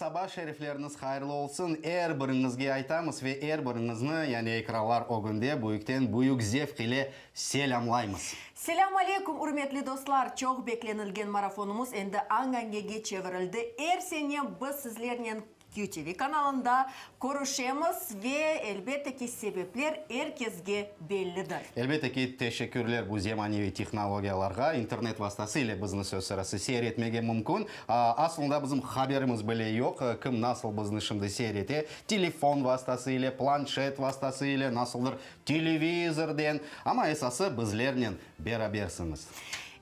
Saba şerifleriniz hayırlı olsun er biriñizge aytamız ve er biriñizni, yani ekranlar ögünde büyükten büyük zevq ile selâmlaymız. Selâm aleyküm, ürmetli dostlar! Çoq beklenilgen marafonımız endi añ-añege çevirildi. Er sene biz sizlernen QTV kanalında körüşemiz ve, elbette ki, sebepler er kesge bellidir. Elbette ki, teşekkürler bu zemaneviy tehnologiyalarğa, internet vastası ile bizni söz sırası seyir etmege mümkün. Aslında bizim haberimiz bile yoq, kim nasıl bizni şimdi seyir ete, telefon vastası ile, planşet vastası ile, nasıldır televizorden, amma esası bizlernen berabersiñiz.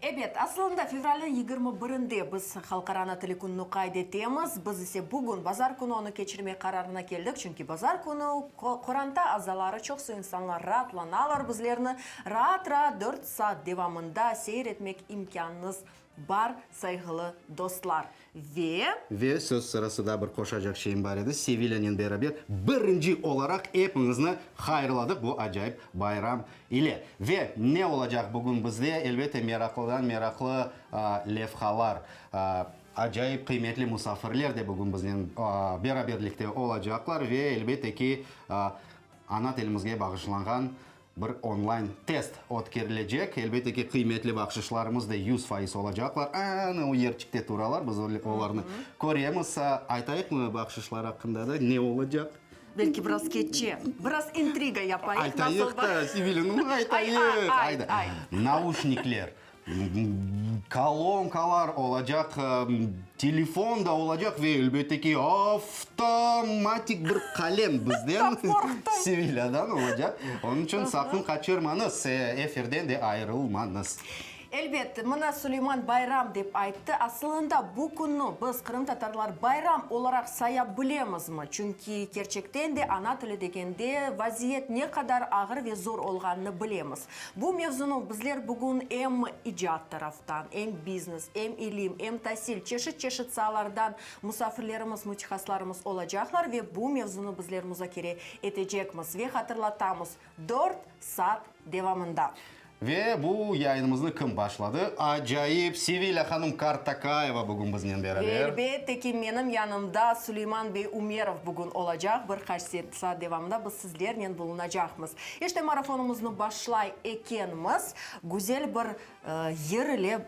Ebet, aslında fevralniñ 21-inde biz Halqara ana tili kününi qayd etemiz. Biz ise bugün, bazar künü onı keçirmek qararına keldik, çünki bazar künü qoranta azaları, çoqsu insanlar raatlanalar, bizlerni raat-raat dört saat devamında seyir etmek imkânıñız bar, sayğılı dostlar. Ve. Ve söz sırası daa bir qoşacaq şeyim bar edi, Sevilânen beraber birinci olaraq epiñizni hayırladıq bu acayip bayram ile. Ve ne olacaq bugün bizde? Elbette, meraqlıdan meraqlı levhalar, acayip qıymetli musafirler de bugün biznen beraberlikte olacaqlar ve elbette ki, ana tilimizge bağışlanğan Bir onlayn test ötkerilecek. Elbette ki, qıymetli bahşışlarımız da 100% olacaqlar. Ana o yerçikte turalar, biz olarnı köremiz. Aytayıqmı bahşışlar aqqında da, ne olacaq? Belki biraz keççe, biraz intriga yapayıq, nasıl Aytayıq da, Sevilâ, nu aytayıq. Ayt, ayt. Nauşnikler. Kolonkalar olacaq, telefon da olacaq ve elbette ki, avtomatik bir qalem bizden, Sevilâdan olacaq. Onıñ içün saqın qaçırmañız, efirden de ayırılmañız. Elbet, mına Suleyman bayram dep ayttı. Asılında bu künni biz, qırımtatarlar, bayram olaraq saya bilemizmi? Çünki kerçekten de ana tili degende vaziyet ne qadar ağır ve zor olğanını bilemiz. Bu mevzunı bizler bugün em icat taraftan, em biznes, em ilim, em tasil, çeşit-çeşit saalardan musafirlerimiz, mütehaslarımız olacaqlar ve bu mevzunı bizler muzakere etecekmiz. Ve hatırlatamız, dört saat devamında. Ve bu yayınımıznı kim başladı? Acayip Sevilâ hanım Kartakayeva bugün biznen beraber. Ve elbette ki, menim yanımda Suleyman bey Umerov bugün olacaq. Bir qaç saat devamında biz sizlernen bulunacaqmız. İşte, marafonımıznı başlay ekenmiz, güzel bir yır ile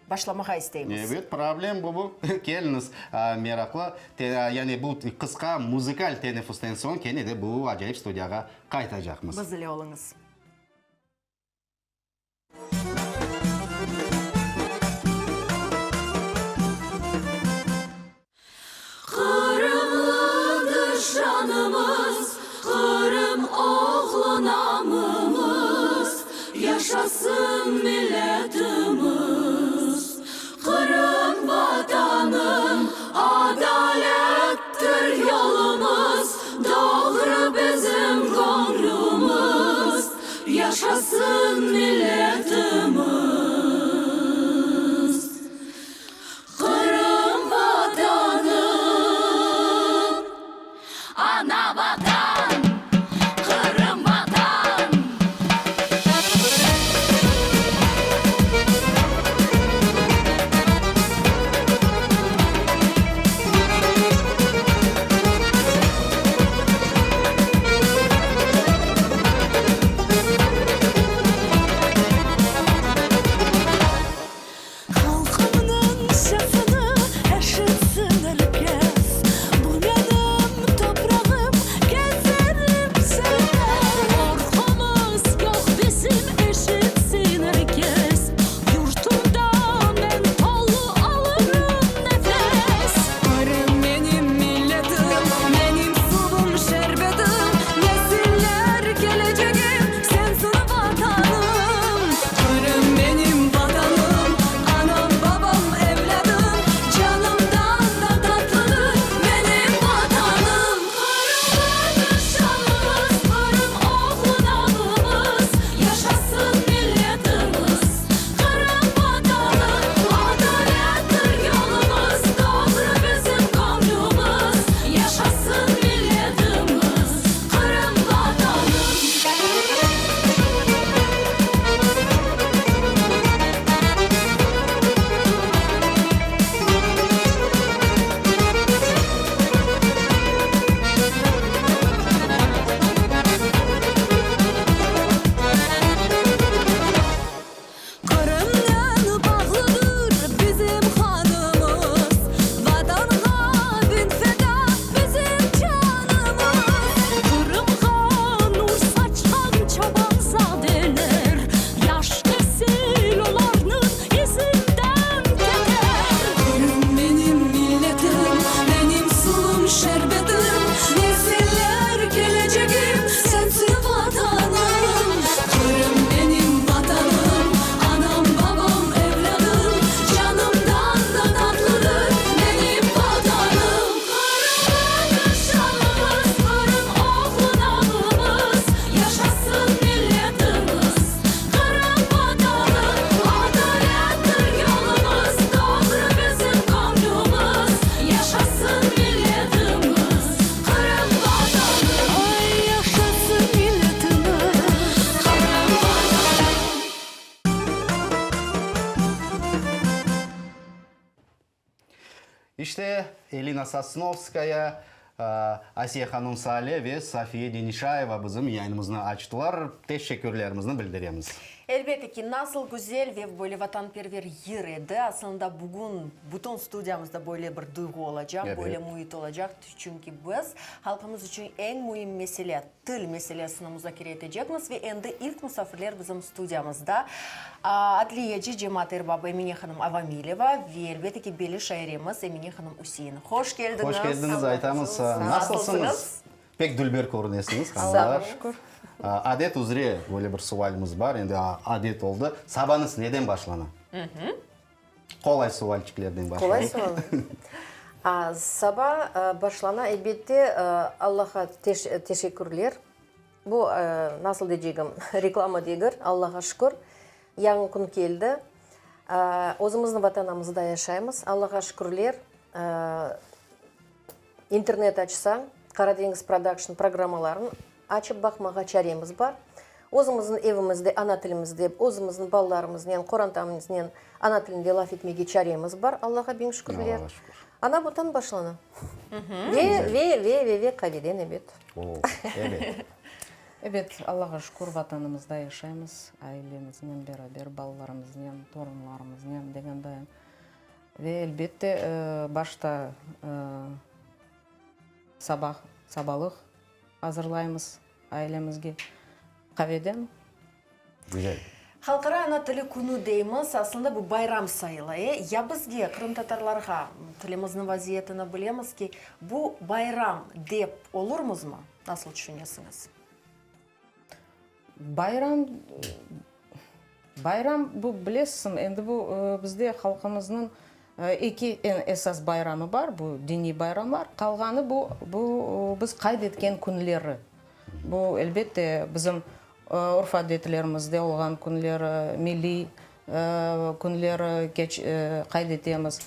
başlamağa isteymiz. Ebet, problem bu, bu. Keliñiz, meraqlı, yani bu qısqa muzıkal teneffüsten soñ kene de bu acayip studiyağa qaytacaqmız. Biz ile oluñız. Qırımlıdır şanımız, Qırım oğlu namımız, Yaşasın milletimiz. Qırım Vatanım, adalettir yolumız, Doğru bizim göñlümiz, Yaşasın milletimiz. Qırım Vatanım, Ana Vatan, Qırım Vatan. İşte, Elina Sosnovskaya, Asiye hanım Sale ve Safiye Denişayeva bizim yayınımıznı açtılar. Teşekkürlerimizni bildiremiz. Elbette ki, nasıl güzel ve böyle vatanperver yır edi. Aslında bugün bütün studiyamızda böyle bir duyğu olacaq, böyle müit olacaq, çünki biz halqımız içün eñ müim mesele, til meselesini muzakere etecekmiz ve endi ilk musafirler bizim studiyamızda, adliyeci, cemaat erbabı Emine hanım Avamileva ve, elbette ki, belli şairemiz Emine hanım Üsein. Hoş keldiñiz! Hoş keldiñiz, aytamız. Nasılsıñız? Pek dülber körünesiñiz, hanımlar. Sağ olun. Adet üzre böyle bir sualimiz bar, endi adet oldı. Sabañız neden başlana? Qolay sualçiklerden başlayıq. Qolay sual. Saba başlana, elbette, Allaha teşekkürler. Bu, nasıl deycegim, reklama degil, Allaha şükür, yañı kün keldi. Özümizniñ Vatanımızda yaşaymız, Allaha şükürler. İnternet açsañ, Qaradeñiz Production programmalarını açıp baqmağa çaremiz bar. Özümizniñ evimizde ana tilimizde, özümizniñ balalarımıznen, qorantamıznen ana tilinde laf etmege çaremiz bar, Allağa biñ şükürler. Allağa şükür. Ana bundan başlana. Ve, ve, ve, ve, ve qaveden, ebet. O, ebet. Ebet, Allağa şükür, Vatanımızda yaşaymız, ailemiznen beraber, balalarımıznen, torunlarımıznen degende. Ve elbette, başta sabah, sabalıq azırlaymız ailemizge qaveden. Güzel. Halqara ana tili künü deymiz, aslında bu bayram sayıla, e? Ya bizge, qırımtatarlarğa, tilimizniñ vaziyetini bilemiz ki, bu bayram dep olurmızmı? Nasıl tüşünesiñiz? Bayram, bayram bu bilesiñ, endi bu bizde halqımıznıñ eki eñ esas bayramı bar, bu diniy bayramlar, qalğanı bu, bu biz qayd etken künleri. Bu, elbette, bizim urf-adetlerimizde olğan künleri, milliy künleri qayd etemiz.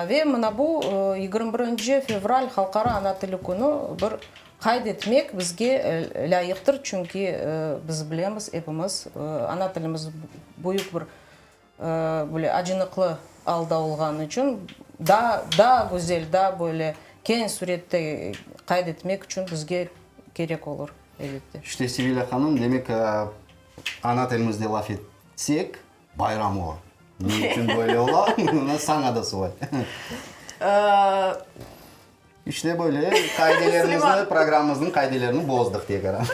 Ve mına bu 21 fevral Halqara ana tili künü bir qayd etmek bizge lâyıqtır, çünki biz bilemiz, epimiz, ana tilimiz büyük bir böyle acınıqlı alda olğanı içün daa, daa güzel, daa böyle keñ sürette qayd etmek içün bizge kerek olur, elbette. İşte, Sevilâ hanım, demek, ana tilimizde laf etsek, bayram ola. Ne içün böyle ola? Saña da sual. İşte böyle qaidelerimizni, programmamıznıñ qaidelerini bozdıq tekrar.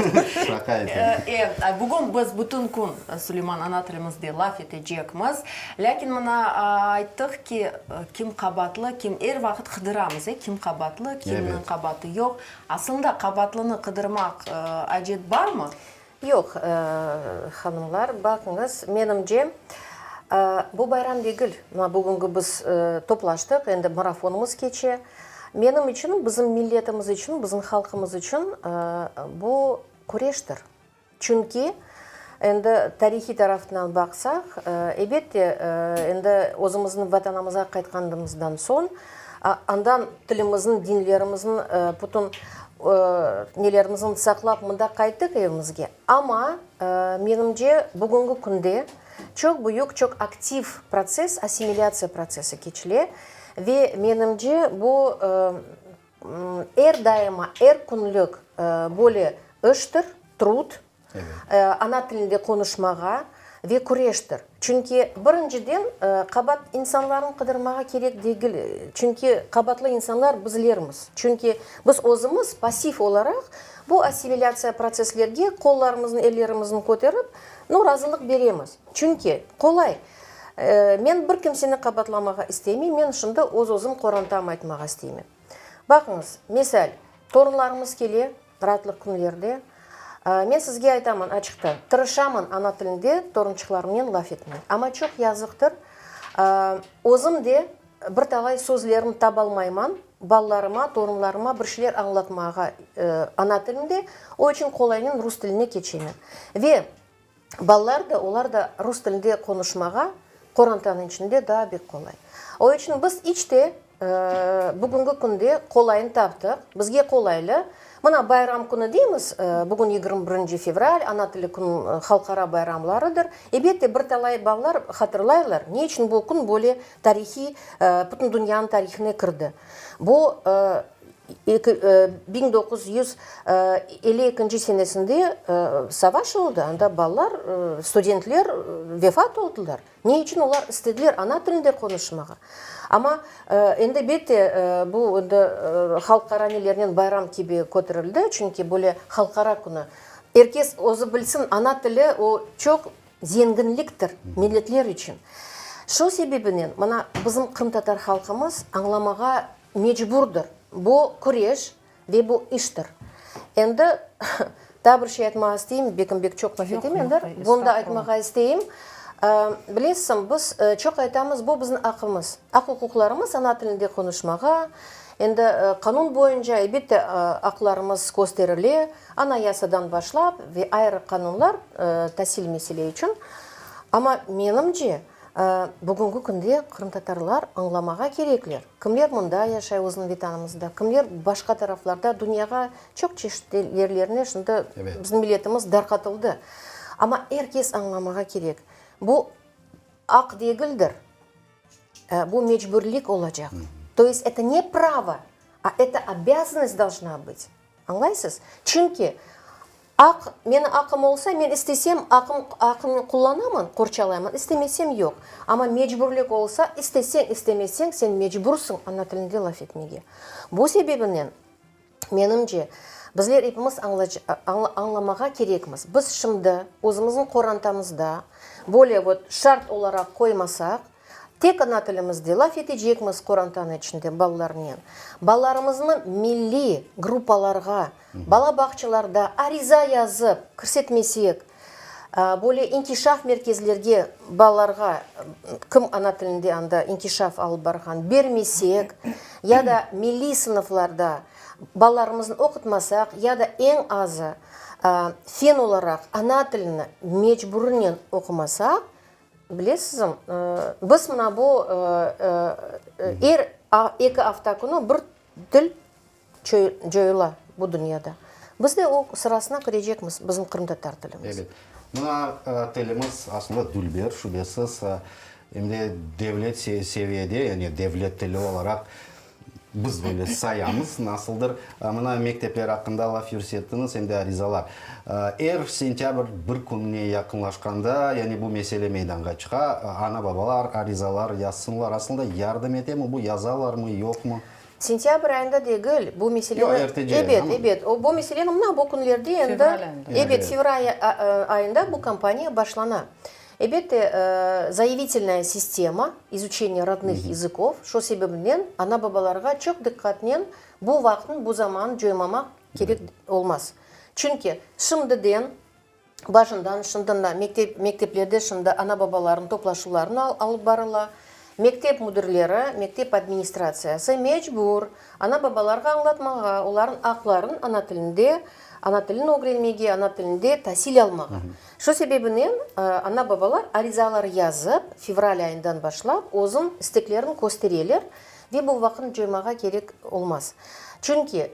Şaqa etem. E, bugün biz bütün kün, Suleyman, ana tilimizde laf etecekmiz. Lâkin mına ayttıq ki, kim qabaatlı, kim, er vaqıt qıdıramız, e, kim qabaatlı, kimniñ qabaatı yoq. Aslında qabaatlını qıdırmaq acet barmı? Yoq, hanımlar, baqıñız, menimce, bu bayram degil. Mına bugünki biz toplaştıq, endi marafonımız keçe. Menim içün, bizim milletimiz içün, bizim halqımız içün bu küreştir. Çünki, endi tarihiy tarafından baqsaq, ebette, endi özümizniñ Vatanımızğa qaytqanımızdan soñ, andan tilimizniñ, dinlerimizniñ bütün nelerimizni saqlap mında qayttıq evimizge. Amma, menimce, bugünki künde çoq büyük, çoq aktiv protsess, assimilâtsiya protsessi keçile ve, menimce, bu er daima, er künlük böyle iştir, trud, ana tilinde qonuşmağa ve küreştir. Çünki, birinciden, qabaat insanlarnı qıdırmağa kerek degil, çünki qabaatlı insanlar bizlermiz. Çünki biz özümiz passiv olaraq bu assimilâtsiya protsesslerge qollarımıznı, ellerimizni köterip, nu, razılıq beremiz. Çünki qolay. Men bir kimseni qabaatlamağa istemeyim, men şimdi öz-özüm qorantam aytmağa isteymen. Baqıñız, misal, torunlarımız kele, Raatlıq künlerde, men sizge aytaman açıqtan, tırışaman ana tilinde torunçıqlarımnen laf etmege. Amma çoq yazıqtır, özüm de bir talay sözlerni tabalmayman, balalarıma, torunlarıma bir şeyler añlatmağa ana tilinde, o içün qolaynen rus tiline keçemen. Ve Balalar da, olar da rus tilinde qonuşmağa qorantanıñ içinde daa bek qolay. O içün biz iç te bugünki künde qolayını taptıq, bizge qolaylı. Mına bayram künü deymiz, bugün 21 fevral, ana tili kün halqara bayramlarıdır. Ebette, bir talay balalar hatırlaylar, ne içün bu kün böyle tarihiy, bütün dünyanıñ tarihine kirdi. Bu 1952 senesinde savaş oldı, anda balalar, studentler vefat oldılar. Ne içün olar istediler ana tilinde qonuşmağa? Amma endi elbette bu endi halqara nelernen bayram kibi köterildi, çünki böyle halqara künü. Er kes özü bilsin, ana tili o çoq zenginliktir milletler içün. Şu sebebinen mına bizim qırımtatar halqımız añlamağa mecburdır, bu küreş ve bu iştir. Endi daa bir şey aytmağa isteyim, bekim bek çoq laf etem endi, bunı da aytmağa isteyim. Bilesiñ, biz çoq aytamız, bu bizim aqımız, aq-uquqlarımız ana tilinde qonuşmağa, endi qanun boyunca, elbette, aqlarımız kösterile, Anayasadan başlap ve ayrı qanunlar tasil mesele içün. Amma menimce, Bugünki künde qırımtatarlar añlamağa kerekler, kimler mında yaşay özüniñ Vetanımızda, kimler başqa taraflarda, dünyağa çoq çeşit yerlerine şimdi bizim milletimiz darqatıldı. Amma er kes añlamağa kerek, bu aq degildir, bu mecburlik olacaq. To est eto ne pravo, a eto obâzannost dolžna bıt. Añlaysız? Çünki aq, meni aqım olsa, men istesem, aqım, aqımnı qullanaman, qorçalayman, istemesem, yoq. Amma mecburlik olsa, isteseñ, istemeseñ, sen mecbursıñ ana tilinde laf etmege. Bu sebebinen, menimce, bizler epimiz añlamağa kerekmiz. Biz şimdi özümizniñ qorantamızda böyle vot şart olaraq qoymasaq, Tek ana tilimizde laf etecekmiz qorantanıñ içinde balalarnen. Balalarımıznı milliy gruppalarğa, bala bağçalarda ariza yazıp kirsetmesek, böyle inkişaf merkezlerge balalarğa, kim ana tilinde anda inkişaf alıp barğan, bermesek, ya da milliy sınıflarda balalarımıznı oqutmasaq, ya da eñ azı fen olaraq ana tilini mecburnen oqumasaq, Bilesizmi, biz mına bu er eki afta künü bir til coyula bu dünyada. Biz de o sırasına kirecekmiz, bizim qırımtatar tilimiz. Ebet. Mına tilimiz aslında dülber, şübesiz, em de devlet seviyede, yani devlet tili olaraq Biz böyle sayamız, nasıldır. Mına mektepler aqqında laf yürsettiñiz, em de arizalar. Er sentâbr bir kününe yaqınlaşqanda, yani bu mesele meydanğa çıqa, ana-babalar arizalar yazsınlar. Aslında yardım etemi bu, yazalarmı, yoqmı? Sentâbr ayında degil, bu meseleni... Yoq, ertece. Ebet, ebet. Bu meseleni mına bu künlerde endi... Fevral ayında. Ebet, fevral ayında bu kampaniya başlana. Elbette, zayavitelnaya sistema izuçeniya rodnıh yazıkov, şo sebebinden ana-babalarğa çoq diqqatnen bu vaqıtnı, bu zamannı coymamaq kerek olmaz. Çünki şimdiden, başından, şimdiden mektep, mekteplerde şimdi ana-babalarnıñ toplaşuvlarını alıp barıla, mektep müdirleri, mektep administratsiyası mecbur ana-babalarğa añlatmağa, olarnıñ aqlarını ana tilinde, ana tilini ögrenmege, ana tilinde tasil almağa. Şu sebebinen ana-babalar arizalar yazıp, fevral ayından başlap, özüñ isteklerini köstereler ve bu vaqıtnı coymağa kerek olmaz. Çünki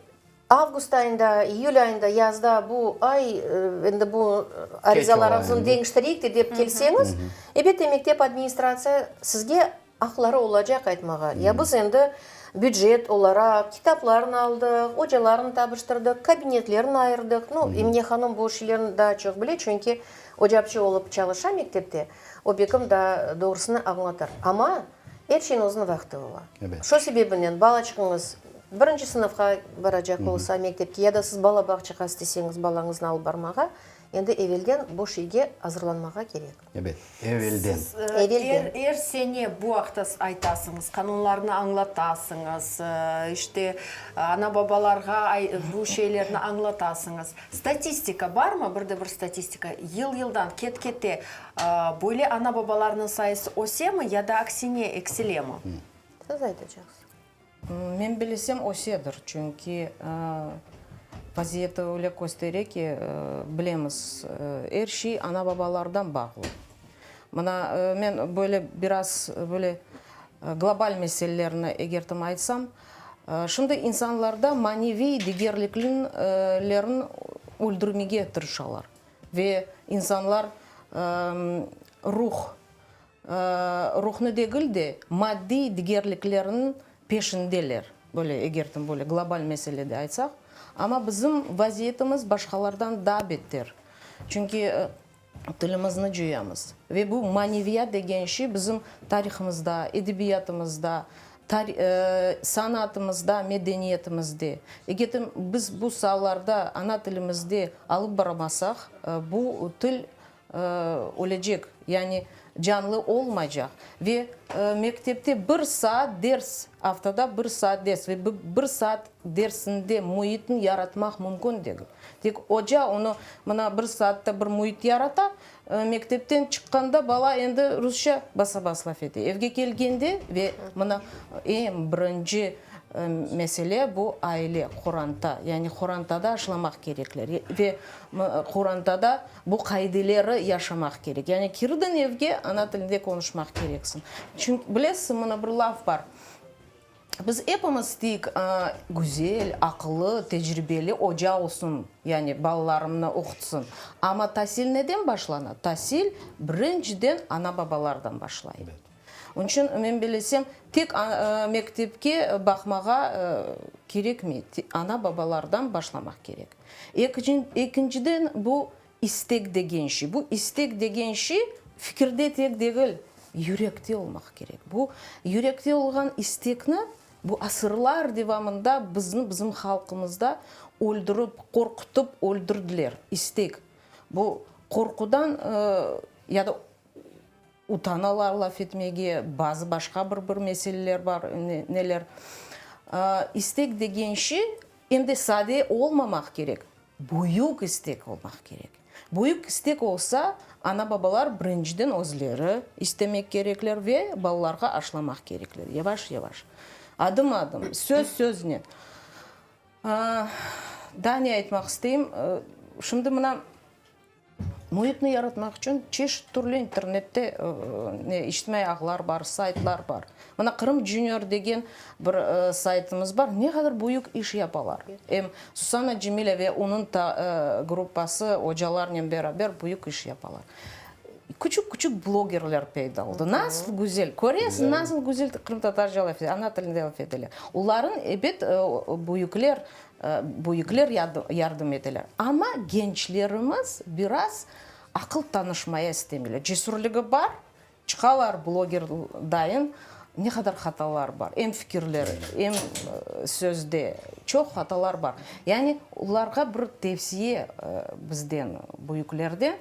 avgust ayında, iyül ayında, yazda bu ay, endi bu arizalarıñıznı deñiştireyik de dep kelseñiz, elbette, mektep administratsiya sizge Aqları olacaq aytmağa. Ya biz endi bücet olaraq kitaplarnı aldıq, ocalarnı tabıştırdıq, kabinetlerni ayırdıq. Nu, Emine hanım bu şeylerni daa çoq bile, çünki ocapçı olıp çalışa mektepte, o bekim daa doğrusını añlatır. Amma er şeyniñ özüniñ vaqtı ola. Şu sebebinen balaçığıñız birinci sınıfqa baracaq olsa mektepke ya da siz bala bağçağa isteseñiz balañıznı alıp barmağa, endi evelden bu şeyge azırlanmağa kerek. Ebet, evelden. Siz Evelden. er, er sene bu aqta aytasıñız, qanunlarnı añlatasıñız, işte, ana-babalarğa bu şeylerni añlatasıñız. Statistika barmı, bir de bir statistika, yıl-yıldan, ket-kete böyle ana-babalarnıñ sayısı ösemi ya da aksine eksilemi? Siz aytacaqsız. Men bilesem, ösedir, çünki vaziyet öyle köstere ki, bilemiz, er şey ana-babalardan bağlı. Mına, men böyle biraz böyle global meselelerni egertim aytsam, Şimdi insanlarda maneviy degerliklerin öldürmege tırışalar ve insanlar ruh, ruhnı degil de, maddiy degerliklerniñ peşindeler, böyle eger böyle global meselede aytsaq. Amma bizim vaziyetimiz başqalardan daa beter, çünki tilimizni coyamız. Ve bu maneviyat degen şey bizim tarihımızda, edebiyatımızda, sanatımızda, medeniyetimizde. Eger biz bu saalarda ana tilimizde alıp barmasaq, bu til ölecek, yani canlı olmaycaq. Ve mektepte bir saat ders, aftada bir saat ders ve bir saat dersinde müitni yaratmaq mümkün degil. Tek oca onı mına bir saatta bir müit yarata, mektepten çıqqanda bala endi rusça basa-bas laf ete. Evge kelgende ve mına eñ birinci mesele bu aile, qoranta, yani qorantada aşılamaq kerekler ve qorantada bu qaideleri yaşamaq kerek. Yani kirdiñ evge, ana tilinde qonuşmaq kereksiñ. Çünki bilesiñ, mına bir laf bar. Biz epimiz isteyik, güzel, aqıllı, tecribeli oca olsun, yani balalarımnı oqutsın. Amma tasil neden başlana? Tasil birinciden ana-babalardan başlay. Onıñ içün, men bilesem, tek mektepke baqmağa kerekmey, ana-babalardan başlamaq kerek. Ekinciden, bu İstek degen şey. Bu istek degen şey fikirde tek degil, yürekte olmaq kerek. Bu yürekte olğan istekni bu asırlar devamında bizni, bizim halqımızda öldürip, qorqutıp öldürdiler. İstek. Bu qorqudan ya da utanalar laf etmege, bazı başqa bir bir meseleler bar, neler. İstek degen şey em de sade olmamaq kerek. Büyük istek olmaq kerek. Büyük istek olsa, ana-babalar birinciden özleri istemek kerekler ve balalarğa aşlamaq kerekler, yavaş-yavaş, adım-adım, söz-söznen. Daa ne aytmaq isteyim? Şimdi mına Müitni yaratmaq içün çeşit türlü internette ne içtimaiy ağlar bar, saytlar bar. Mına Qırım Junior degen bir saytımız bar, ne qadar büyük iş yapalar. Em Susana Cemileva ve onıñ gruppası ocalarnen beraber büyük iş yapalar. Küçük-küçük blogerler peyda oldı. Nasıl güzel, köresiñ, nasıl güzel qırımtatarca laf ete, ana tilinde laf eteler. Olarnıñ, ebet, büyükler Büyükler yardım eteler. Amma gençlerimiz biraz aqıl tanışmaya istemeyler. Cesürligi bar, çıqalar bloger dayın, ne qadar hatalar bar, em fikirler, em sözde çoq hatalar bar. Yani olarğa bir tevsiye bizden, büyüklerden,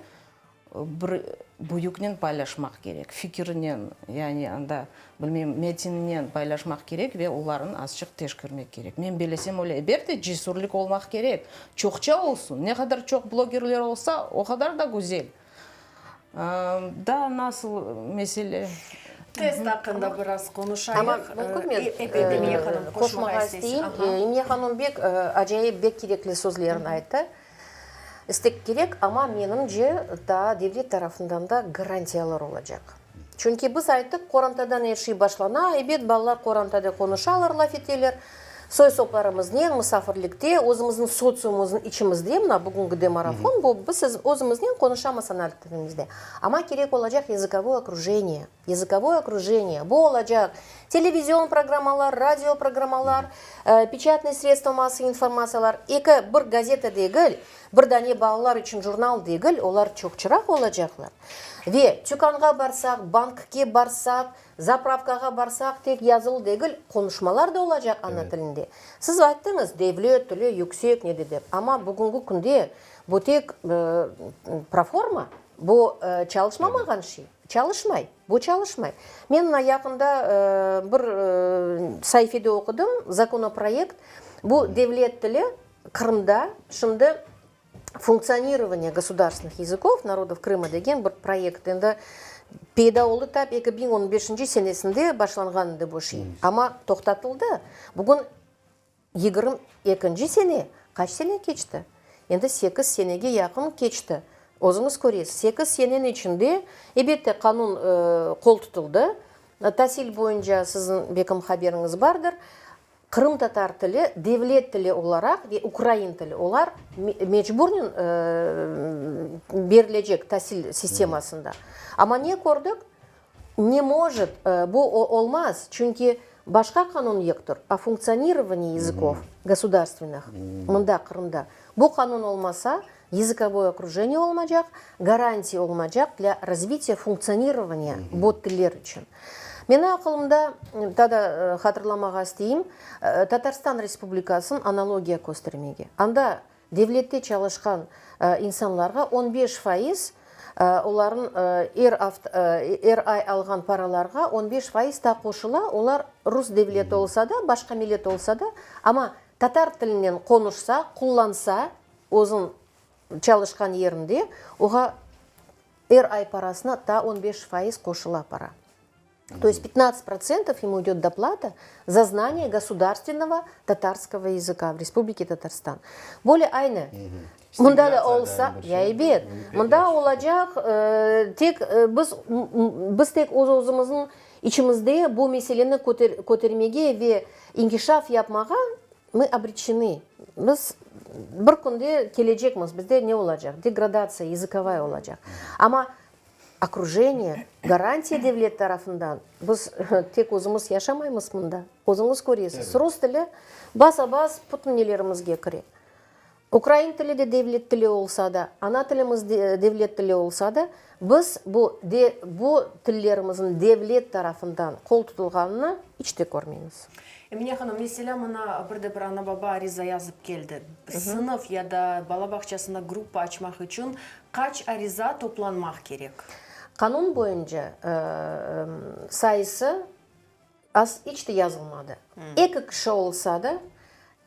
Bir büyüknen paylaşmaq kerek, fikirnen, yani anda, bilmeyim, metinnen paylaşmaq kerek ve olarnı azçıq teşkirmek kerek. Men belesem öyle. Elbette, cesürlik olmaq kerek. Çoqça olsun. Ne qadar çoq blogerler olsa, o qadar da güzel. Daa nasıl mesele? Test aqqında biraz qonuşayıq. Amma mümkün men qoşmağa isteyim. Emine hanım bek acayip, bek kerekli sözlerini ayttı. İstek kerek, amma menimce, daa devlet tarafından da garantiyalar olacaq. Çünki biz ayttıq, qorantadan er şey başlana, ebet, balalar qorantada qonuşalar, laf eteler, soy-soplarımıznen, musafirlikte, özümizniñ sotsiumımıznıñ içimizde, mına bugünki de marafon bu, biz özümiznen qonuşamız ana tilimizde. Amma kerek olacaq yazıkovoy okrujeniye. Yazıkovoy okrujeniye, bu olacaq televizion programmalar, radio programmalar, peçatnıy sredstva massovıy informatsiyalar, eki, bir gazeta degil, bir dane balalar içün jurnal degil, olar çoqçıraq olacaqlar. Ve tükânğa barsaq, bankke barsaq, zapravkağa barsaq, tek yazılı degil, qonuşmalar da olacaq ana tilinde. Siz ayttıñız, devlet tili yüksek nede dep, amma bugünki künde bu tek proforma, bu çalışmamağan şey. Çalışmay, bu çalışmay. Men mına yaqında bir saifede oqudım, zakonoproyekt, bu devlet tili Qırımda şimdi Funktsionirovanıye gosudarstvennih yazıkov narodov Krıma degen bir proyekt endi peyda oldı, tap 2015 senesinde başlanğan edi bu şey, amma toqtatıldı. Bugün 22 sene, qaç sene keçti? Endi sekiz senege yaqın keçti. Özüñiz köresiz, sekiz seneniñ içinde, elbette, qanun qol tutuldı. Tasil boyunca siziñ, belkim, haberiñiz bardır. Qırımtatar tili devlet tili olaraq ve ukrain tili olar mecburnen berilecek tasil sistemasında. Amma ne kördik? Ne mojit, bu olmaz, çünki başqa qanun yoqtır, o funktsionirovanии yazıkov gosudarstvennih, mında, Qırımda. Bu qanun olmasa, yazıkovoy okrujeniye olmacaq, garantiya olmacaq dlâ razvitiya funktsionirovanия bu tiller içün. Meni aqılımda, taa da hatırlamağa isteyim, Tatarstan Respublikasın analogiya köstermege. Anda devlette çalışqan insanlarğa 15 faiz olarnıñ er afta, er ay alğan paralarğa 15 faiz taa qoşula, olar rus devleti olsa da, başqa millet olsa da, amma tatar tilinen qonuşsa, qullansa özüñ çalışqan yerinde, oğa er ay parasına taa 15 faiz qoşula para. То есть 15 процентов ему идет доплата за знание государственного татарского языка в Республике Татарстан. Böyle aynı. Mında da olsa, ya ebet, mında olacaq, tek biz, biz tek öz-özümizniñ içimizde bu meseleni kötermege ve inkişaf yapmağa mı obreçenı. Biz bir künde kelecekmiz, bizde ne olacaq? Degradatsiya yazıkovaya olacaq. Amma Okrujeniye, garantiya devlet tarafından, biz tek özümiz yaşamaymız mında, özüñiz köresiz, rus tili basa-bas bütün nelerimizge kire. Ukrain tili de devlet tili olsa da, ana tilimiz de devlet tili olsa da, biz bu de bu tillerimizniñ devlet tarafından qol tutulğanını iç te körmeymiz. Emine hanım, meselâ, mına bir de bir ana-baba ariza yazıp keldi. Sınıf ya da bala bağçasında gruppa açmaq içün Qaç ariza toplanmaq kerek? Qanun boyunca sayısı az iç de yazılmadı. Eki kişi olsa da,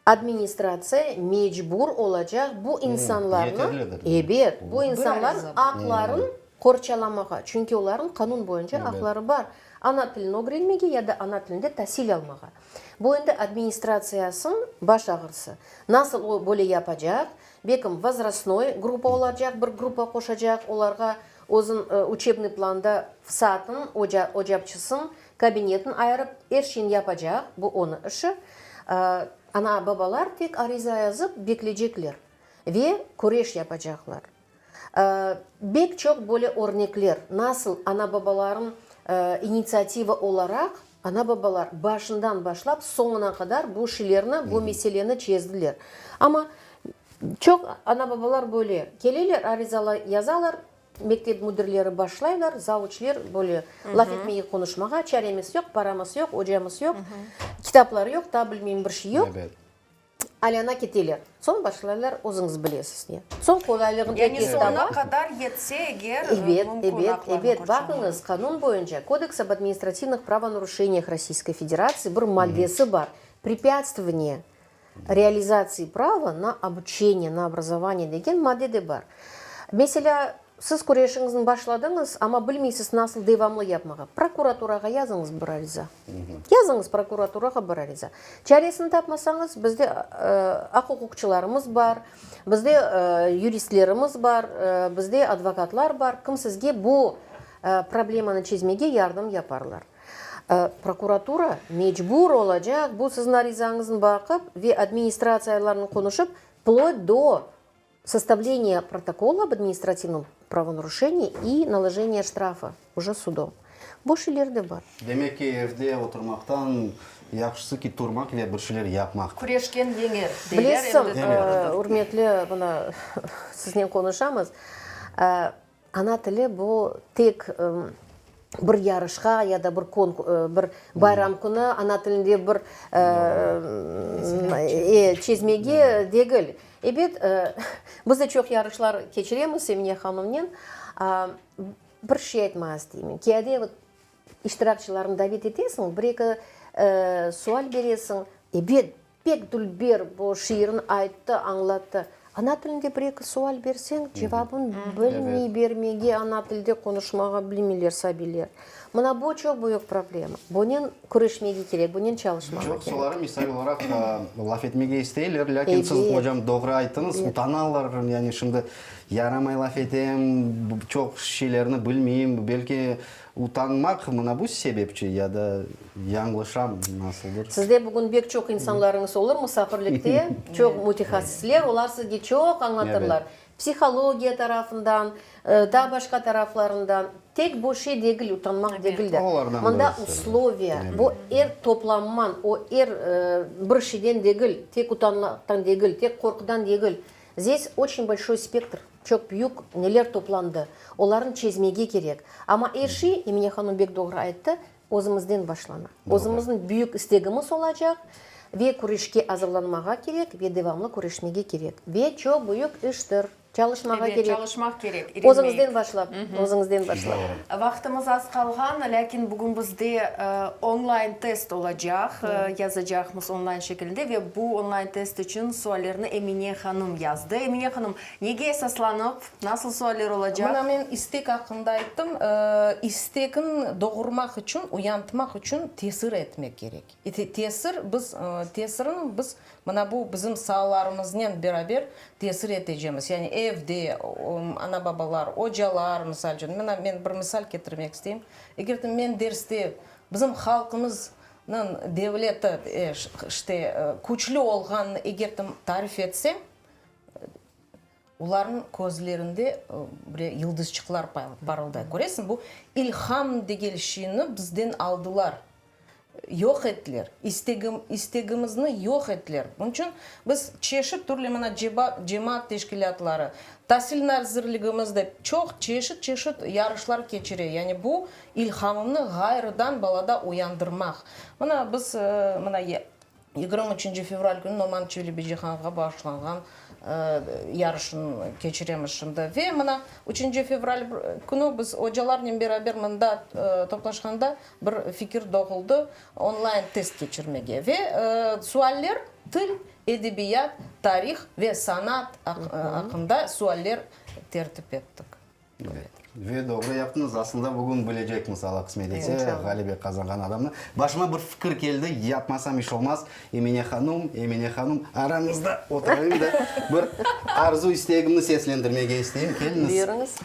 administratsiya mecbur olacaq bu insanlarnı, ebet, bu insanlar aqların qorçalamağa, çünki olarnıñ qanun boyunca aqları bar, ana tilini ögrenmege ya da ana tilinde tasil almağa. Bu endi administratsiyasıñ baş ağrısı. Nasıl o böyle yapacaq, Belkim, vozrastnoy gruppa olacaq, bir gruppa qoşacaq, olarğa özün uçebnıy planda saatın, oca, ocapçısın, kabinetin ayırıp, er şeyni yapacaq, bu onıñ işi. Ana, babalar tek ariza yazıp beklecekler ve küreş yapacaqlar. Bek çoq böyle örnekler, nasıl ana-babaların initsiativa olaraq, ana-babalar başından başlap soñuna qadar bu şeylerni, bu meseleni çezdiler. Amma çoq ana-babalar böyle keleler, arizalar yazalar, mektep müdirleri başlaylar, zavuçler böyle laf etmege, qonuşmağa, çaremiz yoq, paramız yoq, ocamız yoq, kitaplar yoq, taa bilmeyim bir şey yoq. Alâna keteler. Soñ başlaylar, özüñiz bilesiz ne. Soñ qolaylığını Yani er kes soñuna taba. qadar yetse eger, Ebet, mümkün ebet, aqlarnı ebet. qorçalamaq. Baqıñız, qanun boyunca, Kodeks ob administrativnıh pravonaruşeniyah Rossiyskoy Federatsiyi bir maddesi bar, Prepyatstvovaniye realizatsii prava na obuçeniye, na obrazovaniye degen madde de bar. Meselâ, siz küreşiñizni başladıñız, amma bilmeysiz nasıl devamlı yapmağa. Prokuraturağa yazıñız bir ariza. Yazıñız prokuraturağa bir ariza. Çaresini tapmasañız, bizde aq-uquqçılarımız bar, bizde yuristlerimiz bar, bizde advokatlar bar, kim sizge bu problemanı çezmege yardım yaparlar. Prokuratura mecbur olacaq bu siziñ arizañıznı baqıp ve administratsiyalarnen qonuşıp, vplotь do Sostavleniye protokola ob administrativnom pravonaruşenii i naloženiye ştrafa uje sudom. Bu şeyler de bar. Demek ki, evde oturmaqtan yahşısı ki, turmaq ve bir şeyler yapmaq. Küreşken yeñer, deyler, Bilesiñ, endi doğrudır. ürmetli, mına, siznen qonuşamız. Ana tili bu tek bir yarışqa ya da bir bir bayram künü ana tilinde bir çezmege degil. Ebet, biz de çoq yarışlar keçiremiz Emine hanımnen. Bir şey aytmağa isteyim. Kiyade iştirakçılarnı davet etesiñ, bir-eki sual beresiñ. Ebet, Pek dülber bu şiirin ayttı, añlattı. Ana tilinde bir-eki sual berseñ, cevabın bilmey bermege, ana tilde qonuşmağa bilmeyler sabiyler. Mına bu çoq büyük problema. Bunen küreşmege kerek, bunen çalışmağa Çoq kerek. suları misal olaraq laf etmege isteyler, lâkin siz, ocam, doğru ayttıñız, utanalar, yani şimdi yaramay laf etem, çoq şeylerni bilmeyim, belki. Utanmaq mına bu sebepçi ya da yañlışam, nasıldır? Sizde bugün bek çoq insanlarıñız olur musafirlikte, çoq mütehassisler, olar sizge çoq añlatırlar, psihologiya tarafından, daa başqa taraflarından. Tek bu şey degil, utanmaq degil de. Mında usloviya, bu er toplanman, o er bir şeyden degil, tek utanmaqtan degil, tek qorqudan degil. Zdes oçün bolşoy spektr, çoq büyük neler toplandı, olarnı çezmege kerek. Amma er şey, Emine hanım bek doğru ayttı, özümizden başlana. Özümizniñ büyük istegimiz olacaq ve küreşke azırlanmağa kerek ve devamlı küreşmege kerek. Ve çoq büyük iştir. Çalışmağa Evet, kerek. çalışmaq kerek, irinmeyip. Özüñizden başlap, özüñizden başlap. Vaqtımız az qalğan, lâkin bugün bizde online test olacaq, yazacaqmız online şekilinde ve bu online test içün suallerni Emine hanım yazdı. Emine hanım, nege esaslanıp, nasıl sualler olacaq? Mına men istek aqqında ayttım. İstekni doğurmaq içün, uyantmaq içün tesir etmek kerek. Tesir, biz, tesirini biz Mına bu bizim saalarımıznen beraber tesir etecemiz. Yani evde, ana-babalar, ocalar, misal içün. Mına men bir misal ketirmek isteyim. Eger de men derste bizim halqımıznıñ devleti, işte, küçlü olğanını eger de tarif etsem, olarnıñ közlerinde bir yıldızçıqlar parılday. Köresiñ, bu ilham degen şeyni bizden aldılar. Yoq ettiler. İstegim, istegimizni yoq ettiler. Bunıñ içün biz çeşit türlü mına cemaat teşkilâtları, Tasil nazirligimiz de çoq çeşit-çeşit yarışlar keçire. Yani bu ilhamımnı ğayrıdan balada uyandırmaq. Mına biz mına 23 fevral künü Noman Çelebicihanğa bağışlanğan yarışnı keçiremiz şimdi. Ve mına üçünci fevral künü biz ocalarnen beraber mında toplaşqanda bir fikir doğuldı, onlayn test keçirmege. Ve sualler til, edebiyat, tarih ve sanat aqqında sualler tertip ettik. Ve doğru yaptıñız. Aslında bugün bilecekmiz, Alla qısmet etse, ğalebe qazanğan adamnı. Başıma bir fikir keldi, yapmasam iş olmaz. Emine hanum, Emine hanum, arañızda oturayım da, bir arzu-istegimni seslendirmege isteyim. Keliñiz. Buyurıñız.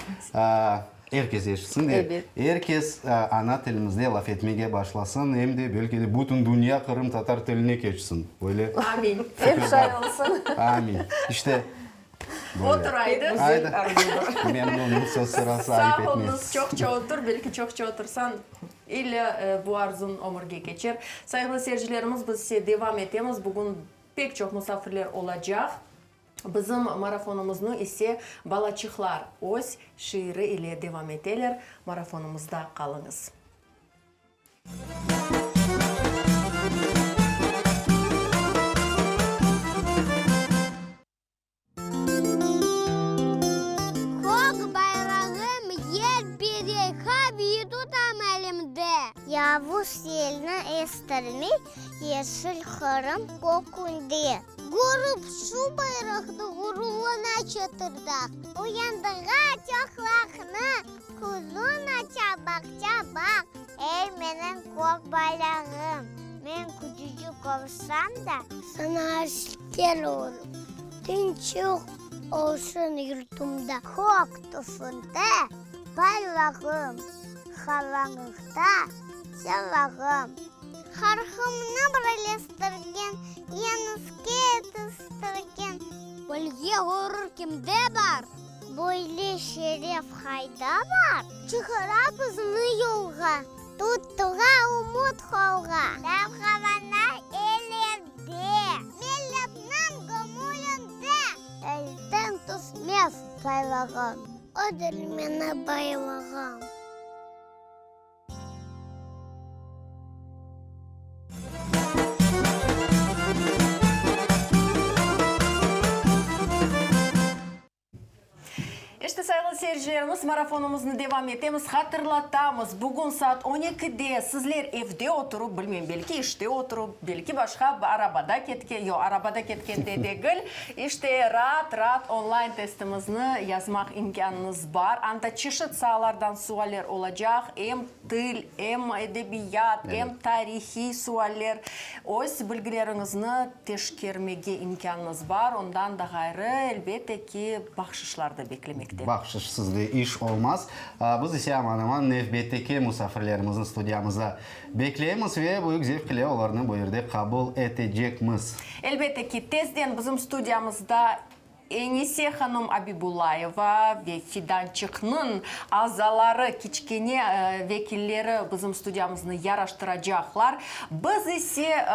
Er kes eşitsin de, er kes ana tilimizde laf etmege başlasın, em de belki de bütün dünya qırımtatar tiline keçsin. Böyle Amin. Em şay olsun. Amin. İşte. Böyle. Otur aydı. Aydı. Memnunım, söz sırası ayıp Sağ etmez. oluñız, çoqça otur, belki çoqça otursañ, illâ bu arzuñ ömürge keçer. Sayğılı seyircilerimiz, biz ise devam etemiz. Bugün pek çoq musafirler olacaq. Bizim marafonımıznı ise balaçıqlar öz şiiri ile devam eteler. Marafonımızda qalıñız. Kök bayrağım yelpirey, qaviy tutam elimde. Yavuz yelni estirmey, yeşil Qırım kökünde. Körip şu bayraqnı ğururlana Çatırdağ. Uyandıra çoqraqnı, közün aça bağça bağ. Ey, menim kök bayrağım, men küçücük olsam da. Saña asker olup, tınçlıq olsun yurtumda. Kök tüsünde bayrağım, qaranlıqta çırağım. Halqımnı birleştirgen, yeñiske yetiştirgen. Böyle ğurur kimde bar? Böyle şeref qayda bar? Çıqara bizni yolğa, tuttura ümüt qolğa. Dalğalanar ellerde, milletniñ göñülinde. Elden tüşmez baylığım, odır meni baylığım. İşte, sayğılı seyircilerimiz, marafonımıznı devam etemiz. Hatırlatamız, bugün saat on ekide sizler evde oturıp, bilmeyim, belki işte oturıp, belki başqa arabada ketken, yoq, arabada ketkende degil, işte, raat-raat online testimizni yazmaq imkânıñız bar. Anda çeşit saalardan sualler olacaq, em til, em edebiyat, em tarihiy sualler. Öz bilgileriñizni teşkermege imkânıñız bar. Ondan da ğayrı, elbette ki, bahşışlar da beklemekte. Bahşışsız da. elbette, iş olmaz. Biz ise aman-aman nevbetteki musafirlerimizni studiyamızda bekleymiz ve büyük zevq ile olarnı bu yerde qabul etecekmiz. Elbette ki, tezden bizim studiyamızda Enise hanım Abibullayeva ve Fidançıqnıñ azaları, kiçkene vekilleri bizim studiyamıznı yaraştıracaqlar. Biz ise,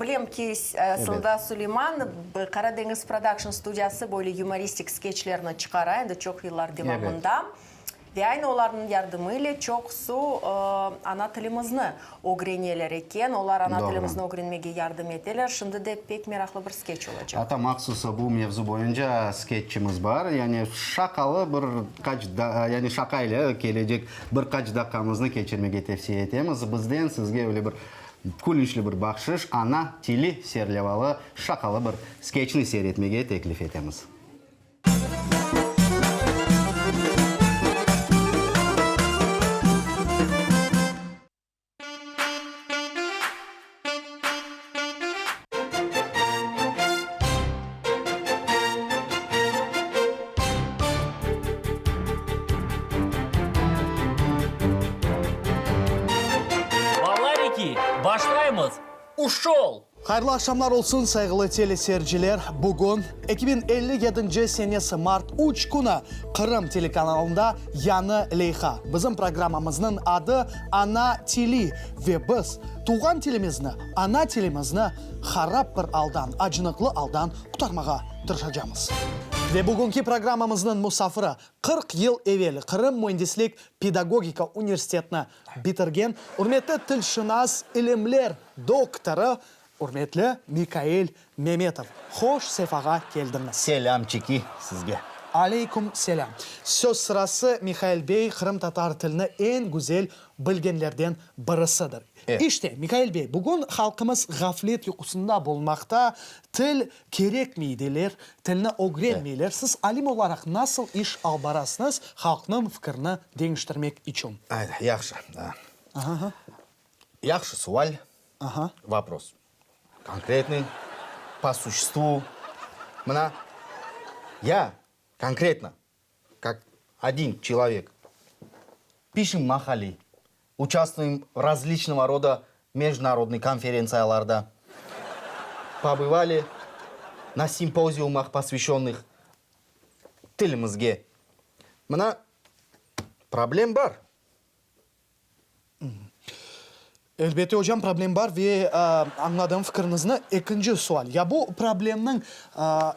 bilem ki, asılında Suleyman, Qaradeñiz Production studiyası böyle yumoristik skeçlerni çıqara endi çoq yıllar devamında. Ve aynı olarnıñ yardımı ile çoqusı ana tilimizni ögreneler eken. Olar ana tilimizni ögrenmege yardım eteler. Şimdi de pek meraqlı bir skeç olacaq. Atta mahsus bu mevzu boyunca sketçimiz bar. Yani şaqalı bir qaç, yani şaqa ile kelecek bir qaç daqqamıznı keçirmege tevsiye etemiz. Bizden sizge öyle bir külünçli bir bahşış, Ana tili serlevalı şaqalı bir skeçni seyir etmege teklif etemiz. Balalariki, başlaymız! Uşol! Hayırlı aqşamlar olsun, sayğılı teleseyirciler! Bugün, 2057 senesi mart üç künü, Qırım telekanalında yañı leyha. Bizim programmamıznıñ adı Ana tili ve biz tuvğan tilimizni, ana tilimizni harap bir aldan, acınıqlı aldan qurtarmağa tırışacamız. Ve bugünki programmamıznıñ musafiri, 40 yıl evel Qırım müendislik pedagogika universitetini bitirgen ürmetli tilşınas, ilimler doktorı, ürmetli Mikail Memetov. Hoş sefağa keldiñiz! Selâmçiki sizge! Aleyküm selâm! Söz sırası, Mihail bey qırımtatar tilini eñ güzel bilgenlerden birisidir. İşte, Mikail bey, bugün halqımız ğaflet yuqusında bulunmaqta, til kerekmey deyler, tilni ögrenmeyler. Siz alim olaraq nasıl iş alıp barasıñız halqnıñ fikirini deñiştirmek içün? Ayda, yahşı. Yahşı sual, vopros. Konkretnıy, po suşestvu. Mına, ya konkretno, kak odin çelovek, pişem maqale, uçastvuem razliçnogo roda mejdunarodnıy konferentsiyalarda, pobıvali na simpoziumah, posvyaşçennıh tilimizge. Mına, problem bar. Elbette, ocam, problem bar ve añladım fikiriñizni. Ekinci sual, ya bu problemniñ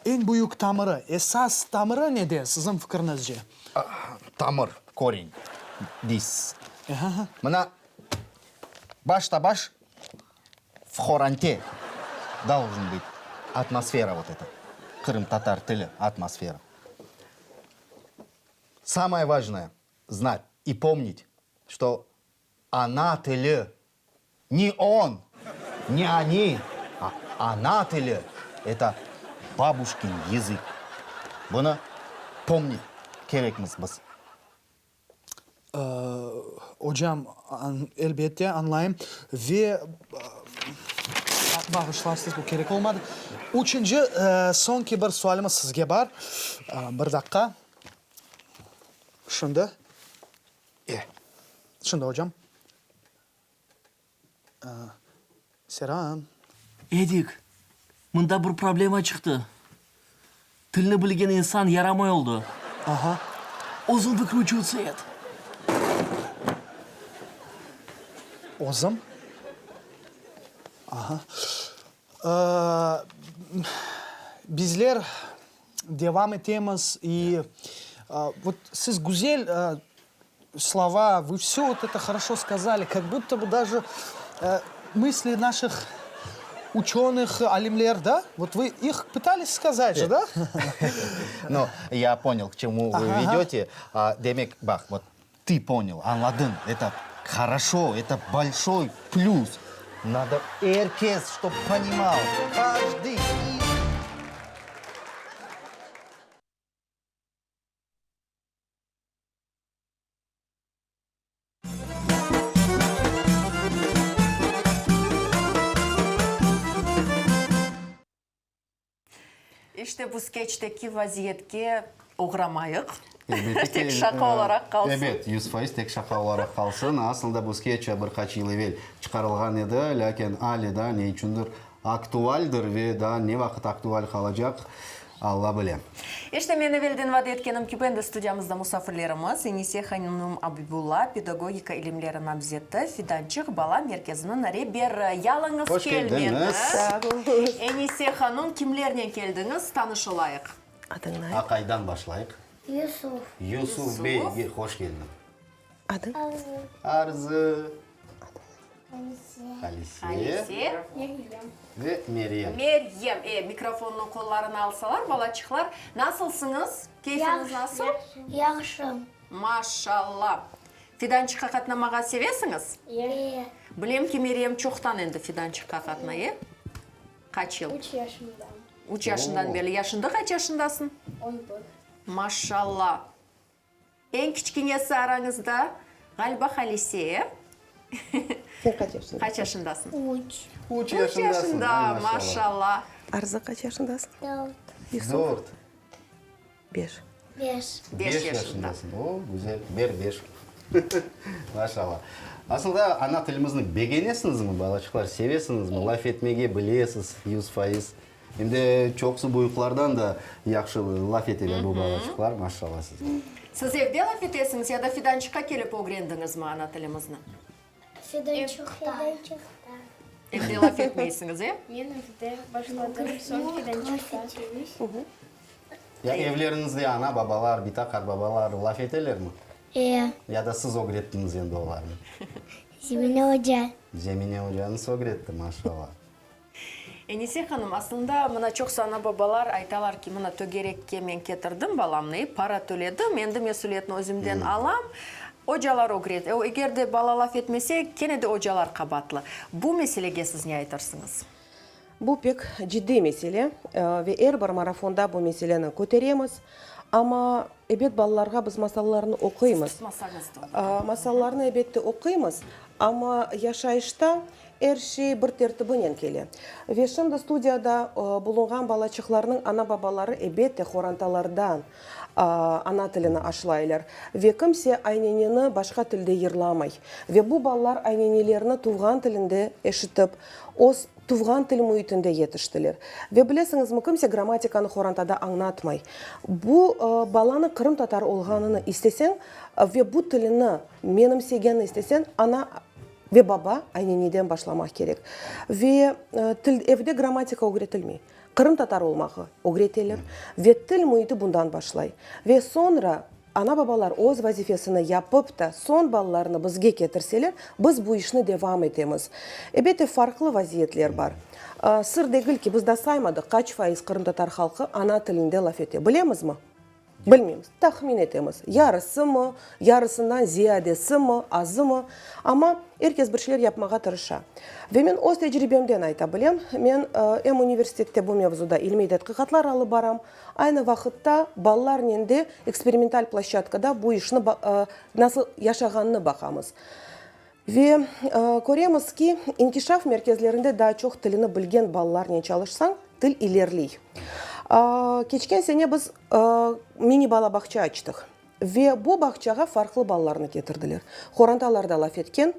eñ büyük tamırı, esas tamırı nede, siziñ fikiriñizce? Tamır, koren, deysiz. Mına, başta-baş v horante doljen bıt atmosfera vot eta, qırımtatar tili atmosfera. Samoye vajnoye, znat i pomnit, çto ana tili ne on, ne oni, a ana tili, eto babuşkin yazık. Bunı pomnit kerekmiz biz. Ocam, elbette, añlayım. Ve, bağışlarsız, bu kerek olmadı. Üçünci, soñki bir sualimiz sizge bar. Bir daqqa. Şimdi, e, şimdi, ocam. Seran. Edik, mında bir problema çıqtı. Tilni bilgen insan yaramay oldı. Aha. Özüñ vıkrüçivtsa et. Özüm? Aha. Bizler devam etemiz i vot siz güzel slova, vı vsё vot eto horoşo skazali, kak budto bı daje mısli naşih uçenıh, alimler, da? Vot vı ih pıtalis skazat je, da? No, ya ponyal, k çemu vı vedöte. Demek, baq, vot tı ponyal, añladıñ, eto horoşo, eto bolşoy plüs. Nado er kes, ştob ponimal, každıy. İşte bu skeçteki vaziyetke. Oğramayıq. Elbette ki, Tek şaqa olaraq qalsın. Ebet, 100% tek şaqa olaraq qalsın. Aslında bu skeç bir qaç yıl evel çıqarılğan edi, lâkin ale daa ne içündir aktualdir ve daa ne vaqıt aktual qalacaq, Alla bile. İşte, men evelden vade etkenim kibi, endi studiyamızda musafirlerimiz, Enise hanım Abibulla, pedagogika ilimleri namzeti, Fidançıq bala merkeziniñ reberi. Yalıñız Hoş kelmeñiz. keldiñiz. Enise hanım, kimlernen keldiñiz, tanış olayıq. Adıñ ne? Aqaydan başlayıq. Yusuf. Yusuf bey, hoş keldiñ. Adıñ? Arzı. Arzı. Halise. Halise. Halise. Meryem. Ve Meryem. Meryem. E, mikrofonnı qollarına alsalar, balaçıqlar. Nasılsıñız? Keyfiñiz nasıl? Yahşı. Maşalla. Fidançıqqa qatnamağa sevesiñiz? E. Bilem ki, Meryem çoqtan endi Fidançıqqa qatnay, e? Qaç yıl? Üç yaşımdan. Üç yaşından berli. Ya şimdi qaç yaşındasıñ? 11. Maşalla. Eñ kiçkenesi arañızda, ğaliba, Halise, e? Sen qaç yaşındasıñ? Qaç yaşındasıñ? Üç. Üç Üç yaşındasıñ, yaşında, ay, maşalla. maşalla. Arzı, qaç yaşındasıñ? Dört. Yusuf? Dört. Beş. Beş. Beş Beş yaşında. yaşındasıñ. O, güzel, ber beş. Maşalla. Asılda ana tilimizni begenesiñizmi, balaçıqlar, sevesiñizmi, laf etmege bilesiz 100%. Em de çoqusı büyüklardan da yahşı laf eteler bu balaçıqlar, maşalla sizge. Siz evde laf etesiñiz ya da Fidançıqqa kelip ögrendiñizmi ana tilimizni? Fidançıqta. Evde laf etmeysiñiz, e? Men evde başladım, soñ Fidançıqta. Ya evleriñizde ana, babalar, bita, qartbabalar laf etelermi? E. Ya da siz ögrettiñiz endi olarnı? Zemine oca. Zemine ocanız ögretti, maşalla. Enise hanım, aslında mına çoqsa ana-babalar aytalar ki, mına tögerekke men ketirdim balamnı, e, para töledim, endi mesüliyetni özümden alam, ocalar ögret, eger de bala laf etmese, kene de ocalar qabaatlı. Bu meselege siz ne aytırsıñız? Bu pek ciddiy mesele ve er bir marafonda bu meseleni köteremiz. Amma, ebet, balalarğa biz masallarnı oquymız. Siz tutmasañız da olur. Masallarnı, ebette, oquymız, amma yaşayışta Er şey bir tertibinen kele. Ve şimdi studiyada bulunğan balaçıqlarnıñ ana-babaları, ebette, horantalardan ana tilini aşlaylar. Ve kimse ayneneni başqa tilde yırlamay. Ve bu balalar aynenelerini tuvğan tilinde eşitip, öz tuvğan til müitinde yetiştiler. Ve bilesiñizmi, kimse grammatikanı horantada añlatmay. Bu balanı qırımtatar olğanını isteseñ ve bu tilini menimsegenini isteseñ, ana Ve baba ayneniden başlamaq kerek. Ve til, evde grammatika ögretilmey. Qırımtatar olmağı ögreteler. Ve til müiti bundan başlay. Ve soñra ana-babalar öz vazifesini yapıp ta, soñ balalarını bizge ketirseler, biz bu işni devam etemiz. Ebette, farqlı vaziyetler bar. Sır degil ki, biz da saymadıq, qaç faiz qırımtatar halqı ana tilinde laf ete. Bilemizmi? Bilmeymiz, tahmin etemiz, yarısımı, yarısından ziyadesimi, azımı, amma er kes bir şeyler yapmağa tırışa. Ve men öz tecribemden ayta bilem, men em universitette bu mevzuda ilmiy tedqiqatlar alıp baram, aynı vaqıtta balalarnen de eksperimental ploşçadkada bu işni nasıl yaşağanını baqamız. Ve köremiz ki, inkişaf merkezlerinde daa çoq tilini bilgen balalarnen çalışsañ, til ilerliy. Keçken sene biz mini bala bağça açtıq. Ve bu bağçağa farqlı balalarnı ketirdiler. Horantalarda laf etken,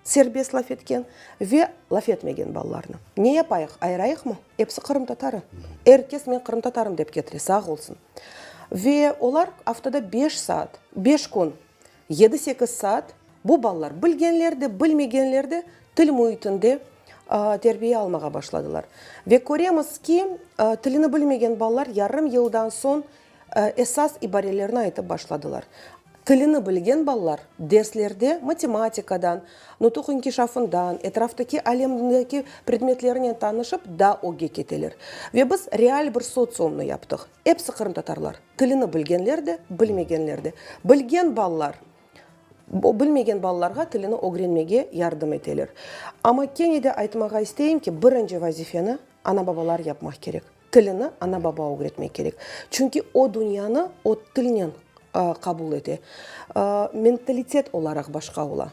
serbest laf etken ve laf etmegen balalarnı. Ne yapayıq, ayırayıqmı? Episi qırımtatarı. Er kes men qırımtatarım dep ketire, sağ olsun. Ve olar aftada beş saat, beş kün Yedi-sekiz saat bu balalar bilgenler de, bilmegenler de til müitinde terbiye almağa başladılar. Ve köremiz ki, tilini bilmegen balalar yarım yıldan soñ esas ibarelerni aytıp başladılar. Tilini bilgen balalar derslerde matematikadan, nutuq inkişafından, etraftaki alemdeki predmetlernen tanışıp daa ögge keteler. Ve biz real bir sotsiumnı yaptıq. Episi qırımtatarlar. Tilini bilgenler de, bilmegenler de. Bilgen balalar, bilmegen balalarğa tilini ögrenmege yardım eteler. Amma kene de aytmağa isteyim ki, birinci vazifeni ana-babalar yapmaq kerek. Tilini ana-baba ögretmek kerek. Çünki o dünyanı o tilnen qabul ete. Mentalitet olaraq başqa ola.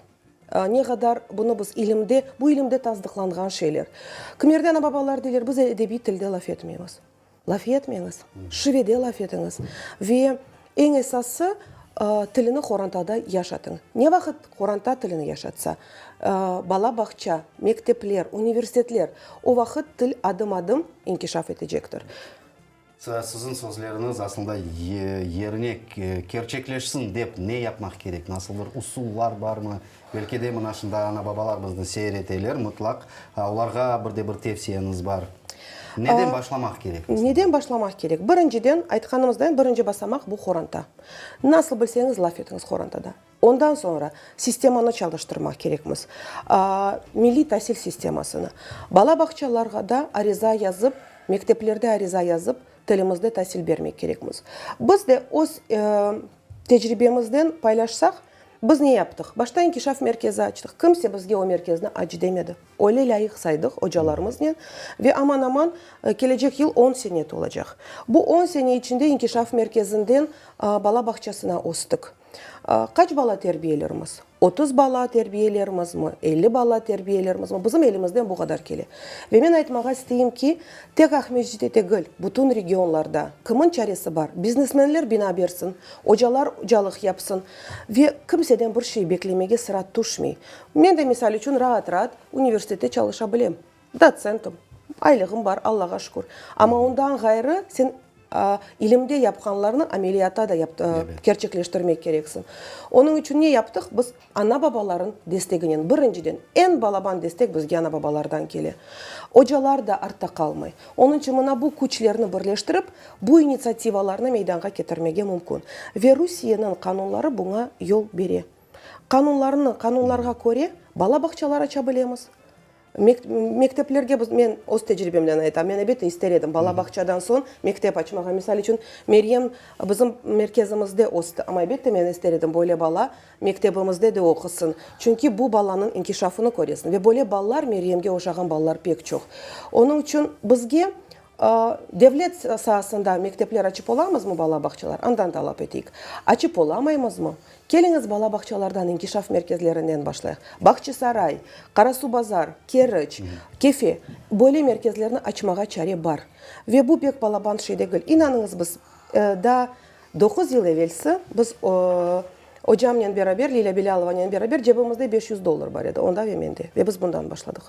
Ne qadar bunı biz ilimde, bu ilimde tasdıqlanğan şeyler. Kimerde ana-babalar deyler, biz edebiy tilde laf etmeymiz. Laf etmeñiz, şivede laf etiñiz. Ve eñ esası, tilini qorantada yaşatıñ. Ne vaqıt qoranta tilini yaşatsa, bala bağça, mektepler, universitetler, o vaqıt til adım-adım inkişaf etecektir. Siziñ sözleriñiz aslında yerine kerçekleşsin dep ne yapmaq kerek? Nasıldır usullar barmı? Belki de mına şunda ana-babalar bizni seyir eteler, mıtlaq olarğa bir de bir tevsiyeñiz bar. Neden başlamaq kerek? Neden başlamaq kerek? Birinciden, aytqanımızday, birinci basamaq bu qoranta. Nasıl bilseñiz laf etiñiz qorantada. Ondan soñra sistemanı çalıştırmaq kerekmiz, milliy tasil sistemasını. Bala bağçalarğa da ariza yazıp, mekteplerde ariza yazıp, tilimizde tasil bermek kerekmiz. Biz de öz tecribemizden paylaşsaq, biz ne yaptıq? Başta inkişaf merkezi açtıq. Kimse bizge o merkezni aç demedi. Öyle lâyıq saydıq ocalarımıznen ve aman-aman kelecek yıl on sene tolacaq. Bu on sene içinde inkişaf merkezinden bala bağçasına östik. Qaç bala terbiyelermiz? 30 bala terbiyelerimizmi, 50 bala terbiyelerimizmi? Bizim elimizden bu qadar kele. Ve men aytmağa isteyim ki, tek Aqmescitte degil, bütün regionlarda kimin çaresi bar, biznesmenler bina bersin, ocalar ocalıq yapsın ve kimseden bir şey beklemege sıra tüşmey. Men de, misal içün, raat-raat universitette çalışa bilem. Dotsentim, aylığım bar, Allağa şükür. Amma ondan ğayrı sen ilimde yapqanlarnı ameliyata da kerçekleştirmek kereksiñ. Onıñ içün ne yaptıq? Biz ana-babaların desteginen, birinciden, eñ balaban destek bizge ana-babalardan kele. Ocalar da artta qalmay. Onıñ içün mına bu küçlerni birleştirip, bu initsiativalarnı meydanğa ketirmege mümkün. Ve Rusiyeniñ qanunları buña yol bere. Qanunlarnı, qanunlarğa köre, bala bağçalar aça bilemiz. Mekteplerge biz, men öz tecribemden aytam, men elbette ister edim bala bağçadan soñ mektep açmağa. Misal içün, Meryem bizim merkezimizde östi, amma elbette men ister edim böyle bala mektebimizde de oqusın. Çünki bu balanıñ inkişafını köresiñ ve böyle balalar, Meryemge oşağan balalar pek çoq. Onıñ içün bizge Devlet saasında mektepler açıp olamızmı, bala bağçalar? Andan talap eteyik. Açıp olamaymızmı? Keliñiz bala bağçalardan, inkişaf merkezlerinden başlayıq. Bağçasaray, Qarasuvbazar, Keriç, Kefe, böyle merkezlerni açmağa çare bar. Ve bu pek balaban şey degil. İnanıñız, biz daa doquz yıl evelsi biz ocamnen beraber, Lilâ Bilâlovanen beraber cebimizde 500 dollar bar edi, onda ve mende. Ve biz bundan başladıq.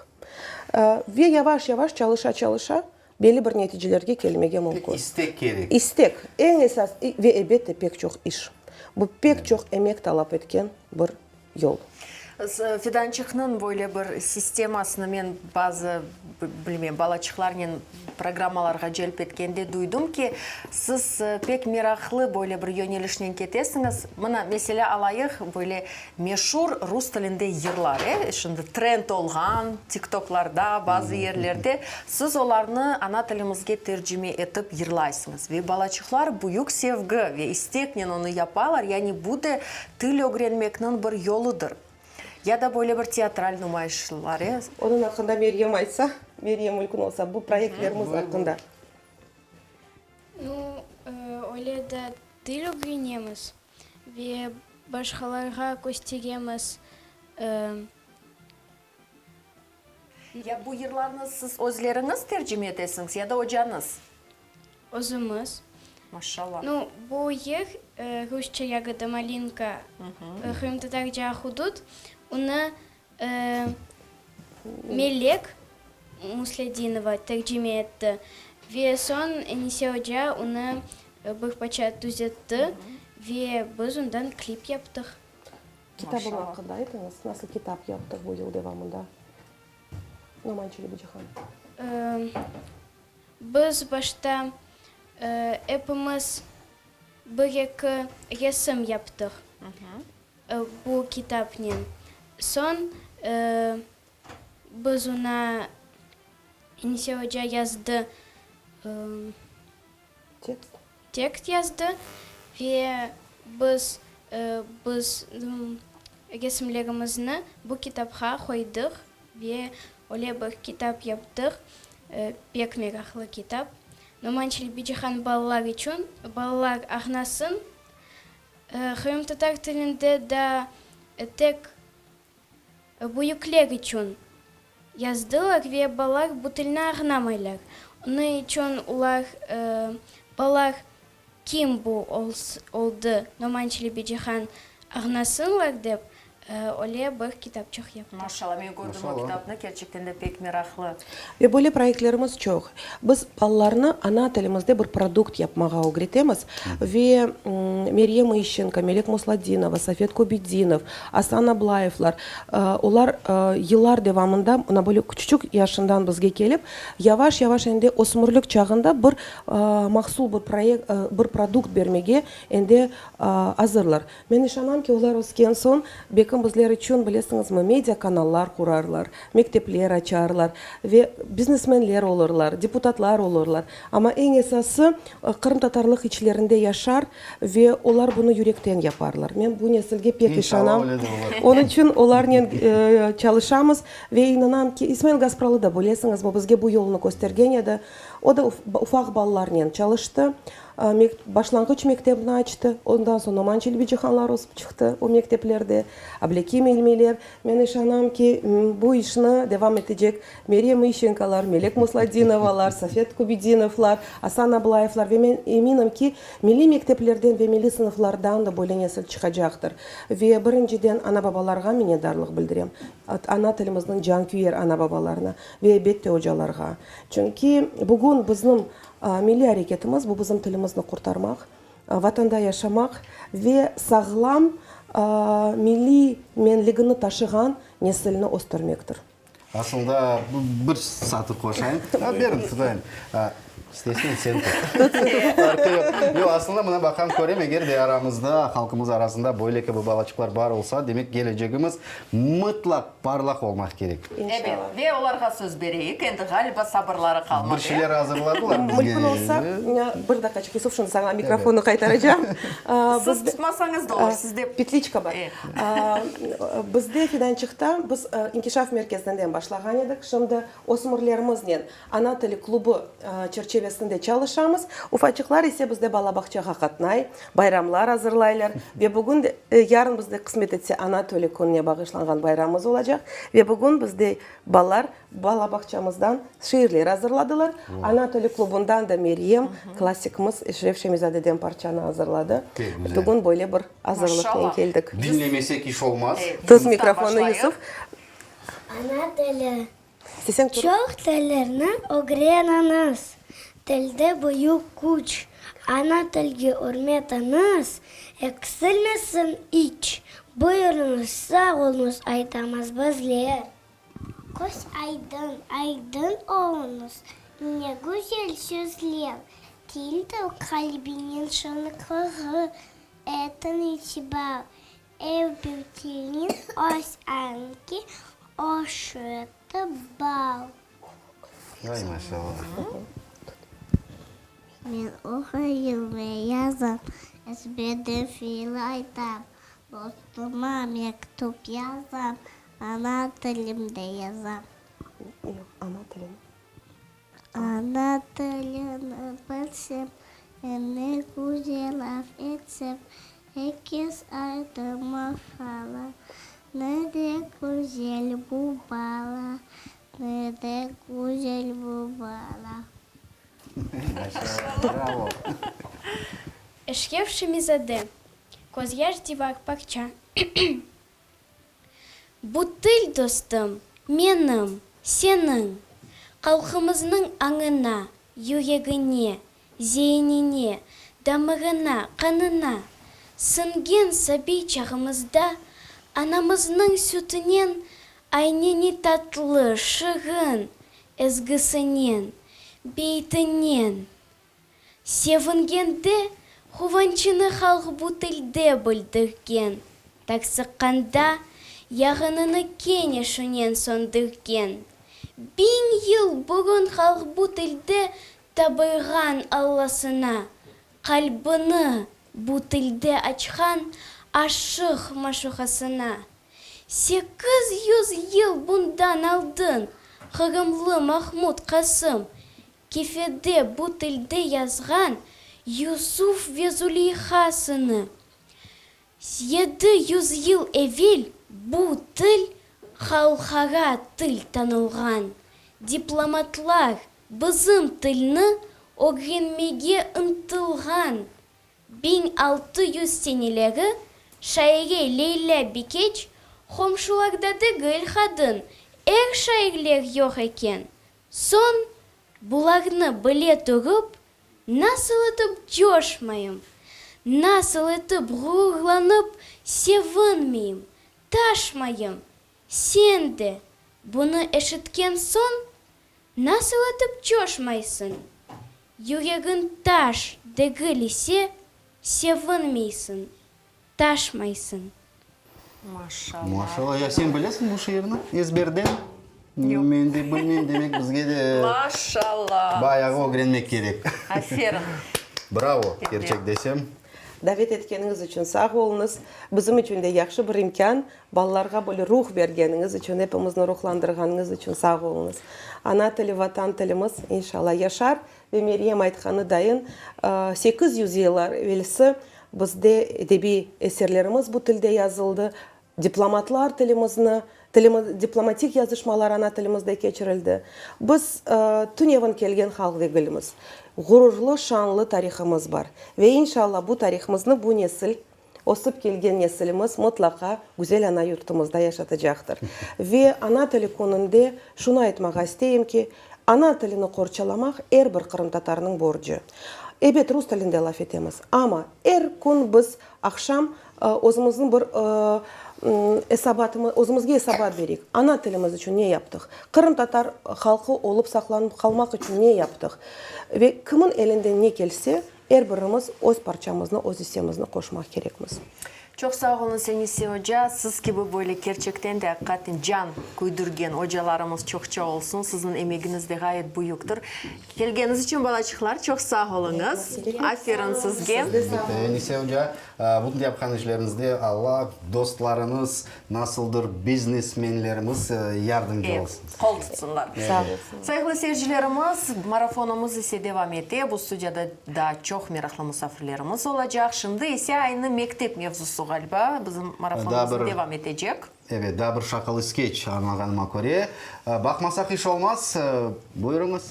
Ve yavaş-yavaş çalışa-çalışa belli bir neticelerge kelmege mümkün. Tek istek kerek. İstek, eñ esas ve elbette pek çoq iş. Bu pek çoq emek talap etken bir yol. Fidançıqnıñ böyle bir sistemasını men bazı, bilmeyim, balaçıqlarnen programmalarğa celp etkende duydım ki, siz pek meraqlı böyle bir yönelişnen ketesiñiz. Mına, meselâ alayıq, böyle Meşur rus tilinde yırlar, e, şimdi trend olğan, TikToklarda, bazı yerlerde, siz olarnı ana tilimizge tercime etip yırlaysıñız. Ve balaçıqlar büyük sevgi ve isteknen onı yapalar, yani bu da til ögrenmekniñ bir yoludır. Ya da böyle bir teatral numayışlar, e. Onıñ aqqında Meryem aytsa, Meryem mülkün olsa, bu proyektlerimiz aqqında. Nu, öyle de til ögrenemiz. Ve başqalarğa kösteremiz. Ya bu yırlarnı siz özleriñiz tercime etesiñiz ya da ocañız? Özümiz. Maşallah. Nu, bu yır, rusça Yagoda malinka, qırımtatarca Hudud, onı Melek Musledinova tercime etti. Ve soñ Enise oca onı bir parça tüzetti ve biz ondan klip yaptıq. Kitabım aqqında aytıñız. Nasıl kitap yaptıq bu yıl devamında? Noman Çelebicihan. Biz başta epimiz bir-eki resim yaptıq. Bu kitapnen soñ biz oña Enise oca yazdı, tekst yazdı ve biz biz resimlerimizni bu kitapqa qoydıq ve öyle bir kitap yaptıq, pek meraqlı kitap. Noman Çelebicihan balalar içün, balalar añlasın Qırımtatar tilinde daa tek büyükler içün yazdılar ve balalar bu tilni añlamaylar. Onıñ içün olar, balalar kim bu oldı Noman Çelebicihan añlasınlar dep, öyle bir kitapçıq yaptıq. Maşallah, men kördim o kitapnı, kerçekten de pek meraqlı. Ve böyle proyektlerimiz çoq. Biz balalarnı ana tilimizde bir produkt yapmağa ögretemiz. Ve Meryem İşçenko, Melek Musladinova, Safet Kübedinov, Asan Ablayevlar, olar yıllar devamında, mına böyle küçüçük yaşından bizge kelip, yavaş-yavaş endi ösmürlik çağında bir mahsul, bir proyekt, bir produkt bermege endi azırlar. Men işanam ki, olar ösken soñ, belkim bizler içün, bilesiñizmi, media kanallar qurarlar, mektepler açarlar ve biznesmenler olurlar, deputatlar olurlar. Amma eñ esası, qırımtatarlıq içlerinde yaşar ve olar bunı yürekten yaparlar. Men bu nesilge pek işanam. Onıñ içün olarnen çalışamız ve inanam ki, İsmail Gaspralı da, bilesiñizmi, bizge bu yolnı köstergen edi. O da ufaq balalarnen çalıştı. Başlanğıç mektebini açtı, ondan soñ Noman Çelebicihanlar ösip çıqtı o mekteplerde, Ablâkim İlmiler. Men işanam ki, bu işni devam etecek Meryem İşçenkolar, Melek Musladinovalar, Safet Kübedinovlar, Asan Ablayevlar ve men eminim ki, milliy mekteplerden ve milliy sınıflardan da böyle nesil çıqacaqtır. Ve birinciden ana-babalarğa minnetdarlıq bildirem, ana tilimizniñ canküyer ana-babalarına ve elbette ocalarğa. Çünki bugün bizim Milliy areketimiz, bu bizim tilimizni qurtarmaq, Vatanda yaşamaq ve sağlam milliy menligini taşığan nesilni östürmektir. Aslında, bir satır qoşayım. Berin, tutayım. İsteysen, sen tut. Farqı yoq. Yoq, aslında, mına baqam, körem, eger de aramızda, halqımız arasında böyle kibi balaçıqlar bar olsa, demek, kelecegimiz mıtlaq parlaq olmaq kerek. Ebet, ve olarğa söz bereyik, endi ğaliba sabırları qalmadı. Bir şeyler azırladılar bizge. Mümkün olsa, bir daqqaçıq, Yusuf, şimdi saña mikrofonnı qaytaracağım. Siz tutmasañız da olur, sizde. Petliçka bar. Bizde Fidançıqta biz inkişaf merkezinden başlağan edik, şimdi ösmürlerimiznen Ana tili klubı çerçevesinde çalışamız. Ufaçıqlar ise bizde bala bağçağa qatnay, bayramlar azırlaylar ve bugün de, yarın bizde qısmet etse Ana tili kününe bağışlanğan bayramımız olacaq ve bugün bizde balalar bala bağçamızdan şiirler azırladılar. Ana tili klubundan da Meryem, klassikimiz Eşref Şemizadeden parçanı azırladı. Bugün böyle bir azırlıqnen keldik. Diñlemesek iş olmaz. Tut mikrofonnı, Yusuf. Ana tili. Çoq tillerni ögreniñiz, Tilde büyük küç. Ana tilge ürmetiñiz Eksilmesin iç. Buyurıñız, sağ oluñız aytamız bizler. Köz aydın, aydın oluñız, Ne güzel sözler. Tildir qalbiniñ şıñlıqlığı, Etiñ itibar, Er bir tilniñ öz angi, öz şureti bar. Vay maşallah. Men oquyım ve yazam, ezberden fiil aytam, dostuma mektüp yazam, ana tilimde yazam. Yoq, ana tilini. Ana tilini bilsem, ne güzel laf etsem, Er kes aytır maşalla, ne de güzel bu bala, ne de güzel bu bala. Maşalla, bravo! Eşref Şemizade, Közyaş divar parça. Bu til, dostum, menim, seniñ, halqımıznıñ añına, yüregine, zeinine, damırına, qanına siñgen sabiy çağımızda anamıznıñ sütünen ayneni tatlı, şırın ezgisinen, beytinen Sevingende quvançını halq bu tilde bildirgen, tarsıqqanda yağınını kene şunen söndürgen. Biñ yıl burun halq bu tilde tabırğan Allasına, qalbini bu tilde açqan aşıq maşuqasına. 800 yıl bundan aldın qırımlı Mahmud Qasım Kefede bu tilde yazğan Yusuf ve Zuleyhasını 700 yıl evel bu til halqara til tanılğan, diplomatlar. Bizim tilni ögrenmege ıntılğan 1600 seneleri şaire Leylâ Bikeç qomşularda degil qadın, er şairler yoq eken. Soñ, bularnı bile turıp, nasıl etip coşmayım, nasıl etip ğururlanıp sevinmeyim, taşmayım? Sen de, bunı eşitken soñ, nasıl etip coşmaysıñ? Yüregiñ taş degil ise, sevinmeysiñ, taşmaysıñ. Maşallah. Maşallah. Ya sen bilesiñ bu şiirni ezberden? Yoq. Men de bilmeyim, demek bizge de Maşallah. bayağı ögrenmek kerek. Aferin. Bravo, kerçek desem. Davet etkeniñiz içün sağ oluñız. Bizim içün de yahşı bir imkân. Balalarğa böyle ruh bergeniñiz içün, epimizni ruhlandırğanıñız içün sağ oluñız. Ana tili, Vatan tilimiz, inşallah, yaşar ve Meryem aytqanı dayın, 800 yıllar evelsi bizde edebiy eserlerimiz bu tilde yazıldı, diplomatlar tilimizni, tilimiz, diplomatik yazışmalar ana tilimizde keçirildi. Biz tünevin kelgen halq degilmiz. Ğururlı, şanlı tarihımız bar ve inşallah bu tarihımıznı bu nesil Ösip kelgen nesilimiz mıtlaqa güzel ana yurtumızda yaşatacaqtır. Ve ana tili kününde şunı aytmağa isteyim ki, ana tilini qorçalamaq er bir qırımtatarnıñ borcu. Ebet, rus tilinde laf etemiz, amma er kün biz aqşam özümizniñ bir esabatımız, özümizge esabat bereyik, ana tilimiz içün ne yaptıq, qırımtatar halqı olıp saqlanıp qalmaq içün ne yaptıq ve kimin elinden ne kelse, Er birimiz öz parçamıznı, öz issemizni qoşmaq kerekmiz. Çoq sağ oluñız, Enise oca. Siz kibi böyle kerçekten de aqiqaten can küydürgen ocalarımız çoqça olsun. Siziñ emegiñiz de ğayet büyüktir. Kelgeniñiz içün, balaçıqlar, çoq sağ oluñız. Aferin sizge. Enise oca, bütün yapqan işleriñizde Alla, dostlarıñız, Nasıldır biznesmenlerimiz yardımcı Evet, olsun. qol tutsınlar. Sağ olsunlar. Sayğılı seyircilerimiz, marafonımız ise devam ete. Bu studiyada daa çoq meraqlı musafirlerimiz olacaq. Şimdi ise aynı mektep mevzusı ğaliba bizim marafonımıznı devam etecek. Evet, daa bir şaqalı skeç añlağanıma köre. Baqmasaq iş olmaz. Buyurıñız.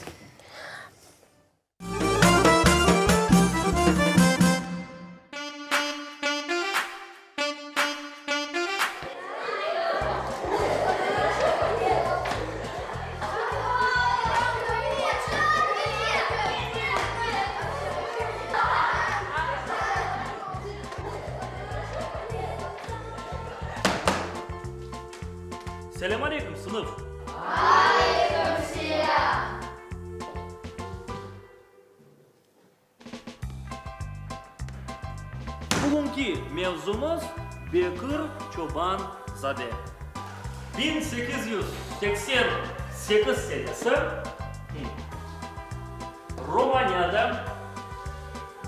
Selâm aleyküm, sınıf! Aleyküm selâm! Bugünki mevzumız, Bekir Çoban zade. 1888 senesi Romaniyada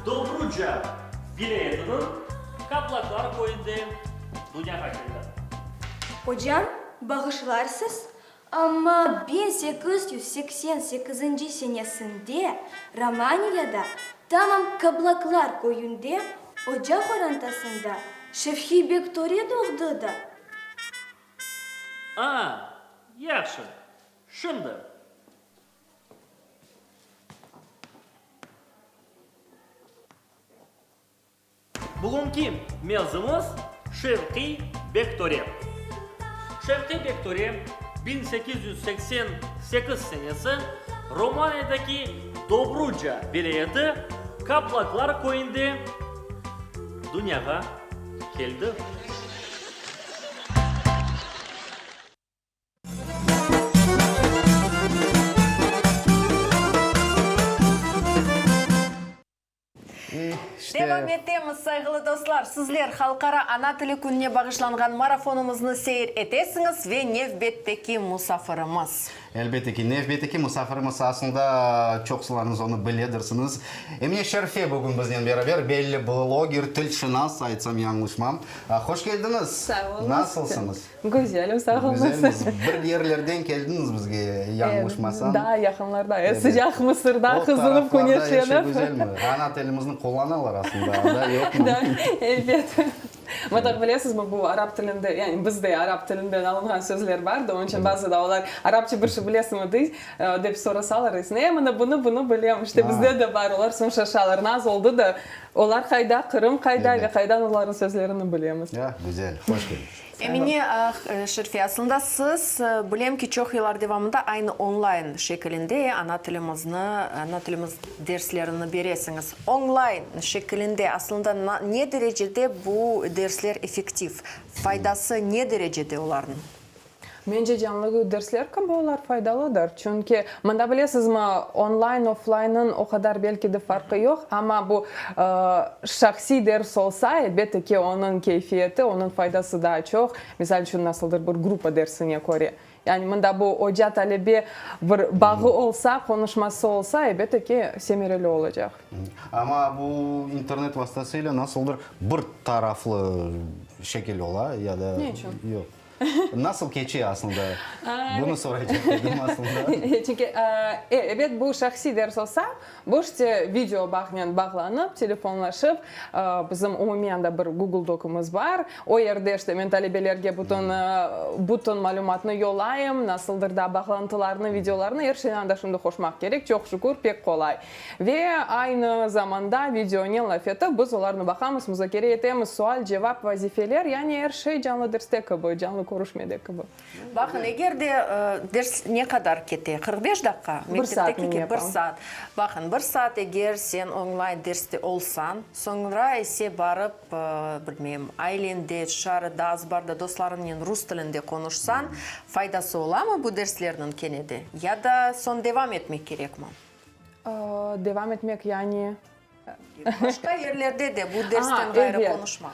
Dobruca vilâyetiniñ Kaplaklar köyünde dünyağa keldi. Ocam, bağışlarsız, Amma 1888 senesinde Romaniyada, tamam Kablaklar köyünde oca qorantasında Şevhiy Bektore doğdı da. A, yahşı. Şimdi. Bugünki mevzumız, Şevqiy Bektore. Şevqiy Bektore 1888 senesi Romaniyadaki Dobruca vilâyeti Kaplaklar köyünde dünyağa keldi. Devam etemiz, sayğılı dostlar. Sizler Halqara ana tili kününe bağışlanğan marafonımıznı seyir etesiñiz ve nevbetteki musafirimiz. Elbette ki, nevbetteki musafirimiz aslında çoqsularıñız onı biledirsiñiz. Emine Şerfe bugün biznen beraber, belli bloger, tilşınas, aytsam yañlışmam. Hoş keldiñiz! Sağ oluñız. Nasılsıñız? Güzelim, sağ oluñız. Güzelmiz. Bir yerlerden keldiñiz bizge, yañlışmasam. Daa yaqınlarda, sıcaq Mısırda qızınıp, küneşlenip. O taraflarda er şey güzelmi? Ana tilimizni qullanalar aslında, anda yoqmı? Da, elbet. Mıtlaq bilesizmi, bu arap tilinde, yani bizde arap tilinden alınğan sözler bar da, onıñ içün bazıda olar arapça bir şey bilesiñmi dey, dep sorasalar, deysiñ, e, mına bunı, bunı bilem, işte bizde de bar, olar soñ şaşalar, naz oldı da, olar qayda, Qırım qayda ve qaydan olarnıñ sözlerini bilemiz. Ya, güzel, hoş keldiñiz. Emine, Şerfe, aslında siz, bilem ki, çoq yıllar devamında aynı onlayn şekilinde ana tilimizni, ana tilimiz derslerini beresiñiz. Onlayn şekilinde aslında ne derecede bu dersler effektiv, faydası ne derecede olarnıñ? Mence, canlı dersler kibi olar faydalıdır. Çünki mında bilesizmi, onlayn, oflaynnıñ o qadar belki de farqı yoq, amma bu şahsiy ders olsa, elbette ki, onıñ keyfiyeti, onıñ faydası daa çoq, misal içün, nasıldır bir gruppa dersine köre. Yani mında bu oca-talebe bir bağı olsa, qonuşması olsa, elbette ki, semereli olacaq. Amma bu internet vastasıyla nasıldır bir taraflı şekil ola ya da Ne içün? yoq? Nasıl keçe aslında? Bunı soraycaq edim aslında. Çünki, ebet, bu şahsiy ders olsa, bu işte video bağnen bağlanıp, telefonlaşıp, bizim umumiy anda bir Google Doc'ımız bar, o yerde işte men talebelerge bütün, bütün malümatnı yollayım, nasıldır da bağlantılarnı, videolarnı, er şeyni anda şimdi qoşmaq kerek, çoq şükür, pek qolay. Ve aynı zamanda videonen laf etip, biz olarnı baqamız, muzakere etemiz, sual, cevap, vazifeler, yani er şey canlı derste kibi, canlı körüşmede kibi. Baqın, eger de ders ne qadar kete? 45 daqqa? Bir saat men Mektepteki kibi bir yapam. saat. Baqın, bir saat eger sen onlayn derste olsañ, soñra ise barıp, bilmeyim, ailende, tışarıda, azbarda dostlarıñnen rus tilinde qonuşsañ, faydası olamı bu derslerniñ kene de? Ya da soñ devam etmek kerekmi? Devam etmek, yani? Başqa yerlerde de bu dersten ğayrı qonuşmaq.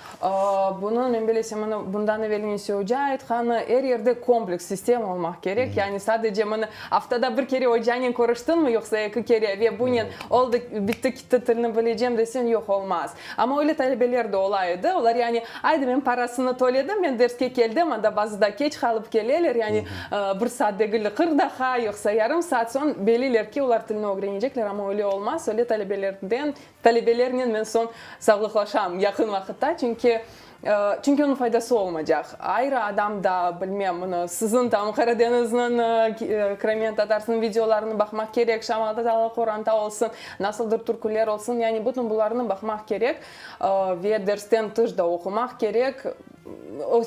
Bunı, men bilesem, mına bundan evel Nesi oca aytqanı, er yerde kompleks, sistema olmaq kerek. Yani sadece mına aftada bir kere ocanen körüştiñmi, yoqsa eki kere ve bunen oldı, bitti, kitti, tilni bilecem deseñ, yoq, olmaz. Amma öyle talebeler de ola edi. Olar yani, aydı, men parasını töledim, men derske keldim, anda bazıda keç qalıp keleler, yani bir saat degil de 40 daqqa, yoqsa yarım saat soñ beliler ki, olar tilni ögrenecekler, amma öyle olmaz. Öyle talebelerden, talebelernen men soñ sağlıqlaşam yaqın vaqıtta, çünki, çünki onıñ faydası olmacaq. Ayrı adam da, bilmem, mına siziñ tam Qaradeñizniñ, Crimean Tatarsnıñ videolarını baqmaq kerek, şamata qoranta olsun, Nasıldır türküler olsun, yani bütün bularnı baqmaq kerek ve dersten tış da oqumaq kerek,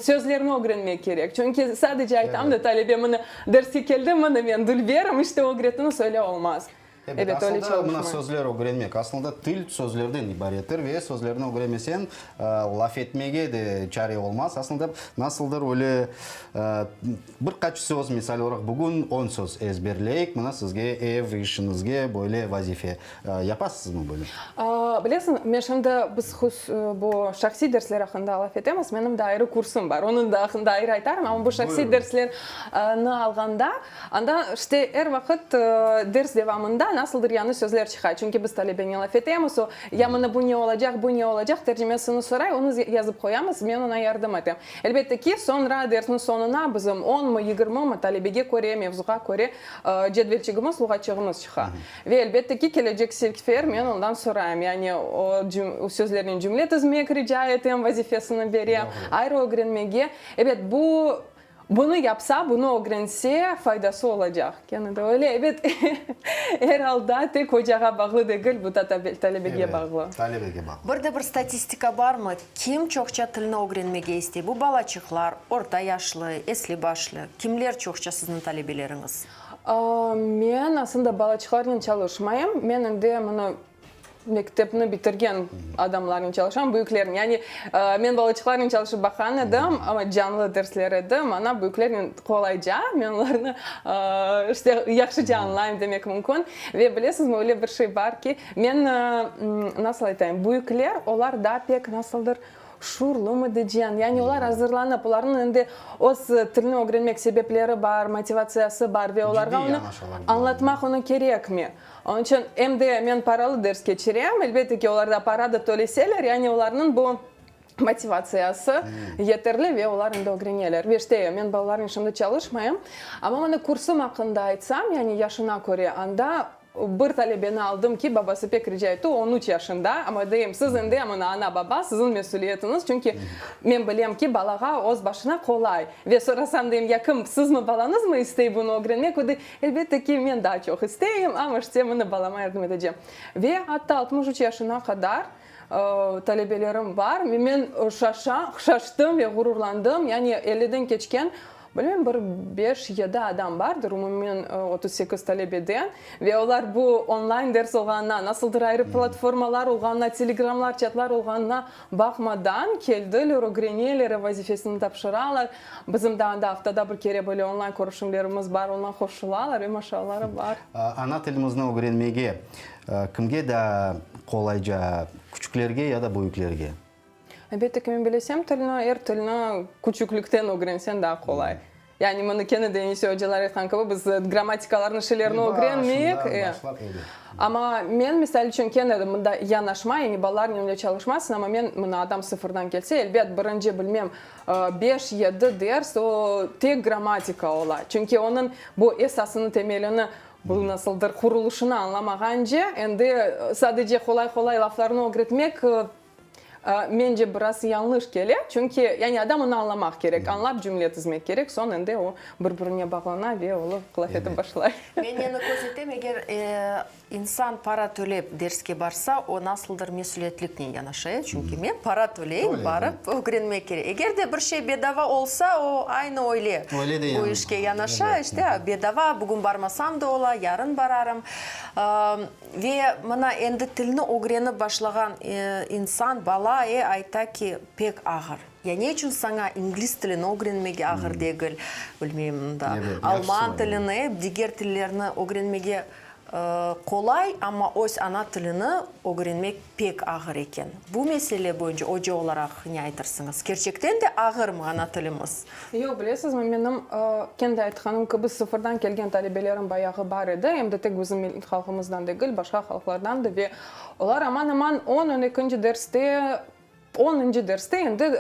sözlerni ögrenmek kerek. Çünki sadece aytam da talebe mına derske keldi, mına men dülberim, işte ögretiniz, öyle olmaz. Ebet, öyle çalışmay. Mına sözler ögrenmek, aslında til sözlerden ibarettir ve sözlerni ögrenmeseñ, laf etmege de çare olmaz. Aslında nasıldır öyle Bir qaç söz, misal olaraq, bugün on söz ezberleyik, mına sizge ev işiñizge böyle vazife. Yapasızmı böyle? Bilesiñ, men şimdi biz bu şahsiy dersler aqqında laf etemiz, menim de ayrı kursum bar, onıñ da aqqında ayrı aytarım, amma bu şahsiy derslerni alğanda, anda işte er vaqıt ders devamında nasıldır yañı sözler çıqa, çünki biz talebenen laf etemiz, o, ya mına bu ne olacaq, bu ne olacaq, tercimesini soray, onı yazıp qoyamız, men oña yardım etem. Elbette ki, soñra dersniñ soñuna bizim onmı, yigirmimi, talebege köre, mevzuğa köre cedvelçigimiz, luğatçığımız çıqa. Ve elbette ki, kelecek sefer men ondan sorayım, yani o sözlernen cümle tizmek rica etem, vazifesini berem, ayrı ögrenmege. Ebet, bu, bunı yapsa, bunı ögrense, faydası olacaq. Kene de öyle, ebet, er alda tek ocağa bağlı degil, bu da talebege bağlı. Ebet, talebege bağlı. Bir de bir statistika barmı, kim çoqça tilni ögrenmege istey, bu balaçıqlar, orta yaşlı, esli-başlı, kimler çoqça sizniñ talebeleriñiz? Men aslında balaçıqlarnen çalışmayım, men endi mına Mektepni bitirgen adamlarnen çalışam, büyüklernen. Yani men balaçıqlarnen çalışıp baqqan edim, amma canlı dersler edi. Maña büyüklernen qolayca, men olarnı işte yahşıca añlayım demek mümkün. Ve bilesizmi, öyle bir şey bar ki, men nasıl aytayım, büyükler, olar daa pek nasıldır Şuurlımı diyceñ, yani olar azırlanıp, olarnıñ endi öz tilini ögrenmek sebepleri bar, motivatsiyası bar ve olarğa onı añlatmaq onı kerekmi. Onıñ içün em de men paralı ders keçirem, elbette ki, olar da para da töleseler, yani olarnıñ bu motivatsiyası yeterli ve olar endi ögreneler. Ve işte, men balalarnen şimdi çalışmayım, amma mına kursum aqqında aytsam, yani yaşına köre, anda. Bir talebeni aldım ki, babası pek rica etti, o on üç yaşında, amma deyim, siz endi mına ana-baba, siziñ mesüliyetiñiz, çünki men bilem ki, balağa öz başına qolay. Ve sorasam, deyim, ya kim, sizmi, balañızmı istey bunı ögrenmek? O dey, elbette ki, men daa çoq isteyim, amma işte mına balama yardım etecem. Ve atta 63 yaşına qadar talebelerim bar, ve men şaşa, şaştım ve ğururlandım, yani elliden keçken, Bilmem, bir beş, yedi adam bardır, umumen 38 talebeden. Ve olar bu onlayn ders olğanına, nasıldır ayrı platformalar olğanına, telegramlar, çatlar olğanına baqmadan keldiler, ögreneler, ev vazifesini tapşıralar. Bizim de anda aftada bir kere böyle onlayn körüşümlerimiz bar, oña qoşulalar ve maşalları bar. Ana tilimizni ögrenmege kimge daa qolayca, küçüklerge ya da büyüklerge? Elbette ki, men bilesem tilni, er tilni küçüklikten ögrensen daa qolay. Yani mını kene de Enise ocalar aytqan kibi, biz grammatikalarnı, şeylerni ögrenmeyik. Amma men, misal içün, kene de mında yanaşma, yani balalarnen öyle çalışmasın, amma men, mına, adam sıfırdan kelse, elbet, birinci, bilmem, beş, yedi ders o tek grammatika ola. Çünki onıñ bu esasını, temelini, bu nasıldır qurulışını añlamağance, endi sadece qolay-qolay laflarnı ögretmek, Mence, biraz yañlış kele, çünki, yani adam onı añlamaq kerek, añlap cümle tizmek kerek, soñ endi o bir-birine bağlana ve olı laf etip başlay. Men neni köz etem, eger insan para tölep derske barsa, o nasıldır mesülietliknen yanaşa, çünki men para töleyim, barıp ögrenmek kerek. Eger de bir şey bedava olsa, o aynı öyle bu işke yanaşa, işte, bedava, bugün barmasam da ola, yarın bararım. Ve mına endi tilni ögrenip başlağan insan, bala, e, ayta ki, pek ağır. Ya ne içün saña ingliz tilini ögrenmege ağır degil, bilmeyim, da, alman tilini, e, diger tillerni ögrenmege qolay, amma öz ana tilini ögrenmek pek ağır eken. Bu mesele boyunca oca olaraq ne aytırsıñız? Kerçekten de ağırmı ana tilimiz? Yoq, bilesizmi, menim, kendi aytqanım kibi, sıfırdan kelgen talebelerim bayağı bar edi, em de tek bizim halqımızdan degil, başqa halqlardan da, ve olar aman-aman on, on ekinci derste, onıncı derste endi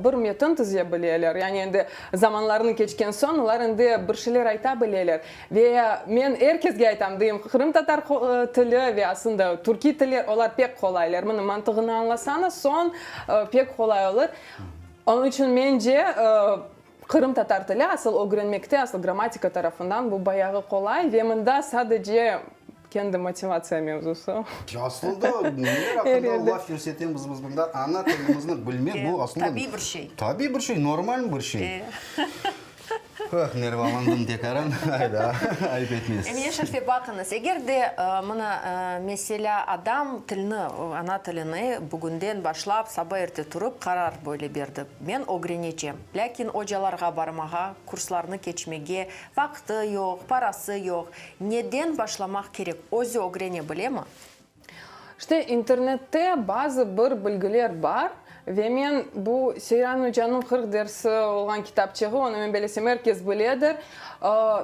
bir metin tize bileler, yani endi zamanlarını keçken soñ olar endi bir şeyler ayta bileler. Ve men er kesge aytam, deyim, qırımtatar tili ve aslında türkiy tiller, olar pek qolaylar, mına mantığını añlasañız, soñ pek qolay olur. Onıñ içün, mence, qırımtatar tili asıl ögrenmekte, asıl grammatika tarafından bu bayağı qolay ve mında sadece kendi motivatsiya mevzusı. Aslında, neler aqqında laf yürsetemiz biz mında, ana tilimizni bilmek, bu aslında. Tabiiy bir şey. Tabiiy bir şey, normal bir şey. Ah, nervalandım tekaran, ayda, ayıp etmez. Emine Şerfe, baqıñız, eger de, mına, meselâ, adam tilni, ana tilini bugünden başlap, saba erte turıp qarar böyle berdi, men ögrenecem, lâkin ocalarğa barmağa, kurslarnı keçmege vaqtı yoq, parası yoq, neden başlamaq kerek, özü ögrene bilemi? İşte, internette bazı bir bilgiler bar ve men bu Seyran ocanıñ 40 dersi olğan kitapçığı, onı men belesem er kes biledir,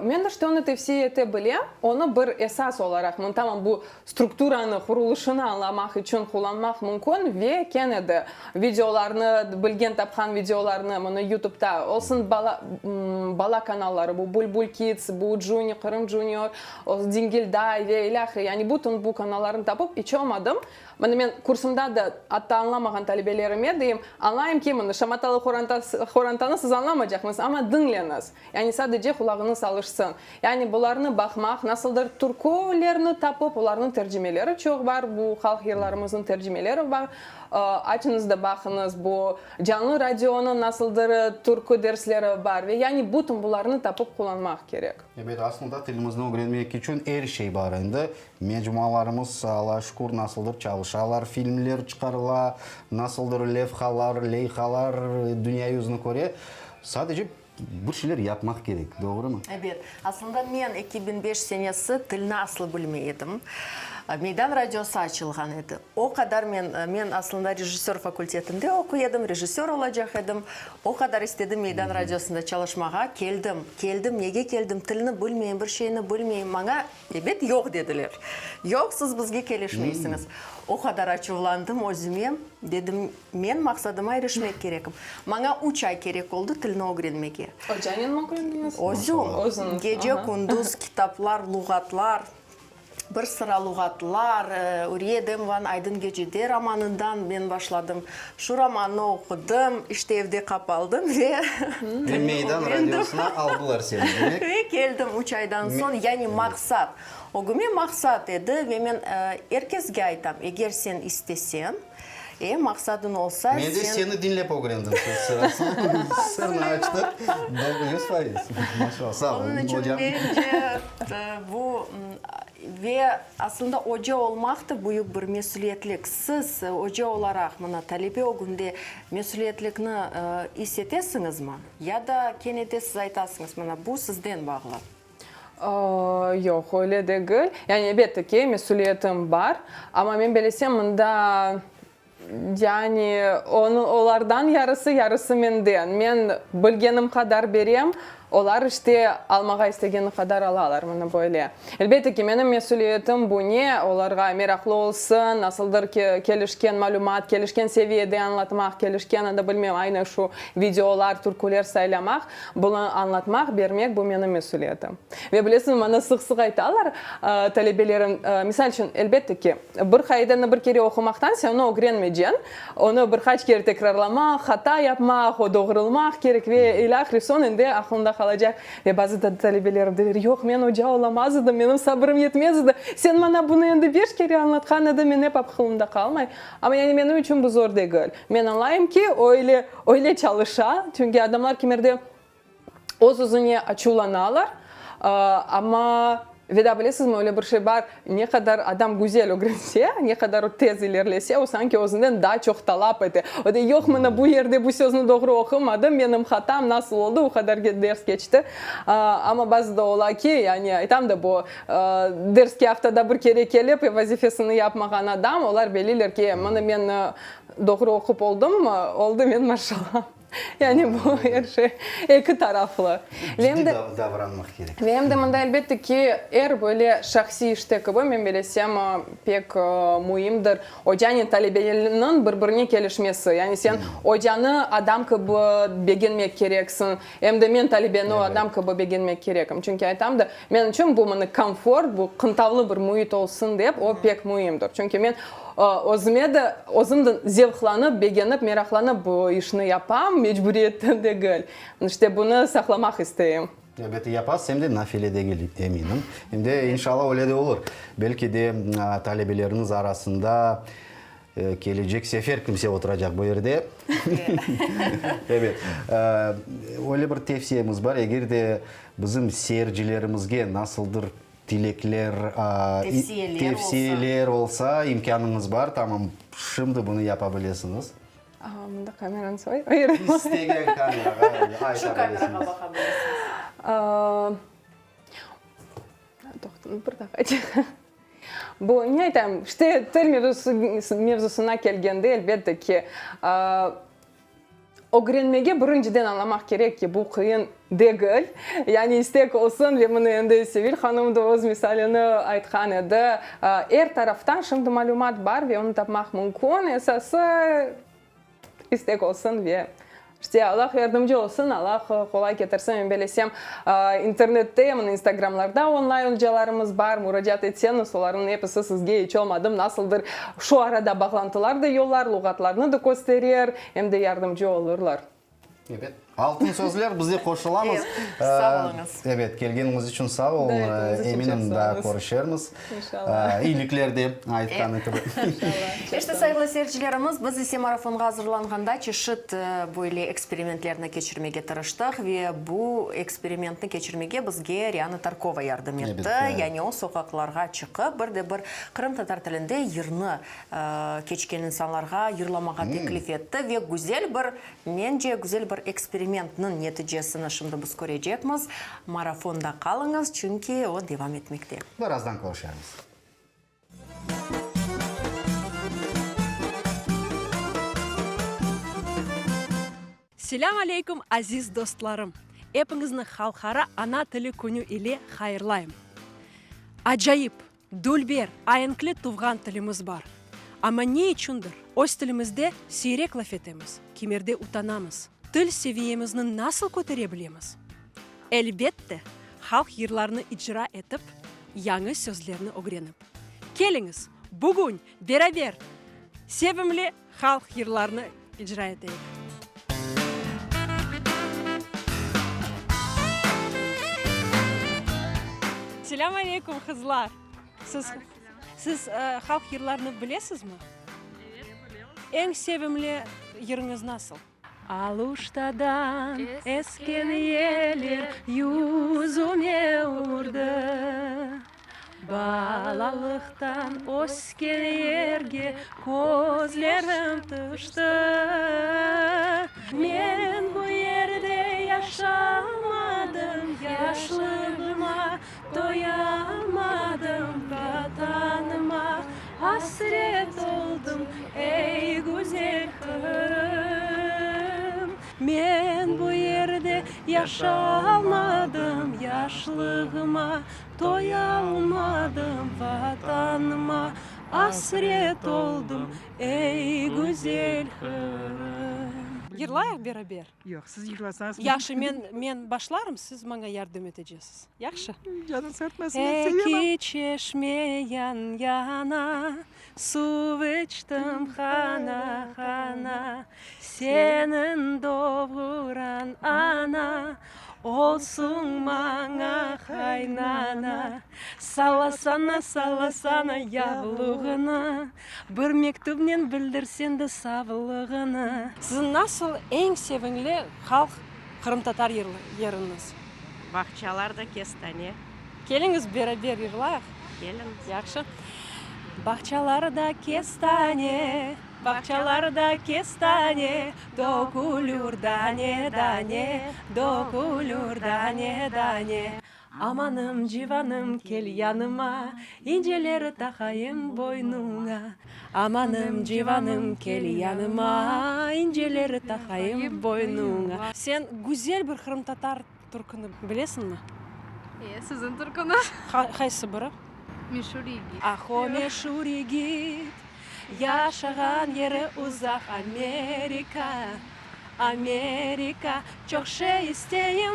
men işte onı tevsiye ete bilem, onı bir esas olaraq, mın tamam bu strukturanı, qurulışını añlamaq içün qullanmaq mümkün ve kene de videolarnı, bilgen tapqan videolarnı, mına YouTubeta olsun bala, bala kanalları, bu Bülbül Kids, bu Junior, Qırım Junior, O, Dingilday ve ilâhre, yani bütün bu kanallarnı tapıp iç olmadım. Mına men kursumda da atta añlamağan talebelerime deyim, añlayım ki, mına şamatalı horantanı siz añlamacaqmız, amma diñleñiz. Yani sadece qulağıñız alışsın. Yani bularnı baqmaq, nasıldır türkülerni tapıp, olarnıñ tercimeleri çoq bar, bu halq yırlarımıznıñ tercimeleri bar. Açıñız da baqıñız, bu canlı radionıñ nasıldır türkü dersleri bar ve yani bütün bularnı tapıp qullanmaq kerek. Ebet, aslında tilimizni ögrenmek içün er şey bar endi. Mecmualarımız, Allağa şükür, nasıldır çalışalar, filmler çıqarıla, nasıldır levhalar, leyhalar dünya yüzüni köre. Sadece bir şeyler yapmaq kerek, doğrumı? Ebet. Aslında men 2005 senesi tilni aslı bilmey edim. Meydan radiosı açılğan edi. O qadar men, men aslında rejissör fakultetinde oquy edim, rejissör olacaq edim. O qadar istedim Meydan radiosında çalışmağa, keldim, keldim, nege keldim, tilni bilmeyim, bir şeyni bilmeyim, maña, ebet, yoq dediler. Yoq, siz bizge kelişmeysiñiz. O qadar açuvlandım özüme, dedim, men maqsadıma irişmek kerekim. Maña üç ay kerek oldı tilni ögrenmege. Ocanen mi ögrendiñiz? Özüm. Gece-kündüz kitaplar, luğatlar. Bir sıra luğatlar, Uriye Edemovanıñ Aydın gecede romanından men başladım. Şu romannı oqudım, işte evde qapaldım ve Ve Meydan radiosına aldılar seni, demek. Ve keldim üç aydan soñ, yani maqsat, ögüme maqsat edi ve men er kesge aytam, eger sen isteseñ, e, maqsadıñ olsa, Men de sen. seni diñlep ögrendim, söz sırası. Sırnı açtıq, 100%. Maşallah, sağ ol, Onıñ içün ocam. mence, bu Ve aslında oca olmaq da büyük bir mesüliyetlik. Siz oca olaraq mına talebe ögünde mesüliyetlikni is etesiñizmi? Ya da kene de siz aytasıñız, mına bu sizden bağlı? Yoq, öyle degil. Yani, elbette ki, mesüliyetim bar, amma men belesem, mında Yani, onı, olardan yarısı, yarısı menden. Men bilgenim qadar berem, olar işte almağa istegeni qadar alalar, mına böyle. Elbette ki, menim mesüliyetim bu ne, olarğa meraqlı olsun, nasıldır kelişken malümat, kelişken seviyede añlatmaq, kelişken, anda bilmem, aynı şu videolar, türküler saylamaq, bunı añlatmaq, bermek, bu menim mesüliyetim. Ve bilesiñmi, maña sıq-sıq aytalar talebelerim, misal içün, elbette ki, Bir qaideni bir kere oqumaqtan sen onı ögrenmeyceñ. Onı bir qaç kere tekrarlamaq, hata yapmaq, o doğrulmaq kerek ve ilâhre, soñ endi aqlıñda qalacaq. Ve bazı talebelerim deyler, Yoq, men oca olamaz edim, menim sabırım yetmez edi. Sen maña bunı endi beş kere añlatqan ediñ, men ep aqılımda qalmay. Amma yani menim içün bu zor degil. Men añlayım ki, öyle, öyle çalışa, çünki adamlar kimerde Öz-özüne açuvlanalar, amma ve daa bilesizmi, öyle bir şey bar, ne qadar adam güzel ögrense, ne qadar o tez ilerlese, o sanki özünden daa çoq talap ete. O dey, yoq, mına bu yerde bu sözni doğru oqumadım, menim hatam, nasıl oldı, o qadar ders keçti. Amma bazıda ola ki, yani aytam da, bu derske aftada bir kere kelip vazifesini yapmağan adam, olar belliler ki, mına men doğru oqup oldımmı, oldı, men maşallah. Yani bu er şey eki taraflı. Ciddiy davranmaq kerek. Ve em de mında elbette ki, er böyle şahsiy işte kibi, men bilesem, pek müimdir ocanen talebeniñ bir-birine kelişmesi. Yani sen ocanı adam kibi begenmek kereksiñ, em de men talebeni adam kibi begenmek kerekim. Çünki aytam da, men içün bu mına komfort, bu qıntavlı bir müit olsun dep, o pek müimdir. Çünki men Özüme de, özüm de zevqlanıp, begenip, meraqlanıp bu işni yapam, mecburiyetten degil. İşte, bunı saqlamaq isteyim. Elbette, yapasız, em de nafile degil, eminim. Em de, inşallah, öyle de olur. Belki de, talebeleriñiz arasında kelecek sefer kimse oturacaq bu yerde. Ebet. Öyle bir tevsiyemiz bar, eger de bizim seyircilerimizge nasıldır Tilekler, tevsiyeler olsa, imkânıñız bar, tamam, şimdi bunı yapa bilesiñiz. Mında kameranı soy. İstegen kamerağa ayta Şu kamerağa baqa bilesiñiz. Toqtañ, bir daqaçıq. Bu, ne aytayım, işte, til mevzusına kelgende, elbette ki, Ögrenmege birinciden añlamaq kerek ki, bu qıyın degil. Yani istek olsun, ve mına endi Sevil hanım da öz misalini aytqan edi, er taraftan şimdi malümat bar ve onı tapmaq mümkün. Esası, istek olsun ve işte Allah yardımcı olsun, Allah qolay ketirsin. Men belesem, internette, mına instagramlarda onlayn ocalarımız bar, muracaat etseñiz, olarnıñ episi sizge iç olmadım nasıldır şu arada bağlantılar da yollar, luğatlarnı da kösterer, em de yardımcı olurlar. Ebet. Altın sözler, biz de qoşulamız. Sağ oluñız. Ebet, kelgeniñiz içün sağ oluñ. Eminim, daa körüşermiz. İnşallah. İyilikler de aytqanı kibi. İnşallah. İşte, sayğılı seyircilerimiz, biz ise marafonğa azırlanğanda çeşit böyle eksperimentlerni keçirmege tırıştıq ve bu eksperimentni keçirmege bizge Riana Tarkova yardım etti. Yani o, soqaqlarğa çıqıp, bir de bir qırımtatar tilinde yırnı keçken insanlarğa yırlamağa teklif etti ve güzel bir, mence, güzel bir eksperimentniñ neticesini şimdi biz körecekmiz. Marafonda qalıñız, çünki o devam etmekte. Birazdan körüşermiz. Selâm aleyküm, aziz dostlarım! Epiñizni Halqara ana tili künü ile hayırlayım! Acayip, dülber, aenkli tuvğan tilimiz bar. Amma ne içündir öz tilimizde siyrek laf etemiz, kimerde utanamız. Til seviyemizni nasıl kötere bilemiz? Elbette, halq yırlarını icra etip, yañı sözlerni ögrenip. Keliñiz, bugün beraber sevimli halq yırlarını icra eteyik. Selâm aleyküm, qızlar! Siz, siz halq yırlarını bilesizmi? Evet, bilemiz. Eñ sevimli yırıñız nasıl? Aluştadan esken yeller yüzüme urdı, Balalıqtan ösken yerge közlerim tüşti. Men bu yerde yaşalmadım, yaşlığıma toyalmadım, Vatanıma Hasret oldım, ey güzel Qırım. Men bu yerde yaşalmadım, yaşlığıma toyalmadım, Vatanıma asret oldım, ey güzel Qırım. Yırlayıq beraber? Yoq, siz yırlasañız. Yahşı, men, men başlarım, siz maña yardım etecesiz. Yahşı? Canıñ sertmesin, men sevemem. Eki çeşme yan-yana, suv içtim qana-qana, Seniñ doğuran ana, olsun maña qaynana. Sallasana, sallasana yavluğını, Bir mektüpnen bildirsen de savlığını. Siziñ nasıl eñ sevimli halq qırımtatar yırıñız? Bağçalarda kestane. Keliñiz beraber yırlayıq. Keliñiz. Yahşı. Bağçalarda kestane, bağçalarda kestane, Tökülür dane-dane, tökülür dane-dane. Amanım, civanım, kel yanıma, İnceleri taqayım boynuña. Amanım, civanım, kel yanıma, İnceleri taqayım boynuña. Sen güzel bir qırımtatar türküni bilesiñmi? E, siziñ türküñiz. Qaysı biri? Meşur yigit. Ah, o meşur yigit, yaşağan yeri uzaq Amerika, Amerika, çoq şey isteyim.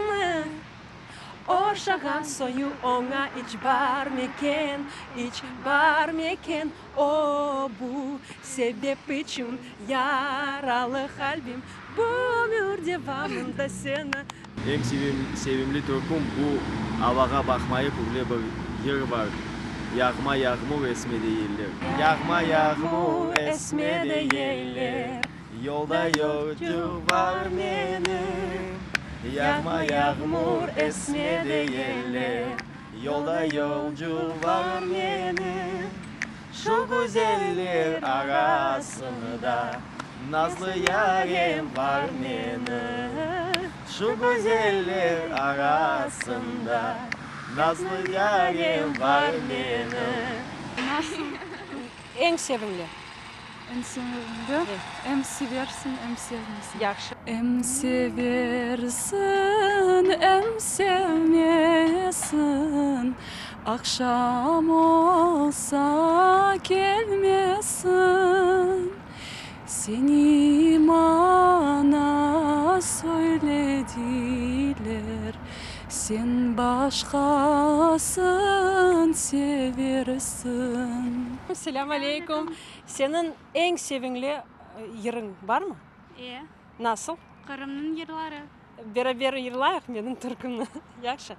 Oşağan soyu oña iç barmeken, iç barmeken, O, bu sebep içün yaralı qalbim bu ömür devamında seni. Eñ sevimli türküm bu avağa baqmayıp öyle bir yır bar, Yağma yağmur esme de yeller. Yağma yağmur esme de yeller. Yolda yolcu bar menim, Yağma yağmur, esme de yeller, Yolda yolcu bar menim, Şu güzeller arasında Nazlı yarem bar menim, Şu güzeller arasında Nazlı yarem bar menim. Nasıl? Eñ sevimli. Eñ sevimli, em seversiñ, em sevmeysiñ. Yahşı. Em seversiñ, em sevmezsiñ, Aqşam olsa kelmezsiñ. Seni maña söylediler, Sen başqasın seversiñ. Selâm aleyküm. Seniñ eñ sevimli yırıñ barmı? E. Nasıl? Qırımnıñ yırları. Beraber yırlayıq menim türkümni. Yahşı.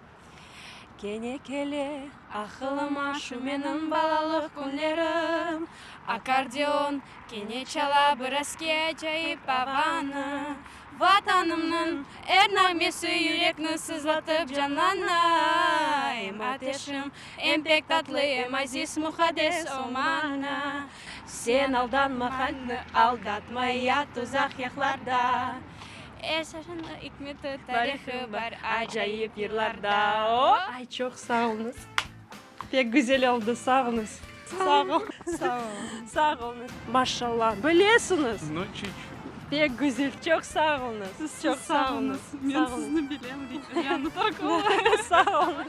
Kene kele aqılıma şu menim balalıq künlerim, Akkordeon kene çala bir eski acayip avanı, Vatanımnıñ er nağmesi yürekni sızlatıp canlana, Em ateşim, em pek tatlı, em aziz, muqaddes o maña. Sen aldanma, halqnı aldatma, yat uzaq yaqlarda. Er şaşanıñ ikmeti, tarihı bar acayip yırlarda. Ay, çoq sağ oluñız. Pek güzel oldı, sağ oluñız. Sağ ol. Sağ oluñız. Sağ oluñız. Maşallah, bilesiñiz. No, çüç-çüt. Pek güzel, çoq sağ oluñız. Siz Çoq sağ oluñız. Men sizni bilem, Riana Torkova. Sağ oluñız.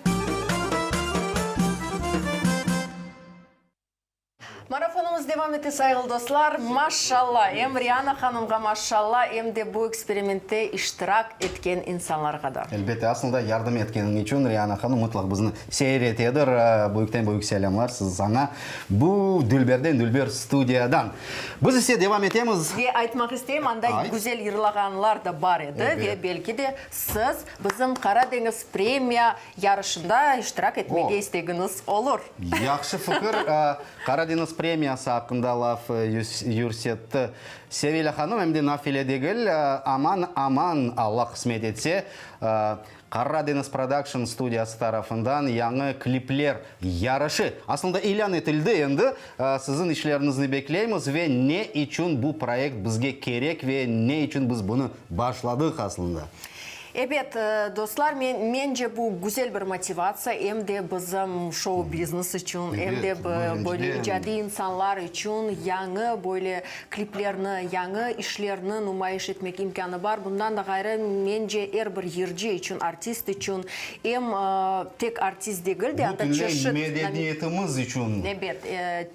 Marafonımız. devam ete, sayğılı dostlar. Maşşalla, em Riana hanımğa maşşalla, em de bu eksperimentte iştirak etken insanlarğa da. Elbette, aslında yardım etkeniñ içün Riana hanım mıtlaq bizni seyir etedir. Büyükten-büyük selâmlar saña bu dülberden-dülber studiyadan. Biz ise devam etemiz. Ve aytmaq isteyim, anda güzel yırlağanlar da bar edi ve belki de siz bizim Qara deñiz premiya yarışında iştirak etmege istegiñiz olur. Yahşı fikir. Qara deñiz premiyası aqqında laf yürsetti Sevilâ hanım. Em de nafile degil, aman-aman, Alla qısmet etse, Qara deñiz Production studiyası tarafından yañı klipler yarışı, aslında ilân etildi endi, siziñ işleriñizni bekleymiz ve ne içün bu proyekt bizge kerek ve ne içün biz bunı başladıq aslında? Ebet, dostlar, men, mence, bu güzel bir motivatsiya em de bizim şou-biznes içün, em de böyle icadiy insanlar içün yañı böyle kliplerni, yañı işlerni numayış etmek imkânı bar. Bundan da ğayrı, mence, er bir yırcı içün, artist içün, em tek artist degil de, anda çeşit. Bütünley medeniyetimiz içün. Ebet,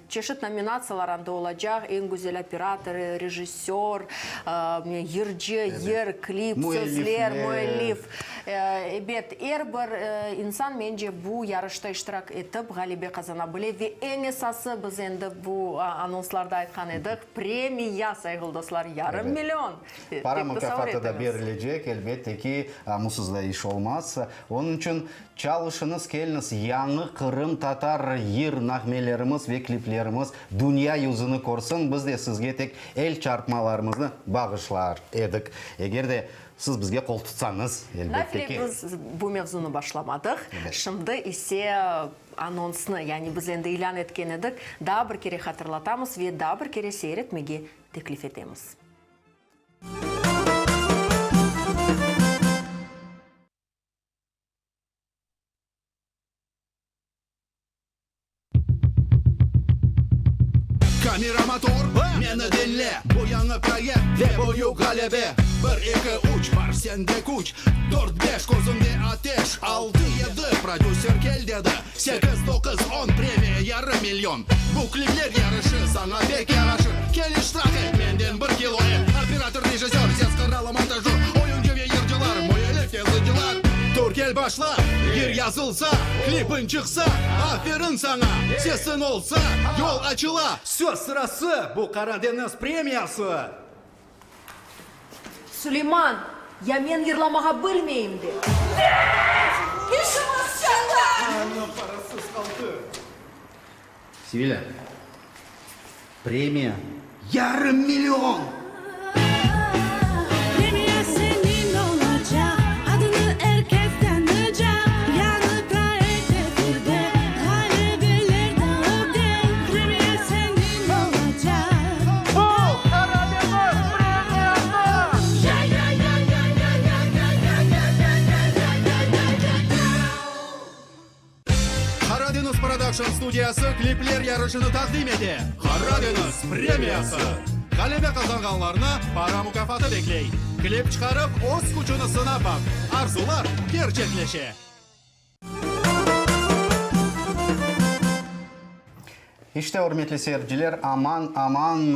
çeşit nominatsiyalar anda olacaq, eñ güzel operator, rejissör, yırcı, yır, klip, sözler, müellif. Ebet, er bir insan, mence, bu yarışta iştirak etip, ğalebe qazana bile. Ve eñ esası, biz endi bu anonslarda aytqan edik, premiya, sayğılı dostlar, yarım million! Para mukâfatı da berilecek, elbette ki, musız da iş olmaz. Onıñ içün çalışıñız, keliñiz, yañı qırımtatar yır nağmelerimiz ve kliplerimiz dünya yüzüni körsin, biz de sizge tek el çarpmalarımıznı bağışlar edik. Eger de Siz bizge qol tutsañız, elbette ki. Nafile biz bu mevzunı başlamadıq. Şimdi ise anonsnı, yani biz endi ilân etken edik, daa bir kere hatırlatamız ve daa bir kere seyir etmege teklif etemiz. Kamera motor, meni diñle, bu yañı proyekt ve büyük ğalebe. Bir, eki, üç, bar sende küç, dört, beş, közüñde ateş, altı, yedi, prodüser kel dedi, sekiz, doquz, on, premiya yarım million. Bu klipler yarışı saña pek yaraşır, kel iştirak et, menden bir kilo et. Operator, rejissör, ses qıralı, montajör, oyuncı ve yırcılar, müellif, yazıcılar. Tur kel başla, yır yazılsa, klipiñ çıqsa, aferin saña, sesiñ olsa, yol açıla. Söz sırası, bu Qara deñiz premiyası! Suleyman, ya men yırlamağa bilmeyim de. Ne? İşimiz çattı! Ana parasız qaldı. Sevilâ, premiya yarım million! Premiya seniñ olacaq, adını er kes tanıycaq. Yañı proyekt efirde, ğalebeler de ögde. Premiya seniñ olacaq. Bu Qara deñiz premiyası! Qaradeñiz Production studiyası klipler yarışını taqdim ete, Qaradeñiz premiyası! Ğalebe qazanğanlarnı para mukâfatı bekley. Klip çıqarıp, öz küçüni sınap baq, arzular kerçekleşe! İşte, ürmetli seyirciler, aman-aman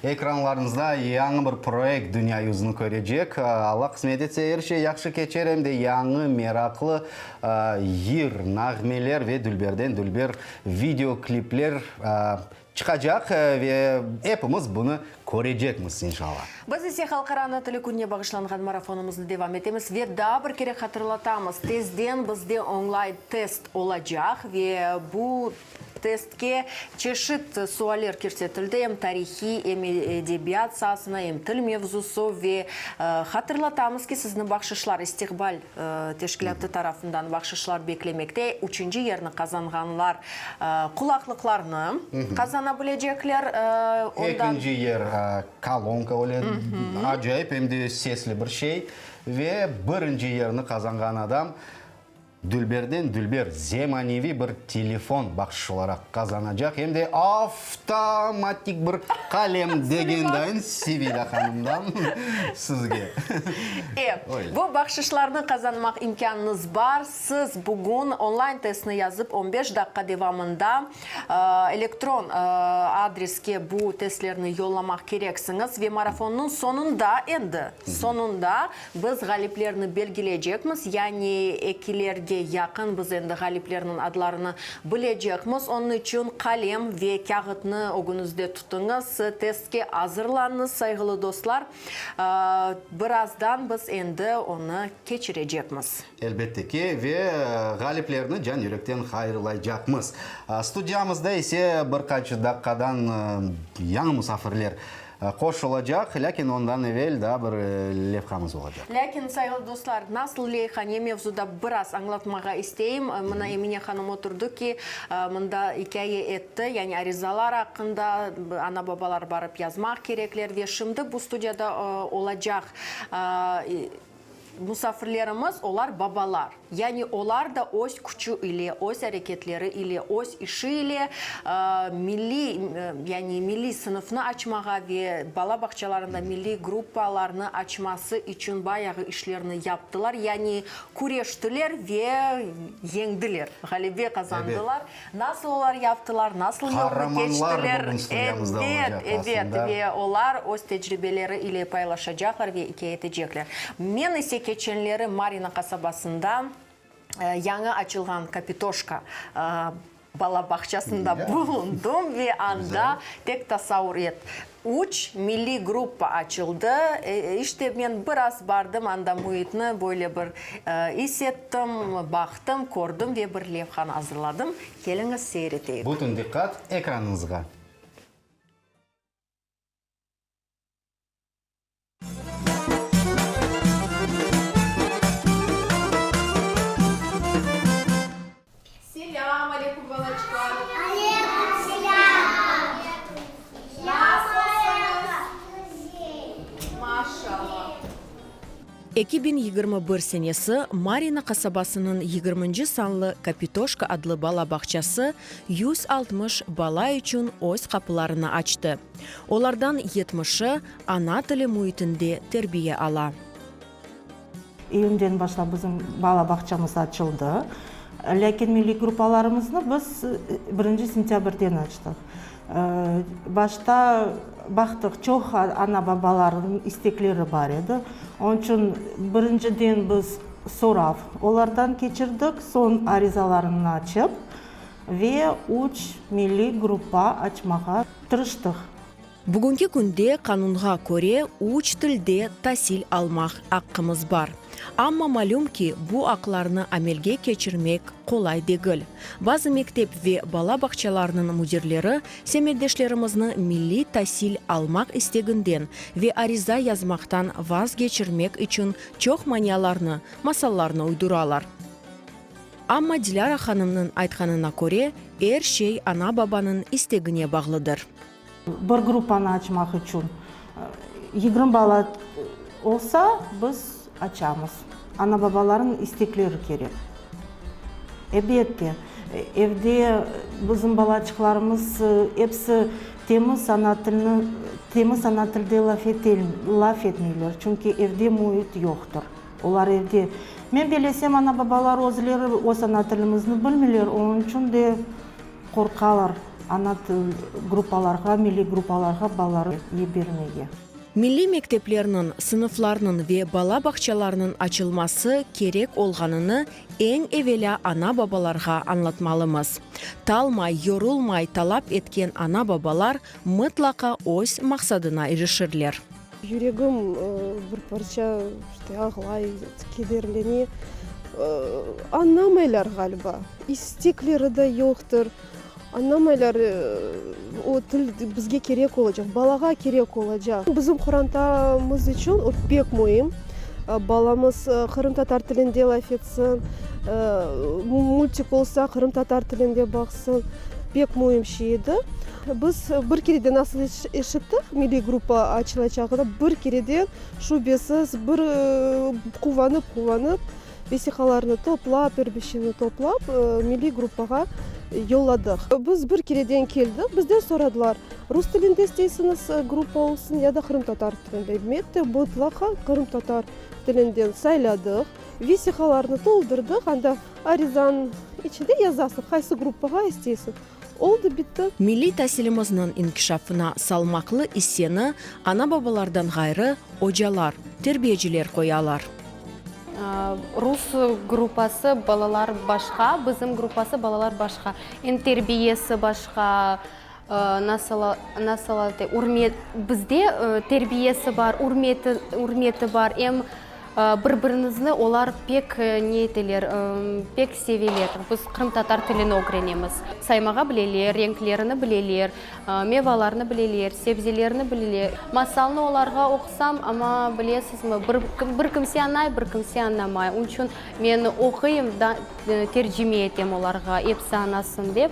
ekranlarıñızda yañı bir proyekt dünya yüzüni körecek. Alla qısmet etse, er şey yahşı keçer, em de yañı, meraqlı yır, nağmeler ve dülberden-dülber videoklipler çıqacaq ve epimiz bunı körecekmiz, inşalla. Biz ise Halqara ana tili kününe bağışlanğan marafonımıznı devam etemiz ve daa bir kere hatırlatamız, tezden bizde onlayn test olacaq ve bu Testke çeşit sualler kirsetildi, em tarihiy, em edebiyat saasına, em til mevzusı ve hatırlatamız ki, sizni bahşışlar, İstiqbal teşkilâtı tarafından bahşışlar beklemekte. Üçünci yerni qazanğanlar qulaqlıqlarnı qazana bilecekler. Ondan. Ekinci yer kolonka, öyle acayip em de sesli bir şey. Ve birinci yerni qazanğan adam. Dülberden dülber zemaneviy bir telefon bahşış olaraq qazanacaq, em de avtomatik bir qalem degendayın Sevilâ hanımdan sizge. E, bu bahşışlarnı qazanmaq imkânıñız bar. Siz bugün onlayn testni yazıp, on beş daqqa devamında elektron adreske bu testlerni yollamaq kereksiñiz ve marafonnıñ soñunda, endi soñunda biz ğaliplerni belgileycekmiz, yani ekilerge yaqın biz endi ğaliplerniñ adlarını bilecekmiz. Onıñ içün qalem ve kâğıtnı ögüñizde tutıñız, testke azırlanıñız, sayğılı dostlar. Birazdan biz endi onı keçirecekmiz. Elbette ki, ve ğaliplerni can-yürekten hayırlaycaqmız. Studiyamızda ise bir qaç daqqadan yañı musafirler qoşulacaq, lâkin ondan evel daa bir levhamız olacaq. Lâkin, sayğılı dostlar, nasıl leyha, ne mevzuda biraz añlatmağa isteyim. Mına Emine hanım oturdı ki, mında ikâye etti, yani arizalar aqqında, ana-babalar barıp yazmaq kerekler ve şimdi bu studiyada olacaq Musafirlerimiz, olar babalar. Yani olar da öz küçü ile, öz areketleri ile, öz işi ile milliy, yani milliy sınıfnı açmağa ve bala bağçalarında milliy gruppalarnı açması içün bayağı işlerni yaptılar. Yani küreştiler ve yeñdiler, ğalebe qazandılar. Nasıl olar yaptılar, nasıl yolnı Qaramanlar keçtiler? bugün studiyamızda Ebet, olacaq ebet, aslında. ve olar öz tecribeleri ile paylaşacaqlar ve ikâye etecekler. Men ise keçenleri Marino qasabasında yañı açılğan Kapitoşka bala bağçasında bulundım ve anda, tek tasavur et, Üç milliy gruppa açıldı. İşte, men biraz bardım, anda müitni böyle bir is ettim, baqtım, kördim ve bir levhanı azırladım. Keliñiz, seyir eteyik. Bütün diqqat ekranıñızğa! Selâm aleyküm, balaçıqlar! Aleyküm selâm! Nasılsıñız? Maşallah! 2021 senesi Marino qasabasınıñ yigirminci sanlı Kapitoşka adlı bala bağçası 160 bala içün öz qapılarını açtı. Olardan yetmişi ana tili müitinde terbiye ala. İyünden başlap bizim bala bağçamız açıldı. Lâkin milliy gruppalarımıznı biz birinci sentâbrden açtıq. Başta baqtıq, çoq ana-babalarnıñ istekleri bar edi. Onıñ içün birinciden biz sorav olardan keçirdik, soñ arizalarını açıp ve üç milliy gruppa açmağa tırıştıq. Bugünki künde qanunğa köre üç tilde tasil almaq aqqımız bar. Amma malüm ki, bu aqlarnı amelge keçirmek qolay degil. Bazı mektep ve bala bağçalarınıñ müdirleri semetdeşlerimizni milliy tasil almaq isteginden ve ariza yazmaqtan vazgeçirmek içün çoq manialarnı, masallarnı uyduralar. Amma Dilâra hanımnıñ aytqanına köre, er şey ana-babanıñ istegine bağlıdır. Bir gruppanı açmaq içün 20 bala olsa, biz açamız. Ana-babalarnıñ istekleri kerek. Elbette, evde bizim balaçıqlarımız episi temiz ana tilni, temiz ana tilde laf etmeyler, çünki evde müit yoqtır. Olar evde, men belesem, ana-babalar özleri öz ana tilimizni bilmeyler, onıñ içün de Qorqalar ana til gruppalarğa, milliy gruppalarğa balaları yibermege. Milliy mekteplerniñ, sınıflarnıñ ve bala bağçalarınıñ açılması kerek olğanını eñ evelâ ana-babalarğa añlatmalımız. Talmay, yorulmay talap etken ana-babalar mıtlaqa öz maqsadına irişirler. Yüregim bir parça işte ağlay, kederlene. Añlamaylar ğaliba. İstekleri de yoqtır. Añlamaylar, o til bizge kerek olacaq, balağa kerek olacaq. Bizim qorantamız içün o pek müim. Balamız qırımtatar tilinde laf etsin, multik olsa qırımtatar tilinde baqsın, pek müim şey edi. Biz bir kereden nasıl eşittik, milliy gruppa açılacağını, bir kereden şübesiz, bir quvanıp-quvanıp. Vesiqalarnı toplap, er bir şeyni toplap, milliy gruppağa yolladıq. Biz bir kereden keldik, bizden soradılar, rus tilinde isteysiñiz gruppa olsun ya da qırımtatar tilinde? Elbette, mıtlaqa qırımtatar tilinden sayladıq, vesiqalarnı toldurdıq, anda arizanıñ içinde yazasıñ, qaysı gruppağa isteysiñ. Oldı, bitti. Milliy tasilimizniñ inkişafına salmaqlı isseni ana-babalardan ğayrı ocalar, terbiyeciler qoyalar. Rus gruppası balalar başqa, bizim gruppası balalar başqa. Em terbiyesi başqa, nasıl nasıl ürmet, bizde terbiyesi bar, ürmeti ürmeti bar, em Bir-birimizni olar pek ne eteler, pek seveler. Biz qırımtatar tilini ögrenemiz. Saymağa bileler, renklerini bileler, mevalarnı bileler, sebzelerni bileler. Masalnı olarğa oqusam, amma bilesizmi, bir bir kimse añlay, bir kimse añlamay. Onıñ içün men oquyım da, tercime etem olarğa, episi añlasın dep.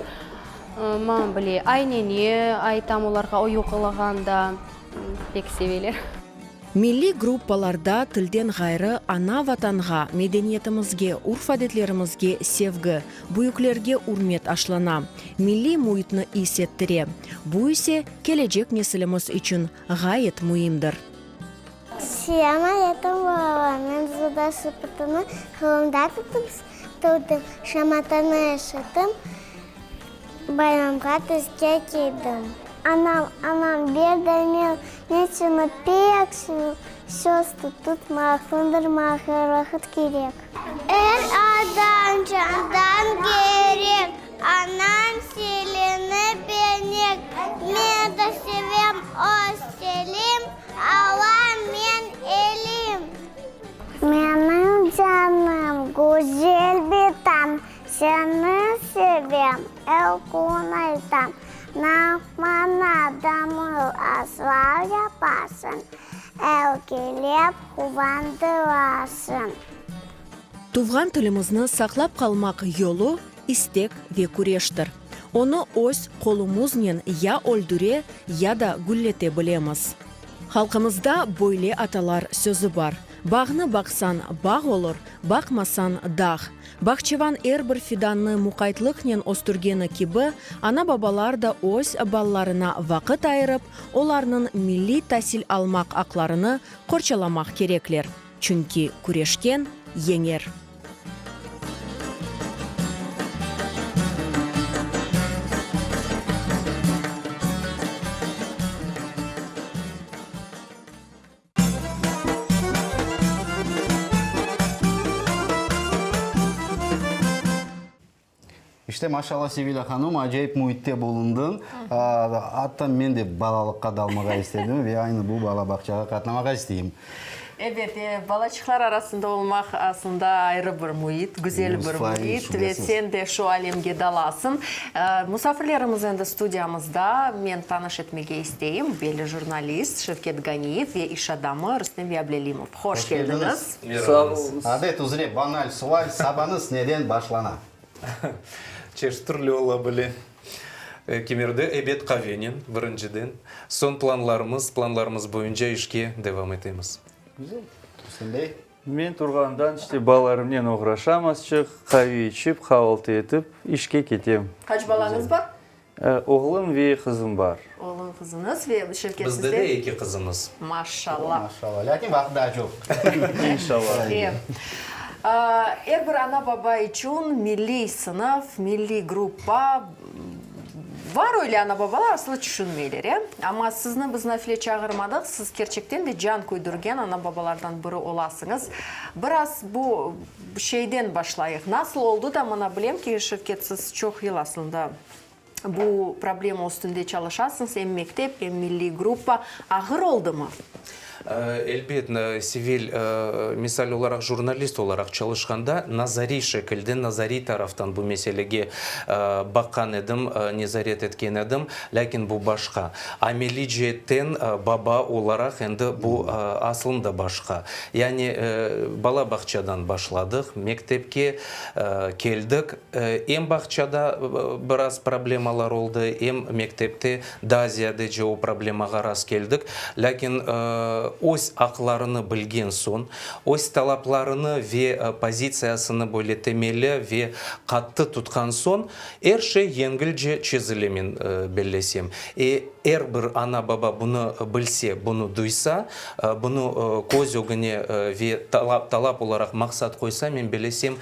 Maña bile, ayneni aytam olarğa yuqlağanda, pek seveler. Milliy gruppalarda tilden ğayrı ana-Vatanğa, medeniyetimizge, urf-adetlerimizge sevgi, büyüklerge ürmet aşlana, milliy müitni is ettire. Bu ise kelecek nesilimiz içün ğayet müimdir. Selâm aleyküm, balalar! Men Zuda Şıpıtını qolumda tutıp turdım, şamatanı eşittim, Bayramğa tüske kiydim. Anam, anam, ber de men, men seni pek sevem, söz tutmaq, sındırmaq er vaqıt kerek. Er adam candan kerek, anam selini benek, men de sevem öz selim, alam men elim. Menim canım, güzel bitam, Seni sevem, er kün aytam, Nağmana damıl aslar yapasıñ, Erkelep quvandırasıñ. Tuvğan tilimizni saqlap qalmaq yolu istek ve küreştir. Onı öz qolumuznen ya öldüre, ya da güllete bilemiz. Halqımızda böyle atalar sözü bar, Bağnı baqsañ, bağ olur, baqmasañ, dağ. Bağçevan er bir fidannı muqaytlıqnen östürgeni kibi, ana-babalar da öz balalarına vaqıt ayırıp, olarnıñ milliy tasil almaq aqlarını qorçalamaq kerekler. Çünki küreşken yeñer. İşte, maşallah, Sevilâ hanım, acayip müitte bulundıñ. Atta men de balalıqqa dalmağa istedim ve aynı bu bala bağçağa qatnamağa isteyim. Ebet, balaçıqlar arasında olmaq aslında ayrı bir müit, güzel bir müit ve sen de şu alemge dalasıñ. Musafirlerimiz endi studiyamızda, men tanış etmege isteyim, belli jurnalist Şevket Ganiyev ve iş adamı Rustem Ablâlimov. Hoş keldiñiz. Sağ oluñız. Adet üzre banal sual, sabañız neden başlana? Çeşit türlü ola bile. Kimerde ebet qavenen, birinciden. Soñ planlarımız, planlarımız boyunca işke devam etemiz. Güzel. Rustem bey? Men turğandan işte balalarımnen oğraşam azçıq, qave içip, qavaltı etip, işke ketem. Qaç balañız bar? Oğlum ve qızım bar. Oğlum, qızıñız ve Şevket Bizde sizde? de eki qızımız. Maşallah. Maşallah. Lâkin vaqıt daa çoq. İnşallah. Er bir ana-baba içün milliy sınıf, milliy gruppa, bar öyle ana-babalar, aslı tüşünmeyler, e? Amma sizni biz nafile çağırmadıq, siz kerçekten de can küydürgen ana-babalardan biri olasıñız. Biraz bu şeyden başlayıq. Nasıl oldı da, mına bilem ki, Şevket, siz çoq yıl aslında Bu problema üstünde çalışasıñız, em mektep, em milliy gruppa. Ağır oldımı? Elbet, Sevil, misal olaraq, jurnalist olaraq çalışqanda nazariy şekilde, nazariy taraftan bu meselege baqqan edim, nezaret etken edim, lâkin bu başqa. Ameliy ceetten baba olaraq endi bu aslında başqa. Yani bala bağçadan başladıq, mektepke keldik. Em bağçada biraz problemalar. problemalar oldı, em mektepte daa ziyadece o problemağa rast keldik. Lâkin öz aqlarını bilgen soñ, öz talaplarını ve pozitsiyasını böyle temelli ve qattı tutqan soñ, er şey yengilce çezile, men bellesem. E, er bir ana-baba bunı bilse, bunı duysa, bunı köz ögüne ve talap olaraq maqsat qoysa, men bellesem,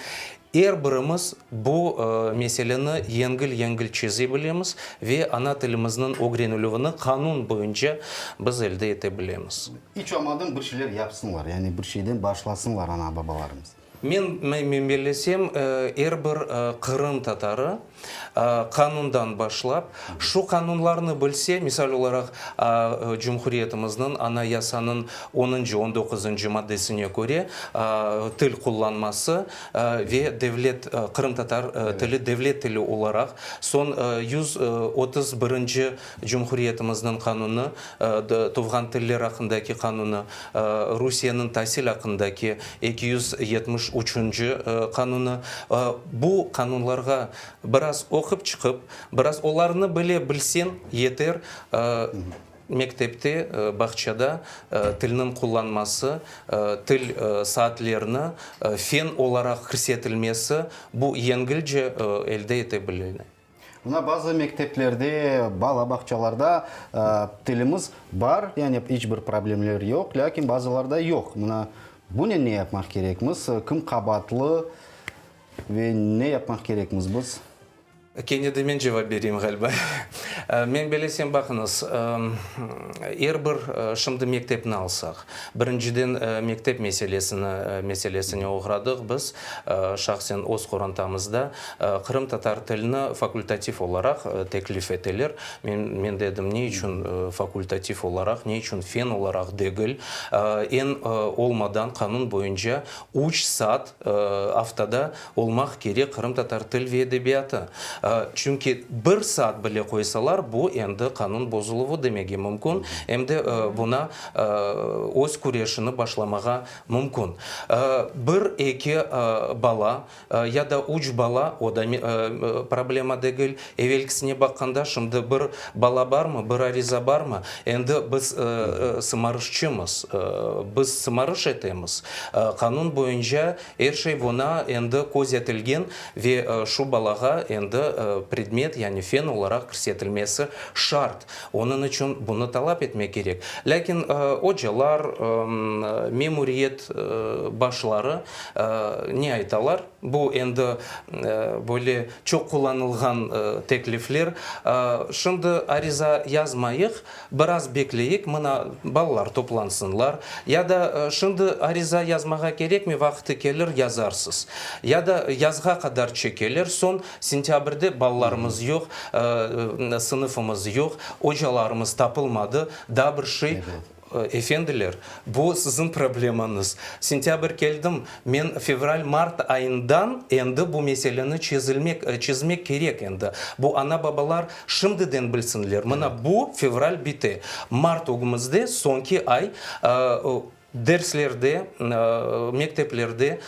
Er birimiz bu meseleni yengil-yengil çeze bilemiz ve ana tilimizniñ ögrenilüvini qanun boyunca biz elde ete bilemiz. İç olmadım bir şeyler yapsınlar, yani bir şeyden başlasınlar ana-babalarımız. Men, men bellesem, er bir qırım tatarı qanundan başlap, şu qanunlarnı bilse, misal olaraq, Cumhuriyetimizniñ Anayasanıñ onuncı, on doquzıncı maddesine köre, til qullanması ve devlet, qırımtatar tili devlet tili olaraq, soñ 131-nci Cumhuriyetimizniñ qanunı, tuvğan tiller aqqındaki qanunı, Rusiyeniñ tasil aqqındaki 273-nci qanunı, bu qanunlarğa biraz oqup çıqıp, biraz olarnı bile bilseñ yeter, mektepte, bağçada tilniñ qullanması, til saatlerini fen olaraq kirsetilmesi, bu yengilce elde ete biline. Mına bazı mekteplerde, bala bağçalarda tilimiz bar, yani iç bir problemler yoq, lâkin bazılarda yoq. Mına bunen ne yapmaq kerekmiz? Kim qabaatlı ve ne yapmaq kerekmiz biz? Kene de men cevap bereyim, ğaliba. Men belesem, baqıñız, er bir, şimdi mektepni alsaq, birinciden mektep meselesini, meselesine oğradıq biz, şahsen öz qorantamızda, qırımtatar tilini fakultativ olaraq teklif eteler. Men, men dedim, ne içün fakultativ olaraq, ne içün fen olaraq degil, eñ olmadan qanun boyunca üç saat aftada Olmaq kerek qırımtatar til ve edebiyatı. Çünki bir saat bile qoysalar, bu endi qanun bozuluvı demege mümkün, em de buna öz küreşini başlamağa mümkün. Bir, eki bala ya da üç bala, o da problema degil. Evelkisine baqqanda, şimdi bir bala barmı, bir ariza barmı, endi biz sımarışçımız, biz sımarış etemiz. Qanun boyunca Er şey buña endi köz etilgen ve şu balağa endi predmet, yani fen olaraq kirsetilmesi şart. Onıñ içün bunı talap etmek kerek. Lâkin ocalar, memuriyet başları ne aytalar? Bu endi böyle çoq qullanılğan teklifler. Şimdi ariza yazmayıq, Biraz bekleyik, mına, balalar toplansınlar. Ya da şimdi ariza yazmağa kerekmi, vaqıtı kelir, yazarsız. Ya da yazğa qadar çekeler, soñ sentâbrde balalarımız yoq, sınıfımız yoq, ocalarımız tapılmadı, daa bir şey. Efendiler, bu siziñ problemañız. Sentâbr keldim, men fevral, mart ayından endi bu meseleni çezilmek, çezmek kerek endi. Bu ana-babalar şimdiden bilsinler, mına bu fevral bite, mart ögümizde, soñki ay, derslerde, mekteplerde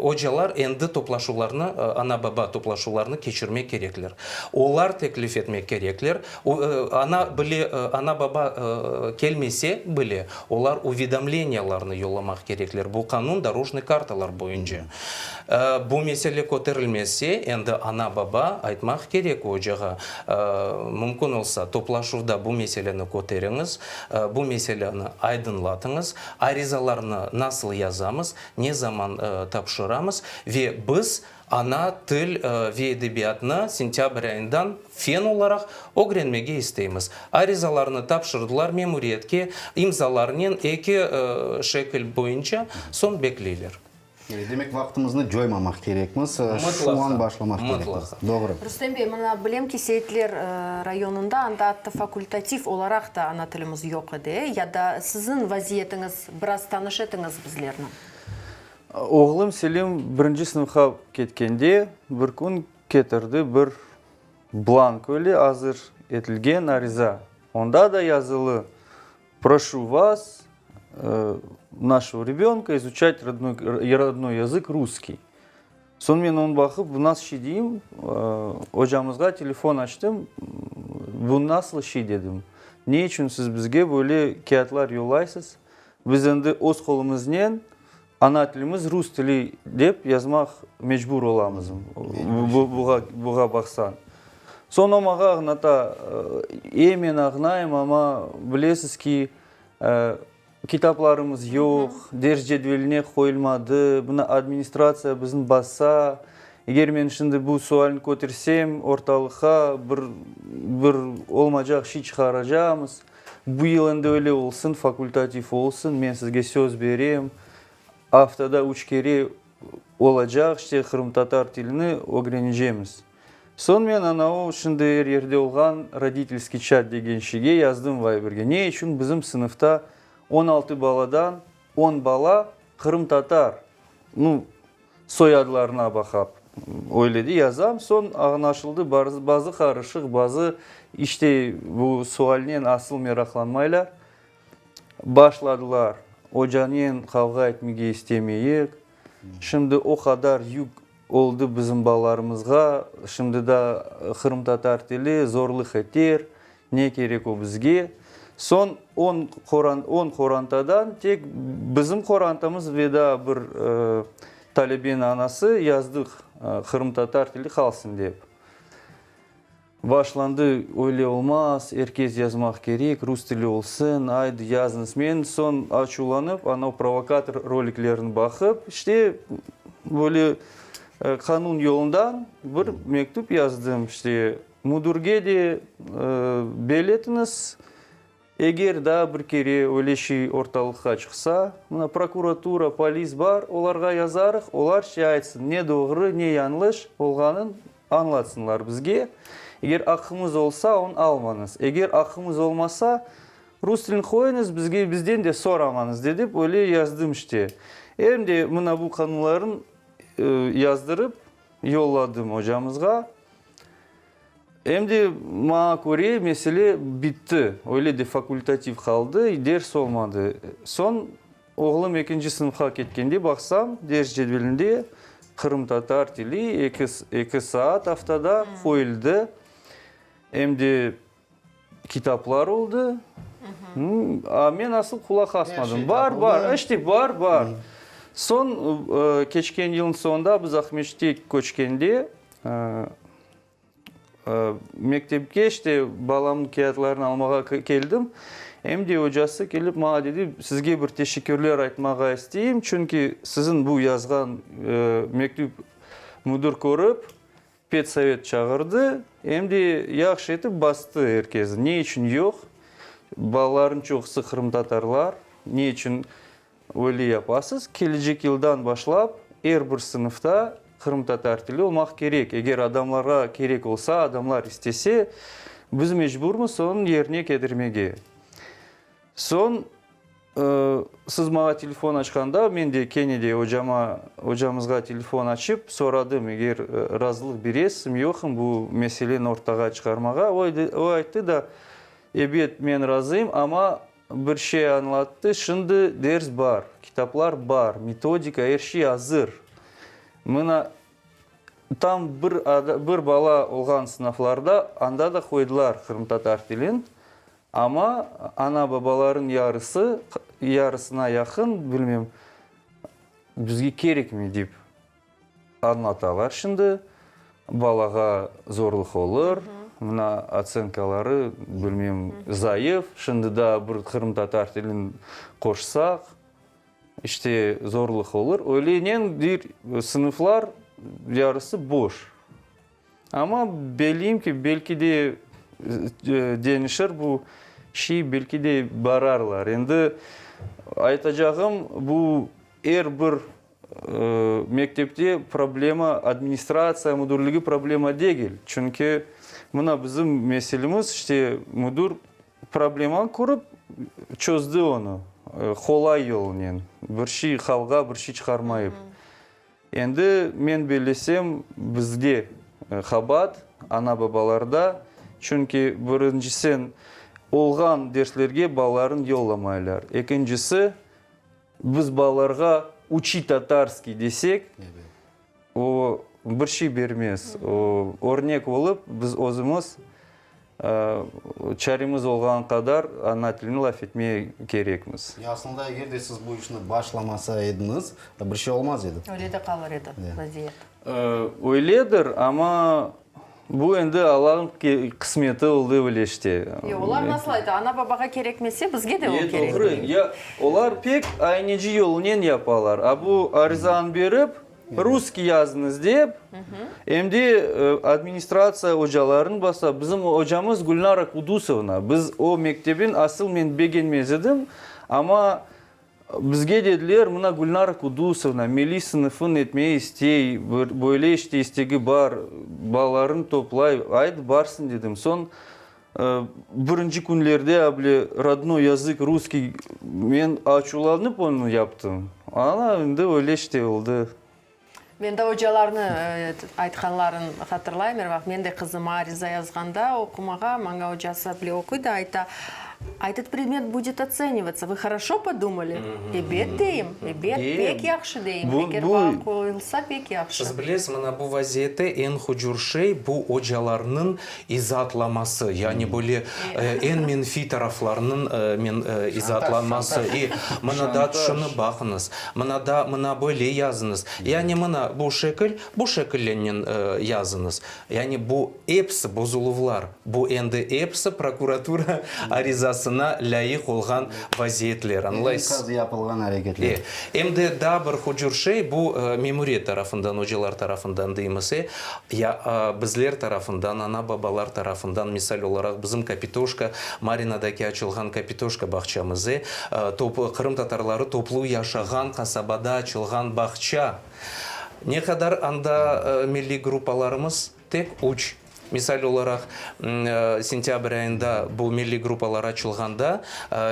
ocalar endi toplaşuvlarnı, ana-baba toplaşuvlarını keçirmek kerekler. Olar teklif etmek kerekler. Ana bile, ana-baba kelmese bile, olar uvedomleniyalarnı yollamaq kerekler, bu qanun dorojnıy kartalar boyunca. Bu mesele köterilmese, endi ana-baba aytmaq kerek ocağa, mümkün olsa, toplaşuvda bu meseleni köteriñiz, bu meseleni aydınlatıñız, arizalarnı nasıl yazamız, ne zaman tapşıramız ve biz Ana til ve edebiyatnı sentâbr ayından fen olaraq ögrenmege isteymiz. Arizalarnı tapşırdılar memuriyetke, imzalarnen eki şekil boyunca, soñ bekleyler. Demek, vaqtımıznı coymamaq kerekmiz, şu an başlamaq kerekmiz. Doğru. Rustem bey, mına bilem ki, Seyitler rayonında anda atta fakultativ olaraq da ana tilimiz yoq edi, ya da siziñ vaziyetiñiz, biraz tanış etiñiz bizlerni. Oğlum Selim birinci sınıfqa ketkende bir kün ketirdi bir blank, öyle azır etilgen ariza. Onda da yazılı, Proşu vas, našego rebenka, izuçat rodnoy язık, russkiy. Soñ men onı baqıp, bu nasıl şey deyim, ocamızğa telefon açtım, bu nasıl şey dedim, ne içün siz bizge böyle kâğıtlar yollaysız, biz endi öz qolumıznen ana tilimiz rus tili dep yazmaq mecbur olamız, buğa baqsañ. Soñ o maña añlata, e, men añlayım, amma bilesiz ki, Kitaplarımız yoq, ders cedveline qoyulmadı, bunı administratsiya bizni basa. Eger men şimdi bu sualni kötersem, ortalıqqa bir, bir olmacaq şey çıqaracamız. Bu yıl endi öyle olsun, fakultativ olsun, men sizge söz berem, aftada üç kere olacaq, işte, qırımtatar tilini ögrenecemiz. Soñ men ana o şimdi er yerde olğan roditelskiy çat degen şeyge yazdım Viberge, ne içün bizim sınıfta 16 baladan on bala qırımtatar, nu, soyadlarına baqap öyle de yazam, soñ añlaşıldı, bazı qarışıq, bazı işte bu sualnen asıl meraqlanmaylar. Başladılar ocanen qavğa etmege istemeyik, şimdi o qadar yük Oldı bizim balalarımızğa, şimdi da qırımtatar tili zorluq eter, ne kerek o bizge. Soñ on qoran, on qorantadan tek bizim qorantamız ve daa bir talebeniñ anası yazdıq qırımtatar tili qalsın dep. Başlandı, öyle olmaz, er kes yazmaq kerek, rus tili olsun, aydı yazıñız. Men soñ açuvlanıp, anav provokator roliklerini baqıp, işte, böyle qanun yolundan bir mektüp yazdım, işte, müdürge de belli etiñiz, Eger daa bir kere öyle şey ortalıqqa çıqsa, mına prokuratura, polis bar, olarğa yazarıq, olar şey aytsın, ne doğru, ne yañlış olğanın añlatsınlar bizge. Eger aqqımız olsa, onı almañız. Eger aqqımız olmasa, rus tilini qoyuñız, bizge bizden de soramañız, dedip öyle yazdım işte. Em de mına bu qanunların yazdırıp yolladım ocamızğa. Em de, maña köre, mesele bitti. Öyle de fakultativ qaldı, ders olmadı. Soñ, oğlum ekinci sınıfqa ketkende, baqsam, ders cedvelinde qırımtatar tili eki, eki saat aftada qoyuldı. Em de kitaplar oldı. A men asıl qulaq asmadım. Bar, bar, işte bar, bar. Soñ, keçken yılnıñ soñunda biz Aqmescitke köçkende, Mektepke işte balamnıñ kâğıtlarını almağa keldim. Em de ocası kelip maña dedi, sizge bir teşekkürler aytmağa isteyim, çünki siziñ bu yazğan mektüp müdir körip, pedsovet çağırdı, em de yahşı etip bastı er kesni. Ne içün yoq? Balalarnıñ çoqusı qırımtatarlar, ne içün Öyle yapasız, kelecek yıldan başlap er bir sınıfta qırımtatar tili olmaq kerek. Eger adamlarğa kerek olsa, adamlar istese, biz mecburmız onıñ yerine ketirmege. Soñ, siz maña telefon açqanda, men de kene de ocama, ocamızğa telefon açıp soradım, eger razılıq beresizmi, yoqmı bu meseleni ortağa çıqarmağa. O ayttı da, ebet, men razıyım, amma Bir şey añlattı, şimdi ders bar, kitaplar bar, metodika, er şey azır. Mına, tam bir bir bala olğan sınıflarda, anda da qoydılar qırımtatar tilin, amma ana-babalarıñ yarısı, yarısına yaqın, bilmem, bizge kerekmey dep Añlatalar şimdi, balağa zorluq olur, mına otsenkaları, bilmem, zayıf, şimdi daa bir qırımtatar tilin qoşsaq, işte, zorluq olur. Öyleynen bir sınıflar yarısı boş. Amma belliyim ki, belki de deñişir bu şey, belki de bararlar. Endi aytacağım, bu er bir Mektepte problema administratsiya müdürligi problema degil. Çünki mına bizim meselemiz, işte, müdür problemanı körip çözdü onı qolay yolnen, bir şey qavğa, bir şey çıqarmayıp. Endi men bellesem, bizde qabaat, ana-babalarda, çünki birincisen olğan derslerge balalarını yollamaylar, ekincisi, Biz balalarğa uçi tatarskiy desek, O bir şey bermez. O örnek olıp, biz özümiz çaremiz olğan qadar ana tilini laf etmeye kerekmiz. Ya aslında eger de siz bu işni başlamasa ediñiz, bir şey olmaz edi. Öyle de qalır edi vaziyet. Öyledir, amma bu endi Allanıñ qısmeti oldı öyle işte. Yoq, olar nasıl ayta, ana-babağa kerekmese, bizge de o kerekmey. Doğru. Ya olar pek ayneci yolunen yapalar. A bu arizanı berip, Russkiy yazıñız dep, em de administratsiya ocalarını basa. Bizim ocamız Gülnara Kudusovna. Biz o mektebin asıl men begenmez edim, amma bizge dediler, mına Gülnara Kudusovna milliy sınıfın etmege istey, böyle işte istegi bar, balalarını toplay, ayt barsın dedim. Soñ birinci künlerde able rodnoy yazık russkiy men açuvlanıp onı yaptım. Ana endi öyle işte oldı. Men de ocalarnı aytqanların hatırlayım er vaqıt. Men de qızıma ariza yazğanda oqumağa, maña ocası bile oquy da ayta, A etot predmet budet otsenivаться, vı horoşo podumali? Ebet deyim, ebet, pek yahşı deyim, eger baa qoyulsa pek yahşı. Siz bilesiz, mına bu vaziyette eñ hucur şey, bu ocalarnıñ izaatlaması, yani böyle eñ menfiy taraflarınıñ men izaatlanması. E, mına da şunı baqıñız, mına da mına böyle yazıñız, yani mına bu şekil, bu şekillennen yazıñız. Yani bu episi bozuluvlar, bu endi episi prokuratura arizasına lâyıq olğan vaziyetler, añlaysız? Eñqaz yapılğan areketler. E. Em de daa bir hucur şey, bu memuriyet tarafından, ocalar tarafından deymiz, e, ya bizler tarafından, ana-babalar tarafından, misal olaraq, bizim Kapitoşka, Marinadaki açılğan Kapitoşka bağçamız, e, top, qırımtatarları toplu yaşağan qasabada açılğan bağça. Ne qadar anda milliy gruppalarımız? Tek üç. Misal olaraq, sentâbr ayında bu milliy gruppalar açılğanda,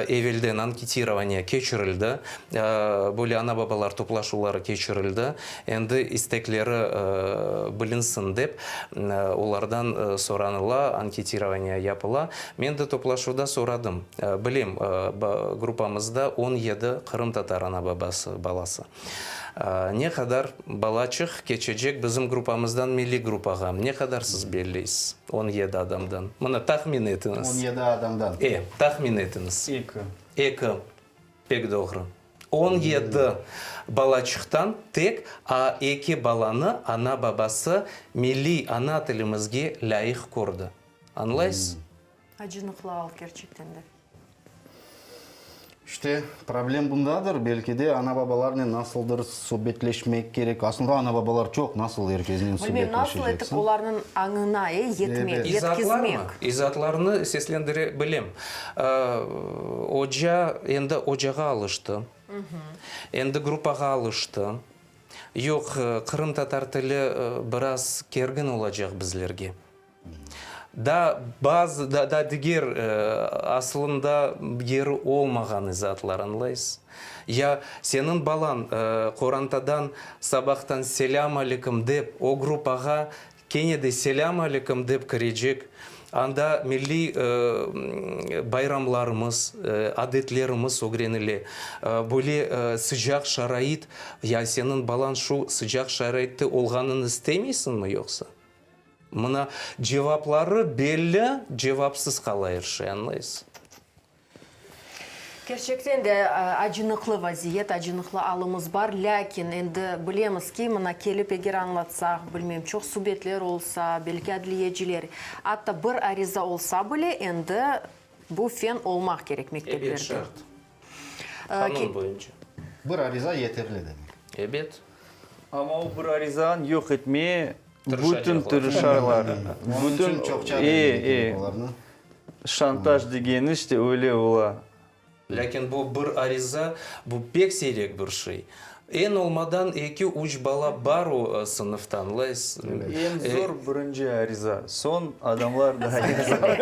evelden anketirovaniye keçirildi, böyle ana-babalar toplaşuvları keçirildi. Endi istekleri bilinsin dep, olardan soranıla, anketirovaniye yapıla. Men de toplaşuvda soradım. Bilem, gruppamızda 17 qırımtatar ana-babası, balası. Ne qadar balaçıq keçecek bizim gruppamızdan milliy gruppağa? Ne qadar siz belleysiz 17 adamdan? Mına, tahmin etiñiz. 17 adamdan? E, tahmin etiñiz. Eki. Eki. Pek doğru. 17 balaçıqtan tek a eki balanı ana-babası milliy ana tilimizge lâyıq kördi. Añlaysız? Acınıqlı al kerçekten de. İşte, problem bundadır, belki de ana-babalarnen nasıldır subetleşmek kerek. Aslında ana-babalar çoq, nasıl er keznen Bilmem, nasıl etip subetleşeceksin? olarnıñ añına, e, yetmek, İzaatlarmı? yetkizmek. İzaatlarnı seslendire bilem. Oca endi ocağa alıştı, endi gruppağa alıştı. Yoq, qırımtatar tili biraz kergin olacaq bizlerge. Daa bazı, daa diger asılında yeri olmağan izaatlar, añlaysız? Ya seniñ balañ qorantadan sabahtan selâm aleyküm dep, o gruppağa kene de selâm aleyküm dep kirecek, anda milliy bayramlarımız, adetlerimiz ögrenile, böyle sıcaq şarait, ya seniñ balañ şu sıcaq şaraitte olğanını istemeysiñmi yoqsa? Mına, cevapları belli, cevapsız qala er şey, añlaysız? Kerçekten de acınıqlı vaziyet, acınıqlı alımız bar, lâkin endi bilemiz ki, mına kelip eger añlatsaq, bilmem, çoq subetler olsa, belki adliyeciler, atta bir ariza olsa bile, endi bu fen olmaq kerek mekteplerde. Ebet, şart. Qanun boyunca. Bir ariza yeterli demek. Ebet. Amma o bir arizanı yoq etmeye bütün tırışarlar. Onıñ içün çoqça bermek kerek olarnı. Şantaj degeni işte öyle ola. Lâkin bu bir ariza, bu pek siyrek bir şey. Eñ olmadan eki, üç bala bar o sınıfta, añlaysız? Eñ zor birinci ariza, soñ adamlar daa yazalar.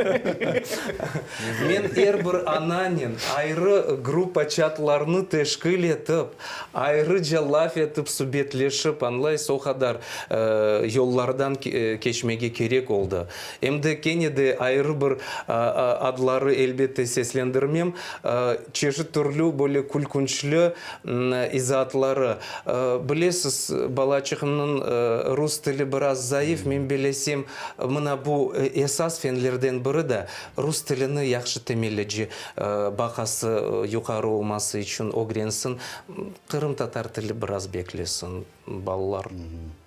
Men er bir ananen ayrı gruppa çatlarnı teşkil etip, ayrıca laf etip, subetleşip, añlaysız, o qadar yollardan keçmege kerek oldı. Em de kene de ayrı bir adları elbette seslendirmem, çeşit türlü böyle külkünçli izaatlar. yuqarı. Bilesiz, balaçığımnıñ rus tili biraz zayıf, men belesem, mına bu esas fenlerden biri de rus tilini yahşı temellice baqası yuqarı olması içün ögrensin. Qırımtatar tili biraz beklesin, balalar.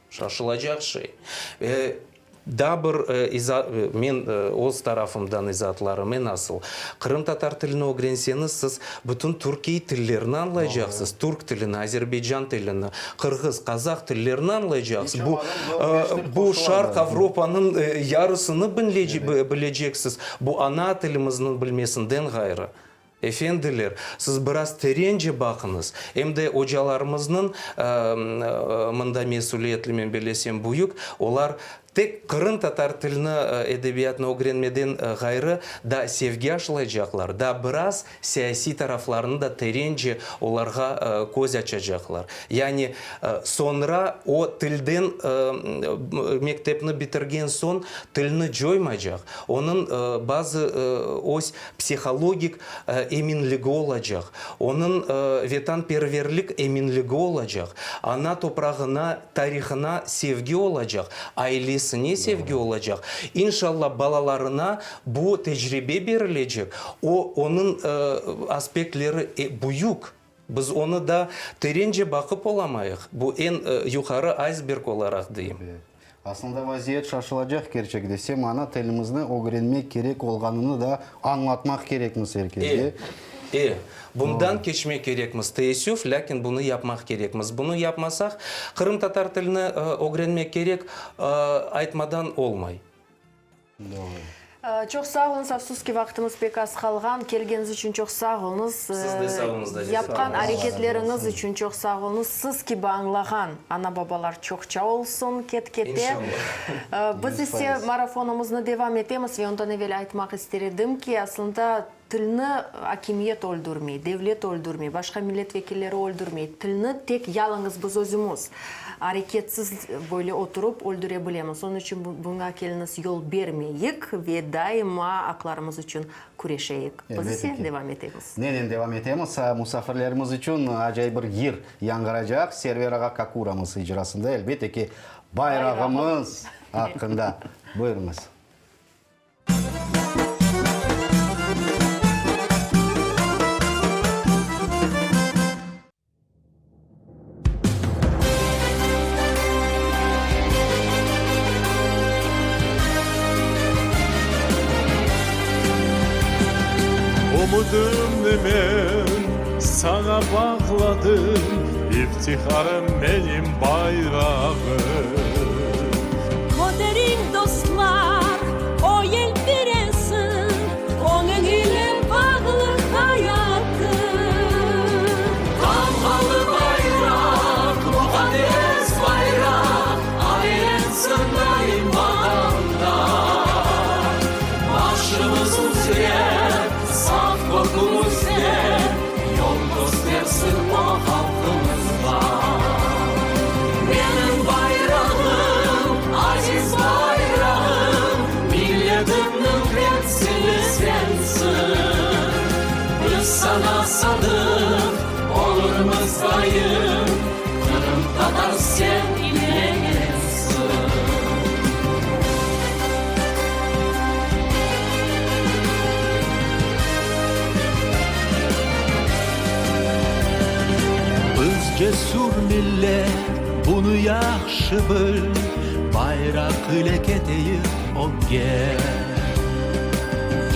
Şaşılacaq şey. Daa bir iza, men öz tarafımdan izaatlarım, e nasıl? Qırımtatar tilini ögrenseñiz, siz bütün türkiy tillerni añlaycaqsız, türk tilini, azerbaycan tilini, qırğız, qazah tillerini añlaycaqsız. Bu, bu Şarq Avropanıñ yarısını bileceksiz, bu ana tilimizniñ bilmesinden ğayrı. Efendiler, siz biraz terence baqıñız. Em de ocalarımıznıñ mında mesüliyetli, men bellesem, büyük. Olar tek qırımtatar tilini, edebiyatını ögrenmeden ğayrı, daa sevgi aşılaycaqlar, daa biraz siyasiy taraflarını da terence olarğa köz açacaqlar. Yani, soñra o tilden, mektepni bitirgen soñ, tilni coymaycaq, onıñ bazı öz psihologik eminligi olacaq, onıñ vetanperverlik eminligi olacaq, ana toprağına, tarihına sevgi olacaq, ailesine sevgi olacaq. İnşalla, balalarına bu tecribe berilecek, o, onıñ aspektleri büyük, biz onı da terence baqıp olamayıq, bu eñ yuqarı aysberg olaraq deyim. Aslında vaziyet şaşılacaq kerçek desem, ana tilimizni ögrenmek kerek olğanını da añlatmaq kerekmiz er kesge. E, e, bundan keçmek kerekmiz, teessüf, lâkin bunı yapmaq kerekmiz. Bunı yapmasaq, qırımtatar tilini ögrenmek kerek aytmadan olmay. Doğru. Çoq sağ oluñız, afsus ki, vaqtımız pek az qalğan. Kelgeniñiz içün çoq sağ oluñız. Siz de sağ oluñız, Dalia. Yapqan areketleriñiz içün çoq sağ oluñız. Siz kibi añlağan ana-babalar çoqça olsun ket-kete. İnşallah. Biz ise marafonımıznı devam etemiz ve ondan evel aytmaq ister edim ki, aslında tilni akimiyet öldürmey, devlet öldürmey, başqa millet vekilleri öldürmey. Tilni tek yalıñız biz özümiz areketsiz böyle oturıp öldüre bilemiz. Onıñ içün buña keliñiz yol bermeyik ve daima aqlarımız içün küreşeyik. Biz ise devam etemiz. Nenen devam etemiz? Musafirlerimiz içün acayip bir yır yañğıracaq. Server ağa Kakuramız icrasında, elbette ki, bayrağımız aqqında. Buyurıñız. Ümüdimni men saña bağladım, İftiharım menim bayrağım. Köteriñ, dostlar, o yelpirensin, Onıñ ile bağlı hayatım. Tamğalı bayraq, muqaddes bayraq, Aylensin daim vatanda. Başımız üzre, saf kökümizde, Yol köstersin o halqımızğa. Menim bayrağım, aziz bayrağım, Milletimniñ temsili sensiñ. Biz saña sadıq olurmız daim, Qırımtatar sen ile mensiñ. Biz cesür millet, bunı yahşı bil, Bayraq ile keteyik ögge.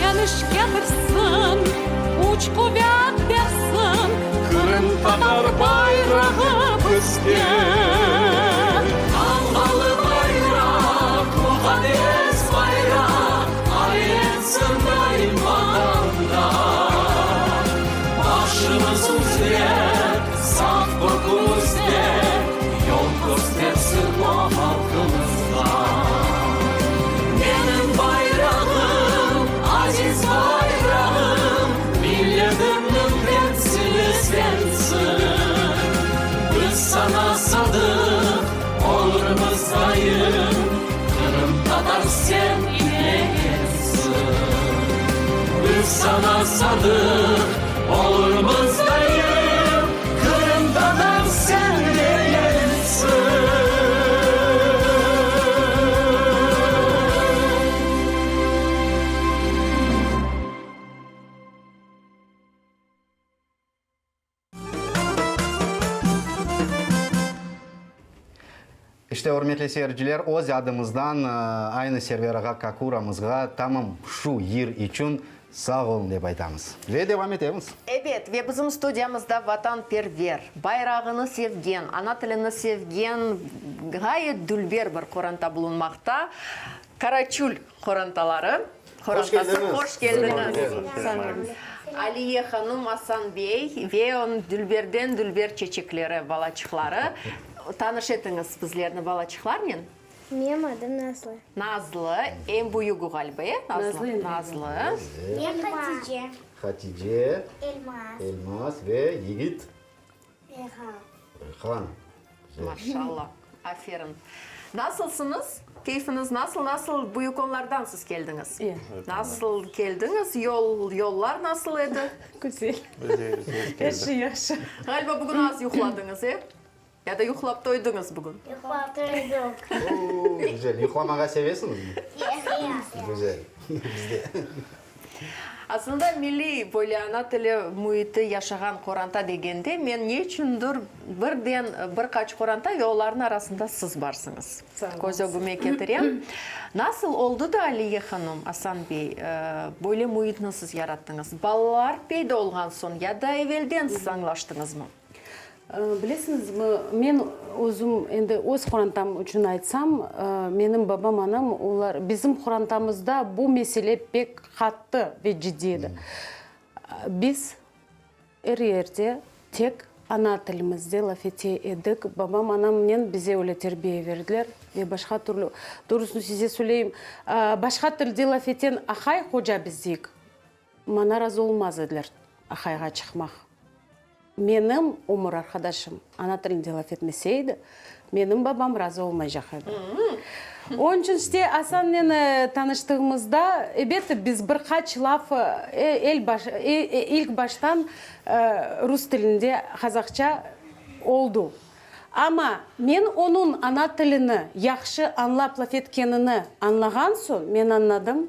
Yeñiş ketirsin, küç-quvet bersin, Qırımtatar bayrağı bizge. Tamğalı bayraq, muqaddes bayraq, Aylensin daim vatanda. Başımız üzre, saf kökümizde, Yol köstersin o halqımızğa. Menim bayrağım, aziz bayrağım, Milletimniñ temsili sensiñ. Biz saña sadıq olurmız daim, Qırımtatar sen ile mensiñ. Biz saña sadıq olurmız daim, Qırımtatar sen. İşte, ürmetli seyirciler, öz adımızdan aynı Server ağa Kakuramızğa tamam şu yır içün sağ olun dep aytamız. Ve devam etemiz. Ebet, ve bizim studiyamızda vatanperver, bayrağını sevgen, ana tilini sevgen ğayet dülber bir qoranta bulunmaqta, Karaçül qorantaları, qorantası. Hoş keldiñiz! Aliye hanım, Asan bey ve onıñ dülberden dülber çeçekleri, balaçıqları. Tanış etiñiz bizlerni balaçıqlarnen. Menim adım Nazlı. Nazlı, eñ büyügi ğaliba, e, Nazlı? Nazlı. Men Hatice. Hatice. Elmaz. Elmaz ve yigit? Reyhan. Reyhan. Güzel. Maşallah. Aferin. Nasılsıñız? Keyfiñiz nasıl? Nasıl büyük onlardan siz keldiñiz? Nasıl keldiñiz? Yol, yollar nasıl edi? Güzel. Er şey yahşı. Ğaliba bugün az yuqladıñız, e? Ya da yuqlap toydıñız bugün? Yuqlap toydıq. Oo, güzel. Yuqlamağa sevesiñizmi? Güzel. Biz de. Aslında milliy, böyle ana tili müiti yaşağan qoranta degende, men ne içündir birden bir qaç qoranta ve olarnıñ arasında siz barsıñız. Köz ögüme ketirem. Nasıl oldı da, Aliye hanım, Asan bey, böyle müitni siz yarattıñız? Balalar peyda olğan soñ ya da evelden siz añlaştıñızmı? Bilesiñizmi, men özüm, endi öz qorantam içün aytsam, menim babam, anam, olar, bizim qorantamızda bu mesele pek qattı ve ciddiy edi. Biz er yerde tek ana tilimizde laf ete edik. Babam, anamnen bize öyle terbiye berdiler ve başqa türlü, doğrusını size söyleyim, başqa tilde laf eten ahay hoca biz deyik, Maña razı olmaz ediler ahayğa çıqmaq. Menim ömür arqadaşım ana tilinde laf etmese edi, menim babam razı olmaycaq edi. Onıñ içün işte Asannen tanıştığımızda, ebet, biz bir qaç laf el baş, ilk baştan rus tilinde, qazahça oldu. Amma men onıñ ana tilini yahşı añlap laf etkenini añlağan soñ, men añladım,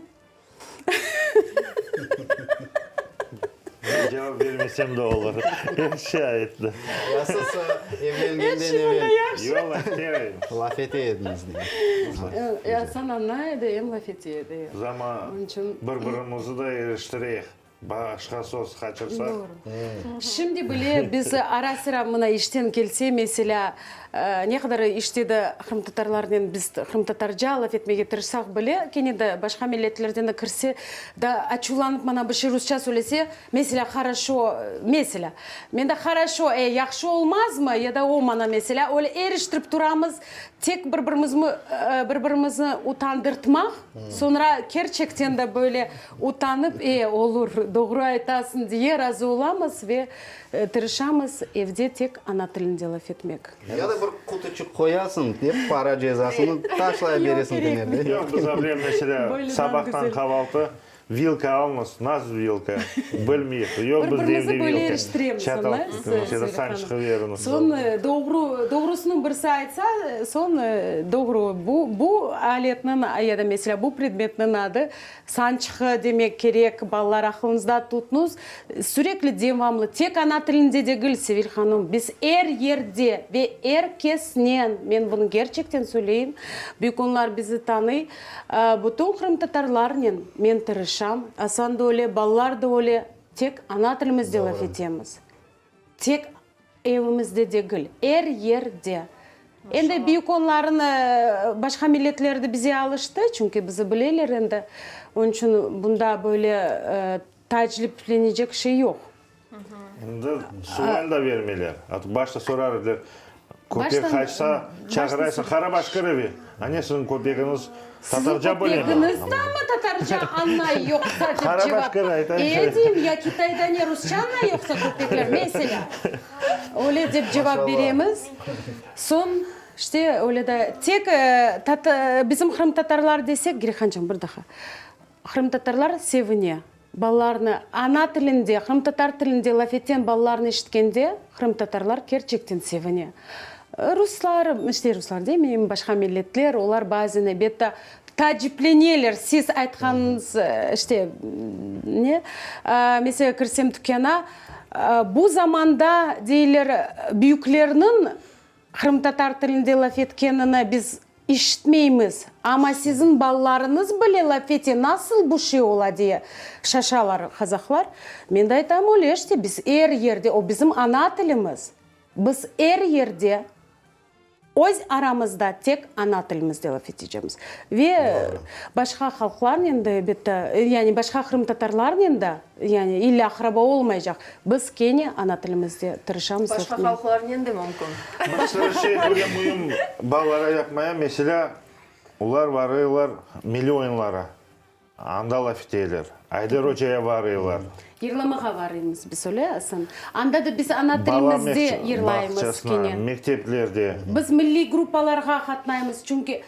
Men cevap bermesem de olur. Er şey ayttı. Ya siz evlengenden evel Yoq, laf ete edim. Laf ete ediñiz demek. Asan añlay edi, em laf ete edi. Biz amma bir-birimizi de eriştireyik. Başqa söz qaçırsaq. Doğru. Şimdi bile biz ara-sıra mına işten kelse, meselâ, ne qadar işte de qırımtatarlarnen biz qırımtatarca laf etmege tırışsaq bile, kene de başqa milletlerden de kirse da açuvlanıp mana bir şey rusça söylese, meselâ, horoşo, meselâ, men de horoşo, e, yahşı olmazmı, ya da o mana, meselâ, öyle eriştirip turamız, tek bir-birimizni, bir-birimizni utandırtmaq, soñra kerçekten de böyle Utanıp, e, olur, doğru aytasıñ, diye razı olamız ve tırışamız evde tek ana tilinde laf etmek. Ya da bir qutuçıq qoyasıñ, dep para cezasını taşlay beresiñ kenerde. Yoq, biz ablem, meselâ, sabahtan qavaltı, vilka almız, nasıl vilka, bilmeyik, yoq bizde Bir-birimizi evde böyle vilka, eriştiremiz, çatal, añlaysız, ya da sançqı Sevrihanım. beriniz. Soñ doğru, doğrusını birisi aytsa, soñ doğru, bu, bu aletniñ ya da, meselâ, bu predmetniñ adı Sançqı demek kerek, balalar, aqılıñızda tutñız, sürekli devamlı, tek ana tilinde degil, Sevil hanım, biz er yerde ve er kesnen, men bunı gerçekten söyleyim, büyük onlar bizi tanıy, bütün qırımtatarlarnen men tırışam, Asan da öyle, balalar da öyle, tek ana tilimizde laf etemiz. Tek evimizde degil, er yerde. Endi büyük onların başqa milletler de bize alıştı, çünki bizi bileler endi. Onıñ içün bunda böyle taaciplenecek şey yoq. Endi sual da vermeyler. Başta sorar ediler, köpek qaçsa, çağıraysıñ, Qarabaş kir eve. A ne siziñ köpegiñiz tatarca bilemi? Siziñ köpegiñiz dami tatarca añlay yoqsa dep cevap E deyim, ya Kitayda ne rusça añlay yoqsa köpekler? Meselâ, öyle dep cevap beremiz. Soñ, işte, öyle de tek bizim qırımtatarlar desek, Girihancan, bir daha, qırımtatarlar sevine. Balalarnı ana tilinde, qırımtatar tilinde laf etken balalarnı eşitkende, qırımtatarlar kerçekten sevine. Ruslar, işte ruslar demeyim, başqa milletler, olar bazen ebetta taacipleneler, siz aytqanıñız, işte, ne, mesela, kirsem tükâna, bu zamanda, deyler, büyüklerniñ. qırımtatar tilinde laf etkenini biz işitmeymiz, amma siziñ balalarıñız bile laf ete, nasıl bu şey ola diye şaşalar qazahlar. Men de aytam, öyle işte, biz er yerde, o bizim ana tilimiz, biz er yerde Öz aramızda tek ana tilimizde laf etecemiz. Ve başqa halqlarnen de, elbette, yani başqa qırımtatarlarnen de, yani illa aqraba olmaycaq, biz kene ana tilimizde tırışamız laf Başqa etmege. halqlarnen de mümkün. Bir şey böyle müim balalara yapmaya, meselâ, olar varıyorlar milliy oyunlara. Anda laf eteyler. Ayder ocaya varıylar. Yırlamağa varıymız biz, öyle, Asan? Anda da biz ana Bala tilimizde yırlaymız bağçasına, kene. mekteplerde. Biz milliy gruppalarğa qatnaymız, çünki,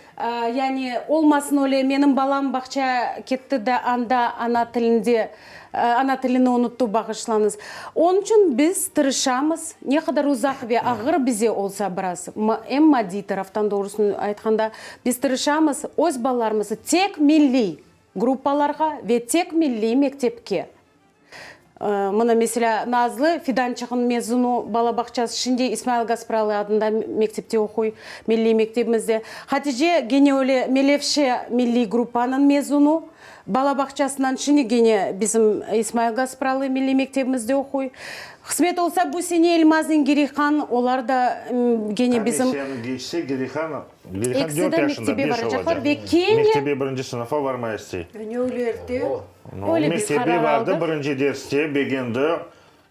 yani, olmasın öyle, menim balam bağçaya ketti de, anda ana tilinde, ana tilini unuttı, bağışlañız. Onıñ içün biz tırışamız, ne qadar uzaq ve ağır bize olsa biraz, em maddiy taraftan, doğrusını aytqanda, biz tırışamız öz balalarımızı tek milliy gruppalarğa ve tek milliy mektepke. Mına, meselâ, Nazlı Fidançıqnıñ mezunu bala bağçası, şimdi İsmail Gaspralı adında mektepte oquy, milliy mektebimizde. Hatice gene öyle Melevşe milliy gruppanıñ mezunu. Bala bağçasından şimdi gene bizim İsmail Gaspralı milliy mektebimizde oquy. Qısmet olsa, bu sene Elmaznen Gireyhan, olar da gene bizim. Komissiyanı geçse, Gireyhan, Gireyhan Ekisi dört de yaşında, mektebe beş baracaqlar olacaq. ve kene. Mektebe birinci sınıfa varmay istey. Ne öyle erte? Öyle biz Mektebe qarar vardı, aldıq. birinci derste begendi.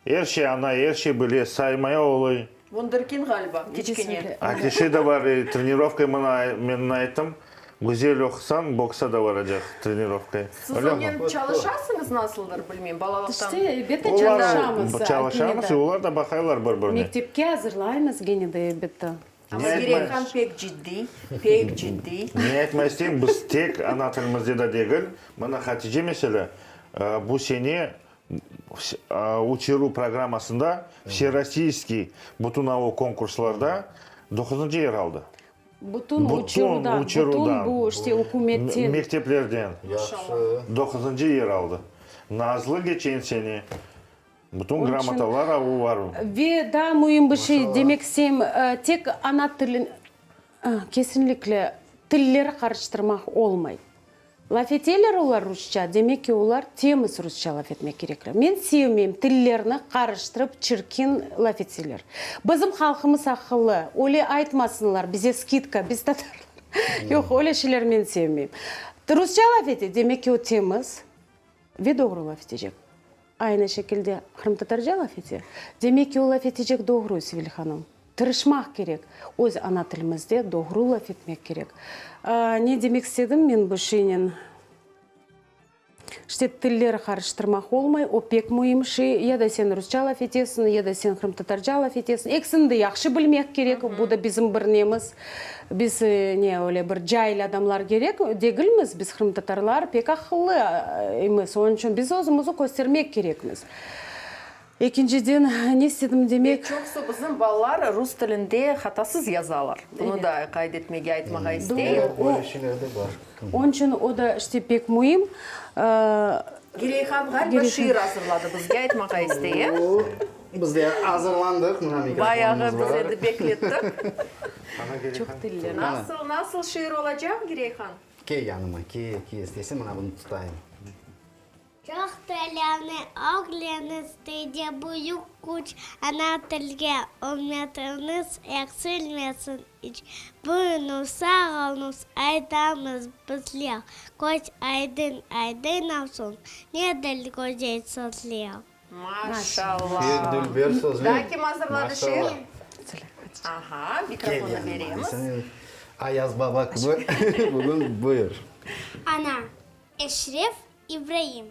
Er şey añlay, er şey bile, saymaya oluy. Vunderkind ğaliba, kiçkene. Ateşi de bar, trenirovkaya mına men ayttım, güzel oqusañ, boksa da baracaq trenirovkaya. Siz onen çalışasıñız nasıldır, bilmeyim, balalıqtan. İşte, elbette, çalışamız. Çalışamız, olar da baqaylar bir-birine. Mektepke azırlaymız gene de, elbette. Amma Gireyhan pek ciddiy, pek ciddiy. Ne aytmaq isteyim, biz tek ana tilimizde de degil, mına Hatice meselâ, bu sene Uçuruv programmasında Vserossiyskiy bütün o konkurslarda doquzıncı yer aldı. Bütün uçuruvdan, bütün bu işte ükümetten. Mekteplerden doquzıncı yer aldı. Nazlı geçen sene bütün gramotalar avu var. Ve daa müim bir şey demek isteyim, tek ana tilin, kesinlikle tilleri qarıştırmaq olmay. Laf eteler olar rusça, demek ki, olar temiz rusça laf etmek kerekler. Men sevmeyim tillerni qarıştırıp çirkin laf etseler. Bizim halqımız aqıllı, öyle aytmasınlar, bize skidka, biz tatarlar. Yoq, öyle şeyler men sevmeyim. Rusça laf ete, demek ki, o temiz ve doğru laf etecek. Aynı şekilde qırımtatarca laf ete, demek ki, o laf etecek doğru, Sevil hanım. Tırışmaq kerek, öz ana tilimizde doğru laf etmek kerek. Ne demek istedim men bu şeynen? İşte, tilleri qarıştırmaq olmay, o pek müim şey. Ya da sen rusça laf etesiñ, ya da sen qırımtatarca laf etesiñ. Ekisini de yahşı bilmek kerek, bu da bizim bir nemiz. Biz ne, öyle bir cail adamlar kerek degilmiz, biz qırımtatarlar pek aqıllımız, onıñ içün biz özümizni köstermek kerekmiz. Ekinciden, ne istedim demek. Ve çoqusı bizim balalar rus tilinde hatasız yazalar. Bunı da qayd etmege, aytmağa isteyim. Öyle şeyler de bar. Onıñ içün o da işte pek müim. Gireyhan ğaliba şiir azırladı bizge, aytmağa istey, e? Biz de azırlandıq, mına mikrofonımız bar. Bayağı biz endi beklettik. Çoq tiller. Nasıl, nasıl şiir olacaq, Gireyhan? Kel yanıma, kel, kel, istesem mına bunı tutayım. Çoq tillerni ögrenizde de büyük küç, ana tilge ürmetiñiz eksilmesin iç. Buyurıñız, sağ oluñız, aytamız bizler, köz aydın, aydın olsun, nedir güzel sözler. Maşallah! Pek dülber sözler. Daa kim azırladı şiir? Aha, mikrofonnı beremiz. Ayaz baba kibi bugün buyur. Ana, Eşref İbraim,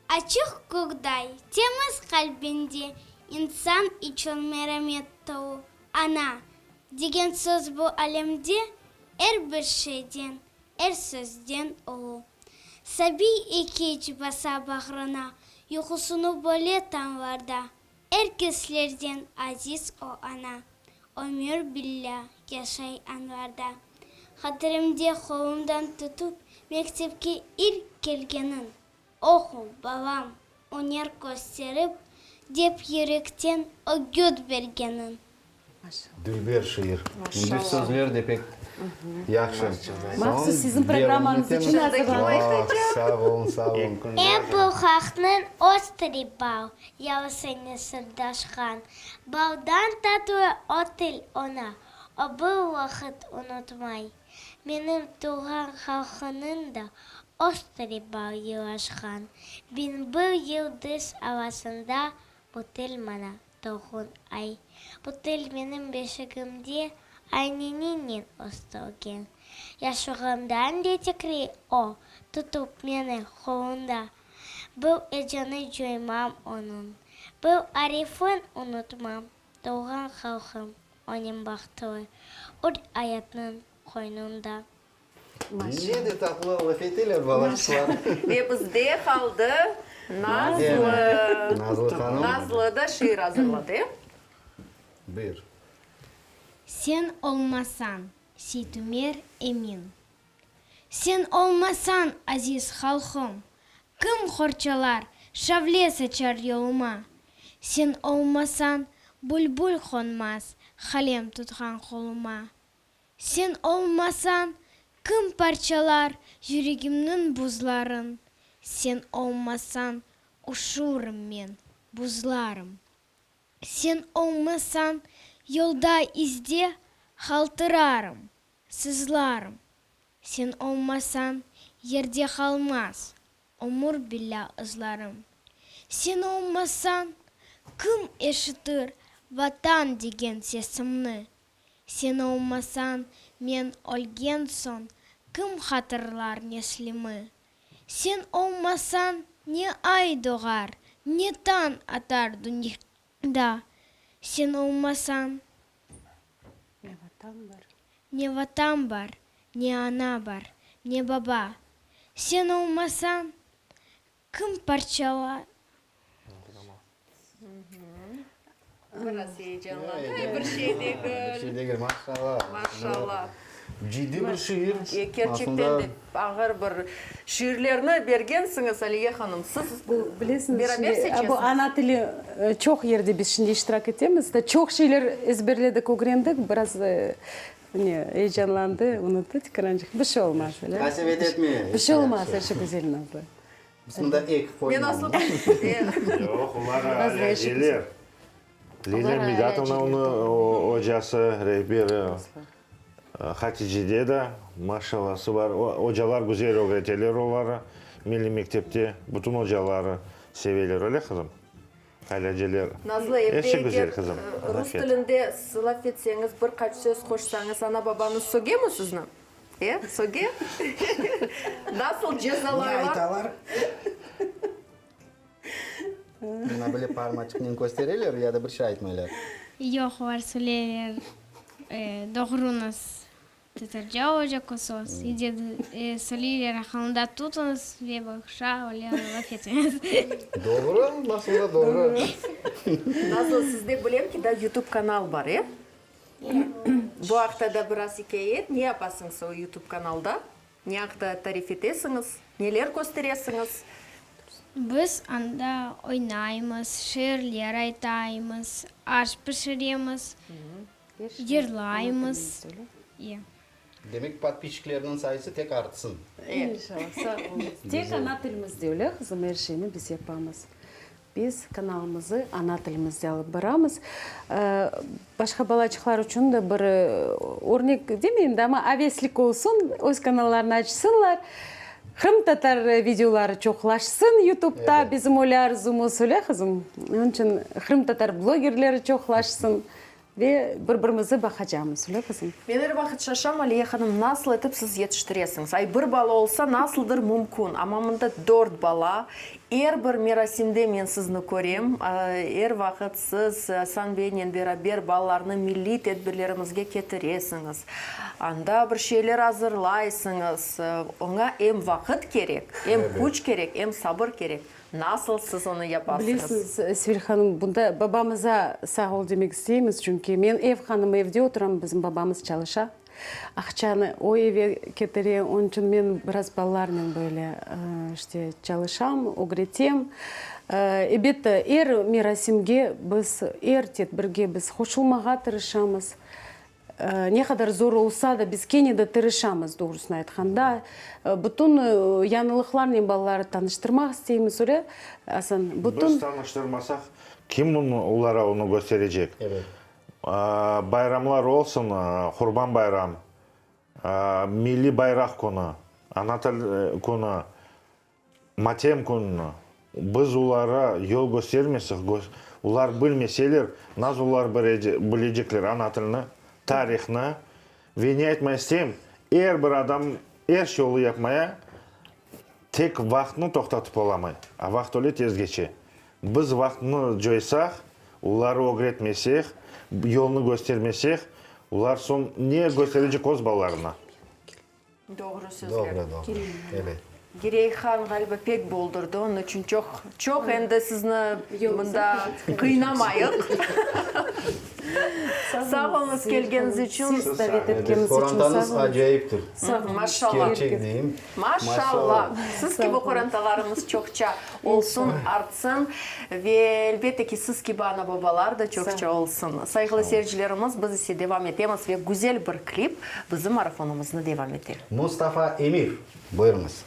açıq kökday, temiz qalbinde insan içün meramet tolu Ana degen söz bu alemde er bir şeyden, er sözden ulu. Sabiy ekeç basa bağrına, yuqusını böle tañlarda, er keslerden aziz o Ana, ömür billâ yaşay añlarda. Hatirimde qolumdan tutup mektepke ilk kelgeniñ, Oqu, balam, üner kösterip, dep yürekten ögüt bergeniñ. Dülber şiir. Şimdi sözler de pek yahşı. Mahsus siziñ programmañız içün azırlandı. Sağ olun, sağ olun. Er bir halqnıñ öz tili bar, Yalısınen sırdaşqan. Baldan tatlı o til oña, O bir vaqıt unutmay. Menim tuvğan halqımnıñ da Öz tili bar yılaşqan. 1001 yıldız arasında Bu til maña Doğğun ay. Bu til menim beşigimde ayneninen östürgen. Yaşlığımdan de tikrey o, tutup meni qolunda. Bir eceni coymam onıñ, bir arifin unutmam. Doğğan halqım, onen bahtlı, ür ayatnıñ qoynunda. Ne de tatlı laf eteler balaçıqlar. Ve bizde qaldı Nazlı. Nazlı hanım. Nazlı da şiir azırladı, e? Buyur. Sen olmasañ, Seytumer Emin. Sen olmasañ, aziz halqım, Kim qorçalar, şavle saçar yoluma? Sen olmasañ, bülbül qonmaz qalem tutqan qoluma. Sen olmasañ, kim parçalar yüregimniñ buzların? Sen olmasañ, üşürüm men, buzlarım. Sen olmasañ, yolda izde qaltırarım, sızlarım. Sen olmasañ, yerde qalmaz ömür billâ ızlarım. Sen olmasañ, kim eşitir Vatan degen sesimni? Sen olmasañ, men ölgen soñ, kim hatırlar neslimi? Sen olmasañ, ne ay doğar, ne tañ atar dünyada? Sen olmasañ, Ne Vatan bar. Ne Vatan bar, ne ana bar, ne baba. Sen olmasañ, kim parçalar. Biraz eyecanlandı. Bir şey degil. Bir şey degil, maşallah. Maşallah. Ciddiy bir şiir. Kerçekten de ağır bir şiirlerni bergensiñiz, Aliye hanım. Siz Bu, bilesiñiz, beraber şimdi, seçesiñiz. bu ana tili çoq yerde biz şimdi iştirak etemiz da, çoq şeyler ezberledik, ögrendik, biraz ne, eyecanlandı, unuttı tekarançıq. Bir şey olmaz, öyle. Qasevet etme. Bir şey olmaz, er şey güzel, Nazlı. Biz mında ek Men aslı Yoq, olar alâceler. Lilâ Midatovna onıñ ocası, rehberi. Haticede de maşallası bar. Ocalar güzel ögreteler oları. Milliy mektepte bütün ocaları seveler, öyle qızım? Alâceler. Nazlı, Er evde şey güzel, eger qızım. rus tilinde laf etseñiz, bir qaç söz qoşsañız, ana-babañız sögemi sizni? E, söge? Nasıl cezalaylar? Ne aytalar? Mına böyle parmaçıqnen köstereler ya da bir şey aytmaylar? Yoq, olar söyleyler, doğruñız tatarca olacaq o söz, söyleyler, aqılında tutuñız ve baqışa öyle laf etiñiz. Doğru, nasıl da doğru. Nazlı, sizde bilem ki, da YouTube kanal bar, e? Bu aqta da biraz ikâye et, ne yapasıñız o YouTube kanalda? Ne aqta tarif etesiñiz? Neler kösteresiñiz? Biz anda oynaymız, şiirler aytaymız, aş pişiremiz, yırlaymız. Demek, podpisçiklerniñ sayısı tek artsın. İnşallah, sağ oluñız. Tek ana tilimizde, öyle, qızım, er şeyni biz yapamız. Biz kanalımızı ana tilimizde alıp baramız. Başqa balaçıqlar içün de bir örnek demeyim de, amma aveslik olsun, öz kanallarını açsınlar. Qırımtatar videoları çoqlaşsın YouTubeta, bizim öyle arzumız, öyle, qızım? Onıñ içün qırımtatar blogerleri çoqlaşsın. Ve bir-birimizi baqacamız, öyle qızım? Men er vaqıt şaşam, Aliye hanım, nasıl etip siz yetiştiresiñiz? Ay, bir bala olsa, nasıldır mümkün, amma mında dört bala, er bir merasimde men sizni körem, er vaqıt siz Asan beynen beraber balalarnı milliy tedbirlerimizge ketiresiñiz, anda bir şeyler azırlaysıñız, oña em vaqıt kerek, em küç kerek, em sabır kerek. Nasıl siz onı yapasıñız? Bilesiñiz, Sevil hanım, bunda babamıza sağ ol demek isteymiz, çünki men ev hanımı, evde oturam, bizim babamız çalışa. Aqçanı o eve ketire, onıñ içün men biraz balalarnen böyle işte çalışam, ögretem. Ebet, er merasimge biz, er tedbirge biz qoşulmağa tırışamız. Ne qadar zor olsa da, biz kene de tırışamız, doğrusını aytqanda. Bütün yañılıqlarnen balaları tanıştırmaq isteymiz, öyle, Asan? Bütün. Biz tanıştırmasaq, kim olara onı kösterecek? Bayramlar olsun, Qurban bayram, Milliy bayraq künü, Ana til künü, matem künü, biz olara yol köstermesek, olar bilmeseler, nasıl olar bilecekler ana tilini, tarihnı? Ve ne aytmaq isteyim, er bir adam er şeyni yapmaya, tek vaqıtnı toqtatıp olamay. A vaqıt öyle tez keçe. Biz vaqıtnı coysaq, oları ögretmesek, yolnı köstermesek, olar soñ ne kösterecek öz balalarına? Doğru sözler. Doğru, doğru. Ebet. Girey han ğaliba pek boldurdı, onıñ içün çoq, çoq endi sizni mında qıynamayıq. Sağ oluñız kelgeniñiz içün. Siz davet etkeniñiz içün sağ oluñız. Qorantañız acayiptir. Maşallah. Kerçek deyim. Maşallah. Siz kibi qorantalarımız çoqça olsun, artsın. Ve elbette ki, siz kibi ana-babalar da çoqça olsun. Sayğılı seyircilerimiz, biz ise devam etemiz ve güzel bir klip bizim marafonımıznı devam ete. Mustafa Emir, buyurıñız.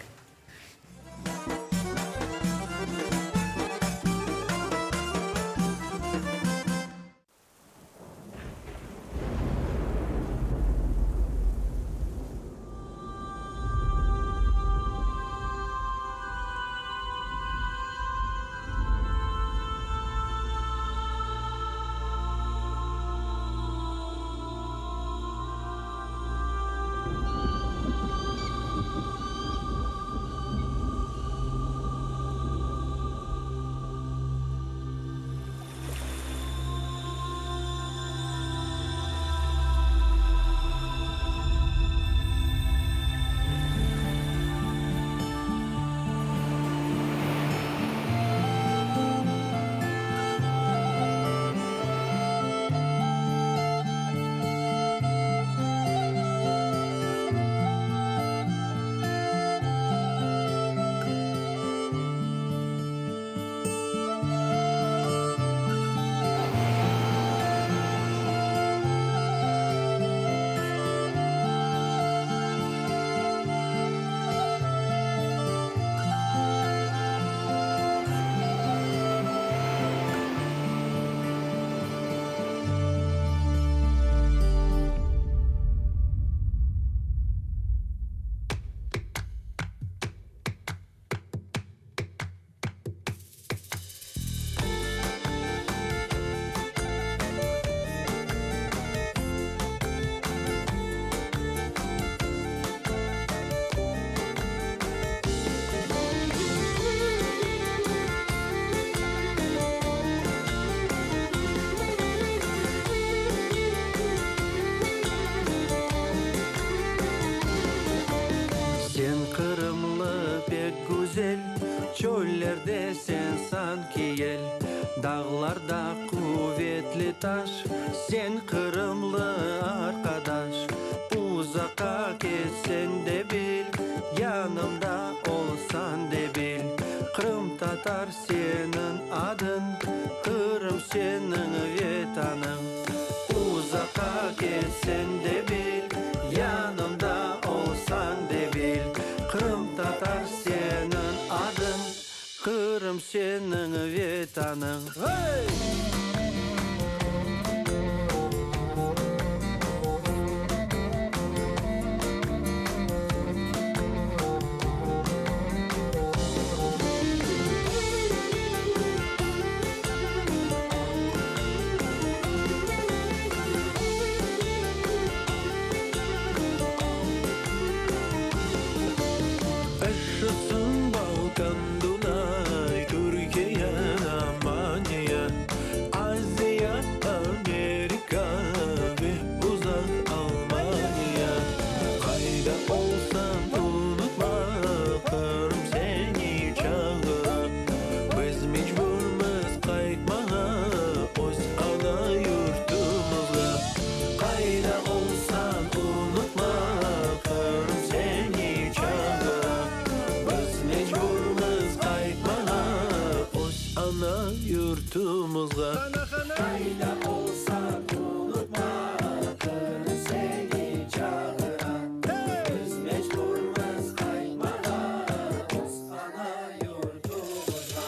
Sen qırımlı pek güzel, Çöllerde sen sanki yel, Dağlarda quvetli taş, Sen qırımlı arqadaş. Uzaqqa ketseñ de bil, Yanımda olsañ de bil, Qırımtatar seniñ adıñ, Qırım seniñ Vetanıñ. Uzaqqa ketseñ de bil, Yanımda olsañ de bil, Qırımtatar seniñ adıñ, Qırım seniñ Vetanıñ. Hey! Yaşasın Balkan, Dunay, Türkiye, Romaniya, Aziya, Amerika ve uzaq Almaniya. Qayda olsañ, unutma, Qırım seni çağıra. Biz mecburmız qaytmağa öz ana yurtumızğa. Qayda olsañ, unutma. yurtumızğa. Qayda olsañ unutma, Qırım seni çağıra. Biz mecburmız qaytmağa, öz ana yurtumızğa.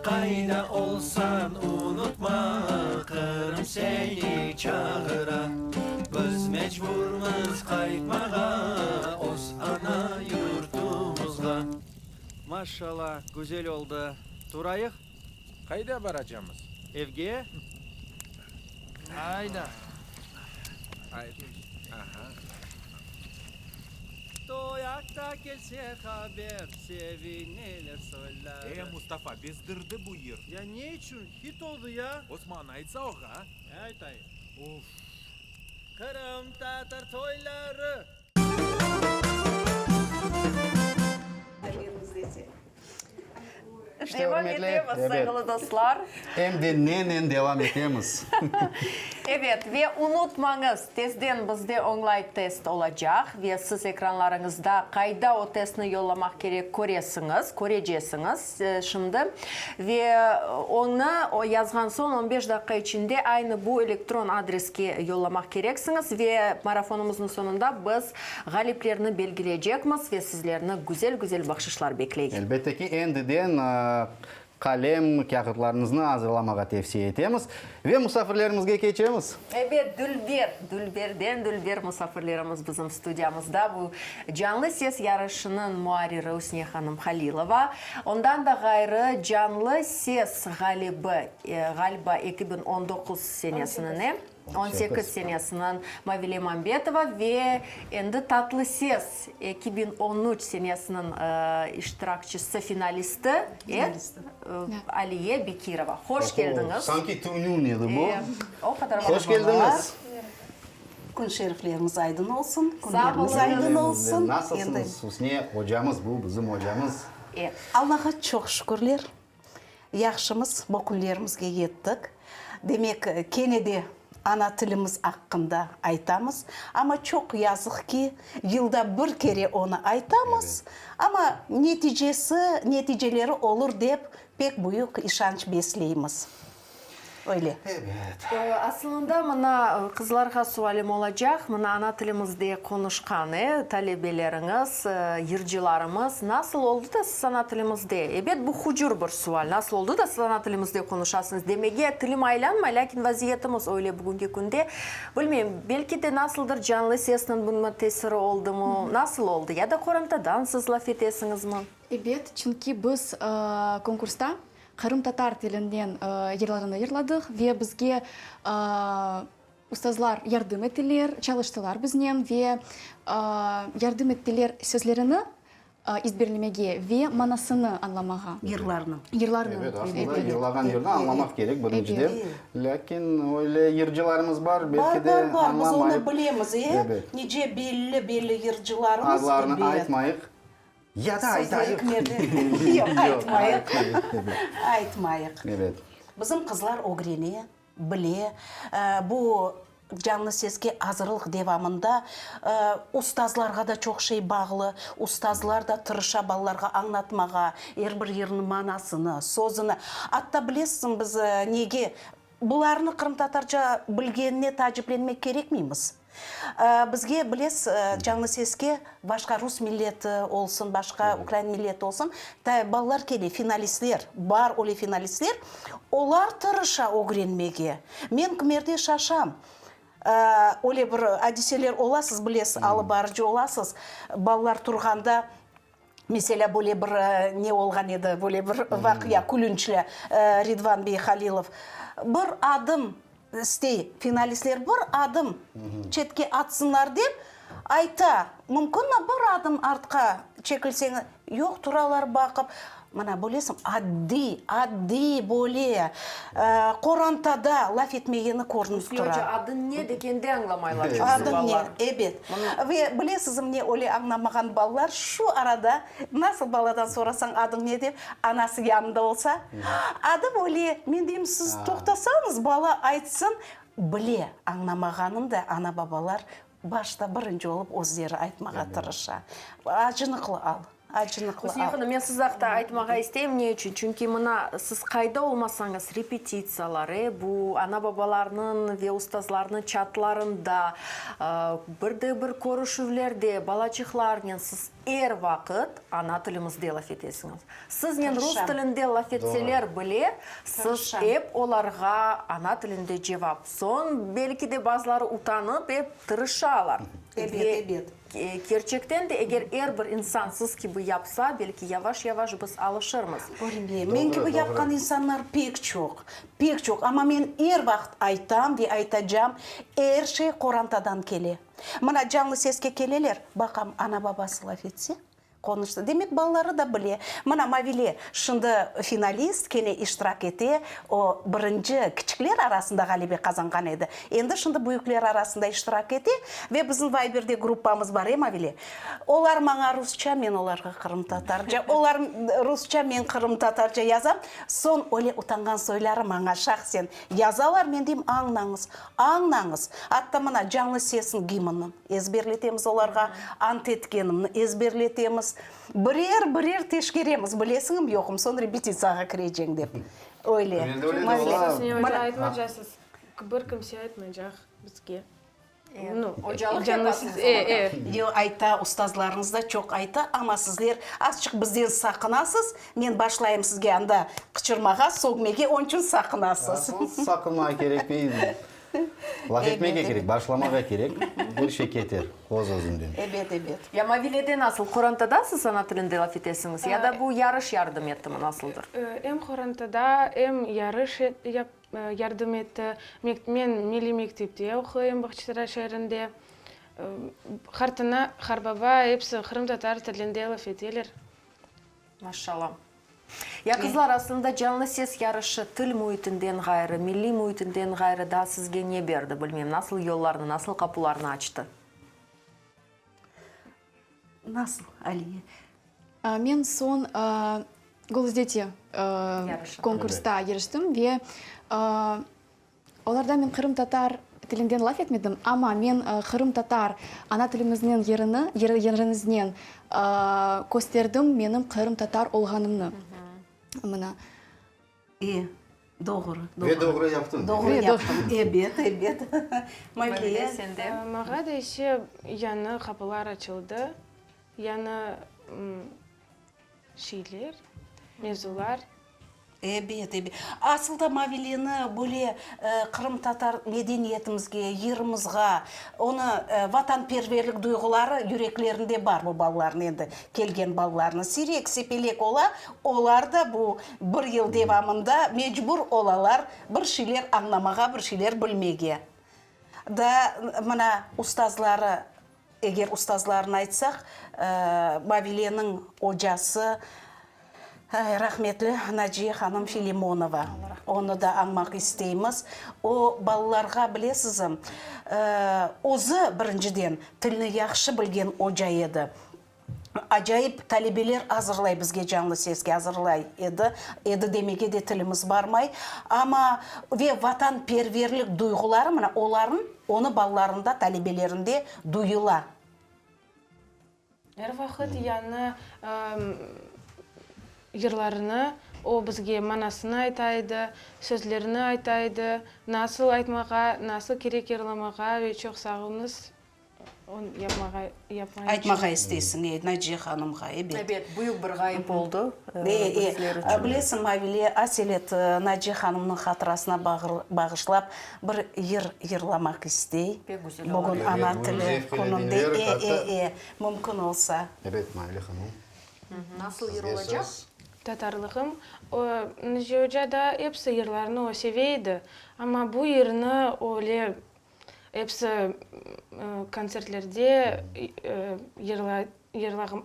Qayda olsañ unutma, Qırım seni çağıra. Biz mecburmız qaytmağa öz ana yurtumızğa. Maşşala, güzel oldı. Turayıq? Qayda baracamız? Evge. Ayda. Aha. Toy aqta kelse haber, sevineler soyları. E, Mustafa, bezdirdi bu yır. Ya ne içün? Hit oldı ya. Osman, aytsa oğa. Ne aytayım? Uf! Qırımtatar toyları! İşte, Devam ürmetli, etemiz, evet. sayğılı dostlar. Em de nenen devam etemiz? Evet, ve unutmañız, tezden bizde onlayn test olacaq ve siz ekranlarıñızda qayda o testni yollamaq kerek köresiñiz, körecesiñiz şimdi. Ve onı o yazğan soñ on beş daqqa içinde aynı bu elektron adreske yollamaq kereksiñiz ve marafonımıznıñ soñunda biz ğaliplerni belgileycekmiz ve sizlerni güzel-güzel bahşışlar bekley. Elbette ki, endiden qalem, kâğıtlarıñıznı azırlamağa tevsiye etemiz. Ve musafirlerimizge keçemiz. Ebet, dülber, dülberden dülber musafirlerimiz bizim studiyamızda. Bu Canlı ses yarışınıñ muarriri Üsniye hanım Halilova. Ondan da ğayrı, Canlı ses ğalibi, ğaliba 2019 senesiniñ, 18 senesiniñ Mavile Mambetova ve endi Tatlı ses 2013 senesiniñ iştirakçisi, finalisti, e, Aliye Bekirova. Hoş keldiñiz. Sanki tünün edi bu. E, o qadar Hoş keldiñiz. Kün şeriflerimiz aydın olsun, Sağ künlerimiz oluñ. aydın olsun. Nasılsıñız, Üsniye ocamız, bu bizim ocamız. E. Allağa çoq şükürler, yahşımız, bu künlerimizge yettik. Demek, kene de ana tilimiz aqqında aytamız. Amma çoq yazıq ki, yılda bir kere onı aytamız, amma neticesi, neticeleri olur dep pek büyük işanç besleymiz. Öyle. Asılında, mına, qızlarğa sualim olacaq, mına, ana tilimizde qonuşqan, e, talebeleriñiz, yırcılarımız, nasıl oldı da siz ana tilimizde, ebet, bu hucur bir sual, nasıl oldı da siz ana tilimizde qonuşasıñız demege tilim aylanmay, lâkin vaziyetimiz öyle bugünki künde, bilmeyim, belki de nasıldır canlı sesniñ buña tesiri oldımı, nasıl oldı, ya da qorantadan siz laf etesiñizmi? Ebet, çünki biz konkursta Qırımtatar tilinden yırlarını yırladıq ve bizge ustazlar yardım ettiler, çalıştılar biznen ve yardım ettiler sözlerini ezberlemege ve manasını añlamağa. Yırlarnıñ. Yırlarnıñ. Evet, aslında yırlağan yırnı añlamaq kerek birinciden. Lâkin öyle yırcılarımız bar, belki de Bar, bar, bar, biz onı añlamayıp. bilemiz, e, nice belli, belli yırcılarımız, Adlarını ebet. aytmayıq. Ya da aytayıq. Yoq, aytmayıq. Aytmayıq. Evet. Bizim qızlar ögrene, bile. Bu Canlı seske azırlıq devamında ustazlarğa da çoq şey bağlı. Ustazlar da tırışa balalarğa añlatmağa, er bir yırnıñ manasını, sözüni. Atta bilesiñ, biz nege bularnı qırımtatarca bilgenine taaciplenmek kerekmeymiz. Bizge, bilesiz, Canlı seske başqa rus milleti olsun, başqa ukrain milleti olsun, balalar kele, finalistler, bar öyle finalistler, olar tırışa ögrenmege. Men kimerde şaşam, öyle bir adiseler ola, siz bilesiz, alıp barıcı olasız, balalar turğanda, meselâ, böyle bir ne olğan edi, böyle bir vaqia külünçli, Ridvan bey Halilov bir adım İstey, finalistler bir adım çetke atsınlar dep, Ayta, mümkünmi bir adım artqa çekilseñiz? Yoq, turalar baqıp. Mına, bilesiñ, addiy, addiy böyle qorantada laf etmegeni körünip tura. Hüsniye oca, adıñ ne degende añlamaylar çoqusı Adıñ ne, balalar. ebet. Ve bilesizmi ne öyle añlamağan balalar şu arada, nasıl baladan sorasañ adıñ ne dep, anası yanında olsa, adı böyle, men deyim, siz toqtasañız, bala aytsın, bile añlamağanın da ana-babalar Başta birinci olıp özleri aytmağa tırışa. Acınıqlı al, acınıqlı Hüsniye al. hanım, men siz aqta aytmağa isteyim. Ne içün? Çünki mına siz qayda olmasañız, repetitsiyalar, e, bu ana-babalarnıñ ve ustazlarnıñ çatlarında, bir de bir körüşüvlerde balaçıqlarnen siz er vaqıt ana tilimizde laf etesiñiz. Siznen rus Tırışam. tilinde laf etseler bile, siz Tırışam. ep olarğa ana tilinde cevap Soñ, belki de bazıları utanıp, ep tırışalar. Ebet, Ve ebet. kerçekten de, eger er bir insan siz kibi yapsa, belki yavaş-yavaş biz alışırmız. Bilmeyim, men kibi yapqan insanlar pek çoq, pek çoq. Amma men er vaqıt aytam ve aytacam, er şey qorantadan kele. Mına, canlı seske keleler, baqam, ana-babası laf etse, Qonuştı. Demek, balaları da bile. Mına, Mavile şimdi finalist, kene iştirak ete. O, birinci kiçikler arasında ğalebe qazanğan edi. Endi şimdi büyükler arasında iştirak ete. Ve bizim Viber'de gruppamız bar, e, Mavile? Olar maña rusça, men olarğa qırımtatarca. Olar rusça, men qırımtatarca yazam. Soñ öyle utanğan soyları maña şahsen yazalar. Men deyim, añlañız, añlañız. Atta mına, Canlı sesiñ gimnni. Ezberletemiz olarğa, ant etkenimni ezberletemiz. Birer-birer teşkeremiz, bilesiñmi, yoqmı, soñ repetitsiyağa kireceñ dep. Öyle. Siz oca aytmacasız, bir kimse aytmaycaq bizge. Ocalıq yapasıñız olarğa. Yoq, ayta, ustazlarıñız da çoq ayta, amma sizler azçıq bizden saqınasız, men başlayım sizge anda qıçırmağa, sögmege, onıñ içün saqınasız. Saqınmağa kerekmey. Laf etmege kerek, başlamağa kerek, er şey keter öz-özünden. Ebet, ebet. Ya Mavilede nasıl, qorantada siz ana tilinde laf etesiñiz, ya da bu yarış yardım ettimi, nasıldır? Em qorantada, em yarış yardım etti. Men milliy mektepte oquyım, Bağçasaray şeerinde. Qartana, qarbaba episi qırımtatar tilinde laf eteler. Maşallah. Ya qızlar, aslında Canlı ses yarışı til müitinden ğayrı, milliy müitinden ğayrı daa sizge ne berdi, bilmem, nasıl yollarnı, nasıl qapularnı açtı? Nasıl, Aliye? Men soñ Golos deti konkursta yarıştım ve Olarda men qırımtatar tilinden laf etmedim, amma men qırımtatar ana tilimizniñ yerini, yeriniznen kösterdim menim qırımtatar olğanımnı. Mına. E, doğru, doğru. Ve doğru yaptıñ. Doğru yaptım, ebet, ebet. Mavile, sende? Maña da ise yañı qapılar açıldı, yañı şeyler, mevzular. Ebet, ebet. Asıl da Mavileni böyle qırımtatar medeniyetimizge, yırımızğa, onı vatanperverlik duyğuları yüreklerinde bar bu balalarnıñ endi, kelgen balalarnıñ. Siyrek-sepelek ola, olar da bu bir yıl devamında mecbur olalar bir şeyler añlamağa, bir şeyler bilmege. Da mına ustazları Eger ustazlarını aytsaq, Mavileniñ ocası, rahmetli Naciye hanım Filimonova, onı da añmaq isteymiz. O, balalarğa, bilesizmi, özü, birinciden, tilni yahşı bilgen oca edi. Acayip talebeler azırlay bizge, canlı seske azırlay edi, edi demege de tilimiz barmay. Amma ve vatanperverlik duyğuları, mına olarnıñ, onı balalarında, talebelerinde duyula. Er vaqıt yañı yırlarını o bizge manasını ayta edi, sözlerini ayta edi, nasıl aytmağa, nasıl kerek yırlamağa ve çoq sağ oluñız. Aytmağa isteysiñ, e, Naciye hanımğa, ebet. Ebet, büyük bir ğayıp oldı E, e, bilesiñ, Mavile, aselet Naciye hanımnıñ hatırasına bağışlap bir yır yırlamaq istey. Pek güzel olur. Bugün ana tili kününde, e, e, e, mümkün olsa. Ebet, Mavile hanım. Nasıl yır olacaq? Tatarlığım. O, Naciye oca da episi yırlarnı o seve edi, amma bu yırnı öyle. Episi kontsertlerde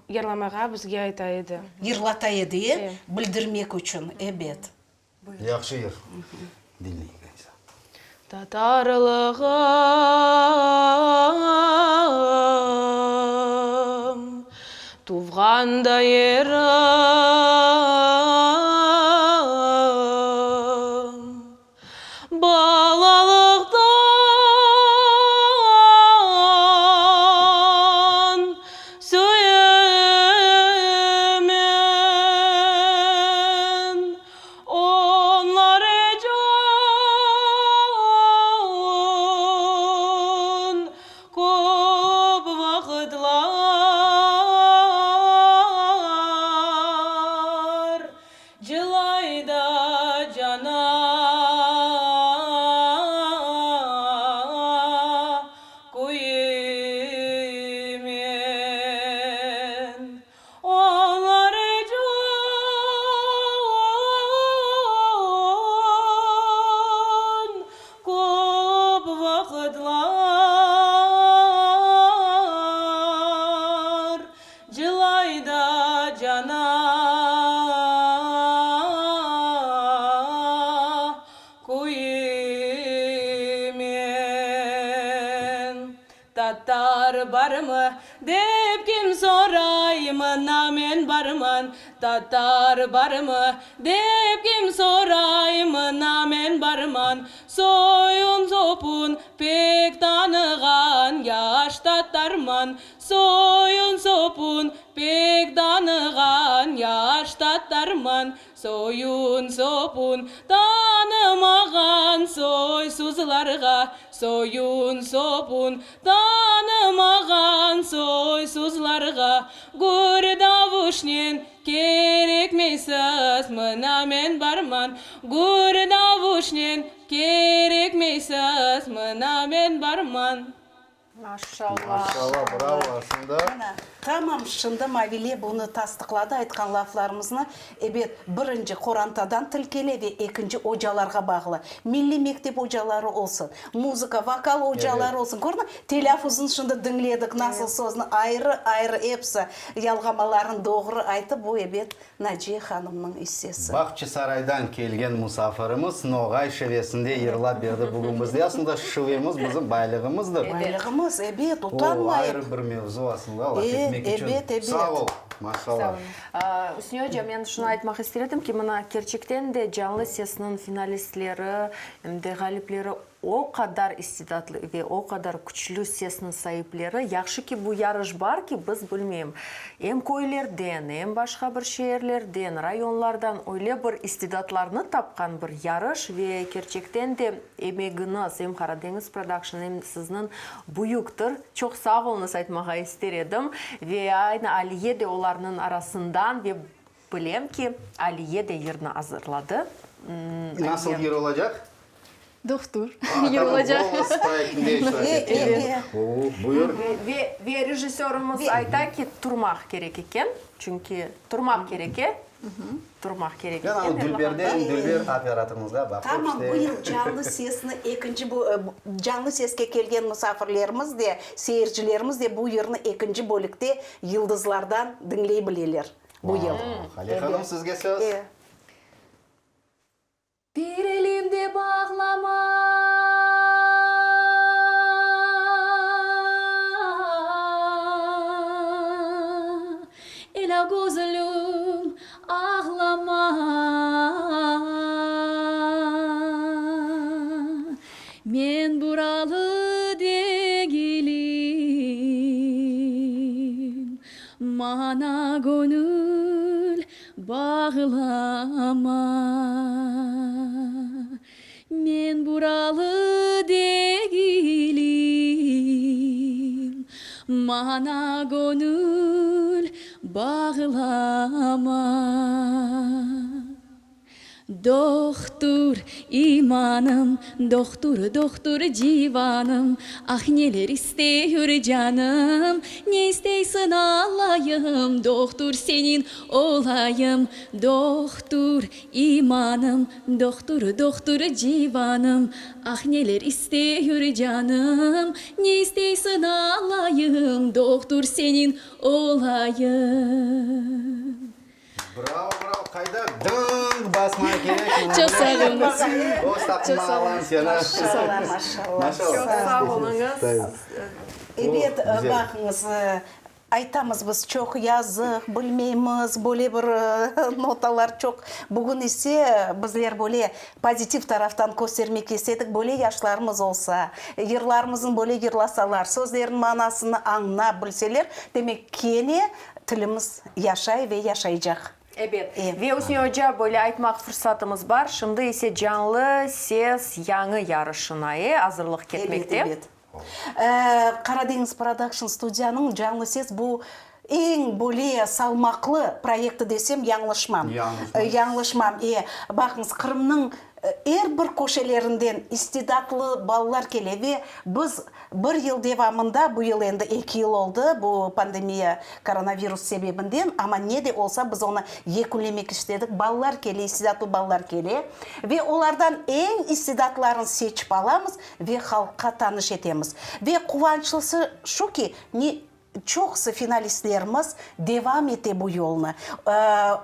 yırlamağa bizge ayta edi. Yırlata edi, e? Bildirmek içün, ebet. Yahşı yır. Diñleyik aysa. Tatarlığım, tuvğan da yerim, Balalıqtan süyemen, Onlar içün köp vaqıtlar Cılay da cana küymen. Onlar içün köp vaqıtlar Cılay da cana küymen. Tatar barmı, dep kim soray, mına men barman. Tatar barmı, dep kim soray, mına men barman. Soyun-sopun pek tanığan yaş tatarman. Soyun-sopun pek tanığan yaş tatarman, Soyun-sopun tanımağan soysuzlarğa, Soyun-sopun tanımağan soysuzlarğa, Gür davuşnen kerekmeysiz, mına men barman, Gür davuşnen kerekmeysiz, mına men barman. Maşallah. Maşallah, bravo, aslında. Mına, tamam şimdi Mavile bunı tasdıqladı, aytqan laflarımıznı. Ebet, birinci, qorantadan til kele ve ekinci, ocalarğa bağlı. Milliy mektep ocaları olsun, muzıka, vokal ocaları olsun. Kördiñmi, telâffuzını şimdi diñledik, nasıl sözni ayrı-ayrı episi yalğamalarını doğru ayttı, bu, ebet, Naciye hanımnıñ issesi. Bağçasaraydan kelgen musafirimiz noğay şivesinde yırlap berdi bugün bizde. Aslında şivemiz bizim baylığımızdır. Baylığımız, ebet, utanmayıp. O ayrı bir mevzu aslında laf etmek içün. Ebet, ebet. Sağ ol, maşallah. Üsniye oca, men şunı aytmaq ister edim ki, mına kerçekten de Canlı sesniñ finalistleri, em de ğalipleri O qadar istidatlı ve o qadar küçlü sesniñ saipleri, yahşı ki bu yarış bar ki, biz bilmeyim, em köylerden, em başqa bir şeerlerden, rayonlardan öyle bir istidatlarnı tapqan bir yarış ve kerçekten de emegiñiz, em Qaradeñiz Production, em sizniñ büyüktir. Çoq sağ oluñız aytmağa ister edim. Ve aynı Aliye de olarnıñ arasından ve bilem ki, Aliye de yırnı azırladı. Nasıl yır olacaq? Dohtur yır olacaq. Golos proyektinde iştirak etken. Buyur. Ve rejissörımız ayta ki, turmaq kerek eken, çünki turmaq kerek, e? Turmaq kerek eken. Ben Dülberden, Dülber operatorımızğa baqıp işte. Tamam, bu yıl canlı sesni ekinci canlı seske kelgen musafirlerimiz de, seyircilerimiz de bu yırnı ekinci bölükte yıldızlardan diñley bileler bu yıl. Haliye hanım, sizge söz. Bir elimde bağlama. Elâ gözlüm, ağlama. Men buralı degilim, Maña göñül Bağlama, men buralı degilim, Maña göñül bağlama. Dohtur, imanım, dohtur, dohtur civanım, Ah, neler isteyür canım, Ne isteysiñ alayım, dohtur seniñ olayım. Dohtur, imanım, dohtur, dohtur civanım, Ah, neler isteyür canım, Ne isteysiñ alayım, dohtur seniñ olayım. Bravo, bravo, qayda dıñq basmaq kerek. Çoq sağ oluñız. Öz taqımına alan seni. Maşallah, maşallah. Çoq sağ oluñız. Ebet, baqıñız, aytamız biz çoq yazıq, bilmeymiz, böyle bir notalar çoq. Bugün ise bizler böyle pozitiv taraftan köstermek istedik, böyle yaşlarımız olsa, yırlarımıznı böyle yırlasalar, sözlerniñ manasını añlap bilseler, demek kene Tilimiz yaşay ve yaşaycaq. Ebet. Ve Üsni oca, böyle aytmaq fırsatımız bar, şimdi ise Canlı ses yañı yarışına, e, azırlıq ketmekte. Ebet, ebet. Qaradeñiz Production studiyanıñ Canlı ses bu eñ böyle salmaqlı proyekti desem yañlışmam. Yañlışmam. E, baqıñız, Qırımnıñ Er bir köşelerinden istidatlı balalar kele ve biz bir yıl devamında, bu yıl endi eki yıl oldı, bu pandemiya, koronavirus sebebinden, amma ne de olsa biz onı yekünlemek istedik, balalar kele, istidatlı balalar kele ve olardan eñ istidatlarını seçip alamız ve halqqa tanış etemiz. Ve quvançlısı şu ki, ne Çoqusı finalistlerimiz devam ete bu yolnı,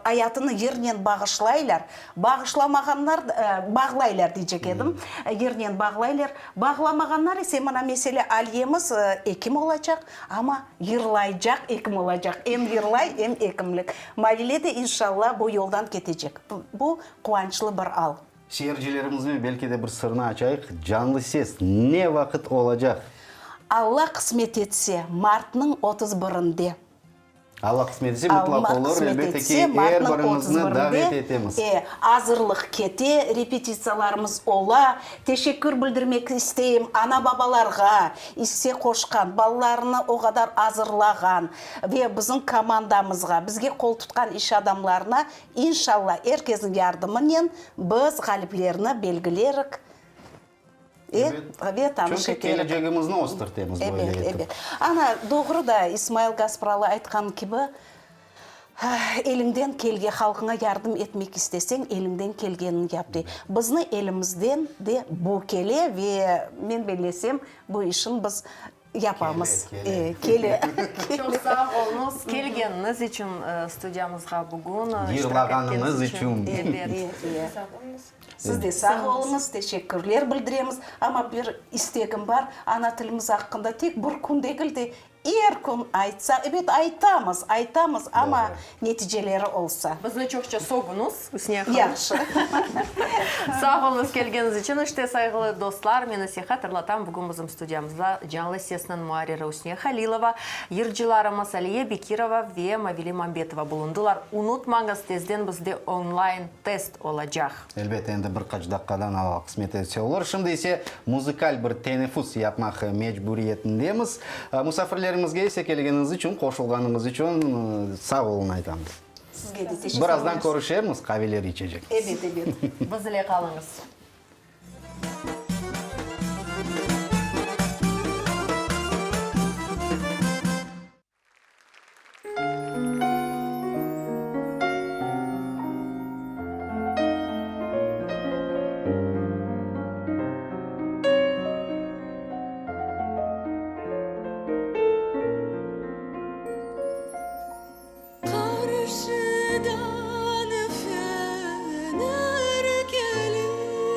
ayatını yırnen bağışlaylar, bağışlamağanlar, bağlaylar deycek edim, yırnen bağlaylar, bağlamağanlar ise, mına, meselâ, Aliyemiz ekim olacaq, amma yırlaycaq ekim olacaq, em yırlay, em ekimlik. Mavile de, inşallah, bu yoldan ketecek. Bu quvançlı bir al. Seyircilerimizge belki de bir sırnı açayıq, canlı ses ne vaqıt olacaq? Alla qısmet etse, martnıñ 31-inde. Alla qısmet etse, mutlaq olur, elbette ki, er biriñizni davet etemiz. E, azırlıq kete, repetitsiyalarımız ola. Teşekkür bildirmek isteyim ana-babalarğa, isse qoşqan, balalarını o qadar azırlağan ve bizim komandamızğa, bizge qol tutqan iş adamlarına İnşalla, er kesniñ yardımınen biz ğaliplerni belgilerik ve tanış Çünki eterik. kelecegimizni östürtemiz böyle Ebet, etip. ebet. Ana, doğru da, İsmail Gaspralı aytqan kibi, Eliñden kelge, halqıña yardım etmek isteseñ, eliñden kelgenini yap, dey. Bizni elimizden de bu kele ve men bellesem, bu işin biz Yapamız. Kele, kele. Çoq sağ oluñız kelgeniñiz içün studiyamızğa bugün. Yırlağanıñız içün. Ebet. Siz de sağ oluñız, teşekkürler bildiremiz. Amma bir istegim bar, ana tilimiz aqqında tek bir kün degil de, er kün aytsaq, ebet, aytamız, aytamız, amma neticeleri olsa. Bizni çoqça sögüñiz, Üsniye hanım. Yahşı. Sağ oluñız kelgeniñiz içün. İşte, sayğılı dostlar, men ise hatırlatam, bugün bizim studiyamızda Canlı sesniñ muarriri Üsniye Halilova, yırcılarımız Aliye Bekirova ve Mavile Mambetova bulundılar. Unutmañız, tezden bizde online test olacaq. Elbette, endi bir qaç daqqadan Alla qısmet etse olur. Şimdi ise muzıkal bir teneffüs yapmaq mecburiyetindemiz. Musafirlerimizge ise kelgeniñiz içün, qoşulğanıñız içün sağ olun aytamız. Sizge de teşekkürler. Birazdan körüşermiz, qaveler içecek. Ebet, ebet. Biz ile qalıñız. Qarşıdan fener kelir.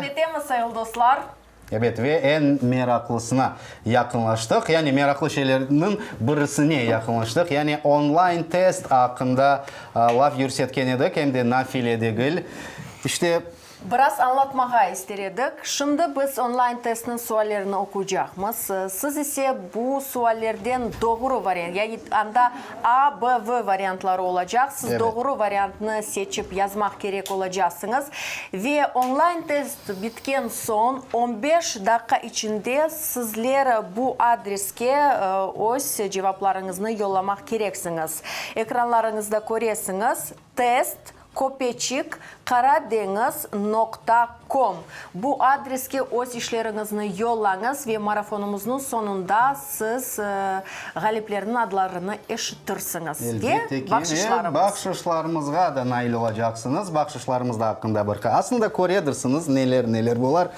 Devam etemiz, sayılı dostlar. Ebet, ve eñ meraqlısına yaqınlaştıq, yani meraqlı şeylerniñ birisine yaqınlaştıq, yani online test aqqında laf yürsetken edik, em de nafile degil. İşte. Biraz añlatmağa ister edik. Şimdi biz online testniñ suallerini oquycaqmız. Siz ise bu suallerden doğru variant, yani anda A, B, V variantları olacaq, siz doğru variantnı seçip yazmaq kerek olacaqsıñız. Ve online test bitken soñ on beş daqqa içinde sizler bu adreske öz cevaplarıñıznı yollamaq kereksiñiz. Ekranlarıñızda köresiñiz, test Köpeçik, Qara deñiz, noqta, kom. Bu adreske öz işleriñizni yollañız ve marafonımıznıñ soñunda siz ğaliplerniñ adlarını eşittirsiñiz. Ve Elbette ki, ve bahşışlarımız. bahşışlarımızğa da nail olacaqsıñız. Bahşışlarımız da aqqında bir qa. Aslında köredirsiñiz, neler, neler bolar.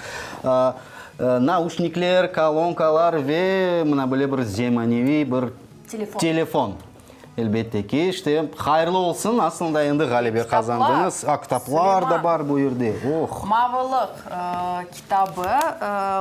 Nauşnikler, kolonkalar ve mına böyle bir zemaneviy bir Telefon. telefon. Elbette ki, işte, hayırlı olsun, aslında endi ğalebe qazandıñız. A, kitaplar da bar bu yerde, oh! Mavılıq kitabı,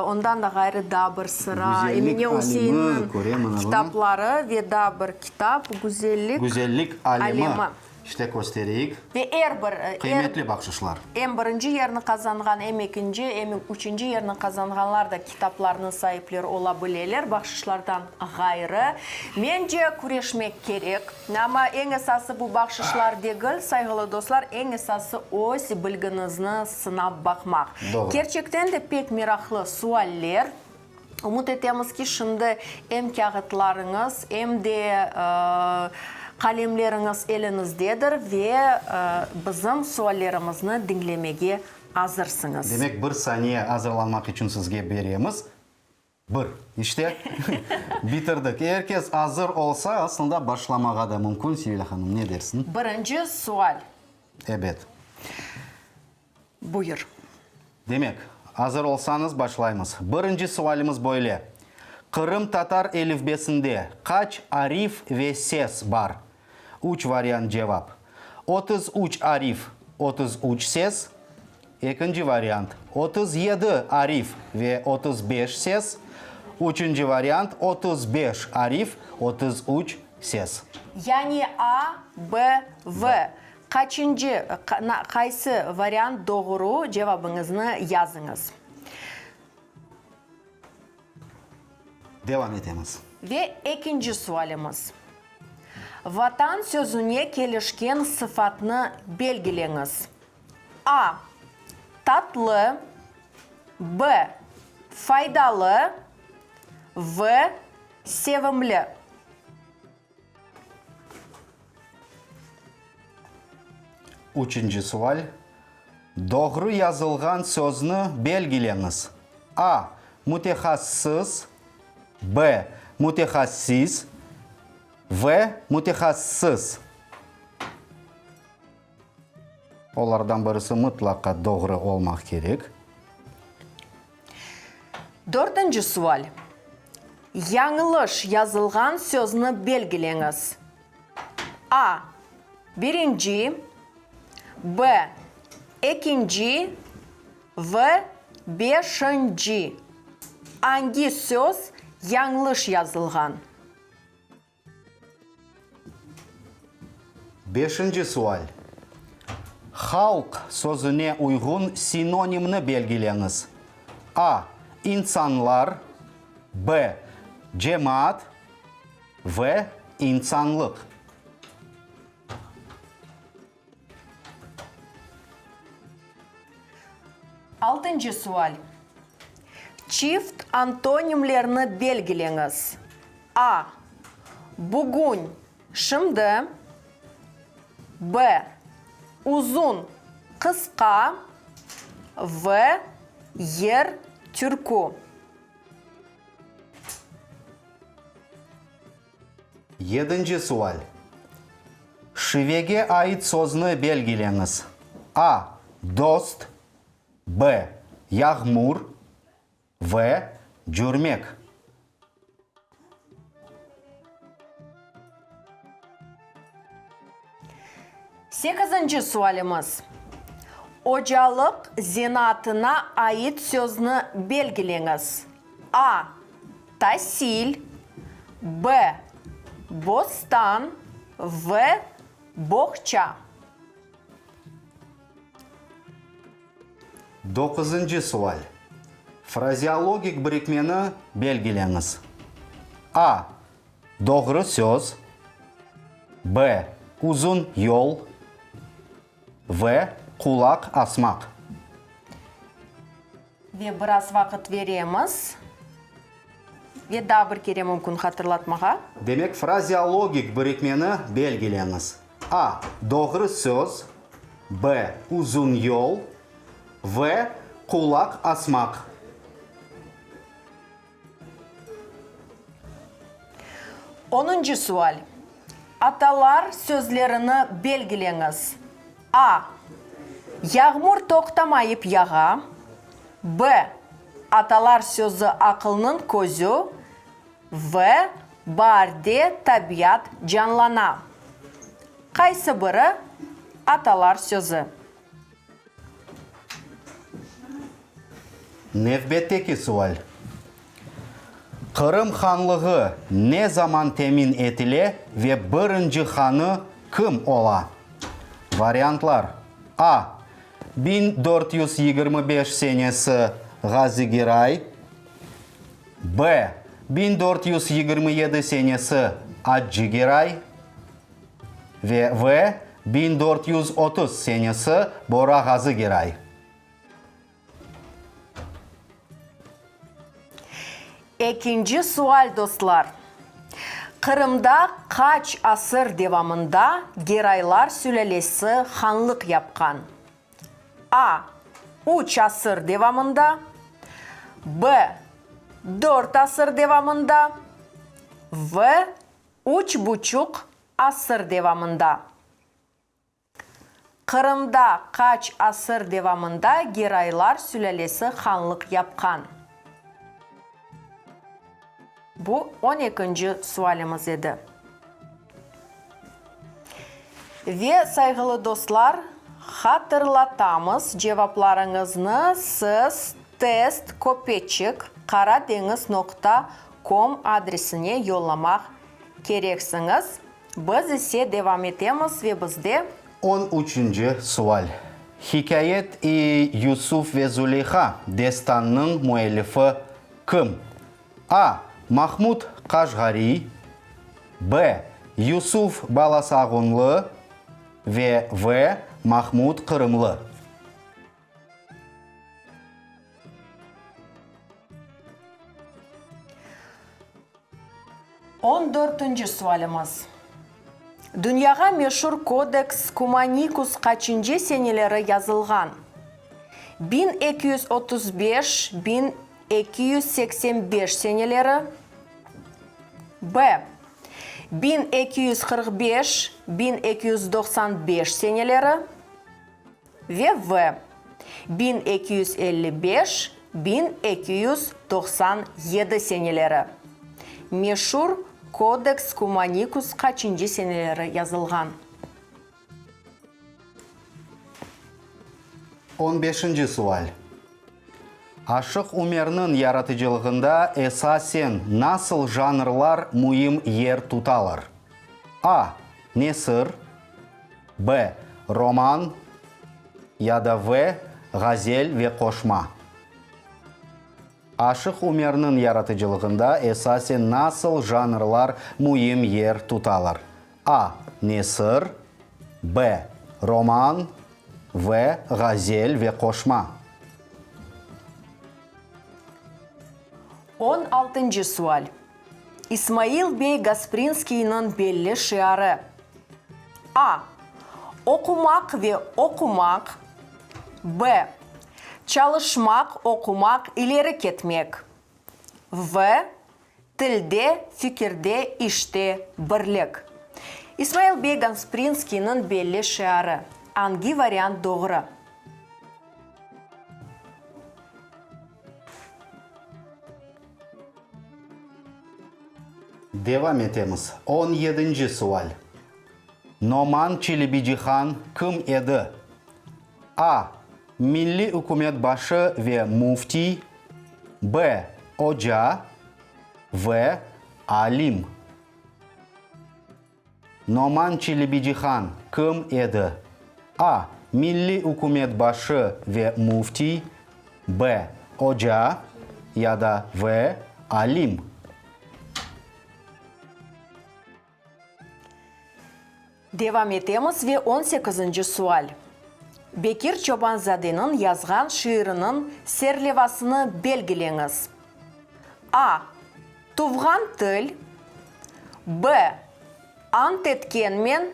ondan da ğayrı daa bir sıra Güzellik Emine alemi, Useinniñ körem ana bunı. kitapları ve daa bir kitap, Güzellik Güzellik alemi. alemi. İşte, köstereyik. Ve er bir, er, Qıymetli bahşışlar. Em birinci yerni qazanğan, em ekinci, em üçünci yerni qazanğanlar da kitaplarnıñ saipleri ola bileler, bahşışlardan ğayrı. Mence, küreşmek kerek. Amma eñ esası bu bahşışlar degil, sayğılı dostlar, eñ esası öz bilgiñizni sınap baqmaq. Doğru. Kerçekten de pek meraqlı sualler. Ümüt etemiz ki, şimdi em kâğıtlarıñız, em de qalemleriñiz eliñizdedir ve bizim suallerimizni diñlemege azırsıñız. Demek, bir saniye azırlanmaq içün sizge beremiz. Bir. İşte, bitirdik. Er kes azır olsa, aslında başlamağa da mümkün, Sevilâ hanım, ne dersiñ? Birinci sual. Ebet. Buyur. Demek, azır olsañız, başlaymız. Birinci sualimiz böyle, Qırımtatar elifbesinde qaç arif ve ses bar? Üç variant cevap, 33 arif, 33 ses, ekinci variant, 37 arif ve 35 ses, üçünci variant, 35 arif, 33 ses. Yani A, B, V. Qaçıncı, qaysı variant doğru, cevabıñıznı yazıñız. Devam etemiz. Ve ekinci sualimiz. Vatan sözüne kelişken sıfatnı belgileñiz. A. Tatlı, B. Faydalı, V. Sevimli. Üçünci sual. Doğru yazılğan sözni belgileñiz. A. Mütehassıs, B. Mütehassis, V. Mütehassıs. Olardan birisi mıtlaqa doğru olmaq kerek. Dörtünci sual. Yañlış yazılğan sözni belgileñiz. A. Birinci, B. Ekinci, V. Beşinci. Angi söz yañlış yazılğan? Beşinci sual. Halq sözüne uyğun sinonimni belgileñiz. A. İnsanlar, B. Cemaat, V. İnsanlıq. Altıncı sual. Çift antonimlerni belgileñiz. A. Bugün, şimdi. B. Uzun, qısqa. V. Yer, türkü. Yedinci sual. Şivege ait sözni belgileñiz. A. Dost, B. Yağmur, V. Cürmek. Sekizinci sualimiz. Ocalıq zenaatına ait sözni belgileñiz. A. Tasil, B. Bostan, V. Boğça. Doquzıncı sual. Frazeologik birikmeni belgileñiz. A. Doğru söz. B. Uzun yol. V. Qulaq asmaq. Ve biraz vaqıt veremiz. Ve daa bir kere mümkün hatırlatmağa. Demek, frazeologik birikmeni belgileñiz. A. Doğru söz. B. Uzun yol. V. Qulaq asmaq. Onuncı sual. Atalar sözlerini belgileñiz. A. Yağmur toqtamayıp yağa. B. Atalar sözü aqılnıñ közü. V. Baarde tabiat canlana. Qaysı biri atalar sözü? Nevbetteki sual. Qırım hanlığı ne zaman temin etile ve birinci hanı kim ola? Variantlar, A. 1425 senesi Ğazı Giray, B. 1427 senesi Accı Giray ve V. 1430 senesi Bora Ğazı Giray. Ekinci sual, dostlar. Qırımda qaç asır devamında Geraylar sülâlesi hanlıq yapqan? A, üç asır devamında, B, dört asır devamında, V, üç buçuq asır devamında. Qırımda qaç asır devamında Geraylar sülâlesi hanlıq yapqan? Bu on ekinci sualimiz edi. Ve, sayğılı dostlar, hatırlatamız, cevaplarıñıznı siz test köpeçik qaradeñiz noqta kom adresine yollamaq kereksiñiz. Biz ise devam etemiz ve bizde. On üçünci sual. Hikâyet-i Yusuf ve Zuleyha destannıñ müellifi kim? A. Mahmud Qaşğariy, B. Yusuf Balasağunlı ve V. Mahmud Qırımlı. On dörtünci sualimiz. Dünyağa meşur Kodeks Kumanikus qaçıncı seneleri yazılğan? 1235, 1285 seneleri, B, 1245, 1295 seneleri ve V, 1255, 1297 seneleri. Meşur Kodeks Kumanikus qaçıncı seneleri yazılğan? On beşinci sual. Aşıq Umerniñ yaratıcılığında esasen nasıl janrlar müim yer tutalar? A. Nesir, B. Roman ya da V. Ğazel ve qoşma. Aşıq Umerniñ yaratıcılığında esasen nasıl janrlar müim yer tutalar? A. Nesir, B. Roman, V. Ğazel ve qoşma. On altıncı sual. İsmail bey Gasprinskiyniñ belli şiarı, A. Oqumaq ve oqumaq, B. Çalışmaq, oqumaq, ileri ketmek, V. Tilde, fikirde, işte, birlik. İsmail bey Gasprinskiyniñ belli şiarı. Angi variant doğru? Devam etemiz. On yedinci sual. Noman Çelebicihan kim edi? A. Milliy ükümet başı ve müftiy, B, oca, V, alim. Noman Çelebicihan kim edi? A, Milliy ükümet başı ve müftiy, B, oca ya da V, alim. Devam etemiz ve on sekizinci sual. Bekir Çobanzadeniñ yazğan şiiriniñ serlevasını belgileñiz. A, Tuvğan til, B, Ant etkenmen,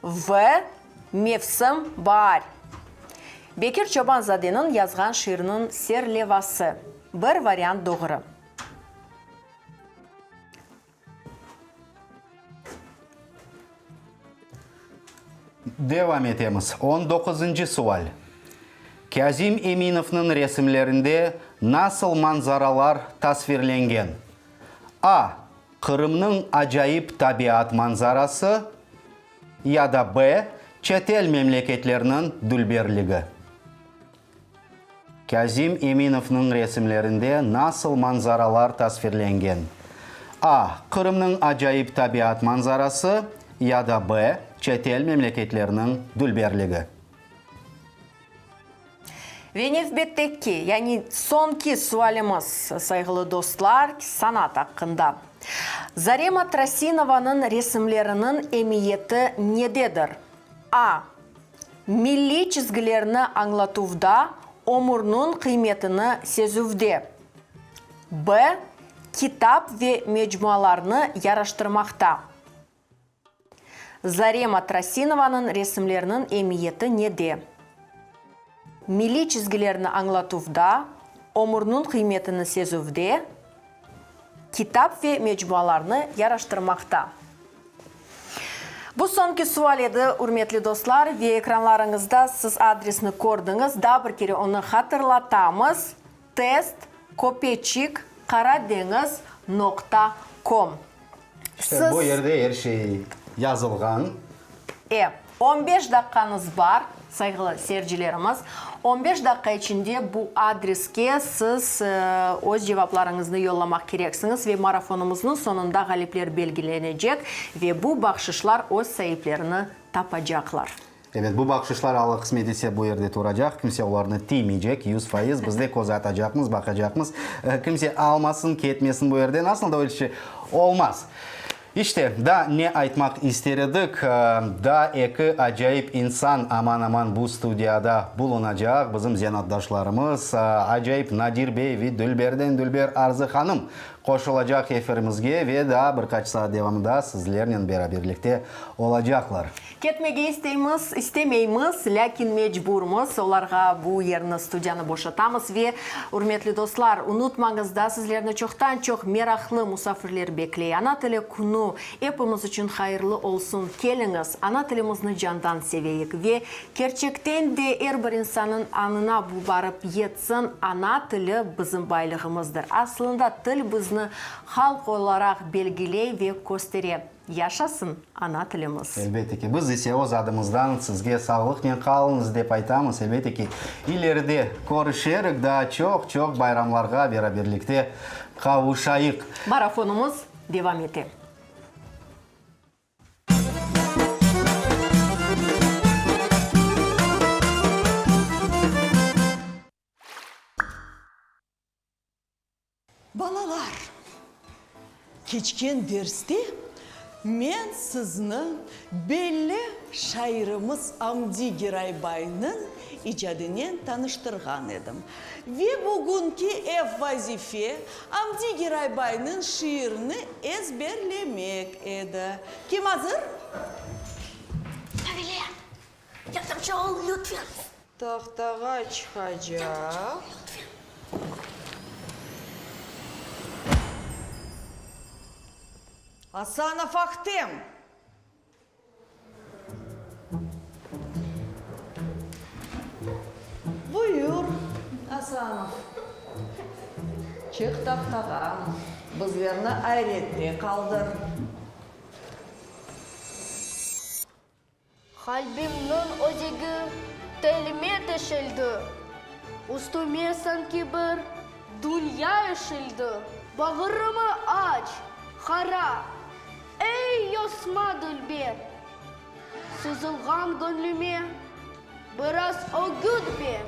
V, Mevsim, baar. Bekir Çobanzadeniñ yazğan şiiriniñ serlevası. Bir variant doğru. Devam etemiz. On doquzıncı sual. Kâzim Eminovnıñ resimlerinde nasıl manzaralar tasvirlengen? A, Qırımnıñ acayip tabiat manzarası ya da B, çetel memleketlerniñ dülberligi? Kâzim Eminovnıñ resimlerinde nasıl manzaralar tasvirlengen? A, Qırımnıñ acayip tabiat manzarası ya da B, çetel memleketlerniñ dülberligi? Ve nevbetteki, yani soñki sualimiz, sayğılı dostlar, sanat aqqında. Zarema Trasinovanıñ resimleriniñ emiyeti nededir? A, Milliy çizgilerni añlatuvda, ömürniñ qıymetini sezüvde. B, Kitap ve mecmualarnı yaraştırmaqta. Zarema Trasinovanıñ resimleriniñ emiyeti nede? Milliy çizgilerni añlatuvda, ömürniñ qıymetini sezüvde, kitap ve mecmualarnı yaraştırmaqta. Bu soñki sual edi, ürmetli dostlar, ve ekranlarıñızda siz adresni kördiñiz. Daa bir kere onı hatırlatamız, test köpeçik qaradeñiz noqta kom. İşte bu yerde er şey yazılğan. E, on beş daqqañız bar, sayğılı seyircilerimiz. On beş daqqa içinde bu adreske siz öz cevaplarıñıznı yollamaq kereksiñiz ve marafonımıznıñ soñunda ğalipler belgilenecek ve bu bahşışlar öz saiplerini tapacaqlar. Ebet, bu bahşışlar Alla qısmet etse bu yerde turacaq, kimse olarnı tiymeycek, 100%, biz de köz atacaqmız, baqacaqmız. Kimse almasın, ketmesin bu yerden, aslında öyle şey olmaz. İşte, daa ne aytmaq ister edik, daa eki acayip insan aman-aman bu studiyada bulunacaq, bizim zenaatdaşlarımız, acayip Nadir bey ve dülberden dülber Arzı hanım qoşulacaq efirimizge ve daa bir qaç saat devamında sizlernen beraberlikte olacaqlar. Ketmege isteymiz, istemeymiz, lâkin mecburmız. Olarğa bu yerni, studiyanı boşatamız. Ve, ürmetli dostlar, unutmañız da, sizlerni çoqtan-çoq meraqlı musafirler bekley. Ana tili künü epimiz içün hayırlı olsun. Keliñiz, ana tilimizni candan seveyik ve kerçekten de er bir insannıñ añına bu barıp yetsin, ana tili bizim baylığımızdır. Aslında til bizni halq olaraq belgiley ve köstere. Yaşasın ana tilimiz! Elbette ki, biz ise öz adımızdan sizge sağlıqnen qalıñız dep aytamız. Elbette ki, ileride körüşerik, daa çoq-çoq bayramlarğa beraberlikte qavuşayıq. Marafonımız devam ete. Balalar, keçken derste men sizni belli şairimiz Amdi Giraybaynıñ icadınen tanıştırğan edim. Ve bugünki ev vazife, Amdi Giraybaynıñ şiirini ezberlemek edi. Kim azır? Mavile, yardımcı ol, lütfen. Tahtağa çıqacaq. Asanov Ahtem! Buyur, Asanov. Çıq tahtağa, bizlerni ayrette qaldır. Qalbimniñ özegi. Telime teşeldi. Üstüme sanki bir dünya eşildi. Bağrımı aç, qara, ey yosma dülber! Sızılğan göñlüme biraz ögüt ber.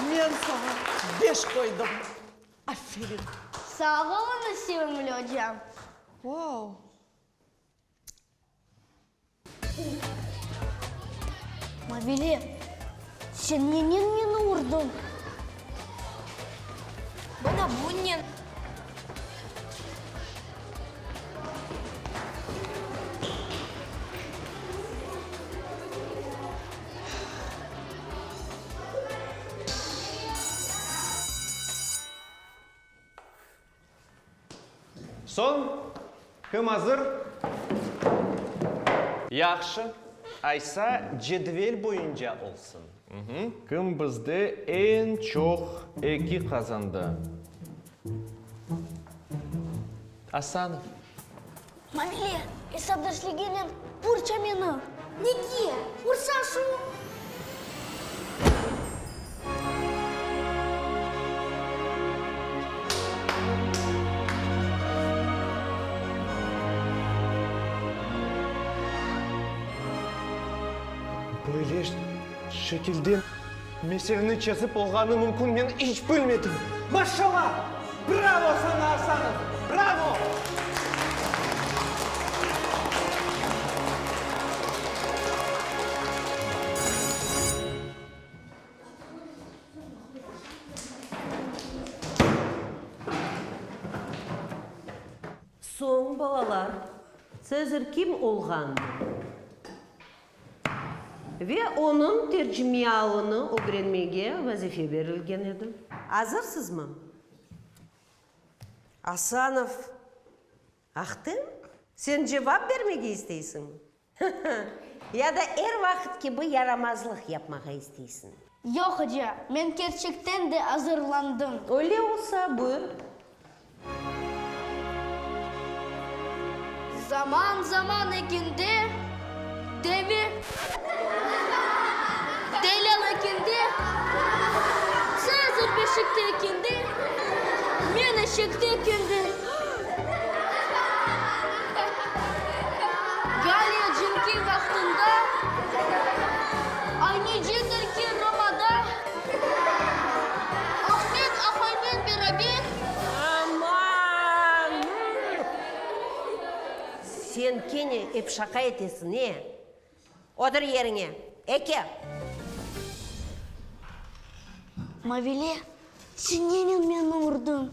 Men saña beş qoydım. Aferin. Sağ oluñız, sevimli ocam. Vau! Mavile, sen nenen meni urdıñ? Mına bunnen. Soñ, kim azır? Yahşı, aysa cedvel boyunca olsun. Kim bizde eñ çoq eki qazandı? Asanov. Mavile, esap dersliginen purça meni. Nege? Ursa şu! Böyle şekilde meseleni çezip olğanı mümkün men iç bilmedim. Maşallah! Bravo saña, Asanov! Bravo! Soñ, balalar, Tsezar kim olğanını ve onıñ tercimeialını ögrenmege vazife berilgen edi. Azırsızmı? Asanov, Ahtem, sen cevap bermege isteysiñmi? Ya da er vaqıt kibi yaramazlıq yapmağa isteysiñ? Yoq, oca, men kerçekten de azırlandım. Öyle olsa, buyur. Zaman-zaman ekende, deve, delâl ekende, Tsezar beşikte ekende, men eşekte ekende. Galliya cenki vaqtında, ay nicedir ki Romada, Ahmet ahaynen beraber. Aman! Sen kene ep şaqa etesiñ, e? Otur yeriñe. Eke! Mavile, sen nenen meni urdıñ?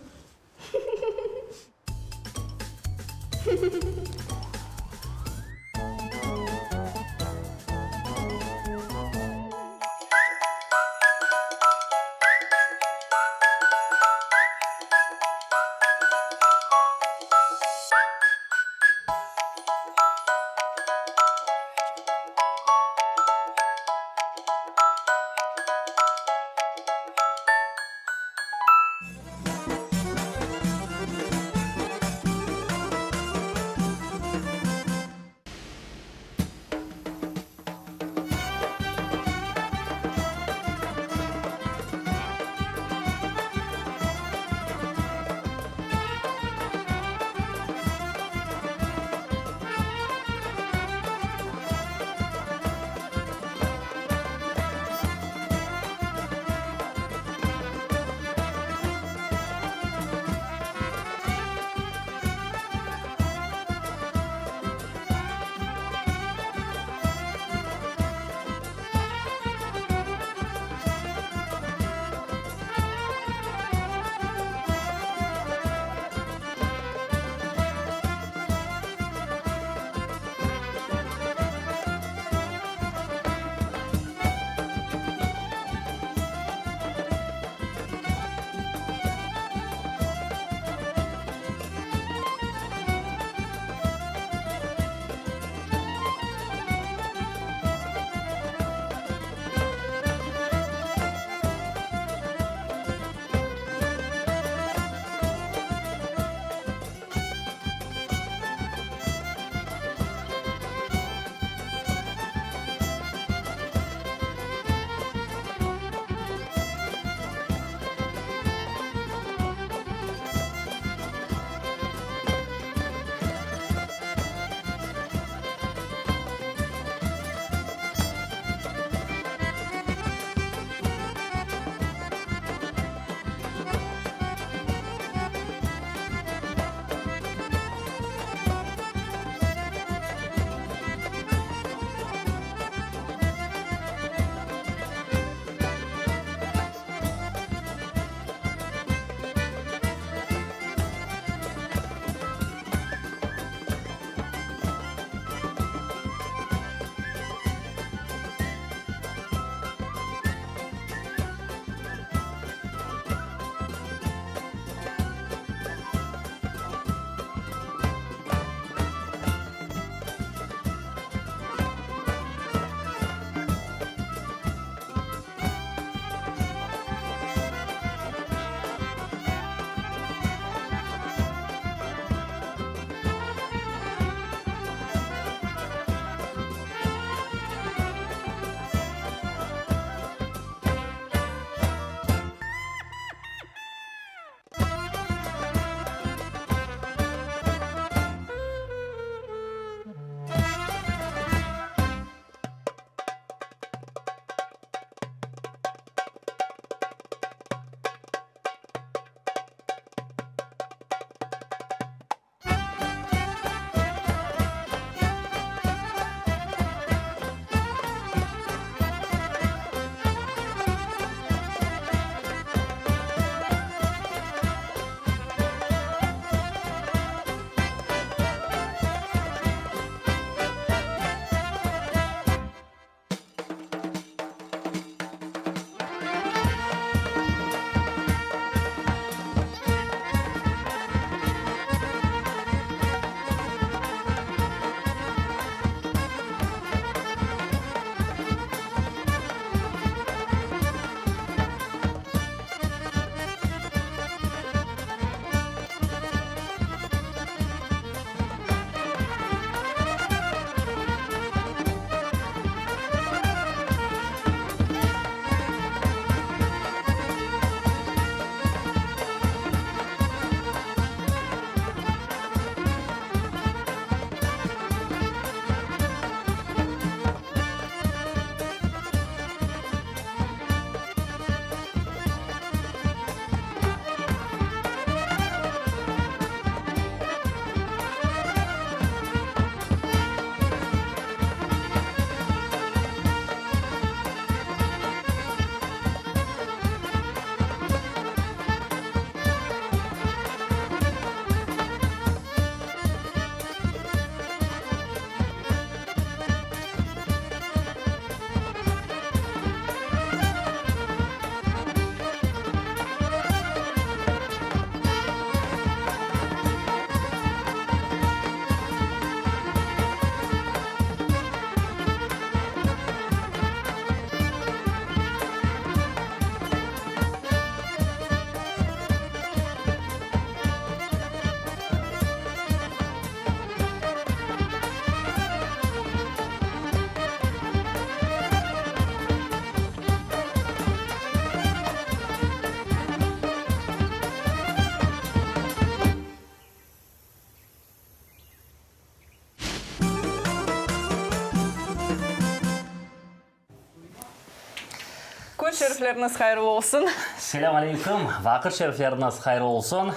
Kün şerifleriñiz hayırlı olsun. Selâm aleyküm, vaqıt şerifleriñiz hayırlı olsun.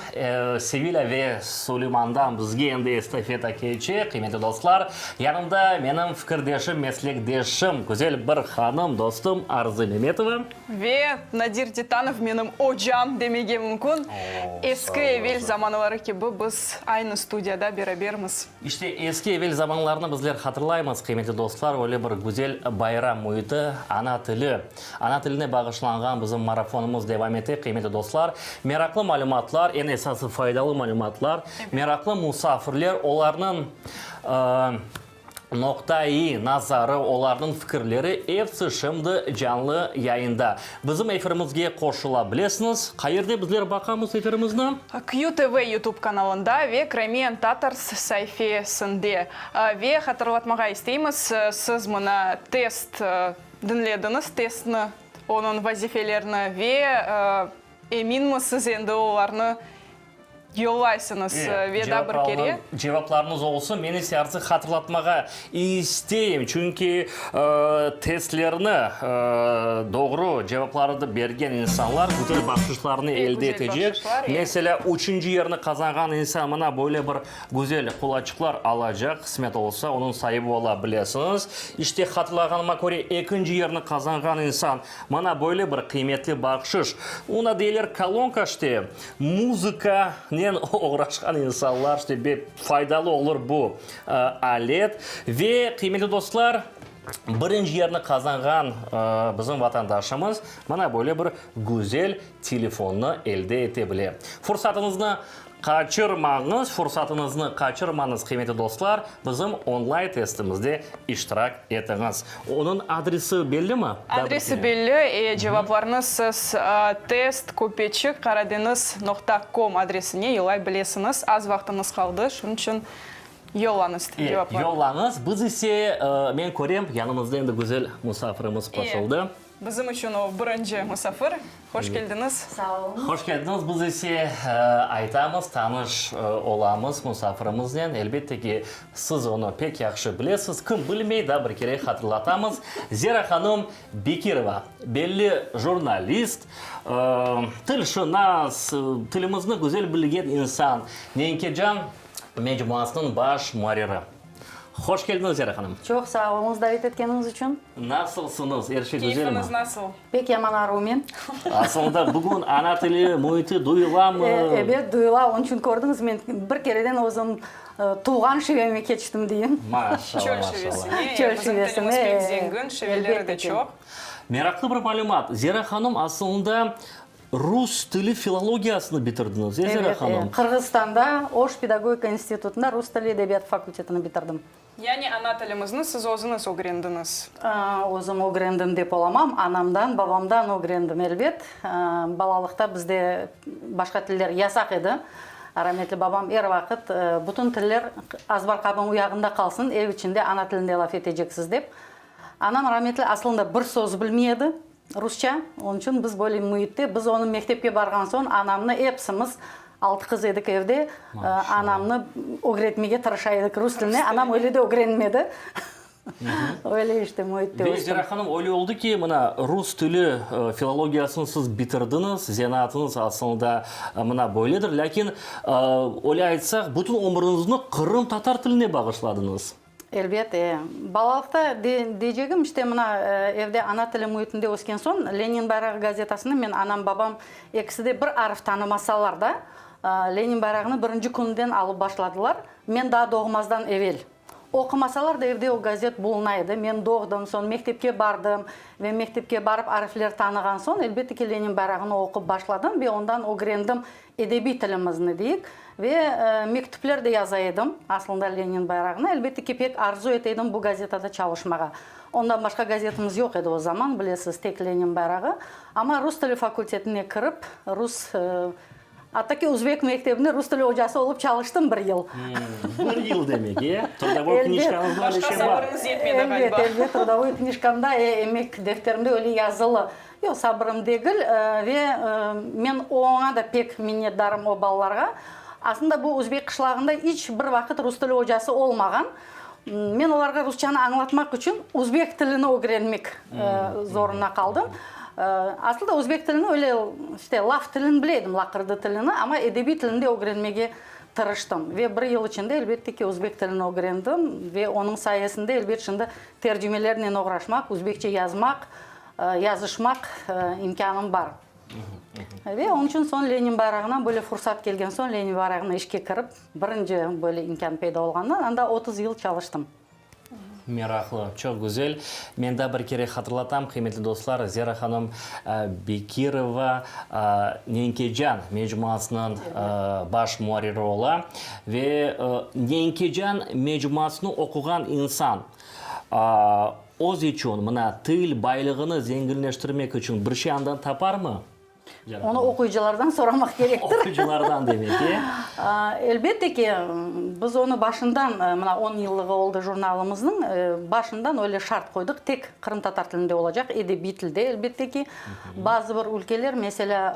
Sevilâ ve Suleymandan bizge endi estafeta keçe, qıymetli dostlar. Yanımda menim fikirdeşim, meslekdeşim, güzel bir hanım, dostum Arzı Memetova. Ve Nadir Titanov menim ocam demege mümkün. Eski evel zamanları kibi biz aynı studiyada berabermiz. İşte, eski evel zamanlarnı bizler hatırlaymız, qıymetli dostlar, öyle bir güzel bayram müiti, ana tili, ana tiline bağışlanğan bizim marafonımız devam ete, qıymetli dostlar. Meraqlı malümatlar, eñ esası faydalı malümatlar, meraqlı musafirler, olarnıñ Noqta-i nazarı, olarnıñ fikirleri epsi şimdi canlı yayında. Bizim efirimizge qoşula bilesiñiz. Qayerde bizler baqamız efirimizni? QTV YouTube kanalında ve Crimean Tatars saifesinde. Ve hatırlatmağa isteymiz, siz mına test diñlediñiz, testni, onıñ vazifelerini ve eminmiz, siz endi olarnı Yollaysıñız ve daa bir kere. Cevaplarıñız olsun. Men ise artıq hatırlatmağa isteyim, çünki testlerni doğru cevaplarını bergen insanlar güzel bahşışlarnı elde etecek. Meselâ, üçünci yerni qazanğan insan mına böyle bir güzel qulaçıqlar alacaq, qısmet olsa, onıñ saibi ola bilesiñiz. İşte, hatırlağanıma köre, ekinci yerni qazanğan insan mına böyle bir qıymetli bahşış, ona deyler kolonka, işte, Muzıkanen oğraşqan insanlar işte bek faydalı olur bu alet. Ve, qıymetli dostlar, birinci yerni qazanğan bizim vatandaşımız mına böyle bir güzel telefonnı elde ete bile. Fursatıñıznı qaçırmañız, fursatıñıznı qaçırmañız, qıymetli dostlar, bizim onlayn testimizde iştirak etiñiz. Onıñ adresi bellimi? Adresi belli, e, cevaplarnı siz test köpeçik karadeniz noqta kom adresine yollay bilesiñiz. Az vaqtımız qaldı, şunıñ içün yollañız E, cevaplarnı. yollañız. Biz ise, men körem, yanımızda endi güzel musafirimiz qoşuldı. Bizim içün o birinci musafir. Hoş keldiñiz. Sağ oluñ. Hoş keldiñiz. Biz ise aytamız, tanış olamız musafirimiznen. Elbette ki, siz onı pek yahşı bilesiz. Kim bilmey, daa bir kere hatırlatamız. Zera hanım Bekirova, belli jurnalist, tilşınas, tilimizni güzel bilgen insan, Nenkecan mecmuasınıñ baş muarriri. Hoş keldiñiz, Zera hanım. Çoq sağ oluñız davet etkeniñiz içün. Nasılsıñız, er şey güzelmi? Keyfiñiz nasıl? Pek yaman aru men. Asılında bugün ana tili müiti duyulamı? Ebet, duyula. Onıñ içün kördiñiz, men bir kereden özüm tuvğan şiveme keçtim deyim. Maşallah, Çöl maşallah. şivesine. Çöl Bizim tilimiz şivesine, pek zengin, şiveleri de elbette ki. çoq. Meraqlı bir malümat, Zera hanım asılında Rus tili filologiyasını bitirdiñiz, e, Zera hanım? Evet, Qırğızstanda Oş pedagogika institutında rus tili edebiyatı fakultetini bitirdim. Yani ana tilimizni siz özüñiz ögrendiñiz? Özüm ögrendim dep olamam, anamdan, babamdan ögrendim, elbet. Balalıqta bizde başqa tiller yasaq edi. Rametli babam er vaqıt, bütün tiller azbar qapınıñ uyağında qalsın, ev içinde ana tilinde laf eteceksiz dep. Anam rametli aslında bir söz bilmey edi. Rusça, onıñ içün biz böyle müitte, biz onı mektepke barğan soñ anamnı epsimiz, altı qız edik evde, anamnı ögretmege tırışa edik rus tiline, anam öyle de ögrenmedi. Öyle işte müitte Ve östim. Zera hanım, öyle oldı ki, mına rus tili filologiyasını siz bitirdiñiz, zenaatıñız aslında mına böyledir, lâkin öyle aytsaq, bütün ömrüñizni qırımtatar tiline bağışladıñız. Elbet, e. Balalıqta deycegim, işte, mına, evde ana tili müitinde ösken soñ, Lenin bayrağı gazetasını men, anam, babam ekisi de bir arf tanımasalar da, Lenin bayrağını birinci künden alıp başladılar, men daa doğmazdan evel. Oqumasalar da evde o gazet buluna edi. Men doğdım, soñ mektepke bardım ve mektepke barıp arfler tanığan soñ, elbette ki, Lenin bayrağını oqup başladım ve ondan ögrendim Edebiy tilimizni deyik. Ve mektüpler de yaza edim, aslında Lenin bayrağına. Elbette ki, pek arzu ete edim bu gazetada çalışmağa. Ondan başqa gazetimiz yoq edi o zaman, bilesiz, tek Lenin bayrağı. Amma rus tili fakultetine kirip, rus, atta ki, uzbek mektebinde rus tili ocası olıp çalıştım bir yıl. Bir yıl demek, e? Trudovoy knijkañızda öyle şey bar. Başqa sabırıñız yetmedi ğaliba. Elbet, elbet, trudovoy knijkamda, emek defterimde öyle yazılı. Yoq, sabırım degil ve men oña da pek minnetdarım, o balalarğa. Aslında bu özbek qışlağında iç bir vaqıt rus tili ocası olmağan. Men olarğa rusçanı añlatmaq içün özbek tilini ögrenmek zoruna qaldım. Aslı da özbek tilini öyle, işte, laf tilini bile edim, laqırdı tilini, amma edebiy tilini de ögrenmege tırıştım. Ve bir yıl içinde, elbette ki, özbek tilini ögrendim ve onıñ sayesinde, elbet, şimdi tercimelernen oğraşmaq, özbekçe yazmaq, yazışmaq imkânım bar. Ve onıñ içün soñ Lenin bayrağına böyle fursat kelgen soñ, Lenin bayrağına işke kirip, birinci böyle imkân peyda olğandan, anda 30 yıl çalıştım. Meraqlı, çoq güzel. Men daa bir kere hatırlatam, qıymetli dostlar, Zera hanım Bekirova Nenkecan mecmuasınıñ baş muarriri ola. Ve Nenkecan mecmuasını oquğan insan öz içün, mına, til baylığını zenginleştirmek içün bir şey andan taparmı? Onı oquyıcılardan soramaq kerektir. Oquyıcılardan demek, e? Elbette ki, biz onı başından, mına on yıllığı oldı jurnalımıznıñ, başından öyle şart qoydıq, tek qırımtatar tilinde olacaq, edebiy tilde, elbette ki. Bazı bir ülkeler, meselâ,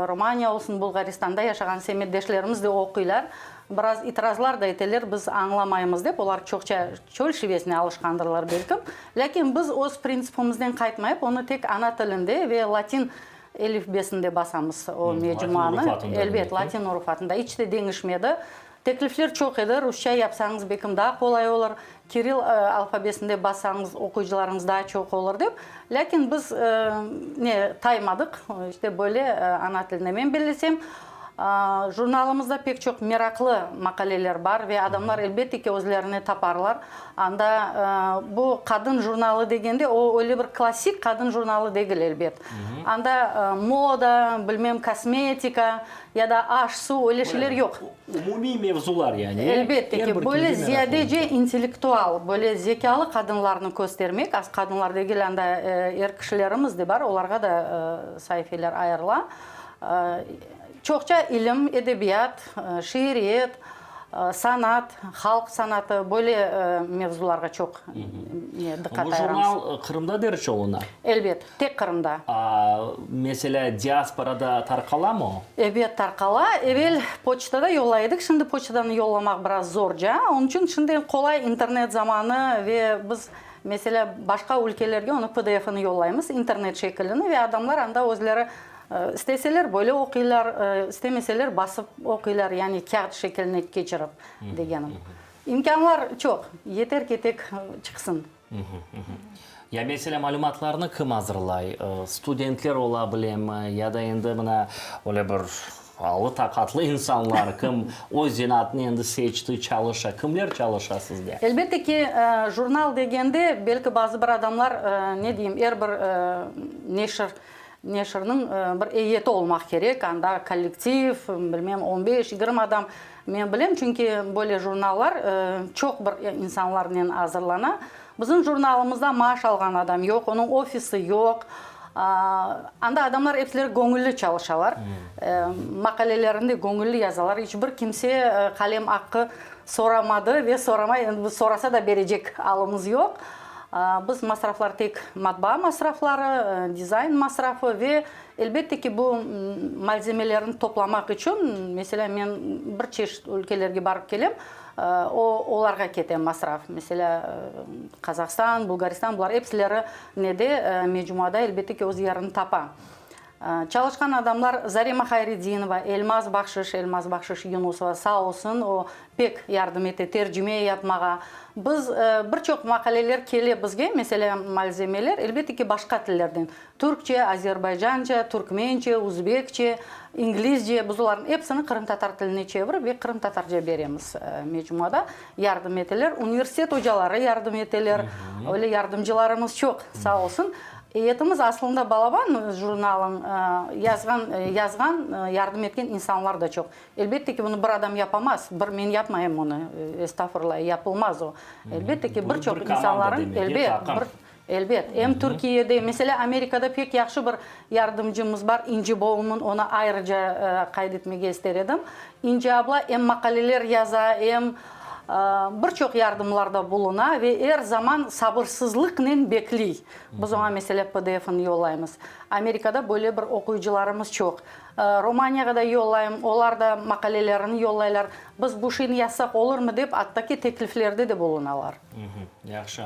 Romaniya olsun, Bulğaristanda yaşağan semetdeşlerimiz de oquylar. Biraz itirazlar da eteler, biz añlamaymız dep, olar çoqça çöl şivesine alışqandırlar belkim. Lâkin biz öz printsipimizden qaytmayıp, onı tek ana tilinde ve latin elifbesinde basamız o mecmuanı. Elbet, latin urufatında. İç de deñişmedi. Teklifler çoq edi, rusça yapsañız belkim daa qolay olur, kiril alfabesinde bassañız oquyıcılarıñız daa çoq olur dep. Lâkin biz ne taymadıq, işte böyle ana tilinde. Men bellesem, Jurnalımızda pek çoq meraqlı maqaleler bar ve adamlar elbette ki özlerini taparlar. Anda bu qadın jurnalı degende o öyle bir klassik qadın jurnalı degil elbet. Anda moda, bilmem kosmetika ya da aş-suv öyle şeyler yoq. Umumiy mevzular yani. Elbette ki, böyle ziyadece intellektual, böyle zekâlı qadınlarnı köstermek, az qadınlar degil anda er kişilerimiz de bar, olarğa da saifeler ayırıla. Çoqça ilim, edebiyat, şiiriyet, sanat, halq sanatı, böyle mevzularğa çoq diqqat Bu ayıramız. jurnal Qırımda derc oluna? Elbet, tek Qırımda. Meselâ, diasporada tarqalamı o? Ebet, tarqala. Evel poçtada yollay edik, şimdi poçtadan yollamaq biraz zorca. Onıñ içün şimdi qolay internet zamanı ve biz, meselâ, başqa ülkelerge onı PDF-ni yollaymız, internet şekilini ve adamlar anda özleri İsteseler böyle oquylar, istemeseler basıp oquylar, yani kâğıt şekiline keçirip degenim. İmkânlar çoq, yeter ki tek çıqsın. Ya meselâ malümatlarnı kim azırlay? Studentler ola bilemi ya da endi mına öyle bir alı-taqatlı insanlar, kim öz zenaatını endi seçti, çalışa? Kimler çalışa sizde? Elbette ki, jurnal degende, belki bazı bir adamlar, ne deyim, er bir neşir Neşirniñ bir eyyeti olmaq kerek, anda kollektiv, bilmem, on beş, 20 adam, men bilem, çünki böyle jurnallar çoq bir insanlarnen azırlana. Bizim jurnalımızda maaş alğan adam yoq, onıñ ofisi yoq, anda adamlar epsileri göñülli çalışalar, maqalelerini de göñülli yazalar, iç bir kimse qalem aqqı soramadı ve soramay, sorasa da berecek alımız yoq. Biz masraflar tek matbaa masrafları, dizayn masrafı ve, elbette ki, bu malzemelerni toplamaq içün, meselâ, men bir çeşit ülkelerge barıp kelem, o, olarğa kete masraf. Meselâ, Qazahstan, Bulğaristan, bular episileri nede, mecmuada, elbette ki, öz yerini tapa. Çalışqan adamlar Zarema Hayredinova, Elmaz Bahşış, Elmaz Bahşış Yunusova, sağ olsun, o pek yardım ete tercime yapmağa. Biz, bir çoq maqaleler kele bizge, meselâ, malzemeler, elbette ki, başqa tillerden, türkçe, azerbaycanca, türkmence, üzbekçe, inglizce, biz olarnıñ episini qırımtatar tiline çevirip ve qırımtatarca beremiz mecmuada. Yardım eteler, universitet ocaları yardım eteler, öyle yardımcılarımız çoq, sağ olsun. Eyyetimiz aslında balaban, jurnalın yazğan, yazğan, yardım etken insanlar da çoq. Elbette ki, bunı bir adam yapamaz, bir men yapmayım onı, estağfurullah, yapılmaz o. Elbette ki, bir çoq insanların, elbet, bir, elbet, em Türkiyede, meselâ, Amerikada pek yahşı bir yardımcımız bar, İnci Bowman, onı ayrıca qayd etmege ister edim. İnci abla em maqaleler yaza, em bir çoq yardımlarda buluna ve er zaman sabırsızlıqnen bekliy. Biz oña, meselâ, PDF-ni yollaymız. Amerikada böyle bir oquyıcılarımız çoq. Romaniyağa da yollayım, olar da maqalelerini yollaylar. Biz bu şeyni yazsaq olurmı dep, attaki tekliflerde de bulunalar. Yahşı.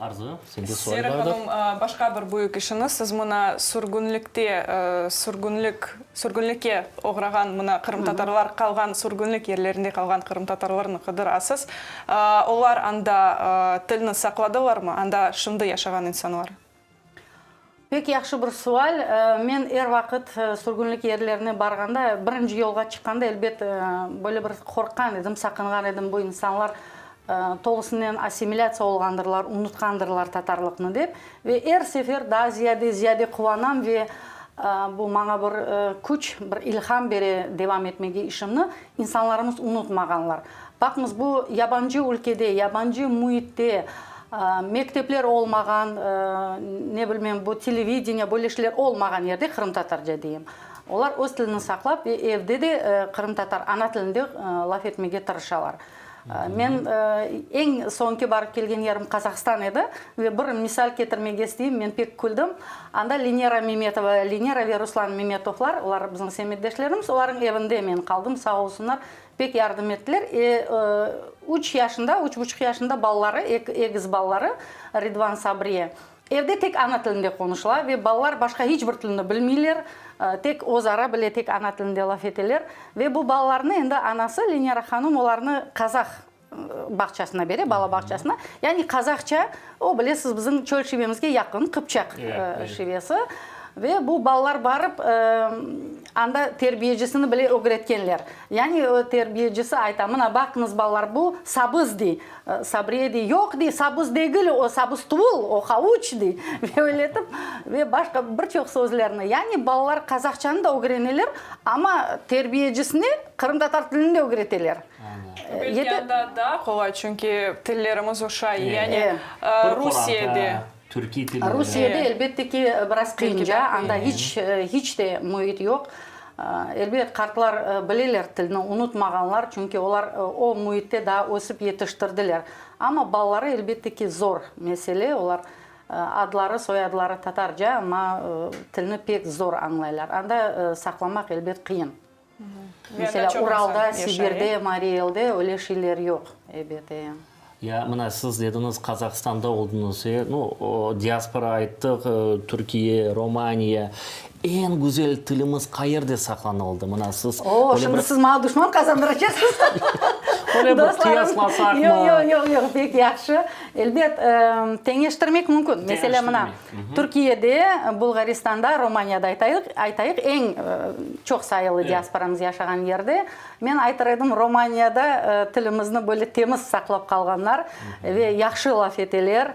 Arzı, sende sual Sera bardır. hanım, başqa bir büyük işiñiz, siz mına sürgünlikte, sürgünlik, sürgünlikke oğrağan mına qırımtatarlar qalğan sürgünlik yerlerinde qalğan qırımtatarlarnı qıdırasız. Olar anda tilni saqladılarmı, anda şimdi yaşağan insanlar? Pek yahşı bir sual. Men er vaqıt sürgünlik yerlerine barğanda, birinci yolğa çıqqanda, elbet, böyle bir qorqqan edim, saqınğan edim, bu insanlar tolusınen assimilâtsiya olğandırlar, unutqandırlar tatarlıqnı dep. Ve er sefer daa ziyade, ziyade quvanam ve bu maña bir küç, bir ilham bere devam etmege işimni, insanlarımız unutmağanlar. Baqıñız, bu yabancı ülkede, yabancı müitte, mektepler olmağan, ne bilmem, bu televideniye, böyle şeyler olmağan yerde, qırımtatarca deyim, olar öz tilini saqlap ve evde de qırımtatar ana tilinde laf etmege tırışalar. Men eñ soñki barıp kelgen yerim Qazahstan edi ve bir misal ketirmege isteyim, men pek küldim. Anda Linera Memetova, Linera ve Ruslan Memetovlar, olar bizim semetdeşlerimiz, olarnıñ evinde men qaldım, sağ olsunlar, Pek yardım ettiler. Üç yaşında, üç buçuq yaşında balaları, egiz balaları, Ridvan, Sabriye. Evde tek ana tilinde qonuşıla ve balalar başqa hiç bir tilni bilmeyler, tek öz ara bile tek ana tilinde laf eteler. Ve bu balalarnı endi anası Lenera hanım olarnı qazah bağçasına bere, bala bağçasına. Yani qazahça, o, bilesiz, bizim çöl şivemizge yaqın, qıpçaq şivesi. Ve bu balalar barıp, anda terbiyecisini bile ögretkenler. Yani o terbiyecisi ayta, mına baqıñız, balalar, bu sabız, dey. Sabriye dey, yoq, dey, sabız degil, o sabız tuvul, o havuç, dey. Ve öyle etip, ve başqa bir çoq sözlerni. Yani balalar qazahçanı da ögreneler, amma terbiyecisine qırımtatar tilini de ögreteler. Belki anda daa qolay, çünki tillerimiz oşay. Yani Rusiyede. Türkiy tilinde. Rusiyede, elbette ki, biraz qıyınca, anda hiç, hiç de müit yoq. Elbet, qartlar bileler tilni, unutmağanlar, çünki olar o müitte daa ösip yetiştirdiler. Amma balaları, elbette ki, zor mesele, olar adları, soyadları tatarca, amma tilni pek zor añlaylar. Anda saqlamaq, elbet, qıyın. Meselâ, Uralda, Sibirde, Mariy Elde öyle şeyler yoq, ebet, e. Ya, mına siz dediñiz, Qazahstanda oldıñız, e, nu, diaspora ayttıq, Türkiye, Romaniya. Eñ güzel tilimiz qayerde saqlanıldı? Mına siz O, şimdi siz maña duşman qazandıracaqsız. Öyle bir qıyaslasaqmı? Yoq, yoq, yoq, yoq, pek yahşı. Elbet, teñeştirmek mümkün. Meselâ, mına, Türkiyede, Bulğaristanda, Romaniyada aytayıq, aytayıq, eñ çoq sayılı diasporamız yaşağan yerde, men aytır edim, Romaniyada tilimizni böyle temiz saqlap qalğanlar ve yahşı laf eteler,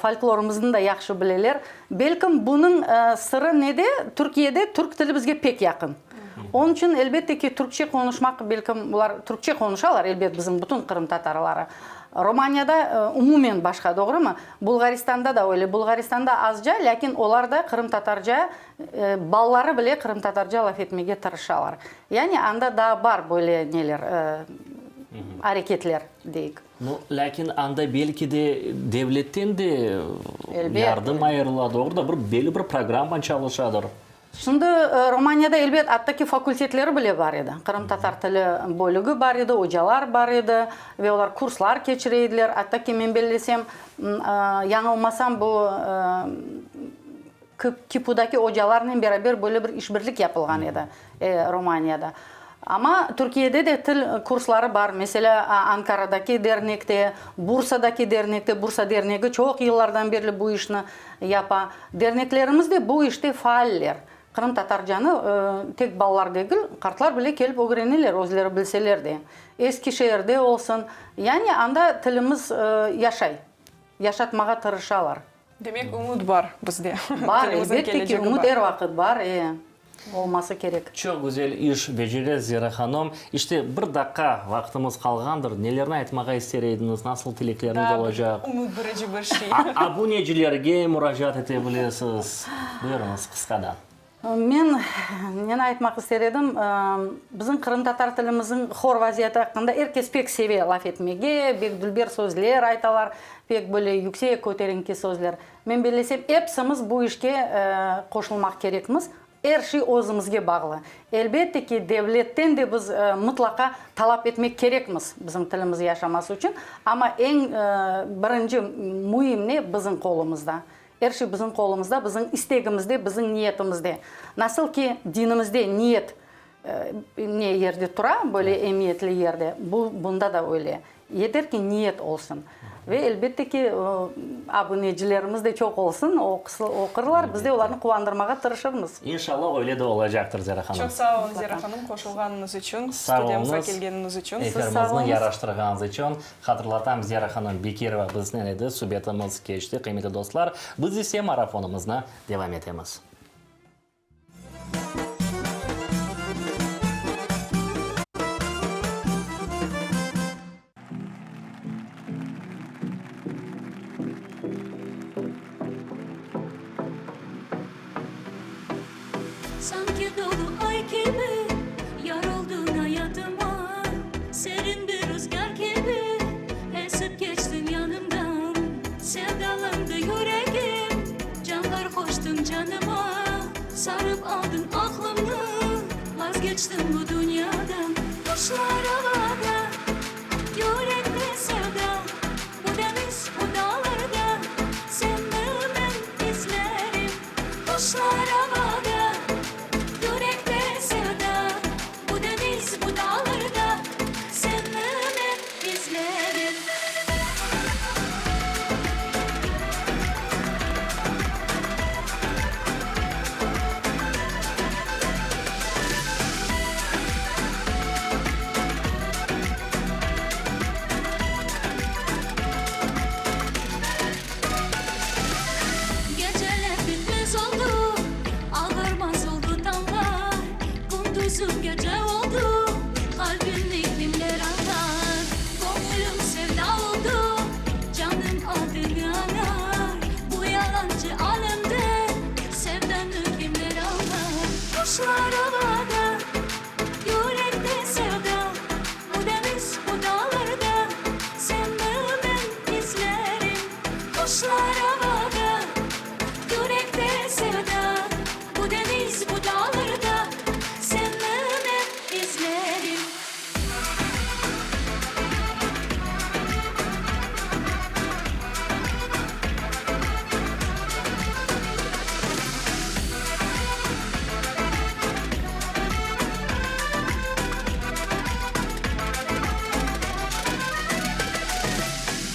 folklorımıznı da yahşı bileler. Belkim, bunıñ sırı nede? Türkiyede türk tili bizge pek yaqın. Onıñ içün, elbette ki, türkçe qonuşmaq, belkim, bular türkçe qonuşalar, elbet, bizim bütün qırımtatarları. Romaniyada umumen başqa, doğrumı? Bulğaristanda da öyle. Bulğaristanda azca, lâkin olar da qırımtatarca, balaları bile qırımtatarca laf etmege tırışalar. Yani anda daa bar böyle neler, areketler, deyik. Nu, lâkin anda belki de devletten de yardım ayırıla, doğru da, bir belli bir programma çalışadır. Şimdi Romaniyada, elbet, atta ki fakultetleri bile bar edi. Qırımtatar tili bölügi bar edi, ocalar bar edi ve olar kurslar keçire ediler. Atta ki, men bellesem, yañılmasam, bu KİPUdaki ocalarnen beraber böyle bir işbirlik yapılğan edi Romaniyada. Amma Türkiyede de til kursları bar. Meselâ, Ankaradaki dernekte, Bursadaki dernekte, Bursa dernegi çoq yıllardan berli bu işni yapa. Derneklerimiz de bu işte faaller. Qırımtatarcanı tek balalar degil, qartlar bile kelip ögreneler, özleri bilseler de. Eskişehirde olsun. Yani anda tilimiz yaşay, yaşatmağa tırışalar. Demek, ümüt bar bizde. Bar, elbette ki, ümüt er vaqıt bar, e, olması kerek. Çoq güzel iş becere, Zera hanım. İşte, bir daqqa vaqtımız qalğandır. Nelerni aytmağa ister ediñiz, nasıl tilekleriñiz olacaq? Daa bir ümüt berici bir şey. Abunecilerge muracaat ete bilesiz. Buyurıñız, qısqadan. Men neni aytmaq ister edim, bizim qırımtatar tilimizniñ hor vaziyeti aqqında er kes pek seve laf etmege, bek dülber sözler aytalar, pek böyle yüksek, köterinki sözler. Men bellesem, epsimiz bu işke qoşulmaq kerekmiz. Er şey özümizge bağlı. Elbette ki, devletten de biz mıtlaqa talap etmek kerekmiz bizim tilimiz yaşaması içün, amma eñ birinci müim ne, bizim qolumızda. Er şey bizim qolumızda, bizim istegimizde, bizim niyetimizde. Nasıl ki, dinimizde niyet ne yerde tura, böyle emiyetli yerde, bu bunda da öyle. Yeter ki, niyet olsun. Ve, elbette ki, abunecilerimiz de çoq olsun, oqurlar, biz de olarnı quvandırmağa tırışırmız. İnşallah, öyle de olacaqtır, Zera hanım. Çoq sağ olun, Zera hanım, qoşulğanıñız içün, Sağ studiyamızğa oluñız, kelgeniñiz içün. efirimizni yaraştırğanıñız içün. Hatırlatam, Zera hanım Bekirova biznen edi, subetimiz keçti, qıymetli dostlar. Biz ise marafonımıznı devam etemiz. Sanki dolu ay kibi yar oldıñ ayatıma, Serin bir ruzgâr kibi esip keçtiñ yanımdan. Sevdalandı yüregim, canlar qoştıñ canıma, Sarıp aldıñ aqlımnı, vazgeçtim bu dünyadan. Quşlar avada, yürekte sevda, Bu deñiz, bu dağlarda seni men izlerim. Quşlar avada, yürekte sevda, Bu deñiz, bu dağlarda seni men izlerim. Geceler bitmez oldu, ağarmaz oldu tañlar, Kündüzüm gece oldu, qalbimni kimler añlar? Göñlüm sevda oldu, canım adıñı añar, Bu yalancı alemde sevdanı kimler añlar? Quşlar avada, yürekte sevda, Bu deñiz, bu dağlarda seni men izlerim. Quşlar avada, yürekte sevda, Bu deñiz, bu dağlarda seni men izlerim.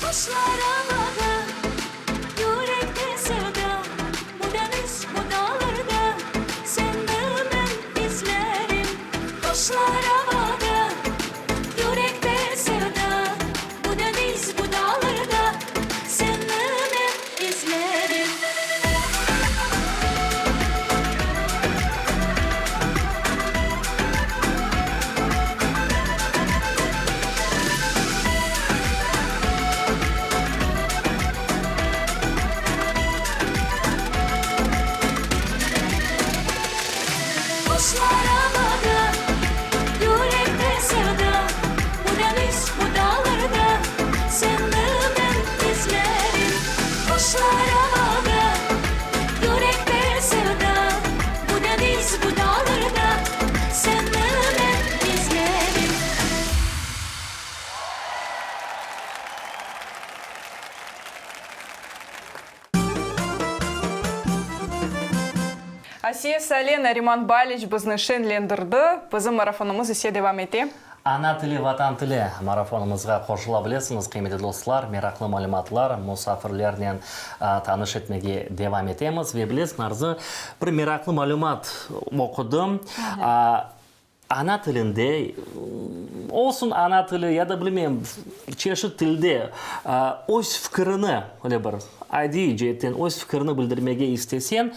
Quşlar avada, yürekte sevda, Bu deñiz, bu dağlarda seni men izlerim. Quşlar avada, yürekte sevda, Bu deñiz, bu dağlarda seni men izlerim. Quşlar avada, yürekte sevda, Bu deñiz, bu dağlarda seni men izlerim. Quşlar avada, yürekte sevda, Bu deñiz, bu dağlarda seni men izlerim. Asiye Sale, Nariman Baliç bizni şeñlendirdi. Bizim marafonımız ise devam ete. Ana tili, Vatan tili marafonımızğa qoşula bilesiñiz, qıymetli dostlar. Meraqlı malümatlar, musafirlernen tanış etmege devam etemiz. Ve bilesiñ, Arzı, bir meraqlı malümat oqudım. Ana tilinde, olsun ana tili ya da bilmeyim, çeşit tilde öz fikirini, öyle bir adiy ceetten öz fikirini bildirmege isteseñ,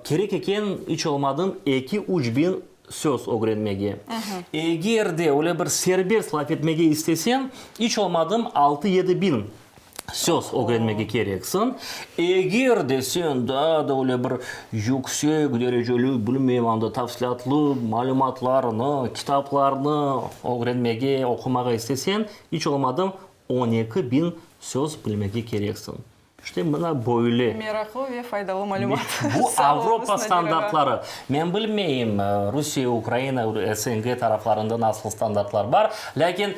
kerek eken iç olmadım eki-üç biñ söz ögrenmege. Eger de öyle bir serbest laf etmege isteseñ, iç olmadım altı-yedi biñ söz ögrenmege kereksiñ. Eger de sen daa da öyle bir yüksek dereceli, bilmeyim, anda tafsilâtlı malümatlarnı, kitaplarnı ögrenmege, oqumağa isteseñ, iç olmadım 12 biñ söz bilmege kereksiñ. İşte mına böyle. Meraqlı ve faydalı malümat. Bu Avropa standartları. Men bilmeyim, Rusiye, Ukraina, SNG taraflarında nasıl standartlar bar, lâkin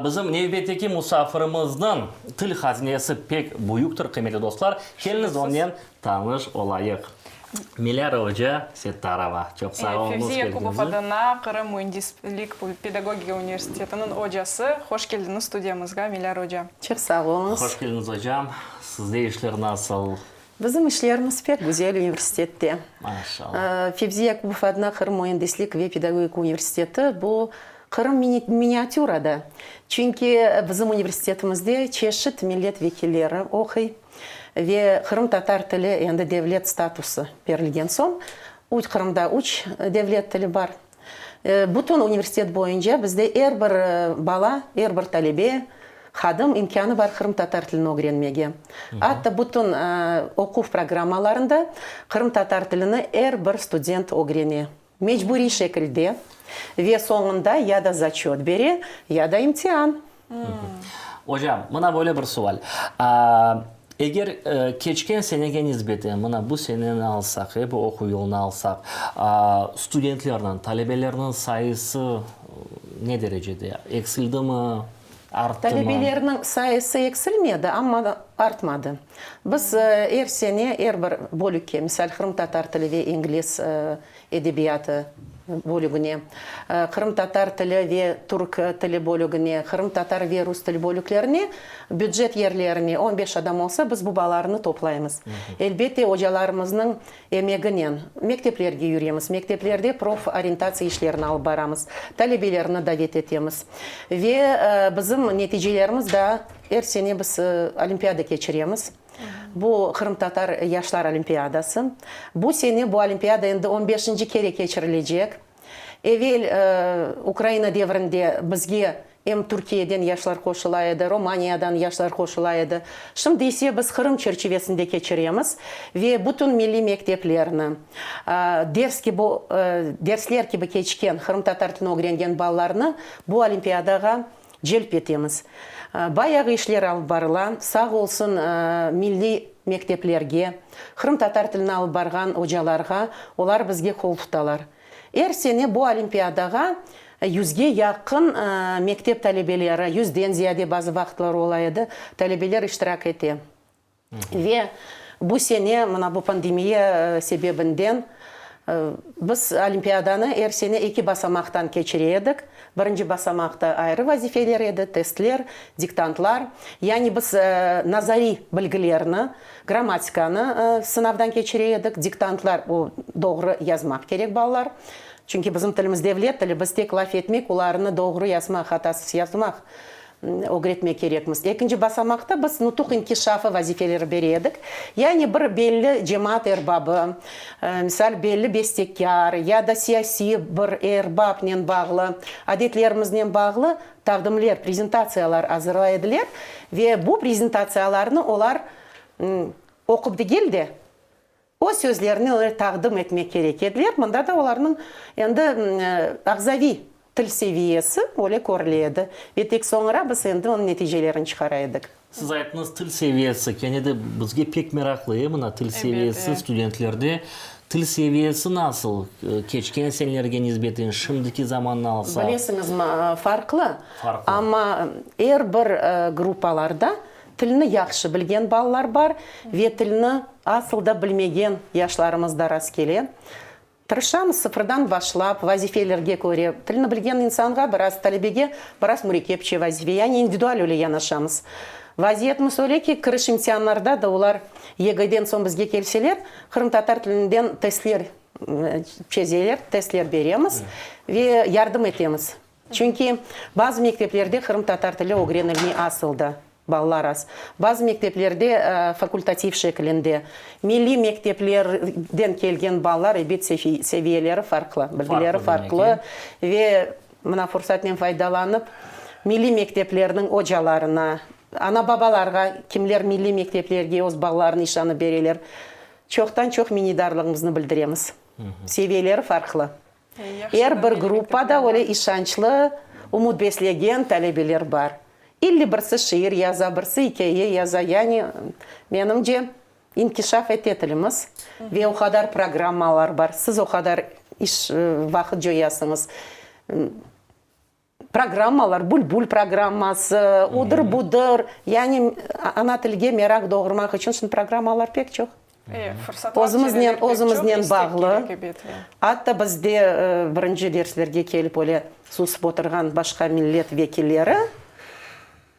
bizim nevbetteki musafirimizniñ til hazinesi pek büyüktir, qıymetli dostlar. Keliñiz onen tanış olayıq. Milâra oca Settarova, çoq sağ oluñız Fevzi Yakubov keldiñiz. adına Qırım müendislik pedagogika universitetiniñ ocası. Hoş keldiñiz studiyamızğa, Milâra oca. Çoq sağ oluñız. Hoş keldiñiz, ocam. Sizde işler nasıl? Bizim işlerimiz pek güzel universitette. Maşallah. Fevzi Yakubov adına Qırım müendislik ve pedagogika universiteti bu Qırım miniatürada. Çünki bizim universitetimizde çeşit millet vekilleri oquy. Ve qırımtatar tili endi devlet statusı berilgen soñ, Qırımda üç devlet tili bar. Bütün universitet boyunca bizde er bir bala, er bir talebe, hadim imkânı bar qırımtatar tilini ögrenmege. Atta bütün oquv programmalarında qırımtatar tilini er bir student ögrene. Mecburiy şekilde ve soñunda ya da zaçöt bere, ya da imtian. Ocam, mına böyle bir sual. Eger keçken senege nisbeten, mına bu seneni alsaq, e, bu oquv yılını alsaq, studentlerniñ, talebelerniñ sayısı ne derecede? Eksildimi, arttımı? Talebelerniñ sayısı eksilmedi, amma artmadı. Biz er sene er bir bölükke, misal, qırımtatar tili ve ingliz edebiyatı bölügine, qırımtatar tili ve türk tili bölügine, qırımtatar ve rus tili bölüklerine bücet yerlerine on beş adam olsa, biz bu balalarnı toplaymız. Elbette, ocalarımıznıñ emeginen mekteplerge yüremiz, mekteplerde proforiyentatsiya işlerini alıp baramız, talebelerni davet etemiz. Ve bizim neticelerimiz daa er sene biz olimpiada keçiremiz. Bu Qırımtatar yaşlar olimpiadası. Bu sene bu olimpiada endi on beşinci kere keçirilecek. Evel Ukraina devrinde bizge em Türkiyeden yaşlar qoşula edi, Romaniyadan yaşlar qoşula edi. Şimdi ise biz Qırım çerçivesinde keçiremiz ve bütün milliy mekteplerni, ders kibi, dersler kibi keçken qırımtatar tilini ögrengen balalarnı bu olimpiadağa celp etemiz. Bayağı işler alıp barıla. Sağ olsun milliy mekteplerge, qırımtatar tilini alıp barğan ocalarğa, olar bizge qol tutalar. Er sene bu olimpiadağa yüzge yaqın mektep talebeleri, yüzden ziyade bazı vaqıtlar ola edi, talebeler iştirak ete. Ve bu sene, mına bu pandemiya sebebinden, biz olimpiadanı er sene eki basamaqtan keçire edik. Birinci basamaqta ayrı vazifeler edi, testler, diktantlar. Yani biz nazariy bilgilerni, grammatikanı sınavdan keçire edik. Diktantlar, o, doğru yazmaq kerek balalar. Çünki bizim tilimiz devlet tili, biz tek laf etmek, olarnı doğru yazmaq, hatasız yazmaq ögretmek kerekmiz. Ekinci basamaqta biz nutuq inkişafı vazifeleri bere edik. Yani bir belli cemaat erbabı, misal, belli bestekâr ya da siyasiy bir erbapnen bağlı, adetlerimiznen bağlı taqdimler, prezentatsiyalar azırlay ediler ve bu prezentatsiyalarnı olar oqup degil de, Öz sözlerini olar taqdim etmek kerek ediler, mında da olarnıñ endi ağzaviy til seviyesi öyle körüle edi. Ve tek soñra biz endi onıñ neticelerini çıqara edik. Siz ayttıñız til seviyesi, kene de bizge pek meraqlı, e, mına til seviyesi studentlerde. Til seviyesi nasıl, keçken senelerge nisbeten, şimdiki zamannı alsaq? Bilesiñizmi, farqlı. Farqlı. Amma er bir gruppalarda Tilni yahşı bilgen balalar bar ve tilni asıl da bilmegen yaşlarımız da rastkele. Tırışamız sıfırdan başlap, vazifelerge köre, tilni bilgen insanğa biraz, talebege biraz mürekkepçe vazife, yani individual öyle yanaşamız. Vaziyetimiz öyle ki, kiriş imtianlarda da olar YGden soñ bizge kelseler, qırımtatar tilinden testler çezeler, testler beremiz ve yardım etemiz. Çünki bazı mekteplerde qırımtatar tili ögrenilmey asıl da, balalar az. Bazı mekteplerde fakultativ şeklinde. Milliy mekteplerden kelgen balalar, ebet, seviyeleri farqlı, bilgileri farqlı. Ve mına fursatnen faydalanıp, milliy mekteplerniñ ocalarına, ana-babalarğa, kimler milliy mekteplerge öz balalarını işanıp bereler, çoqtan-çoq minnetdarlığımıznı bildiremiz. Seviyeleri farqlı. Er bir gruppada öyle işançlı, ümüt beslegen talebeler bar. İlli birisi şiir yaza, birisi ikâye yaza. Yani, menimce, inkişaf ete tilimiz ve o qadar programmalar bar. Siz o qadar iş, vaqıt coyasıñız. Programmalar, Bülbül programması, odır-budır, yani ana tilge meraq doğurmaq içün şimdi programmalar pek çoq. Özümiznen, özümiznen bağlı. Atta bizde birinci derslerge kelip öyle susıp oturğan başqa millet vekilleri,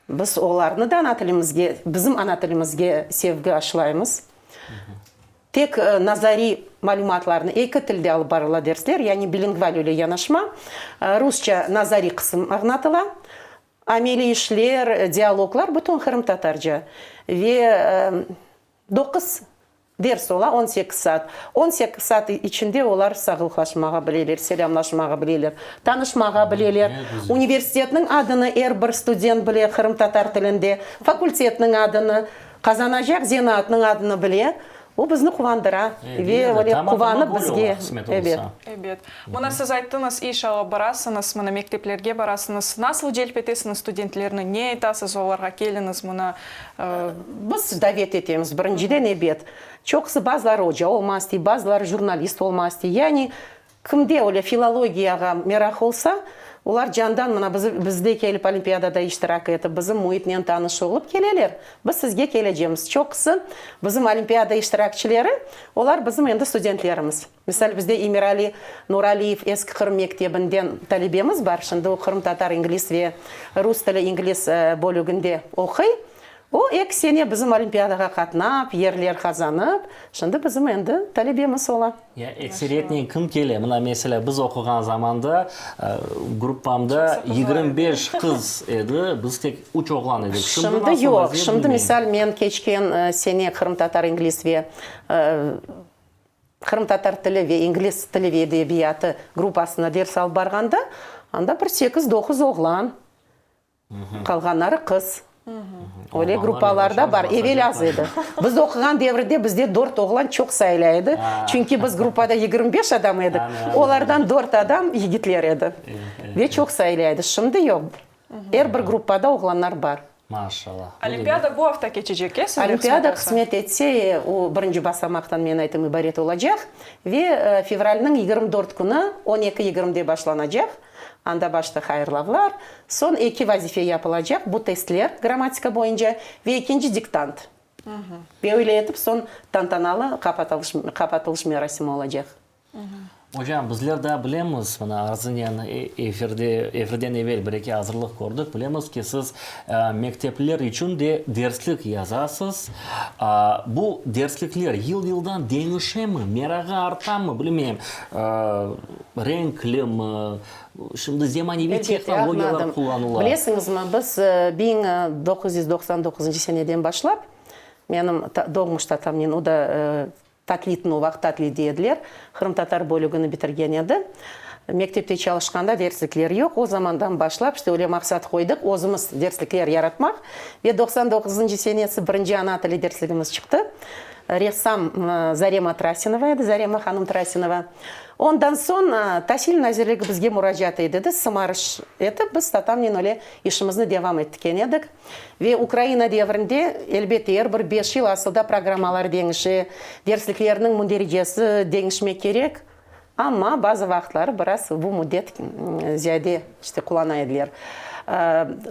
biz olarnı da ana tilimizge, bizim ana tilimizge sevgi aşılaymız. Tek nazariy malümatlarnı eki tilde alıp barıla dersler, yani bilingval öyle yanaşma. Rusça nazariy qısım añlatıla, ameliy işler, dialoglar bütün qırımtatarca. Ve doquz ders ola, 18 saat. 18 saat içinde olar sağlıqlaşmağa bileler, selâmlaşmağa bileler, tanışmağa bileler. Universitetniñ adını er bir student bile qırımtatar tilinde, fakultetniñ adını, Qazanacaq zenaatnıñ adını bile, o bizni quvandıra ve öyle quvanıp bizge, ebet. Ebet. Mına siz ayttıñız, iş alıp barasıñız, mına mekteplerge barasıñız. Nasıl celp etesiñiz studentlerni, ne aytasız olarğa, keliñiz mına? Biz davet etemiz, birinciden, ebet. Çoqusı, bazıları oca olmaq istey, bazıları jurnalist olmaq istey. Yani Kimde öyle filologiyağa meraq olsa, olar candan mına bizde kelip olimpiadada iştirak etip, bizim müitnen tanış olıp keleler. Biz sizge kelecemiz. Çoqusı bizim olimpiada iştirakçileri, olar bizim endi studentlerimiz. Misal, bizde Emirali Nuraliyev Eski Qırım mektebinden talebemiz bar. Şimdi o qırımtatar, ingliz ve rus tili, ingliz bölüginde oquy. O, eki sene bizim olimpiadağa qatnap, yerler qazanıp, şimdi bizim endi talebemiz ola. Ya ekseriyetnen kim kele? Mına, meselâ, biz oquğan zamanda gruppamda 25 qız edi, biz tek üç oğlan edik. Şimdi nasıl yoq. vaziyet, Şimdi, bilmeyim. misal, men keçken sene qırımtatar, ingliz ve qırımtatar tili ve ingliz tili ve edebiyatı gruppasına ders alıp barğanda, anda bir sekiz-doquz oğlan. Qalğanları qız. Öyle gruppalarda bar. Evel az edi. Biz oquğan devirde bizde dört oğlan çoq sayıla edi. Çünki biz gruppada 25 adam edik. Olardan dört adam yigitler edi. Ve çoq sayıla edi. Şimdi yoq. Er bir gruppada oğlanlar bar. Maşallah. Olimpiada bu afta keçecek, e, sizde Olimpiada qısmet etse, o birinci basamaqtan, men aytım, ibaret olacaq. Ve fevralniñ 24 künü on eki yigirmide başlanacaq. Anda başta hayırlavlar, soñ eki vazife yapılacaq, bu testler, grammatika boyunca, ve ekinci diktant. Ve öyle etip soñ tantanalı qapatılış merasimi olacaq. Ocam, bizler daa bilemiz, mına Arzınen efirde, efirden evel bir-eki azırlıq kördik, bilemiz ki, siz mektepler içün de derslik yazasız. Bu derslikler yıl-yıldan deñişemi, merağı artamı, bilmeyim, Renklimi, şimdi zemaneviy tehnologiyalar qullanıla. Bilesiñizmi, biz 1999 seneden başlap, menim doğmuş tatamnen, o da tatlitni, o vaqıt tatlit dey ediler, qırımtatar bölügini bitirgen edi. Mektepte çalışqanda derslikler yoq, o zamandan başlap, işte, öyle maqsat qoydıq, özümiz derslikler yaratmaq. Ve 99 senesi birinci ana tili dersligimiz çıqtı. Ressam Zarema Trasinova edi, Zarema hanım Trasinova. Ondan soñ Tasil nazirligi bizge muracaat edidi, sımarış etip, biz tatamnen öyle işimizni devam ettiken edik. Ve Ukraina devrinde, elbette, er bir beş yıl asılda programmalar deñişe, dersliklerniñ mündericesi deñişmek kerek, amma bazı vaqıtları biraz bu müddet ziyade, işte, qullana ediler.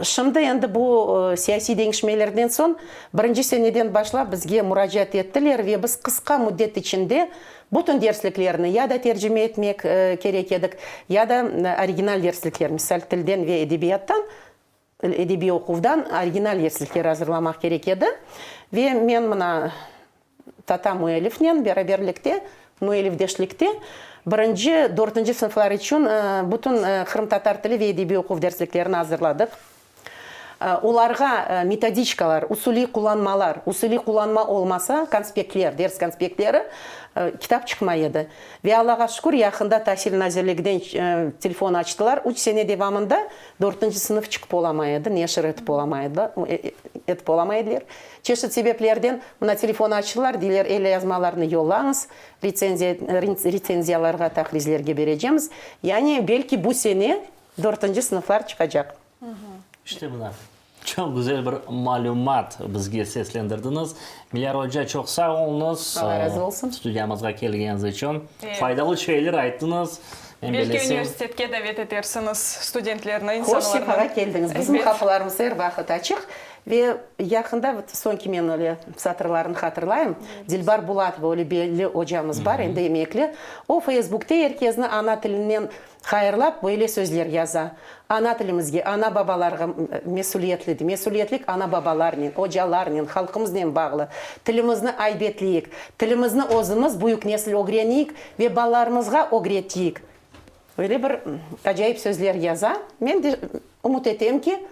Şimdi endi bu siyasiy deñişmelerden soñ birinci seneden başlap bizge muracaat ettiler ve biz qısqa müddet içinde Bütün dersliklerni ya da tercime etmek kerek edik, ya da original derslikler, misal, tilden ve edebiyattan, edebiy oquvdan original derslikler azırlamaq kerek edi. Ve men mına tata müellifnen beraberlikte, müellifdeşlikte birinci, dörtünci sınıflar içün bütün qırımtatar tili ve edebiy oquv dersliklerini azırladıq. Olarğa metodiçkalar, usuliy qullanmalar, usuliy qullanma olmasa, konspektler, ders konspektleri, kitap çıqmay edi. Ve Allağa şükür, yaqında Tasil nazirligiden telefon açtılar, üç sene devamında dörtünci sınıf çıqıp olamay edi, neşir etip olamay edi, etip olamay ediler. Çeşit sebeplerden mına telefon açtılar, deyler, elyazmalarnı yollañız, retsenziya, retsenziyalarğa, taqrizlerge berecemiz. Yani, belki bu sene dörtünci sınıflar çıqacaq. İşte mına. Çoq güzel bir malümat bizge seslendirdiñiz. Milyar oca, çoq sağ oluñız. Alla razı olsun. Studiyamızğa kelgeniñiz içün. Faydalı şeyler ayttıñız. Men Belki bilesem. universitetke davet etersiñiz studentlerni, Hoş insanlarnı. sefağa keldiñiz. Bizim qapılarımız er vaqıt açıq. Ve yaqında, soñki men öyle satırlarını hatırlayım, Dilbar Bulatova, öyle belli ocamız bar, endi emekli, o Feysbukte er kezni ana tilinen hayırlap, böyle sözler yaza, Ana tilimizge, ana-babalarğa mesüliyetli, mesüliyetlik ana-babalarnen, ocalarnen, halqımıznen bağlı. Tilimizni aybetleyik, tilimizni özümiz, büyük nesil ögreneyik ve balalarımızğa ögreteyik. Öyle bir acayip sözler yaza. Men de ümüt etem ki,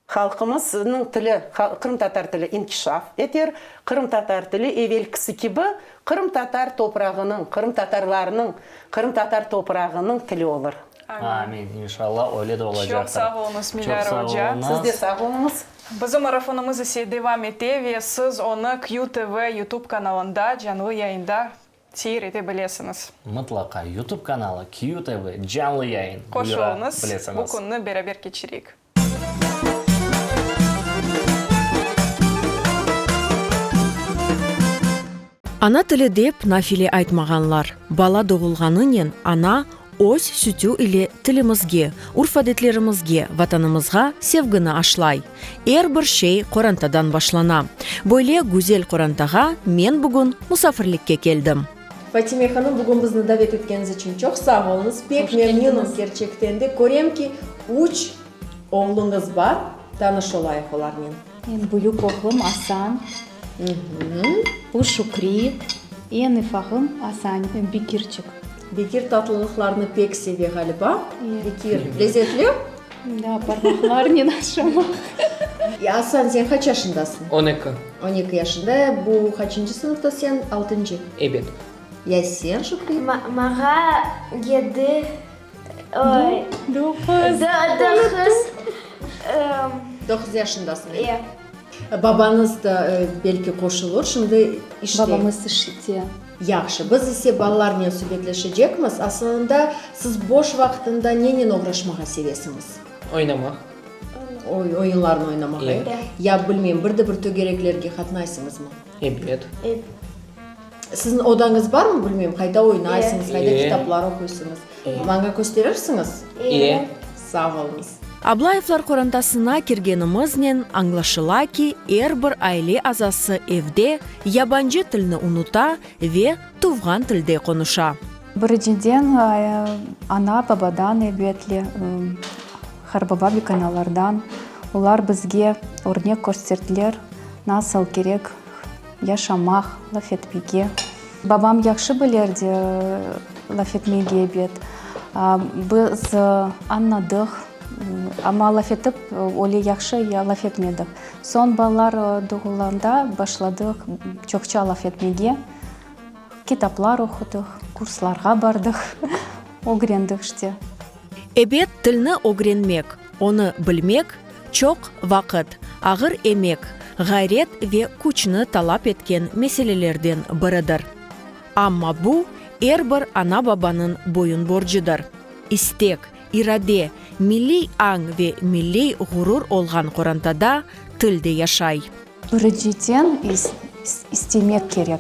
Halqımıznıñ tili, qırımtatar tili inkişaf eter, qırımtatar tili evelkisi kibi qırımtatar toprağınıñ, qırımtatarlarnıñ, qırımtatar toprağınıñ tili olur. Amin, inşallah öyle de olacaqtır. Çoq sağ oluñız, Milyar oca. Siz de sağ oluñız. Bizim marafonımız ise devam ete ve siz onı QTV YouTube kanalında canlı yayında seyir ete bilesiñiz. Mıtlaqa YouTube kanalı QTV canlı yayın buyura Qoşuluñız, bilesiñiz. bu künni beraber keçireyik. Ana tili dep nafile aytmağanlar. Bala doğulğanınen ana öz sütü ile tilimizge, urf-adetlerimizge, Vatanımızğa sevgini aşlay. Er bir şey qorantadan başlana. Böyle güzel qorantağa men bugün musafirlikke keldim. Fatime hanım, bugün bizni davet etkeniñiz içün çoq sağ oluñız. Pek memnünim kerçekten de. Körem ki, üç oğluñız bar. Tanış olayıq olarnen. Eñ büyük oğlum Asan, bu Şükri, eñ ufağım Asan, Bekirçik. Bekir tatlılıqlarnı pek seve ğaliba. Bekir, lezetli? Da, parmaqlarnen aşamaq. Asan, sen qaç yaşındasıñ? 12. 12 yaşında. Bu qaçıncı sınıfta sen? Altıncı? Ebet. Ya sen, Şükri? Mağa yedi, oy, Doquz. Doquz. Doquz yaşındasıñ, E. Babañız da belki qoşulur, şimdi işte. Babamız işte. Yahşı, biz ise balalarnen subetleşecekmiz. Asılında, siz boş vaqtında nenen oğraşmağa sevesiñiz? Oynamaq. Oy, oyunlarnı oynamağa, E. Ya, bilmeyim, bir de bir tögereklerge qatnaysıñızmı? Ebet. E. Siziñ odañız barmı, bilmeyim, qayda oynaysıñız, qayda E. kitaplar oquysıñız? Maña kösterirsiñiz? E. Sağ oluñız. Ablayevlar qorantasına kirgenimiznen añlaşıla ki, er bir aile azası evde yabancı tilni unuta ve tuvğan tilde qonuşa. Birinciden, ana-babadan, elbetle, harbaba bikanalardan. Olar bizge örnek kösterdiler, nasıl kerek yaşamaq, laf etmege. Babam yahşı bilerdi laf etmege, ebet. Biz añladıq, amma laf etip öyle yahşı laf etmedik. Soñ balalar doğulğanda başladıq çoqça laf etmege, kitaplar oqudıq, kurslarğa bardıq, ögrendik işte. Ebet, tilni ögrenmek, onı bilmek çoq vaqıt, ağır emek, ğayret ve küçni talap etken meselelerden biridir. Amma bu, er bir ana-babanıñ boyun borcudır. İstek, irade, milliy añ ve milliy ğurur olğan qorantada til de yaşay. Birinciden, istemek kerek.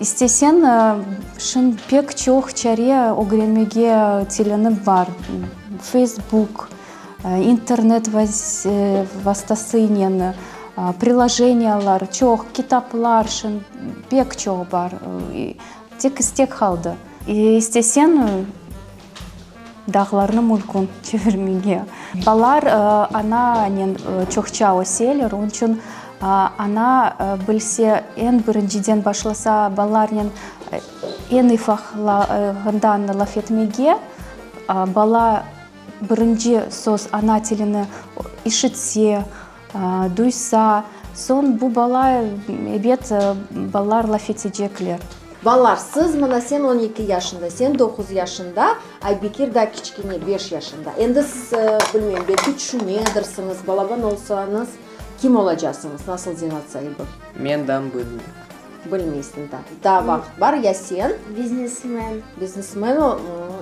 İsteseñ, şimdi pek çoq çare ögrenmege tilini bar, Feysbuk, internet vastasınen, prilojeniyalar çoq, kitaplar şimdi pek çoq bar, tek istek qaldı. İsteseñ, Dağlarnı mülkün çevirmege. Balalar ananen çoqça öseler, onıñ içün ana bilse, eñ birinciden başlasa balalarnen eñ ufaqlığından laf etmege, bala birinci söz ana tilini işitse, duysa, soñ bu bala, ebet, balalar laf etecekler. Balalar, siz mına sen on eki yaşında, sen doquz yaşında, Aybekir daa kiçkene, beş yaşında. Endi siz, bilmeyim, belki tüşünedirsiñiz, balaban olsañız, kim olacasıñız, nasıl zenaat saibi? Men daa bilmeyim. Bilmeysiñ daa. Daa vaqıt bar. Ya sen? Biznesmen. Biznesmen,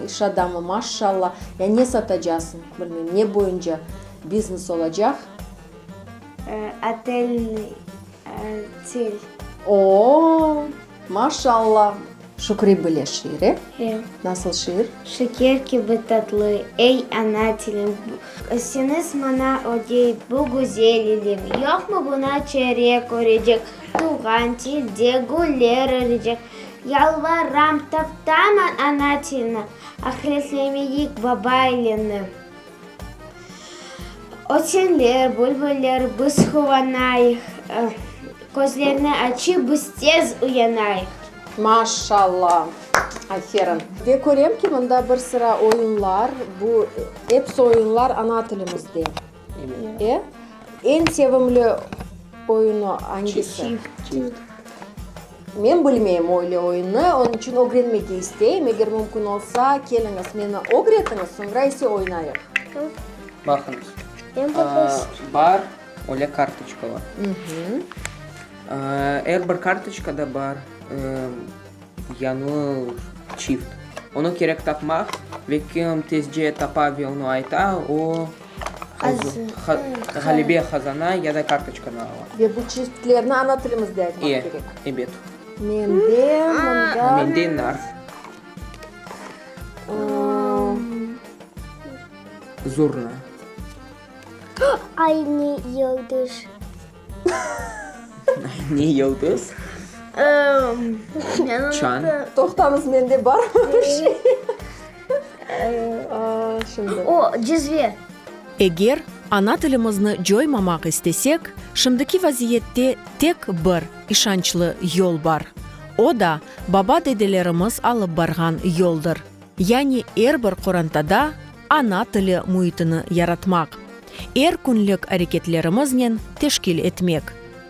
iş adamı, maşşalla. Ya ne satacasıñ, bilmeyim, ne boyunca biznes olacaq? Otelniy, otel. O-o, maşalla! Şükri bile şiir, e? E. Nasıl şiir? Şeker kibi tatlı, ey, ana tilim, Siñiz maña ögey bu güzel ilim. Yoqmı buña çare körecek, Tuvğan tilde güller örecek? Yalvaram, taptama ana tilni, Ahretlemeyik baba elini. Ötenler, bülbüller, biz quvanayıq, Közlerni açıp, biz tez uyanayıq. Maşalla! Aferin! Ve körem ki, mında bir sıra oyunlar, bu episi oyunlar ana tilimizde. E? Eñ sevimli oyunı angisi? Çift. Men bilmeyim öyle oyunnı, onıñ içün ögrenmege isteyim. Eger mümkün olsa, keliñiz, meni ögretiñiz, soñra ise oynayıq. Baqıñız, bar öyle kartoçkalar. Er bir kartoçkada bar yañı çift. Onı kerek tapmaq ve kim tezce tapa ve onı ayta, o ğalebe qazana ya da kartoçkanı ala. Ve bu çiftlerni ana tilimizde aytmaq kerek. Ebet. Mende mında. Mende nar. Zurna. Aynı yıldız. Ne yıldız? Çan. Toqtañız, mende bar bir şey. Şimdi. O, cezve. Eger ana tilimizni coymamaq istesek, şimdiki vaziyette tek bir işançlı yol bar. O da baba-dedelerimiz alıp barğan yoldır. Yani er bir qorantada ana tili müitini yaratmaq, er künlik areketlerimiznen teşkil etmek,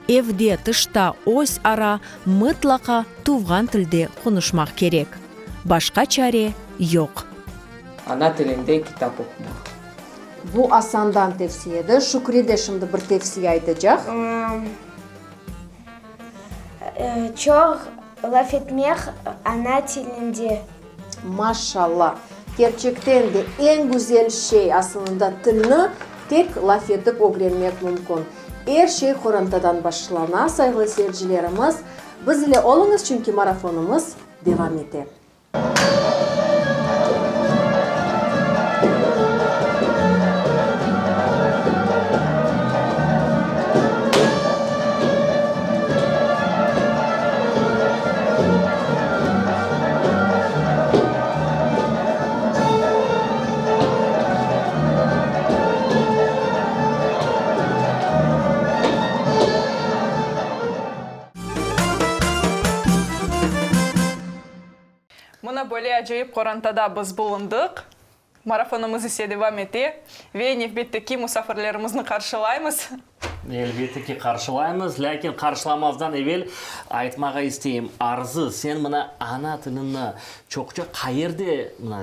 evde, tışta öz ara mıtlaqa tuvğan tilde qonuşmaq kerek. Başqa çare yoq. Ana tilinde kitap oqumaq. Bu Asandan tevsiyedir. Şükri de şimdi bir tevsiye aytacaq. Çoq laf etmek ana tilinde. Maşallah! Kerçekten de eñ güzel şey, asılında tilni tek laf etip ögrenmek mümkün. Er şey qorantadan başlana, sayğılı seyircilerimiz. Biz ile oluñız, çünki marafonımız devam ete. Mına böyle acayip qorantada biz bulundıq. Marafonımız ise devam ete ve nevbetteki musafirlerimizni qarşılaymız. Elbette ki, qarşılaymız, lâkin qarşılamazdan evel aytmağa isteyim, Arzı, sen mına ana tilini çoqça qayerde mına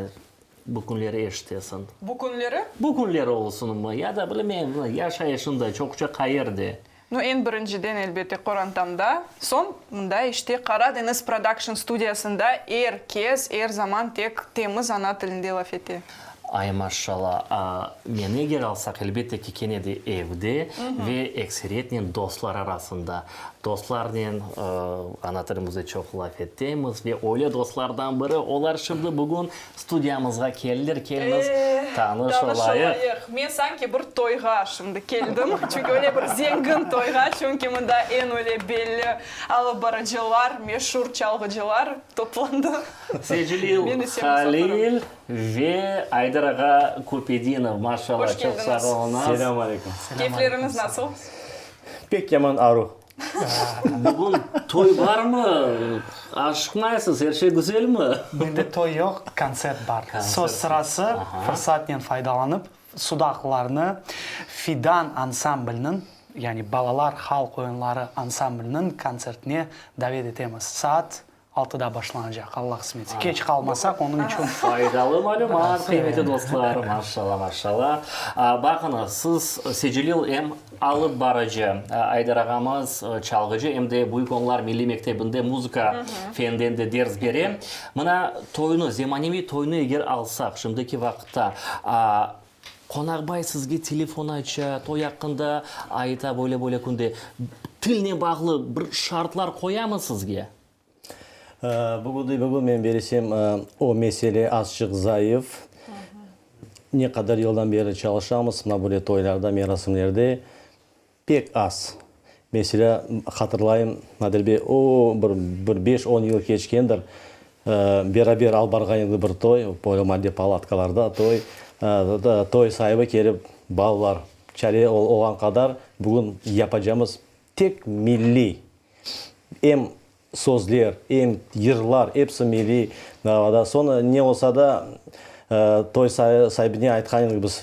bu künleri eşitesiñ? Bu künleri? Bu künleri olsunmı, ya da bilmeyim, yaşayışında çoqça qayerde? Nu, eñ birinciden, elbette, qorantamda, soñ mında, işte, Qara deñiz prodakşn studiyasında er kes, er zaman tek temiz ana tilinde laf ete. Ay, maşşala! Meni eger alsaq, elbette ki, kene de evde ve ekseriyetnen dostlar arasında. Dostlarnen ana tilimizde çoq laf etemiz ve öyle dostlardan biri, olar şimdi bugün Studiyamızğa keldiler, keliñiz, tanış Tanış olayıq. olayıq. Men sanki bir toyğa şimdi keldim, çünki öyle bir zengin toyğa, çünki mında eñ öyle belli alıp barıcılar, meşur çalğıcılar toplandı. Secelil Men ise musafirim. Halil ve Ayder ağa Küpedinov, maşallah, Hoş çoq sağ keldiñiz. oluñız. Selâm aleyküm. Keyfleriñiz nasıl? Pek yaman aruv. Bugün toy barmı? Aşıqmaysız, er şey güzelmi? Mende toy yoq, kontsert bar. Söz sırası, fırsatnen faydalanıp, sudaqlılarnı Fidan ansamblniñ, yani balalar halq oyunları ansamblniñ kontsertine davet etemiz. Saat Altıda başlanacaq, Alla qısmet etse. Keç qalmasaq, onıñ içün. Faydalı malümat, qıymetli dostlar, maşalla, maşalla. Baqıñız, siz, Secelil, em alıp barıcı, Ayder ağamız çalğıcı, em de Büyük Onlar milliy mektebinde muzıka feninden de ders bere. Mına toynı, zemaneviy toynı eger alsaq, şimdiki vaqıtta,. Qonaqbay sizge telefon aça, toy aqqında ayta, böyle-böyle künde. Tilnen bağlı bir şartlar qoyamı sizge? Bugünde bugün men beresem, o mesele azçıq zayıf. Ne qadar yıldan beri çalışamız mına böyle toylarda, merasimlerde, pek az. Meselâ, hatırlayım, Nadir bey, o, bir, bir beş-on yıl keçkendir, beraber alıp barğan edik bir toy, böyle maalde palatkalarda toy. Toy saibi kelip, balalar, çare olğan qadar bugün yapacamız tek milliy, em sözler, em yırlar, episi milliy davada. Soñ ne olsa da, toy saibine aytqan edik biz,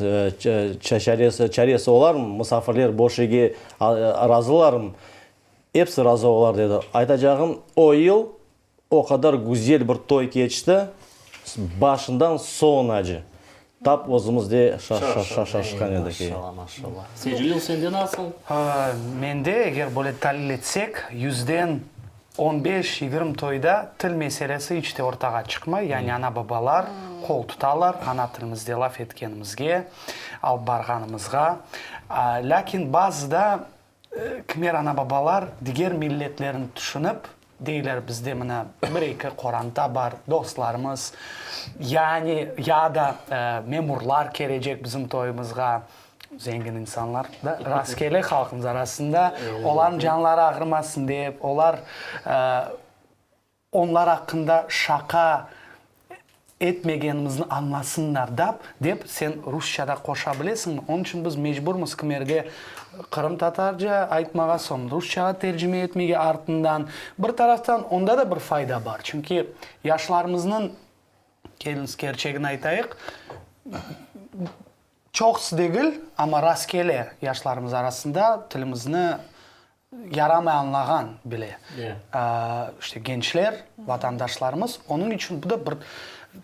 çaresi, çaresi olarmı, musafirler bu şeyge razılarmı? Episi razı olar, dedi. Aytacağım, o yıl o qadar güzel bir toy keçti, başından soñunace. Tap özümiz de şaşqan edik. Maşallah, maşallah. Secelil, sende nasıl? Mende, eger böyle talil etsek, yüzden on beş, yigirmi toyda til meselesi iç te ortağa çıqmay. Yani ana-babalar qol tutalar ana tilimizde laf etkenimizge, alıp barğanımızğa. Lâkin bazıda Kimer ana-babalar diger milletlerni tüşünip, deyler, bizde mına bir-eki qoranta bar, dostlarımız, yani ya da memurlar kelecek bizim toyumızğa, zengin insanlar da rastkele halqımız arasında, olarnıñ canları ağırmasın dep, olar Onlar aqqında şaqa etmegenimizni añlasınlar dap, dep sen rusça da qoşa bilesiñmi? Onıñ içün biz mecburmız kimerde qırımtatarca aytmağa, soñ rusçağa tercime etmege artından. Bir taraftan onda da bir fayda bar, çünki yaşlarımıznıñ, keliñiz kerçegini aytayıq, çoqusı degil, amma rastkele yaşlarımız arasında tilimizni Yaramay añlağan bile, işte, gençler, vatandaşlarımız, onıñ içün bu da bir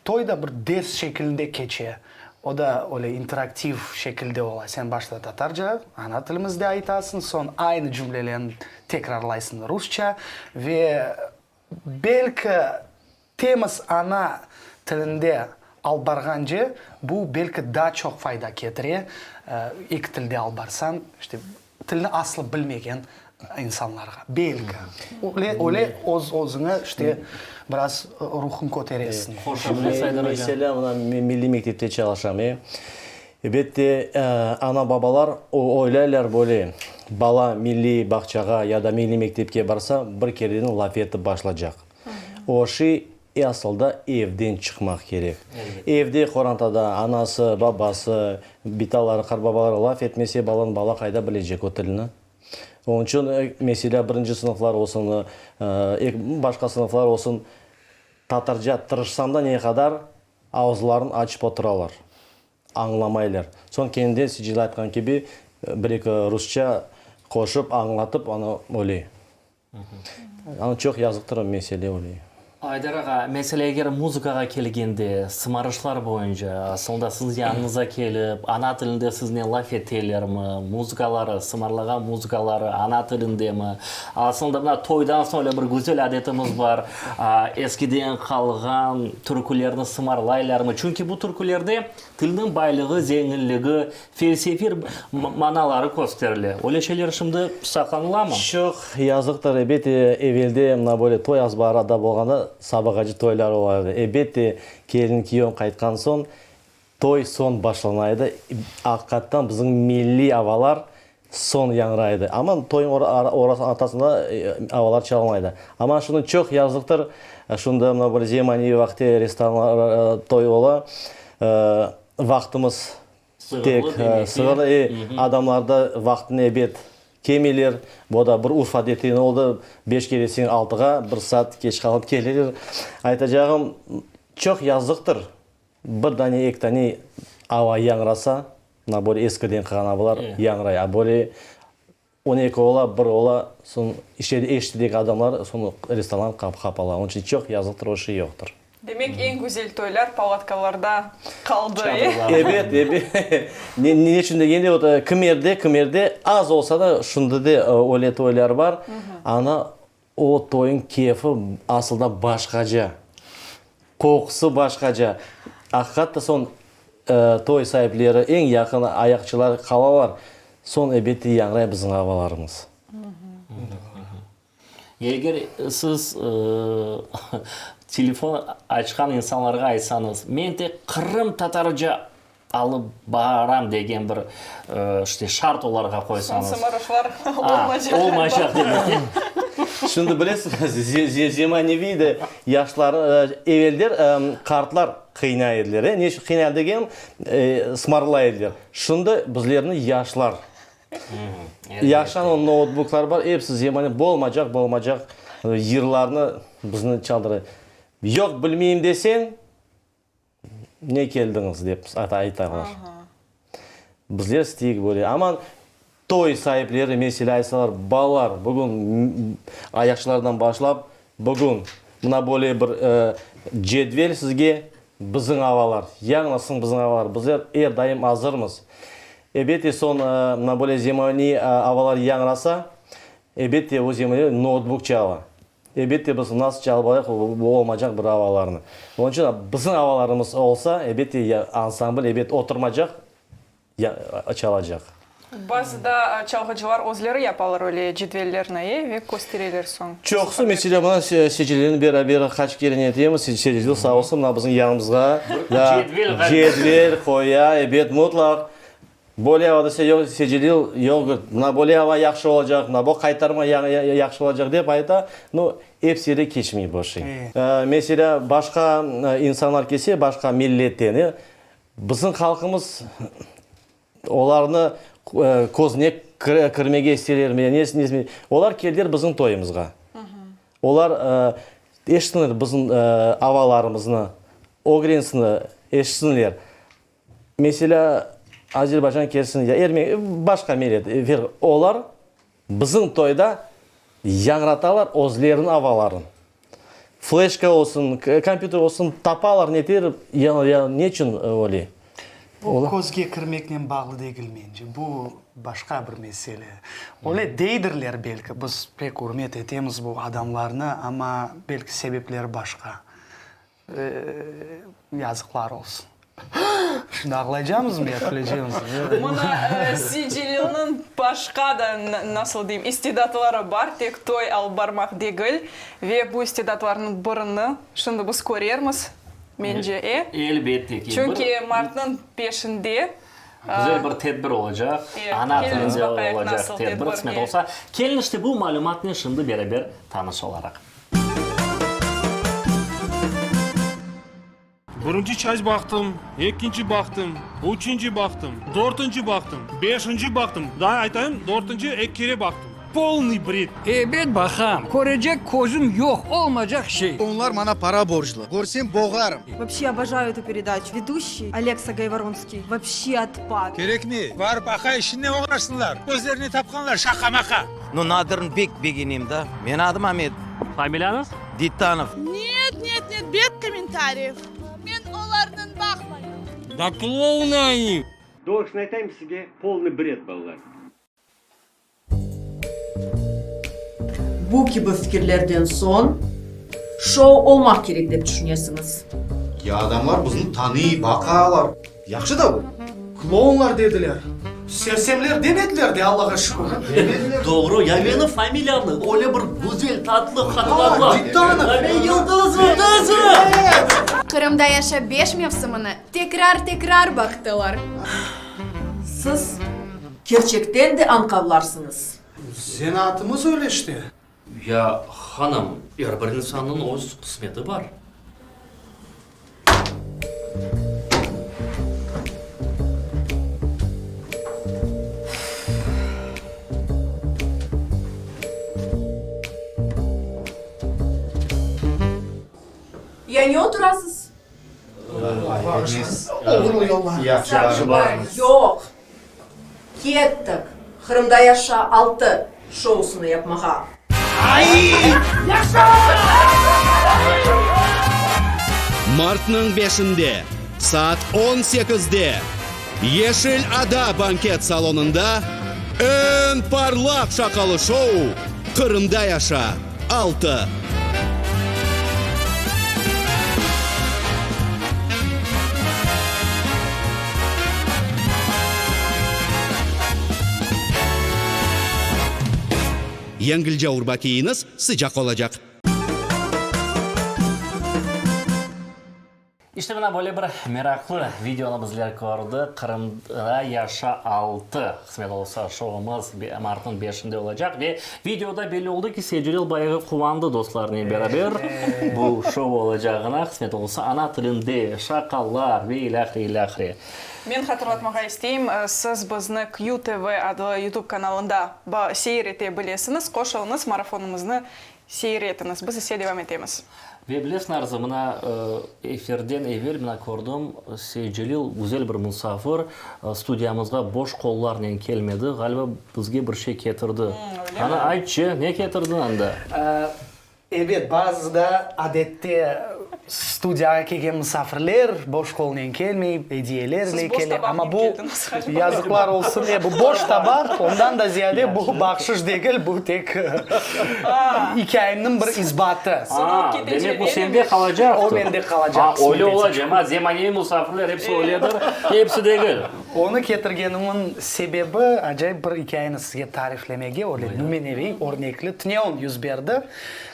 toy da bir ders şekilinde keçe. O da öyle interaktiv şekilde ola. Sen başta tatarca, ana tilimizde aytasıñ, soñ aynı cümlelerni tekrarlaysıñ rusça ve belki Temiz ana tilinde alıp barğance, bu belki daa çoq fayda ketire, eki tilde alıp barsañ, işte, tilni aslı bilmegen insanlarğa, belki. Öyle, öyle öz özüñe, işte, biraz ruhıñ köteresiñ. Meselâ, mına, men milliy mektepte çalışam, e. Elbette, ana-babalar oylaylar böyle, bala milliy bağçağa ya da milliy mektepke barsa, bir kereden laf etip başlacaq. O şey asılda evden çıqmaq kerek. Evde, qorantada anası, babası, bitaları, qartbabaları laf etmese, balanı bala qayda bilecek o tilni? Onıñ içün, meselâ, birinci sınıflar olsun, başqa sınıflar olsun, tatarca tırışsañ da ne qadar ağızlarını açıp oturalar, añlamaylar. Soñ kendinden Sicil aytqan kibi, bir-eki rusça qoşıp, añlatıp, ana öyle. Amma çoq yazıqtır o mesele öyle. Aydar ağa, mesele eger muzıkağa kelgende, sımarışlar boyunca, asılında siziñ yanıñıza kelip, ana tilinde siznen laf etelermi, muzıkaları, sımarlağan muzıkaları ana tilindemi? Asılında mına toydan soñ öyle bir güzel adetimiz bar, eskiden qalğan türkülerni sımarlaylarmı? Çünki bu türkülerde Tilniñ baylığı, zenginligi, felsefiy manaları kösterile. Öyle şeyler şimdi saqlanılamı? Çoq yazıqtır, ebet, evelde mına böyle toy azbarada bolğanda sabağacı toylar ola edi. Ebet, kelin-kiyöv qaytqan soñ, toy soñ başlana edi. Aqiqattan bizim milliy avalar soñ yañray edi. Amma toyuñ ortasında avalar çalınay edi. Amma şunı çoq yazıqtır, şunda mına bir zemaneviy vaqıtte restoranlar toy ola, vaqtımız tek sığırlı, e, adamlarda vaqtını ebet kemeyler, bu da bir urf-adeti oldı, beş kere altığa, bir saat keç qalıp keleler. Aytacağım, çoq yazıqtır, Bir dane, eki dane ava yañrasa, mına böyle eskiden qalğan avalar yañray, a böyle on eki ola, bir ola, soñ içeride eşitedeki adamlar soñ restoran qapala. Onıñ içün çoq yazıqtır, o şey yoqtır. Demek, eñ güzel toylar palatkalarda qaldı, e? Ebet, ebet. Ne, ne içün degende, vot, kimerde, kimerde az olsa da, şimdi de öyle toylar bar, ana O toyuñ keyfi asılda başqaca, qoqusı başqaca. Aqiqat da soñ. toy saipleri, eñ yaqın ayaqçılar qalalar, soñ ebette yañray bizim avalarımız. Eger siz telefon açqan insanlarğa aytsañız, men tek qırımtatarca alıp baram degen bir işte şart olarğa qoysañız. Soñ sımarışlar olmaycaq. Olmaycaq demek. Şimdi bilesiñiz, zemaneviy de yaşlar, evelder qartlar qıynay ediler. Ne içün qıynay degem, sımarlay ediler. Şimdi bizlerni yaşlar. Yaşan o noutbuklar bar, episi zemane bolmacaq, bolmacaq yırlarnı bizni çaldıra. Yoq, bilmeyim deseñ, ne keldiñiz dep aytalar. Bizler isteyik böyle. Aman toy saipleri meselâ aytsalar, balalar, bugün ayaqçılardan başlap, bugün mına böyle bir cedvel sizge, bizim avalar, yañlısın bizim avalar, bizler er daim azırmız. Ebette, soñ mına böyle zemaniy avalar yañrasa, ebette, o zemaniy noutbuk çala. Ebette, biz nasıl çalıp alayıq bu olmaycaq bir avalarnı. Onıñ içün bizim avalarımız olsa, ebette, ansambl ebet oturmaycaq, çalacaq. Bazıda çalğıcılar özleri yapalar öyle cedvellerni, e, ve köstereler soñ. Çoqusı, meselâ, mına Secilenen beraber qaç kere ne etemiz, Secil sağ olsun, mına bizim yanımızğa da cedvel qoya, ebet, mutlaq. Böyle ava dese, yoq, Secil, yoq, mına böyle ava yahşı olacaq, mına bu qaytarma yahşı olacaq, dep ayta. Nu, episi de keçmey bu şey. Meselâ, başqa insanlar kelse, başqa milletten, e, bizim halqımız Olarnı közüne kirmege isteylermi, ne, olar keldiler bizim toyumızğa. Olar eşitsinler bizim avalarımıznı, ögrensinler, eşitsinler. Meselâ, Azerbaycan kelsin ya ermeni, başqa millet, olar Bizim toyda yañratalar özleriniñ avaların. Fleşka olsun, kompyuter olsun, tapalar, neter, neçün öyle? Bu közge kirmeknen bağlı degil mence, bu başqa bir mesele. Öyle deydirler belki, biz pek ürmet etemiz bu adamlarnı, amma belki sebepleri başqa. Yazıqlar olsun. Şimdi ağlaycamızmı ya külecemizmi? Mına Siciliniñ başqa da, nasıl deyim, istidatları bar, tek toy alıp barmaq degil. Ve bu istidatlarnıñ birini şimdi biz körermiz, mence, e? Elbette ki. Çünki martnıñ beşinde. Güzel bir tedbir olacaq, ana tilinde olacaq tedbir, qısmet olsa. Keliñ, işte bu malümatnen şimdi beraber tanış olaraq. Birinci çay baqtım, ekinci baqtım, üçünci baqtım, dörtünci baqtım, beşinci baqtım, daa aytayım, dörtünci eki kere baqtım. Polnıy bred! Ebet baqam, körecek közüm yoq, olmacaq şey. Onlar maña para borclu, körsem boğarım. Вообще обожаю эту передачу. Ведущий Олекса Гайворонский вообще отпад. Kerekmey. Barıp aqay işinen oğraşsınlar. Özlerine tapqanlar şaqa-maqa. Nu, Nadırnı bek begenem da. Menim adım Amet. Familiyañız? Dittanov. Net, net, net, bez kommentariyev. Men olarnıñ baqmayım. Da klounı oni. Doğrusını aytayım sizge, polnıy bred, balalar. Bu kibi fikirlerden soñ, şou olmaq kerek dep tüşünesiñiz. Ya adamlar bizni tanıy, baqalar. Yahşı da bu. Klounlar dediler. Sersemler demediler de, Allağa şükür. Doğru, ya menim familiyamnı öyle bir güzel, tatlı hatırladılar. Dittanov! Ya men yıldızım, yıldızım! Qırımda yaşa beş mevsimini tekrar-tekrar baqtılar. Siz kerçekten de añqavlarsıñız. Zenaatımız öyle işte. Ya, hanım, er bir insannıñ öz qısmeti bar. Ya ne oturasız? Oğurlı yollar. Yoq. Kettik, Qırımda yaşa altı şousını yapmağa. Martnıñ beşinde, saat on sekizde, Yeşil ada banket salonında eñ parlaq şaqalı şou Qırımda yaşa altı. Yengilce urba kiyiñiz, sıcaq olacaq. İşte mına böyle bir meraqlı videonı bizler kördik. Qırımda yaşa altı, qısmet olsa, şoumız martnıñ beşinde olacaq. Ve videoda belli oldı ki, Seyculil bayağı quvandı dostlarınen beraber bu şou olacağına, qısmet olsa, ana tilinde şaqalar ve ilâhre, ilâhre. Men hatırlatmağa isteyim, siz bizni QTV adlı YouTube kanalında seyir ete bilesiñiz. Qoşulıñız, marafonımıznı seyir etiñiz. Biz ise devam etemiz. Ve bilesiñ, Arzı, mına efirden evel mına kördim, Seycelil güzel bir musafir, studiyamızğa boş qollarnen kelmedi, ğaliba bizge bir şey ketirdi. Qana, aytçı, ne ketirdiñ anda? Ebet, bazıda, adette, studiyağa kelgen musafirler boş qolnen kelmey, ediyelerle kele. Amma bu, yazıqlar olsun, e, bu boş tabaq, ondan da ziyade bu bahşış degil, bu tek ikâyemniñ bir isbatı. A, demek bu sende qalacaqtır. O mende qalacaq. A, öyle ola, cemaat, zemaneviy musafirler episi öyledir, episi degil. Onı ketirgenimniñ sebebi, acayip bir ikâyeni sizge tariflemege, öyle nümüneviy, örnekli. Tneon yüz berdi.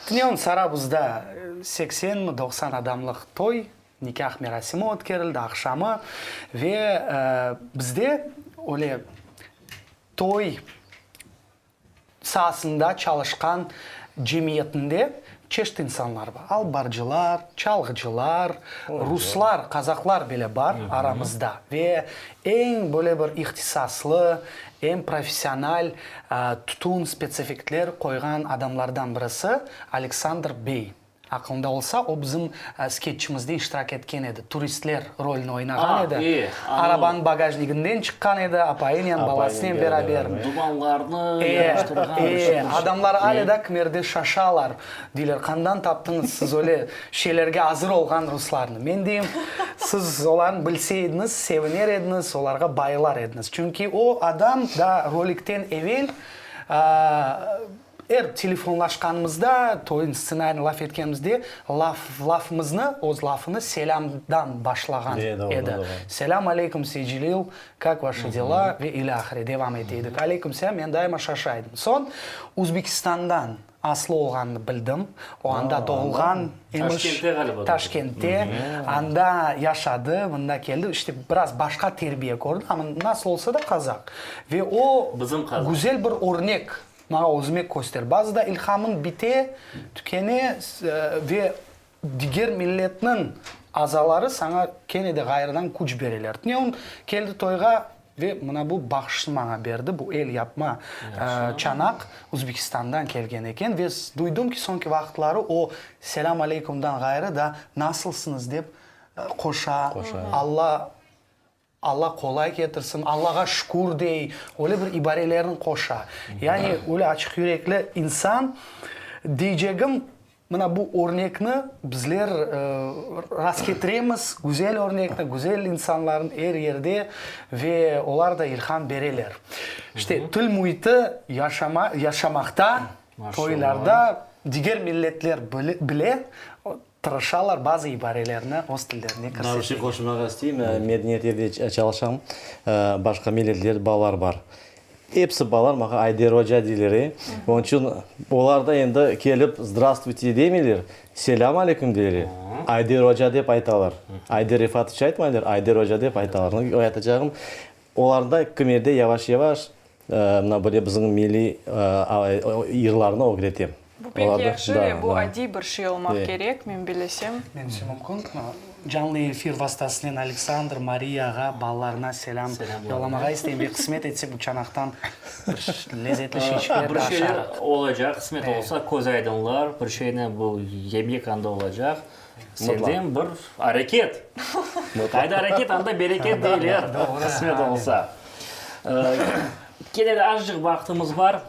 Tneon Sarabuzda seksenmi, 90 adamlıq toy, nikâh merasimi ötkerildi, aqşamı. Ve bizde öyle toy saasında çalışqan cemiyetinde çeşit insanlar bar, albarcılar, çalğıcılar, ruslar, qazaqlar bile bar aramızda. Ve eñ böyle bir ihtisaslı, eñ professional tütün spetsefektler qoyğan adamlardan birisi Aleksandr bey. Aqılında olsa, o bizim sketçimizde iştirak etken edi, turistler rolüni oynağan edi. Arabanıñ bagajniginden çıqqan edi, apayınen, balasınen beraber. Dumanlarnı yaraştırğan. E, e, adamlar ale da kimerde şaşalar, deyler, qandan taptıñız siz öyle şeylerge azır olğan ruslarnı? Men deyim, siz olarnı bilse ediñiz, seviner ediñiz, olarğa bayılar ediñiz. Çünki o adam da rolikten evel, Er telefonlaşqanımızda, toyun stsenariyni laf etkenimizde, laf, lafımıznı, öz lafını selâmdan başlağan edi. Selâm aleyküm, Seycilil, kak vaşi dela ve ilâhre devam ete edik. Aleyküm selâm, men daima şaşa edim. Soñ Üzbekistandan aslı olğanını bildim. O anda doğulğan emiş. Taşkentte, anda yaşadı, mında keldi. İşte, biraz başqa terbiye kördi, amma nasıl olsa da qazaq. Ve o, güzel bir örnek Maña özüme köster. Bazıda ilhamıñ bite, tükene ve diger milletniñ azaları saña kene de ğayrıdan küç bereler. Tünevin keldi toyğa ve mına bu bahşışnı maña berdi, bu el yapma çanaq Üzbekistandan kelgen eken ve duydım ki, soñki vaqıtları o selâm aleykümdan ğayrı da nasılsıñız dep qoşa, Alla Alla qolay ketirsin, Allağa şükür dey, öyle bir ibarelerni qoşa. Yani öyle açıq yürekli insan. Deycegim, mına bu örnekni bizler rastketiremiz, güzel örnekni, güzel insanlarnı er yerde ve olar da ilham bereler. İşte, til müiti yaşama, yaşamaqta, toylarda diger milletler bile Tırışalar bazı ibarelerni öz tillerine Daa bir şey kirsetmege. qoşmağa isteyim. Medeniyet evde çalışam. Başqa milletler balalar bar. Episi balalar maña Ayder oca deyler, e. Onıñ içün olar da endi kelip zdravstvuyte demeyler, selâm aleyküm deyler. Ayder oca dep aytalar. Ayder Refatoviç aytmaylar, Ayder oca dep aytalar. Aytacağım, olar da kimerde yavaş-yavaş Mına böyle bizim milliy yırlarnı ögretem. Bu pek yahşı ve bu adiy bir şey olmaq kerek, men bilesem. Menimce mümkün. Canlı efir vastasınen Aleksandr, Mariyağa, balalarına selâm yollamağa isteyim ve qısmet etse bu çanaqtan bir lezetli şeyçikler de aşarıq. Bir şeyler olacaq, qısmet olsa, köz aydınlar, bir şeynen bu yemek anda olacaq. Senden bir areket. Qayda areket, anda bereket deyler, qısmet olsa. Kene de azıcıq vaqtımız bar.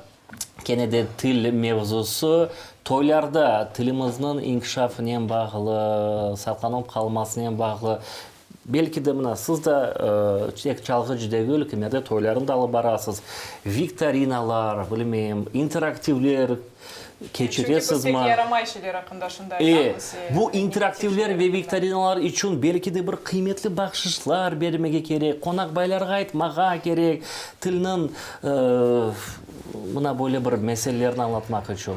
Kene de til mevzusı. Toylarda tilimizniñ inkişafınen bağlı, saqlanıp qalmasınen bağlı. Belki de mına siz de tek çalğıcı degil, kimerde toylarnı da alıp barasız. Viktorinalar, bilmeyim, interaktivler keçiresizmi? Çünki biz tek yaramay şeyler aqqında şunda aytamız. E, bu interaktivler ve viktorinalar içün belki de bir qıymetli bahşışlar bermege kerek, qonaqbaylarğa aytmağa kerek, tilniñ. mına böyle bir meselelerni añlatmaq içün.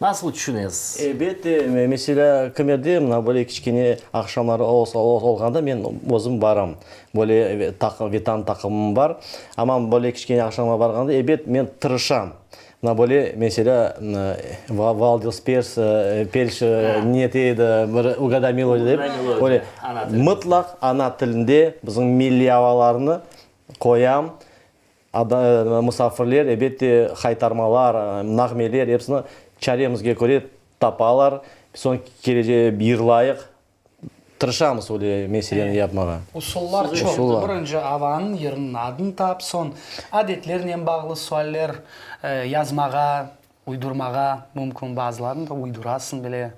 Nasıl tüşünesiz? Elbette, meselâ, kimerde mına böyle kiçkene aqşamları olğanda men özüm baram. Böyle Vetan taqımım bar. Amma böyle kiçkene aqşamğa barğanda, ebet, men tırışam. Mına böyle, meselâ, Valdis Pers, Pelş ne edi, bir Ugaday melodiya dep, böyle mıtlaq ana tilinde bizim milliy avalarnı qoyam. Musafirler, ebette, haytarmalar, nağmeler, episini çaremizge köre tapalar. Soñ kelece yırlayıq. Tırışamız öyle meseleni yapmağa. Usullar çoq. Birinci avanıñ, yırnıñ adını tap, soñ adetlernen bağlı sualler yazmağa, Uydurmağa mümkün, bazılarını da uydurasıñ bile,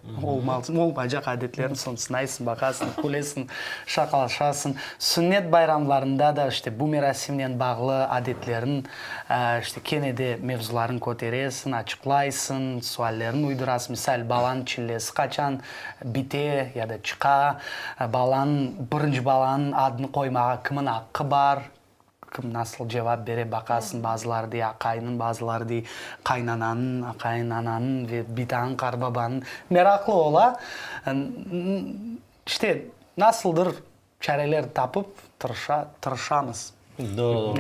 olmaycaq adetlerni soñ sınaysıñ, baqasıñ, külesiñ, şaqalaşasıñ. Sünnet bayramlarında da işte bu merasimnen bağlı adetlerniñ, işte kene de mevzularını köteresiñ, açıqlaysıñ, suallerini uydurasıñ. Misal, balanıñ çillesi qaçan bite ya da çıqa, balanıñ, birinci balanıñ adını qoymağa kimin aqqı bar, Kim nasıl cevap bere baqasıñ, bazıları dey aqaynıñ, bazıları dey qaynananıñ, qaynananıñ ve bitanıñ, qartbabanıñ. Meraqlı ola. İşte, nasıldır çareler tapıp tırışa, tırışamız. Doğru, doğru.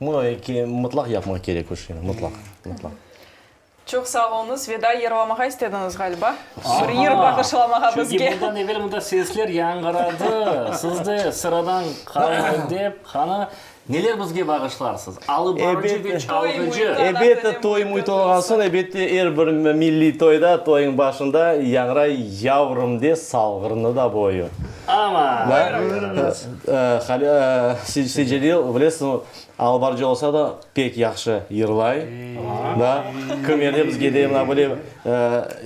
Bunı mıtlaq yapmaq kerek o şeyni, mıtlaq, mıtlaq. Çoq sağ oluñız. Veda yırlamağa istediñiz, ğaliba. Bir yır bağışlamağa bizge. Çünki bundan evel mında sesler yañğıradı. Siz de sıradan qalmayıq dep, qani, neler bizge bağışlarsız? Alıp barıcı ve çalğıcı. Elbette, toy muyt olğan soñ, elbette, er bir milliy toyda, toyıñ başında yañğıray Yavrum de salğırnı da boyu. Aman! Buyurıñız. Secelil, bilesiñmi, Alıp barıcı olsa da, pek yahşı yırlay. Da, kimerde bizge de mına böyle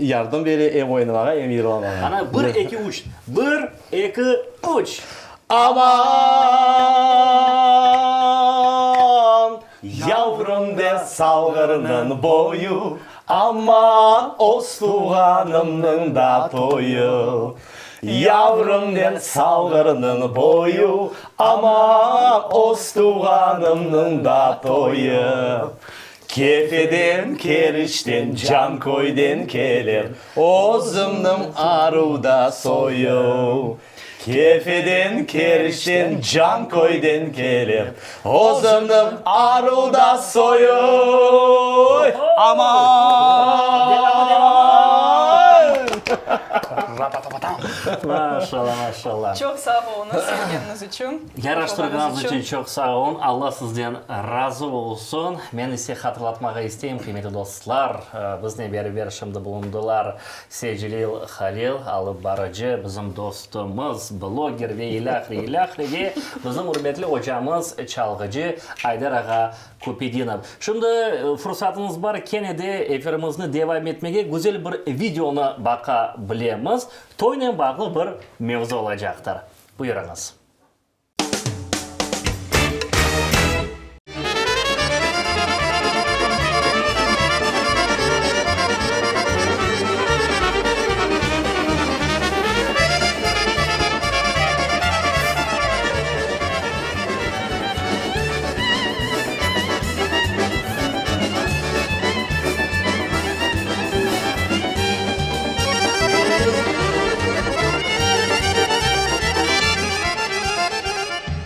yardım bere, em oynamağa, em yırlamağa. Ana, bir, eki, üç. Bir, eki, üç! Aman, yavrum de salğırnıñ boyu, Aman, oztuvğanımnıñ da toyu. Yavrumnen salğırnıñ boyu, Aman, öz tuvğanımnıñ da toyu. Kefeden, Keriçten, Canköyden kelir, Özümniñ aruv da soyu. Kefeden, Keriçten, Canköyden kelir, Özümniñ aruv da soyu. Aman! Maşallah, maşallah. Çoq sağ oluñız kelgeniñiz içün. Yaraştırğanıñız içün çoq sağ oluñ. Alla sizden razı olsun. Men ise hatırlatmağa isteyim, qıymetli dostlar, biznen beraber şimdi bulundılar Secelil Halil, alıp barıcı, bizim dostumız, bloger ve ilâhre, ilâhre ve bizim ürmetli ocamız, çalğıcı Ayder ağa Küpedinov. Şimdi fursatıñız bar, kene de efirimizni devam etmege güzel bir videonı baqa bilemiz. Toynen bağlı bir mevzu olacaqtır. Buyurıñız.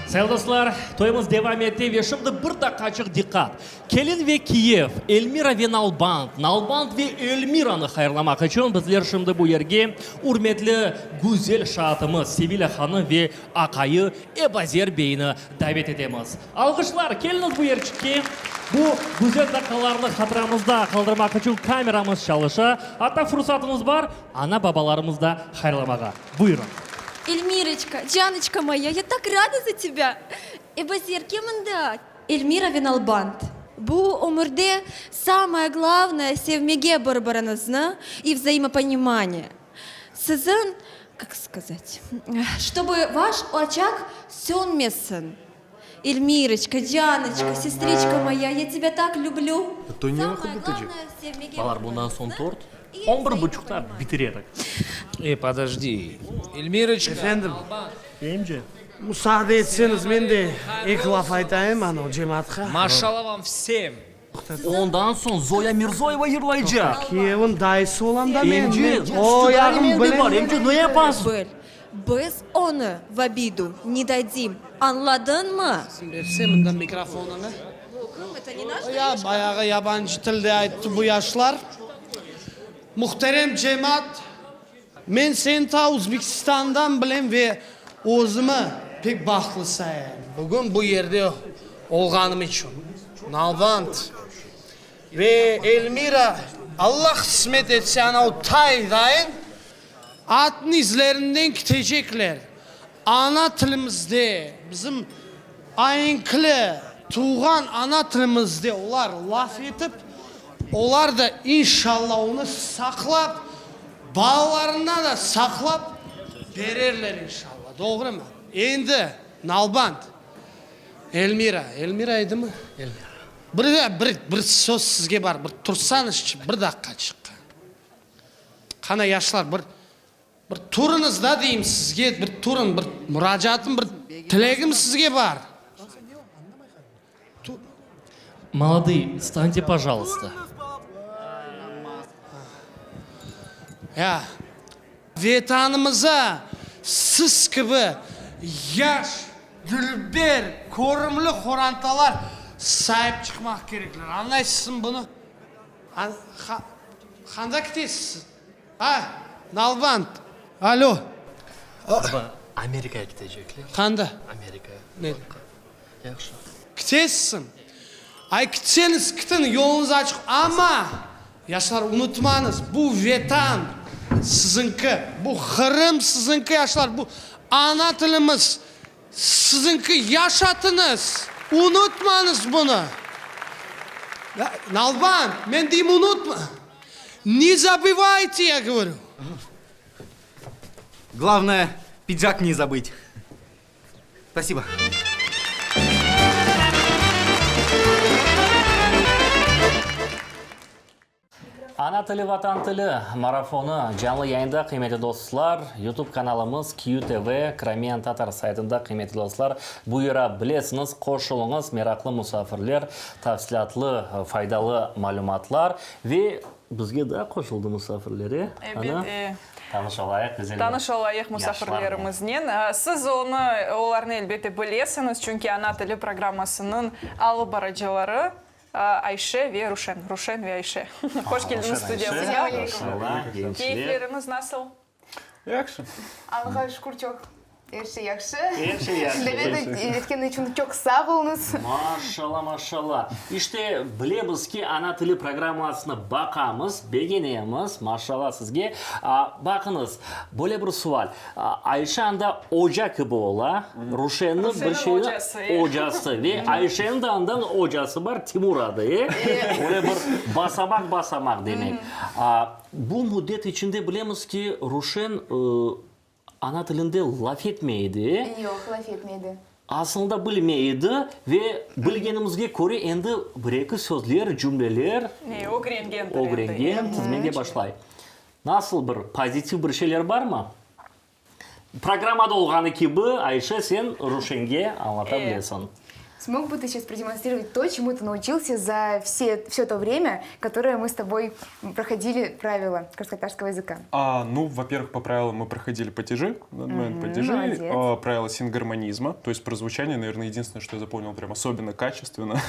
Sayılı dostlar, toyumız devam ete ve şimdi bir daqqaçıq diqqat! Kelin ve kiyev, Elmira ve Nalband, Nalband ve Elmiranı hayırlamaq içün bizler şimdi bu yerge ürmetli güzel şaatımız Sevilâ hanım ve aqayı Ebazer beyni davet etemiz. Alğışlar, keliñiz bu yerçikke! Bu güzel daqqalarnı hatıramızda qaldırmaq içün kameramız çalışa. Atta fursatıñız bar, ana-babalarımız da hayırlamağa. Buyurıñ. Elmiroçka, canoçka moya, ya tak rada za tebâ! Ebazer, kel mında! Elmira ve Nalband, bu ömürde samoye glavnoye sevmege bir-biriñizni i vzaimoponimaniye. Siziñ, kak skazat, ştoby vaş oçaq sönmesin. Elmiroçka, canoçka, sestriçka moya, ya tebâ tak lüblü. Toy ne vaqıt bitecek? Balar, bundan soñ tort on bir buçuqta bitirerik. Ey, podojdi, Elmiroçka, Efendim? Nalband. Emce. Musaade etseñiz, men de eki laf aytayım, anavı cemaatqa. Maşallah vam vsem! Ondan soñ Zoya Mirzoyeva yırlaycaq. Kiyevniñ dayısı olam da men. Emce, O yağın bilem. Emce, ne yapasıñ? Bil, biz onı v obidu ne dadim, añladıñmı? Berse mında mikrofonını. Ya bayağı yabancı tilde ayttı bu yaşlar. Muhterem cemaat, men seni ta Uzbekistandan bilem ve özümi pek bahtlı sayayım bugün bu yerde olğanım içün. Nalband ve Elmira, Allah qısmet etse, ana o taydayın atnıñ izlerinden kitecekler. Ana tilimizde, bizim aenkli, tuvğan ana tilimizde olar laf etip, olar da inşalla onı saqlap, balalarına da saqlap bererler inşalla. Doğrumı? Endi, Nalband, Elmira, Elmira edimi? Elmira. Bir de, bir, bir söz sizge bar, bir tursañızçı, bir daqqaçıqqa. Qana, yaşlar, bir Bir turıñız da deyim sizge, bir turıñ, bir muracaatım, bir tilegim sizge bar. Molodые, vstante, pojaluysta. Ya, Vetanımıza siz kibi yaş, dülber, körümli qorantalar saip çıqmaq kerekler. Añlaysızmı bunı? Qanda ketesiz siz? A, Nalband, alo. Baba, Amerikaya ketecekler. Qanda? Amerikaya. Ne? Yahşı. Ketesiñ. Ay, ketseñiz, ketiñ, yoluñız açıq. Amma, yaşlar, unutmañız, bu Vetan siziñki, bu Qırım siziñki, yaşlar, bu ana tilimiz siziñki, yaşatıñız, unutmañız bunı. Nalband, men deyim, unutma. Ne zabıvayte, ya govorю. Glavnoye, pidžak ne zabıtь. Spasibo. Ana tili, Vatan tili marafonı canlı yayında, qıymetli dostlar, YouTube kanalımız QTV Crimean Tatar saytında, qıymetli dostlar, buyura bilesiñiz, qoşulıñız, meraqlı musafirler, tafsilâtlı, faydalı malümatlar ve bizge daa qoşuldı musafirler, e? Ebet, e. Tanış olayıq, güzel Tanış olayıq musafirlerimiznen. Siz onı, olarnı elbette bilesiñiz, çünki Ana tili programmasınıñ alıp barıcıları Ayşe ve Ruşen. Ruşen ve Ayşe. Hoş keldiñiz studiyamızğa. Keyfleriñiz nasıl? Yahşı. Allağa şükür, çoq er şey yahşı. Er şey yahşı. Davet etken içün çoq sağ oluñız. Maşallah, maşallah. İşte, bilemiz ki, Ana tili programmasını baqamız, begenemiz. Maşallah sizge. Baqıñız, böyle bir sual. Ayşe anda oca kibi ola, Ruşenniñ bir şeyi ocası ve Ayşeniñ de andan ocası bar, Timur adı, e? Öyle bir basamaq-basamaq demek. Bu müddet içinde bilemiz ki, Ruşen ana tilinde laf etmey edi, e? Yoq, laf etmey edi. Aslında bilmey edi ve bilgenimizge köre endi bir-eki sözler, cümleler ögrengen, tizmege başlay. Nasıl bir pozitiv bir şeyler barmı? Programmada olğanı kibi, Ayşe, sen Ruşenge añlata bilesiñ. Смог бы ты сейчас продемонстрировать то, чему ты научился за все, все то время, которое мы с тобой проходили правила крымскотатарского языка? А, ну, во-первых, по правилам мы проходили падежи, на момент падежи, молодец. а, правила сингармонизма, то есть про звучание, наверное, единственное, что я запомнил прям особенно качественно,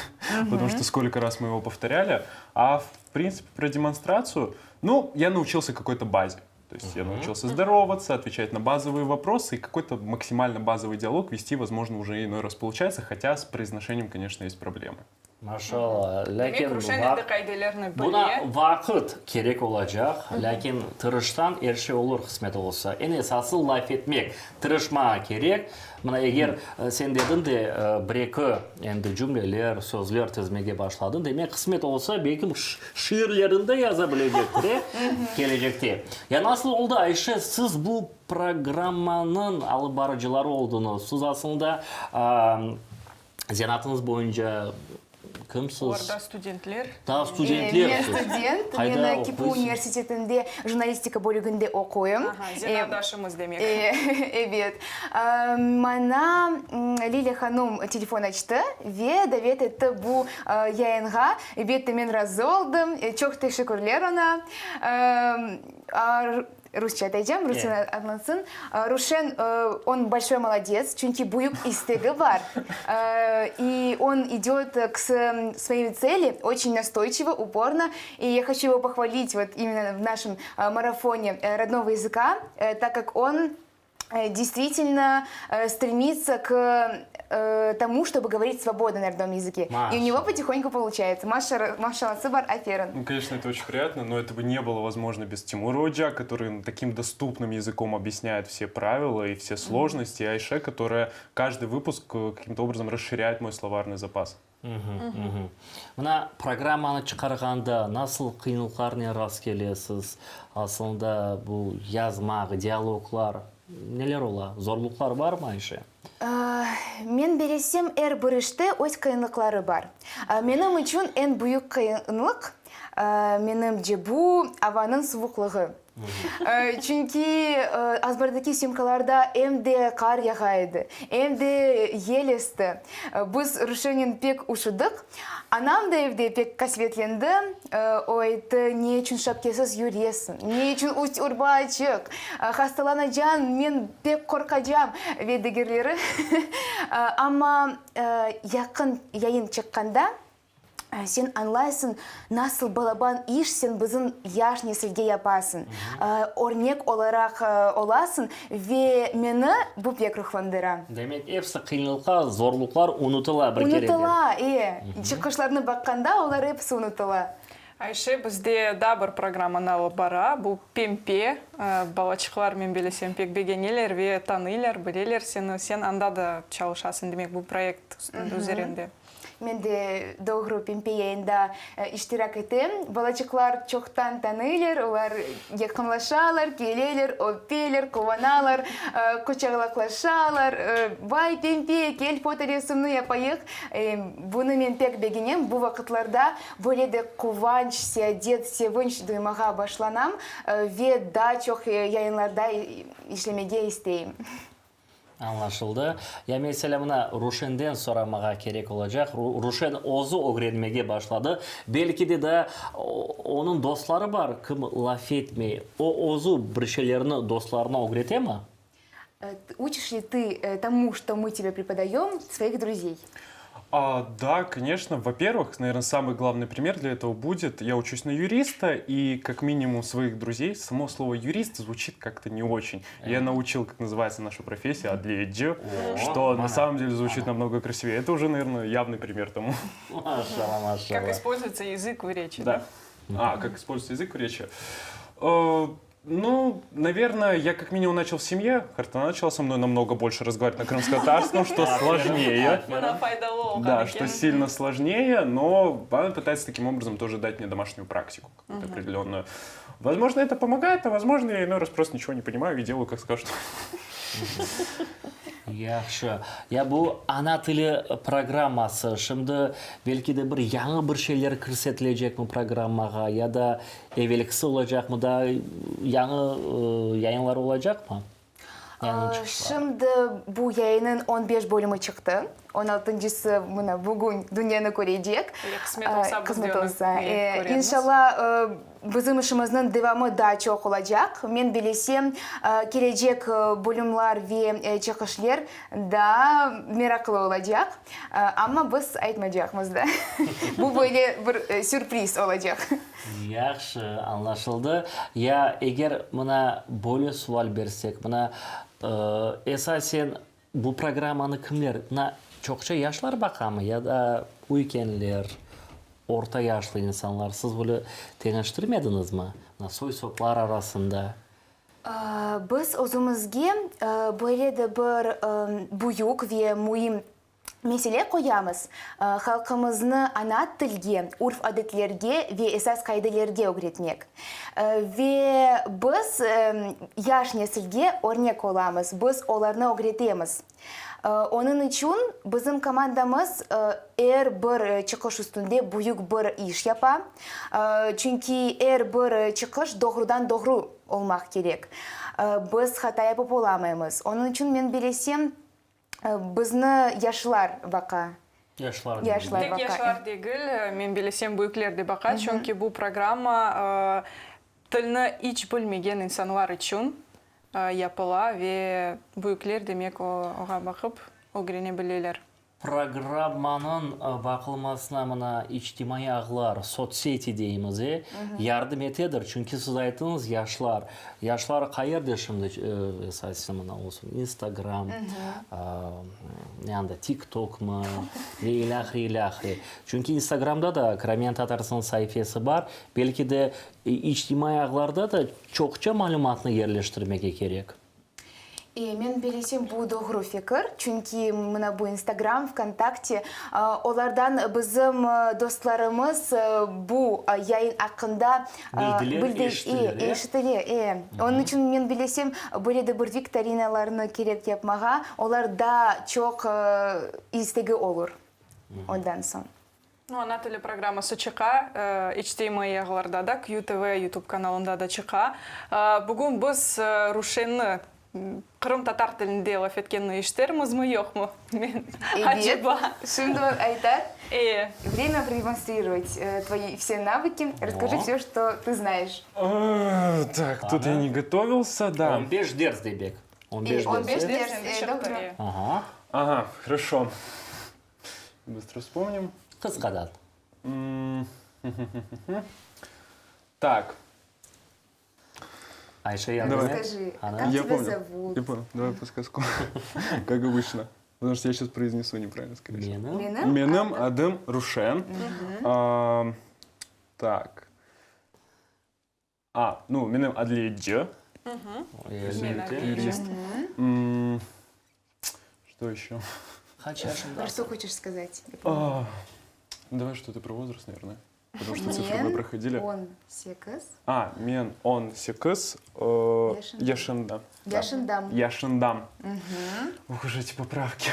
потому что сколько раз мы его повторяли. А в принципе про демонстрацию, ну, я научился какой-то базе. То есть я научился здороваться, отвечать на базовые вопросы и какой-то максимально базовый диалог вести, возможно, уже иной раз получается, хотя с произношением, конечно, есть проблемы. Maşallah, Demek, lâkin Ruşen endi qaidelerni bile. Buna vaqıt kerek olacaq, lâkin tırışsañ er şey olur, qısmet olsa. Eñ esası laf etmek, tırışmağa kerek. Mına eger sen dediñ de, bir-eki endi cümleler, sözler tizmege başladıñ, demek, qısmet olsa, belkim şiirlerini de yaza bilecektir, e, kelecekte. Ya nasıl oldı, Ayşe, siz bu programmanıñ alıp barıcıları oldıñız, siz aslında zenaatıñız boyunca. Kimsiz? Olar da studentler. Daa studentler. Men student, Qayda men KİPU oquysıñ? universitetinde jurnalistika bölüginde oquyım. Aha, zenaatdaşımız demek. Ebet. Maña Lilâ hanum telefon açtı ve davet etti bu yayınğa. Elbette, men razı oldım. Çoq teşekkürler oña. Rusça aytacağım, Rusça añlatsın. Ruşen, on bolşoy molodets, çünki büyük istegi bar. I on idöt k svoey tseli oçen nastoyçivo, uporno. I ya hoçu ego pohvalit vot imенно v našem marafone rodnogo yazıka, tak kak on deystvitelno stremitsâ k tomu, ştobı govorit svobodno na rodnom yazıke. I u nego potihonku poluçayetsâ. Maşallası bar, aferin. Ну, конечно, это очень приятно, но этого не было возможно без Тимура Оджа, который таким доступным языком объясняет все правила и все сложности, и Айше, которая каждый выпуск э, каким-то образом расширяет мой словарный запас. Mına programmanı çıqarğanda nasıl qıyınlıqlarnen rast kelesiz? Aslında bu yazmaq, dialoglar, neler ola? Zorluqlar barmı, Ayşe? Men belesem, er bir işte öz qıyınlıqları bar. Menim içün eñ büyük qıyınlıq, menimce, bu avanıñ suvuqlığı. Çünki azbardaki syomkalarda em de qar yağa edi, em de yel esti. Biz Ruşennen pek üşüdik. Anam da evde pek qasvetlendi. O ayttı, Ne içün şapkesiz yüresiñ? Ne içün üst urba açıq? Hastalanacañ, men pek qorqacam ve digerleri. Amma yaqın yayın çıqqanda Sen añlaysıñ, nasıl balaban iş sen bizim yaş nesilge yapasıñ, örnek olaraq olasıñ ve meni bu pek ruhlandıra. Demek, episi qıyınlıqlar, zorluqlar unutıla bir kereden. Unutıla, e. Çıqışlarnı baqqanda olar episi unutıla. Ayşe bizde daa bir programmanı alıp bara, bu Pempe. Balaçıqlar, men bilesem, pek begeneler ve tanıylar, bileler seni. Sen anda da çalışasıñ, demek, bu proyekt üzerinde. Men de doğru Pempe yayında iştirak etem. Balaçıqlar çoqtan tanıylar, olar yaqınlaşalar, keleler, öpeler, quvanalar, quçaqlaqlaşalar. Vay, Pempe, kel fotoresimni yapayıq. Bunı men pek begenem. Bu vaqıtlarda böyle de quvanç, seadet, sevinç duymağa başlanam ve daa çoq yayınlarda işlemege isteyim. Añlaşıldı. Ya meselâ, mına, Ruşenden soramağa kerek olacaq. Ruşen özü ögrenmege başladı. Belki de daa onıñ dostları bar, kim laf etmey. O özü bir şeylerni dostlarına ögretemi? Uçiş li tı tomu, çto mı tebe prepodayom, svoih druzey? А, да, конечно. Во-первых, наверное, самый главный пример для этого будет, я учусь на юриста, и как минимум своих друзей само слово юрист звучит как-то не очень. Я научил, как называется наша профессия, адледжи, что на самом деле звучит намного красивее. Это уже, наверное, явный пример тому. Maşalla, maşalla. Как используется язык в речи, да? А, как используется язык в речи? Э, ну, наверное, я как минимум начал в семье. Qartana начала со мной намного больше разговаривать на крымско-татарском, что сложнее. Да, что сильно сложнее, но она пытается таким образом тоже дать мне домашнюю практику какую-то определенную. Возможно, это помогает, а возможно, я иной раз просто ничего не понимаю и делаю, как скажут. Yahşı. Ya bu ana tili programması şimdi belki de bir yañı bir şeyler kirsetilecekmi programmağa ya da evelkisi olacaqmı, daa yañı yayınlar olacaqmı? Yañı çıqışlar. Şimdi bu yayınıñ on beş bölümi çıqtı. On altıncısı mına bugün dünyanı körecek. Qısmet olsa, biz de onı körermiz. İnşalla, bizim işimizniñ devamı daa çoq olacaq. Men bilesem, kelecek bölümler ve çıqışler daa meraqlı olacaq. Amma biz aytmaycaqmız da. Bu böyle bir sürpriz olacaq. Yahşı, añlaşıldı. Ya eger mına böyle sual bersek, mına esasen bu programmanı kimler, mına çoqça yaşlar baqamı ya da üykenler, orta yaşlı insanlar, siz böyle teñeştirmediñizmi, mına soy-soplar arasında? Biz özümizge böyle de bir büyük ve müim. Mesele qoyamız, halqımıznı ana tilge, urf-adetlerge ve esas qaidelerge ögretmek. Ve biz yaş nesilge örnek olamız, biz olarnı ögretemiz. Onıñ içün bizim komandamız er bir çıqış üstünde büyük bir iş yapa, çünki er bir çıqış doğrudan-doğru olmaq kerek. Biz hata yapıp olamaymız. Onıñ içün men bilesem, Bizni yaşlar baqa. Yaşlar Yaşlar Tek baqa. yaşlar degil, men bilesem, büyükler de baqa, çünki bu programma tilni iç bilmegen insanlar içün yapıla ve büyükler, demek, oğa baqıp ögrene bileler. Programmanıñ baqılmasına mına içtimaiy ağlar, sotsseti deymiz, e, yardım etedir. Çünki siz ayttıñız, yaşlar. Yaşlar qayerde şimdi esasen mına olsun Instagram, ne anda TikTokmı ve ilâhre, ilâhre. Çünki Instagramda da Crimean Tatars'nıñ saifesi bar. Belki de içtimaiy ağlarda da çoqça malümatnı yerleştirmege kerek. E, men bilesem, bu doğru fikir, çünki mına bu Instagram, Vkontakte, olardan bizim dostlarımız bu yayın aqqında Bildiler, eşitilir, e? Eşitile, e. Onıñ içün men bilesem, böyle de bir viktorinalarnı kerek yapmağa, olar daa çoq istegi olur ondan soñ. No, Ana tili programması çıqa, içtimaiy ağlarda da, QTV YouTube kanalında da çıqa. Bugün biz Ruşenni qırımtatar tilinde laf etkenini eşitermizmi, yoqmı? Men, aceba. Ebet, şimdi o aytar. Vremя продемонстрировать твои все навыки, расскажи все, что ты знаешь. Так, тут я не готовился, да. On beş ders demek. On beş On beş ders. ders, doğru. Aha. Aha, хорошо. Быстро вспомним. Qısqadan. Так. Ayşe yardım Давай. et. Скажи, Ana. как Я тебя понял. зовут? Я понял. Давай подсказку. Как обычно. Потому что я сейчас произнесу неправильно, скорее всего. Menim. Menim Menim adım Ruşen. А, Так. А, ну, menim adliyeci. Юрист. М, Что еще? Qaç yaşında? Про что хочешь сказать? А, Давай что-то про возраст, наверное. Потому что цифры мы Men проходили. on sekiz. А, men on sekiz э, Yaşında. Yaşında. Да. Yaşındam. Yaşındam. Ох уж эти поправки.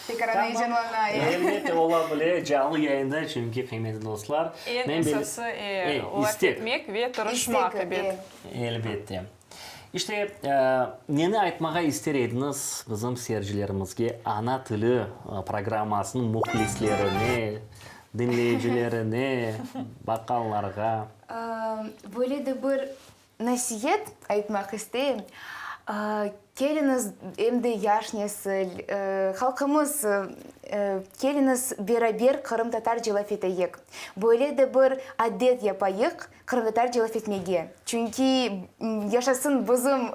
Tekaran eyecanlana. Elbette, ola bile, canlı yayında, çünki, qıymetli dostlar, Eñ men bel- esası, E, laf istek. etmek ve tırışmaq, İstek, ebet. Elbette. İşte, neni aytmağa ister ediñiz bizim seyircilerimizge, Ana tili programmasınıñ mühlislerine, diñleyicilerine, baqqanlarğa? Böyle de bir Nasiyet aytmaq isteyim, keliñiz, em de yaş nesil, halqımız, keliñiz beraber qırımtatarca laf eteyik. Böyle de bir adet yapayıq qırımtatarca laf etmege. Çünki yaşasın bizim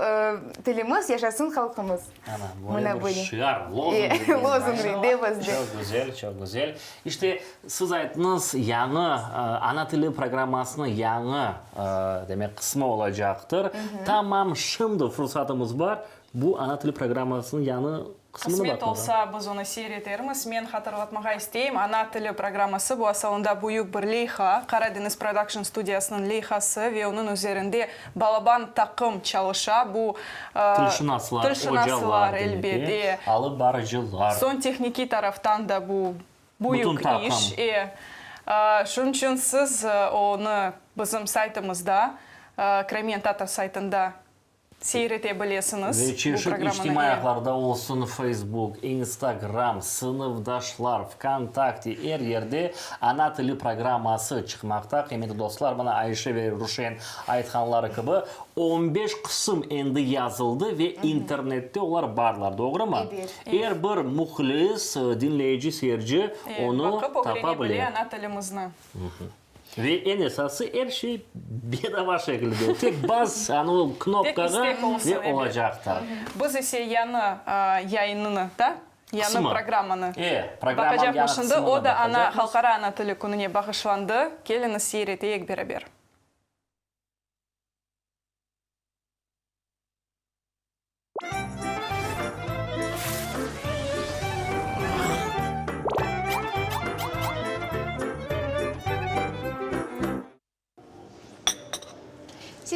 tilimiz, yaşasın halqımız. Ana, böyle bir şiar, lozung degeni. Lozung deymiz de. Çoq güzel, çoq güzel. İşte, siz ayttıñız, yañı ana tili programmasınıñ yañı, demek, qısmı olacaqtır. Tamam şimdi fursatımız bar, bu ana tili programmasınıñ yañı qısmını Qısmet baqmağa. olsa, biz onı seyir etermiz. Men hatırlatmağa isteyim, Ana tili programması bu asılında büyük bir leyha, Qara Deñiz Production studiyasınıñ leyhası ve onıñ üzerinde balaban taqım çalışa. Bu, Tilşınaslar, tilşınaslar, ocalar, demek, elbet, e. alıp barıcılar. Soñ tehnikiy taraftan da bu Bütün büyük taqım. iş. E. Şunıñ içün siz onı bizim saytımızda, Crimean Tatar saytında seyir ete bilesiñiz, Ve bu çeşit programmanı. içtimaiy E. ağlarda olsun, Facebook, Instagram, sınıfdaşlar, VKontakte, er yerde Ana tili programması çıqmaqta. Qıymetli dostlar, mına Ayşe ve Ruşen aytqanları kibi, On beş qısım endi yazıldı ve internette olar barlar, doğrumı? Ebet. Er bir mühlis, diñleyici, seyirci onı Baqıp tapa ögrene bile bile. ana tilimizni. Ve eñ esası, er şey bedava şekilde. Tek bas anavı Tek knopkağa istek olsun, ve ebet. olacaqtır. Biz ise yañı yayınını, da? Yañı Qısmı. programmanı E, programmanıñ yañı baqacaqmız şimdi. qısmını O da ana, baqacaqmız. Halqara ana tili kününe bağışlandı. Keliñiz seyir eteyik beraber.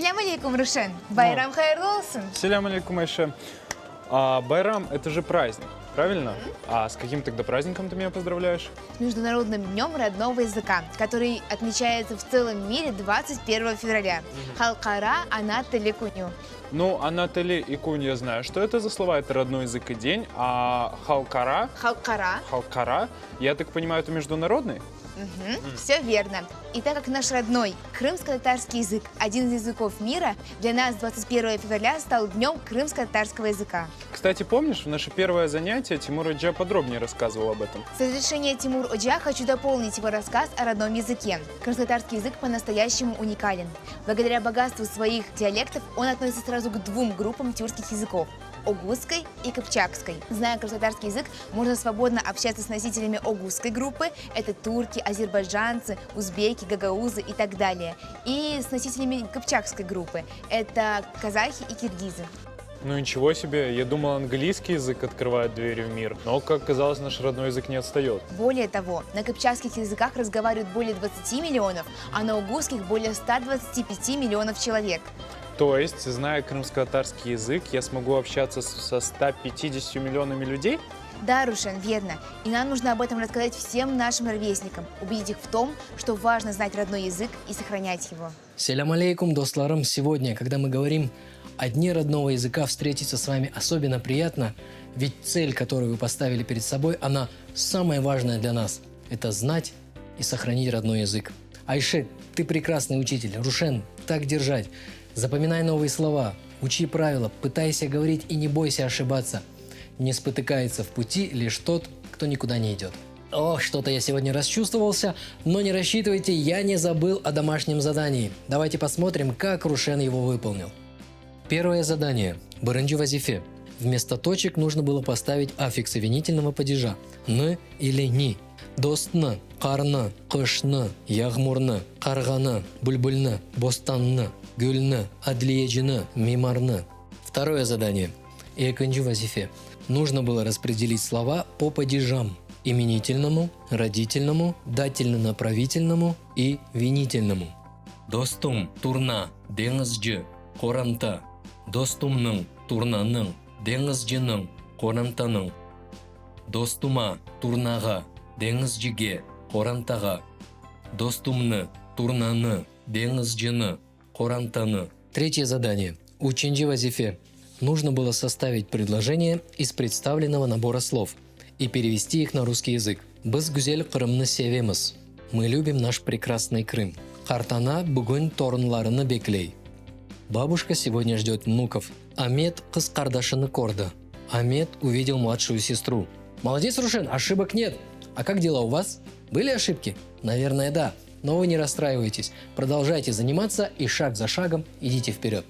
Selâm aleykum, Ruşen! Bayram hayırlı olsun! Selâm aleykum, Ayşe! А, Байрам – это же праздник, правильно? А с каким тогда праздником ты меня поздравляешь? С Международным днем родного языка, который отмечается в целом мире 21 февраля. Halqara ana tili künü. Ну, ana tili и kün я знаю, что это за слова, это родной язык и день, а halqara? Halqara. Halqara, я так понимаю, это международный? Угу, Все верно. И так как наш родной крымско-татарский язык один из языков мира, для нас 21 февраля стал днем крымско-татарского языка. Кстати, помнишь, в наше первое занятие Тимур Оджа подробнее рассказывал об этом? С разрешения Тимур Оджа хочу дополнить его рассказ о родном языке. Крымско-татарский язык по-настоящему уникален. Благодаря богатству своих диалектов он относится сразу к двум группам тюркских языков – огузской и кыпчакской. Зная крымско-татарский язык, можно свободно общаться с носителями огузской группы – это турки, азербайджанцы, узбеки, гагаузы и так далее. И с носителями кыпчакской группы – это казахи и киргизы. Ну ничего себе, я думал, английский язык открывает двери в мир, но, как оказалось, наш родной язык не отстает. Более того, на кыпчакских языках разговаривают более 20 миллионов, а на огузских более 125 миллионов человек. То есть, зная крымско-татарский язык, я смогу общаться со 150 миллионами людей? Да, Рушен, верно. И нам нужно об этом рассказать всем нашим ровесникам, убедить их в том, что важно знать родной язык и сохранять его. Selâm aleyküm, dostlarım. Сегодня, когда мы говорим о Дне родного языка, встретиться с вами особенно приятно, ведь цель, которую вы поставили перед собой, она самая важная для нас – это знать и сохранить родной язык. Айше, ты прекрасный учитель. Рушен, так держать. Запоминай новые слова, учи правила, пытайся говорить и не бойся ошибаться. Не спотыкается в пути лишь тот, кто никуда не идет. Ох, что-то я сегодня расчувствовался, но не рассчитывайте, я не забыл о домашнем задании. Давайте посмотрим, как Рушен его выполнил. Первое задание. Birinci vazife. Вместо точек нужно было поставить аффиксы винительного падежа «ны» или «ни». Dostnı, qarnı, qışnı, yağmurnı, qarğanı, bülbülni, bostannı, gülni, adliyecini, mimarnı. Второе задание. Ekinci vazife. Нужно было распределить слова по падежам. Именительному, родительному, дательно-направительному и винительному. Dostum, turna, deñizci, qoranta. Dostumnıñ, turnanıñ, deñizciniñ, qorantanıñ. Dostuma, turnağa, deñizcige, qorantağa. Dostumnı, turnanı, deñizcini, qorantanı. Третье задание. Üçünci vazife. Нужно было составить предложение из представленного набора слов и перевести их на русский язык. Biz güzel Qırımnı sevemiz. Мы любим наш прекрасный Крым. Qartana bugün torunlarını bekley. Бабушка сегодня ждет внуков. Amet qız qardaşını kördi. Амет увидел младшую сестру. Молодец, Рушен, ошибок нет. А как дела у вас? Были ошибки? Наверное, да. Но вы не расстраивайтесь. Продолжайте заниматься и шаг за шагом идите вперед.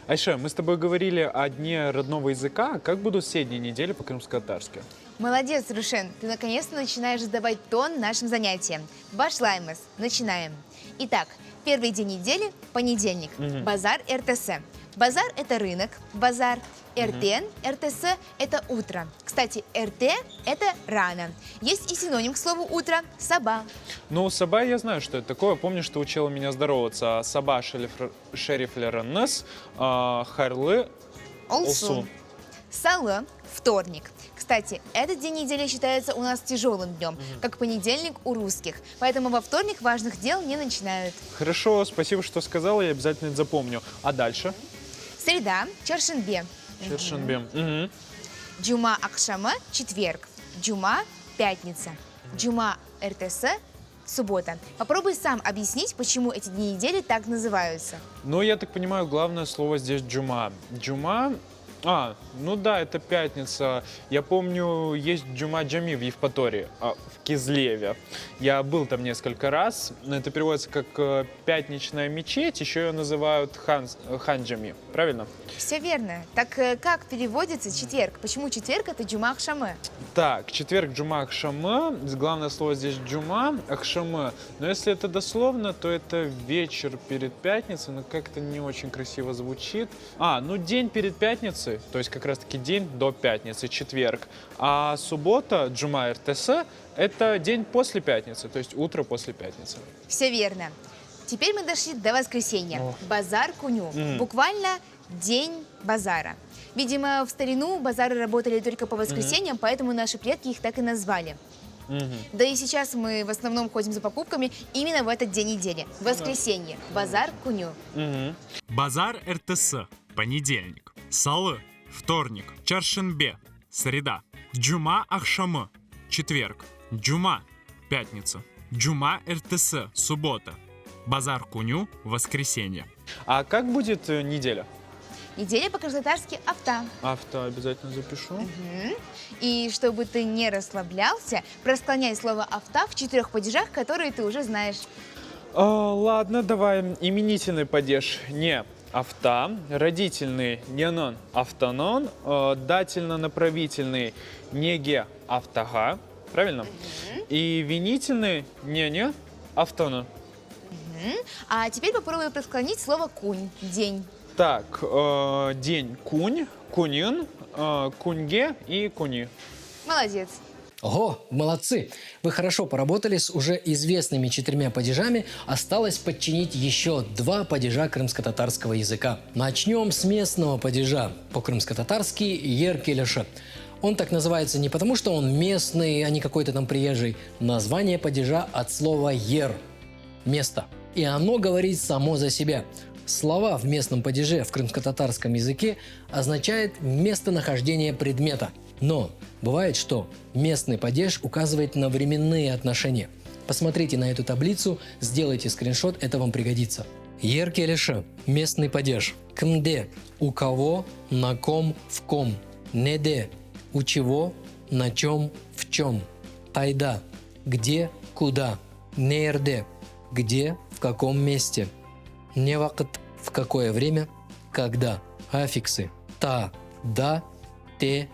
Айше, мы с тобой говорили о Дне родного языка. Как будут все дни недели по-крымско-татарски? Молодец, Рушен, ты наконец-то начинаешь задавать тон нашим занятиям. Başlaymız, начинаем. Итак, первый день недели – понедельник. Мгм. Bazar ertesi. Bazar – это рынок, базар. Erten, ertesi – это утро. Кстати, erte – это рано. Есть и синоним к слову утро – saba. Ну, saba я знаю, что это такое. Помню, что учила меня здороваться. Saba şerif, şerifleriñiz, а, hayırlı Olsun. olsun. Salı – вторник. Кстати, этот день недели считается у нас тяжелым днем, как понедельник у русских. Поэтому во вторник важных дел не начинают. Хорошо, спасибо, что сказала, я обязательно это запомню. А дальше? Среда – çarşenbe. Çarşenbe. Мгм. Cuma aqşamı – четверг. Cuma – пятница. Cuma ertesi – суббота. Попробуй сам объяснить, почему эти дни недели так называются. Ну, я так понимаю, главное слово здесь cuma. Cuma... А, ну да, это пятница. Я помню, есть Cuma Cami в Евпатории, а, в Кизлеве. Я был там несколько раз. Это переводится как э, пятничная мечеть, еще ее называют хан, хан Cami, правильно? Все верно. Так э, как переводится четверг? Почему четверг это cuma aqşamı? Так, четверг cuma aqşamı. Главное слово здесь cuma aqşamı. Но если это дословно, то это вечер перед пятницей, но как-то не очень красиво звучит. А, ну день перед пятницей, то есть как раз-таки день до пятницы, четверг. А суббота, cuma ertesi, это день после пятницы, то есть утро после пятницы. Все верно. Теперь мы дошли до воскресенья. Базар künü. Мгм. Буквально день базара. Видимо, в старину базары работали только по воскресеньям, поэтому наши предки их так и назвали. Да и сейчас мы в основном ходим за покупками именно в этот день недели. Воскресенье. Bazar künü. Bazar ertesi, понедельник. Salı, вторник. Çarşenbe, среда. Cuma aqşamı, четверг. Cuma, пятница. Cuma ertesi, суббота. Bazar künü, воскресенье. А как будет э, неделя? Неделя по-крымско-татарски afta. Afta обязательно запишу. Мгм. И чтобы ты не расслаблялся, просклоняй слово afta в четырех падежах, которые ты уже знаешь. А, ладно, давай. Именительный падеж ne afta, родительный neniñ aftanıñ, э, дательно-направительный nege aftağa, правильно? И винительный neni aftanı. Мгм. А теперь попробуй просклонить слово kün – день. Так, э, день kün, künniñ, э, künge и künü. Молодец. Ого, молодцы! Вы хорошо поработали с уже известными четырьмя падежами. Осталось подчинить еще два падежа крымско-татарского языка. Начнем с местного падежа. По-крымско-татарски «yer kelişi». Он так называется не потому, что он местный, а не какой-то там приезжий. Название падежа от слова «yer» – место. И оно говорит само за себя. Слова в местном падеже в крымско-татарском языке означает местонахождение предмета. Но бывает, что местный падеж указывает на временные отношения. Посмотрите на эту таблицу, сделайте скриншот, это вам пригодится. Yer kelişi – местный падеж. Kimde – у кого, на ком, в ком. Nede – у чего, на чем, в чем. Qayda – где, куда. Ne yerde – где, в каком месте. Ne vaqıt – в какое время, когда. Аффиксы та, да, те,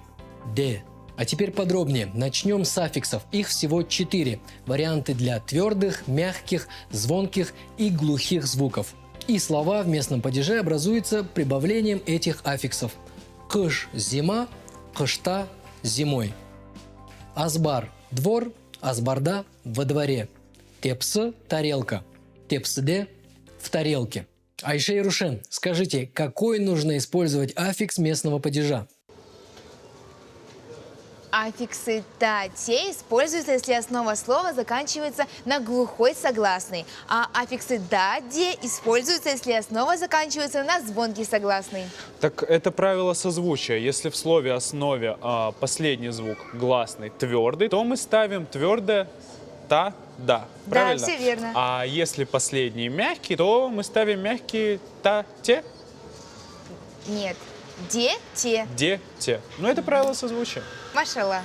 де. А теперь подробнее. Начнем с аффиксов. Их всего четыре. Варианты для твердых, мягких, звонких и глухих звуков. И слова в местном падеже образуются прибавлением этих аффиксов. Qış – зима, qışta – зимой. Azbar – двор, azbarda – во дворе. Tepsi – тарелка. Tepside – в тарелке. Айше и Рушен, скажите, какой нужно использовать аффикс местного падежа? Аффиксы «та», «те» используются, если основа слова заканчивается на глухой согласный. А аффиксы «да», «де» используются, если основа заканчивается на звонкий согласный. Так это правило созвучия. Если в слове основе а, последний звук гласный твердый, то мы ставим твердое та, да. Да, Правильно? всё верно. А если последний мягкий, то мы ставим мягкий та, те, Нет. Де, те. де, те. Ну, это правило созвучия. Maşalla.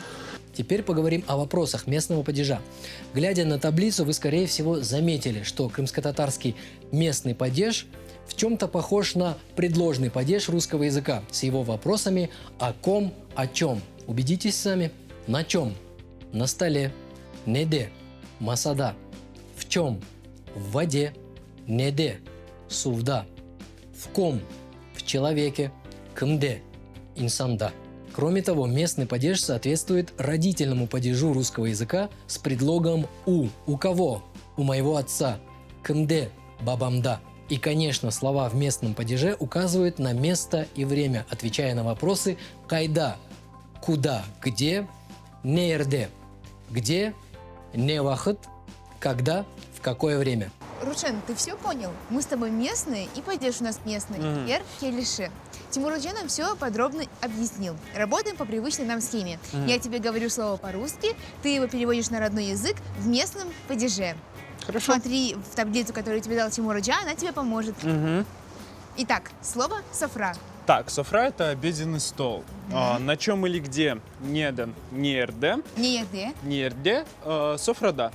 Теперь поговорим о вопросах местного падежа. Глядя на таблицу, вы, скорее всего, заметили, что крымско-татарский местный падеж в чем-то похож на предложный падеж русского языка с его вопросами о ком, о чем. Убедитесь сами. На чем? На столе. Nede. Masada. В чем? В воде. Nede. Suvda. В ком? В человеке. Kimde. Insanda. Кроме того, местный падеж соответствует родительному падежу русского языка с предлогом «у». У кого? У моего отца. Kimde. Babamda. И, конечно, слова в местном падеже указывают на место и время, отвечая на вопросы «qayda», «куда», «где», «ne yerde», «где», «ne vaqıt», «когда», «в какое время». Рушен, ты все понял? Мы с тобой местные, и падеж у нас местный. Мгм. Yer kelişi. Тимур oca нам все подробно объяснил. Работаем по привычной нам схеме. Мгм. Я тебе говорю слово по-русски, ты его переводишь на родной язык в местном падеже. Хорошо. Смотри в таблицу, которую тебе дал Тимур oca, она тебе поможет. Мгм. Итак, слово «sofra». Так, sofra – это обеденный стол. А, на чем или где? Nede, ne yerde. Ne yerde. Ne yerde, э, sofrada.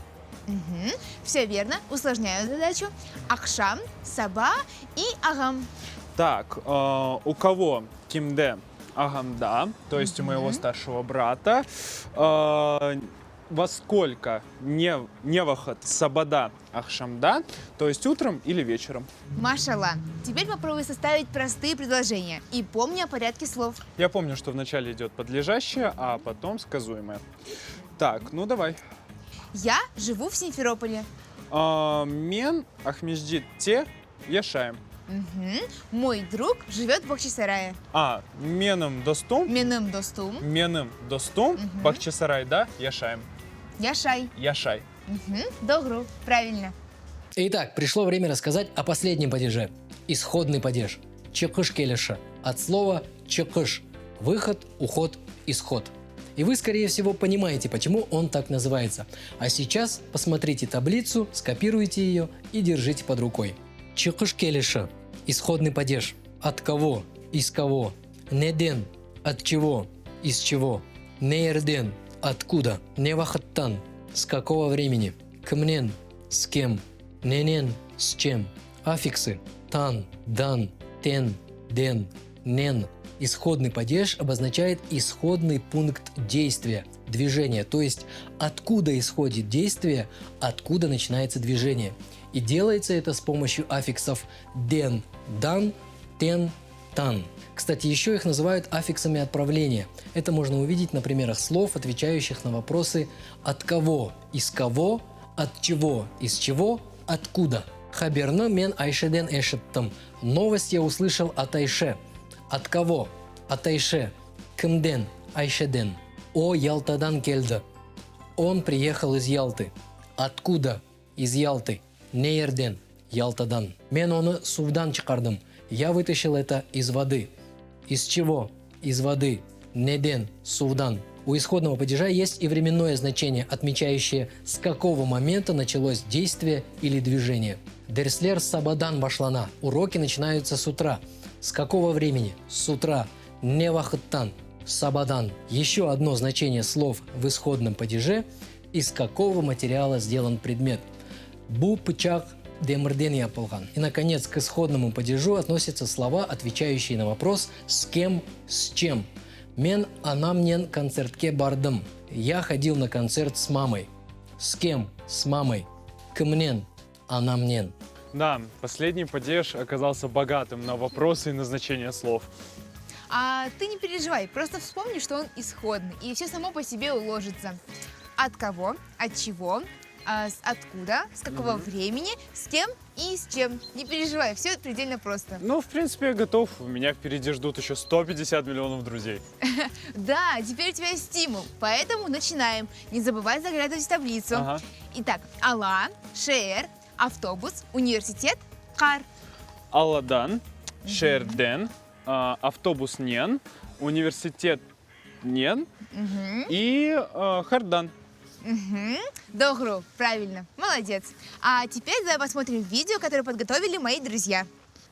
Все верно. Усложняю задачу. Aqşam, saba и ağam. Так, э, у кого kimde ağamda, то есть у моего старшего брата. Э, во сколько ne, ne vaqıt sabada aqşamda, то есть утром или вечером. Maşalla. Теперь попробуй составить простые предложения. И помни о порядке слов. Я помню, что вначале идет подлежащее, а потом сказуемое. Так, ну давай. Я живу в Симферополе. Men Aqmescitte yaşayım. Moy drug живет в Бахчисарае. A, menim dostum. Menim dostum. Menim dostum Bağçasarayda yaşayım. Yaşay. Yaşay. Doğru, правильно. Итак, пришло время рассказать о последнем падеже. Исходный падеж. Çıqış kelişi. От слова çıqış. Выход, уход, исход. И вы, скорее всего, понимаете, почему он так называется. А сейчас посмотрите таблицу, скопируйте ее и держите под рукой. Çıqış kelişi. Исходный падеж. От кого? Из кого? Neden. От чего? Из чего? Ne yerden. Откуда? Ne vaqıttan. С какого времени? Kimnen. С кем? Nenen. С чем? Аффиксы. Tan, dan, ten, den, nen. Исходный падеж обозначает исходный пункт действия, движения, то есть откуда исходит действие, откуда начинается движение. И делается это с помощью аффиксов den, dan, ten, tan. Кстати, еще их называют аффиксами отправления. Это можно увидеть на примерах слов, отвечающих на вопросы «от кого», «из кого», «от чего», «из чего», «откуда». Haberni men Ayşeden eşittim. Новость я услышал от Айше. От кого? От Айше. Kimden? Ayşeden. O Yaltadan keldi. Он приехал из Ялты. Откуда? Из Ялты. Ne yerden? Yaltadan. Men onı suvdan çıqardım. Я вытащил это из воды. Из чего? Из воды. Neden? Suvdan. У исходного падежа есть и временное значение, отмечающее, с какого момента началось действие или движение. Dersler sabadan başlana. Уроки начинаются с утра. С какого времени? С утра. Ne vaqıttan. Sabadan. Еще одно значение слов в исходном падеже – из какого материала сделан предмет. Bu pıçaq demirden yapılğan. И, наконец, к исходному падежу относятся слова, отвечающие на вопрос «с кем?», «с чем?». Men anamnen kontsertke bardım. Я ходил на концерт с мамой. С кем? С мамой. Kimnen? Anamnen. Да, последний падеж оказался богатым на вопросы и на значение слов. А ты не переживай, просто вспомни, что он исходный, и все само по себе уложится. От кого, от чего, а, с откуда, с какого Мгм. времени, с кем и с чем. Не переживай, все предельно просто. Ну, в принципе, я готов. Меня впереди ждут еще 150 миллионов друзей. Да, теперь у тебя есть стимул, поэтому начинаем. Не забывай заглядывать в таблицу. Ага. Итак, Ала, şeer, автобус, университет, qar. Aladan, şeerden, а, автобусnen, universitetnen Мгм. и а, qardan. Мгм. Doğru, правильно, молодец. А теперь давай посмотрим видео, которое подготовили мои друзья.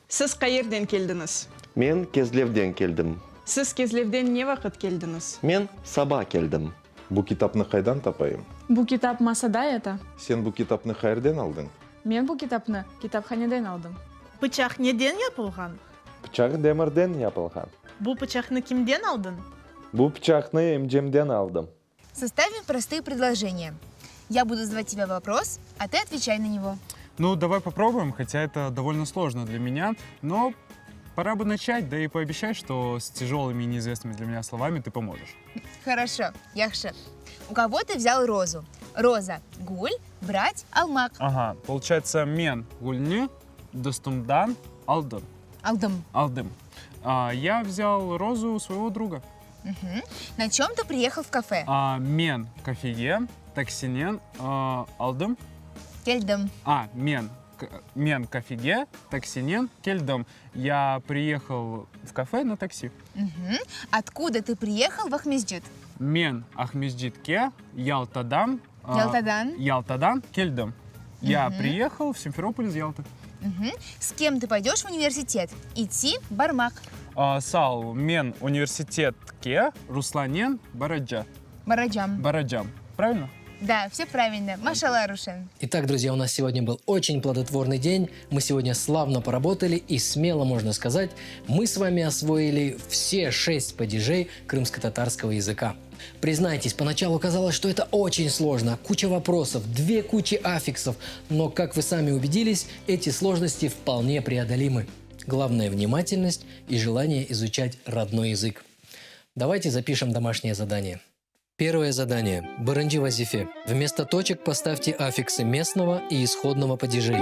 Siz qayerden keldiñiz? Men Kezlevden keldim. Siz Kezlevden ne vaqıt keldiñiz? Men saba keldim. Bu kitapnı qaydan tapayım? Bu kitap masada yata. Sen bu kitapnı qayerden aldıñ? Men bu kitapnı kitaphaneden aldım. Pıçaq neden yapılğan? Pıçaq demirden yapılğan. Bu pıçaqnı kimden aldıñ? Bu pıçaqnı emcemden aldım. Составим простые предложения. Я буду задавать тебе вопрос, а ты отвечай на него. Ну, давай попробуем, хотя это довольно сложно для меня, но пора бы начать, да и пообещай, что с тяжелыми и неизвестными для меня словами ты поможешь. Хорошо, yahşı. У кого ты взял розу? Роза – gül, брать – almaq. Ага, получается, men gülni dostumdan aldım. Aldım. Aldım. А, я взял розу у своего друга. Мгм. На чем ты приехал в кафе? А, men kafege taksinen а, aldım. Keldim. А, men, к- men kafege taksinen keldim. Я приехал в кафе на такси. Мгм. Откуда ты приехал в Акмесджит? Men Aqmescitke Yaltadan. а, Yaltadan. Yaltadan keldim. Я Мгм. приехал в Симферополь из Ялты. Мгм. С кем ты пойдешь в университет? Идти barmaq. А, Sağ ol, men universitetke Ruslanen baraca. Baracam. Baracam. Правильно? Да, все правильно. Maşalla, Рушен. Итак, друзья, у нас сегодня был очень плодотворный день. Мы сегодня славно поработали и смело можно сказать, мы с вами освоили все шесть падежей крымско-татарского языка. Признайтесь, поначалу казалось, что это очень сложно. Куча вопросов, две кучи аффиксов. Но, как вы сами убедились, эти сложности вполне преодолимы. Главное – внимательность и желание изучать родной язык. Давайте запишем домашнее задание. Первое задание. Birinci vazife. Вместо точек поставьте аффиксы местного и исходного падежей.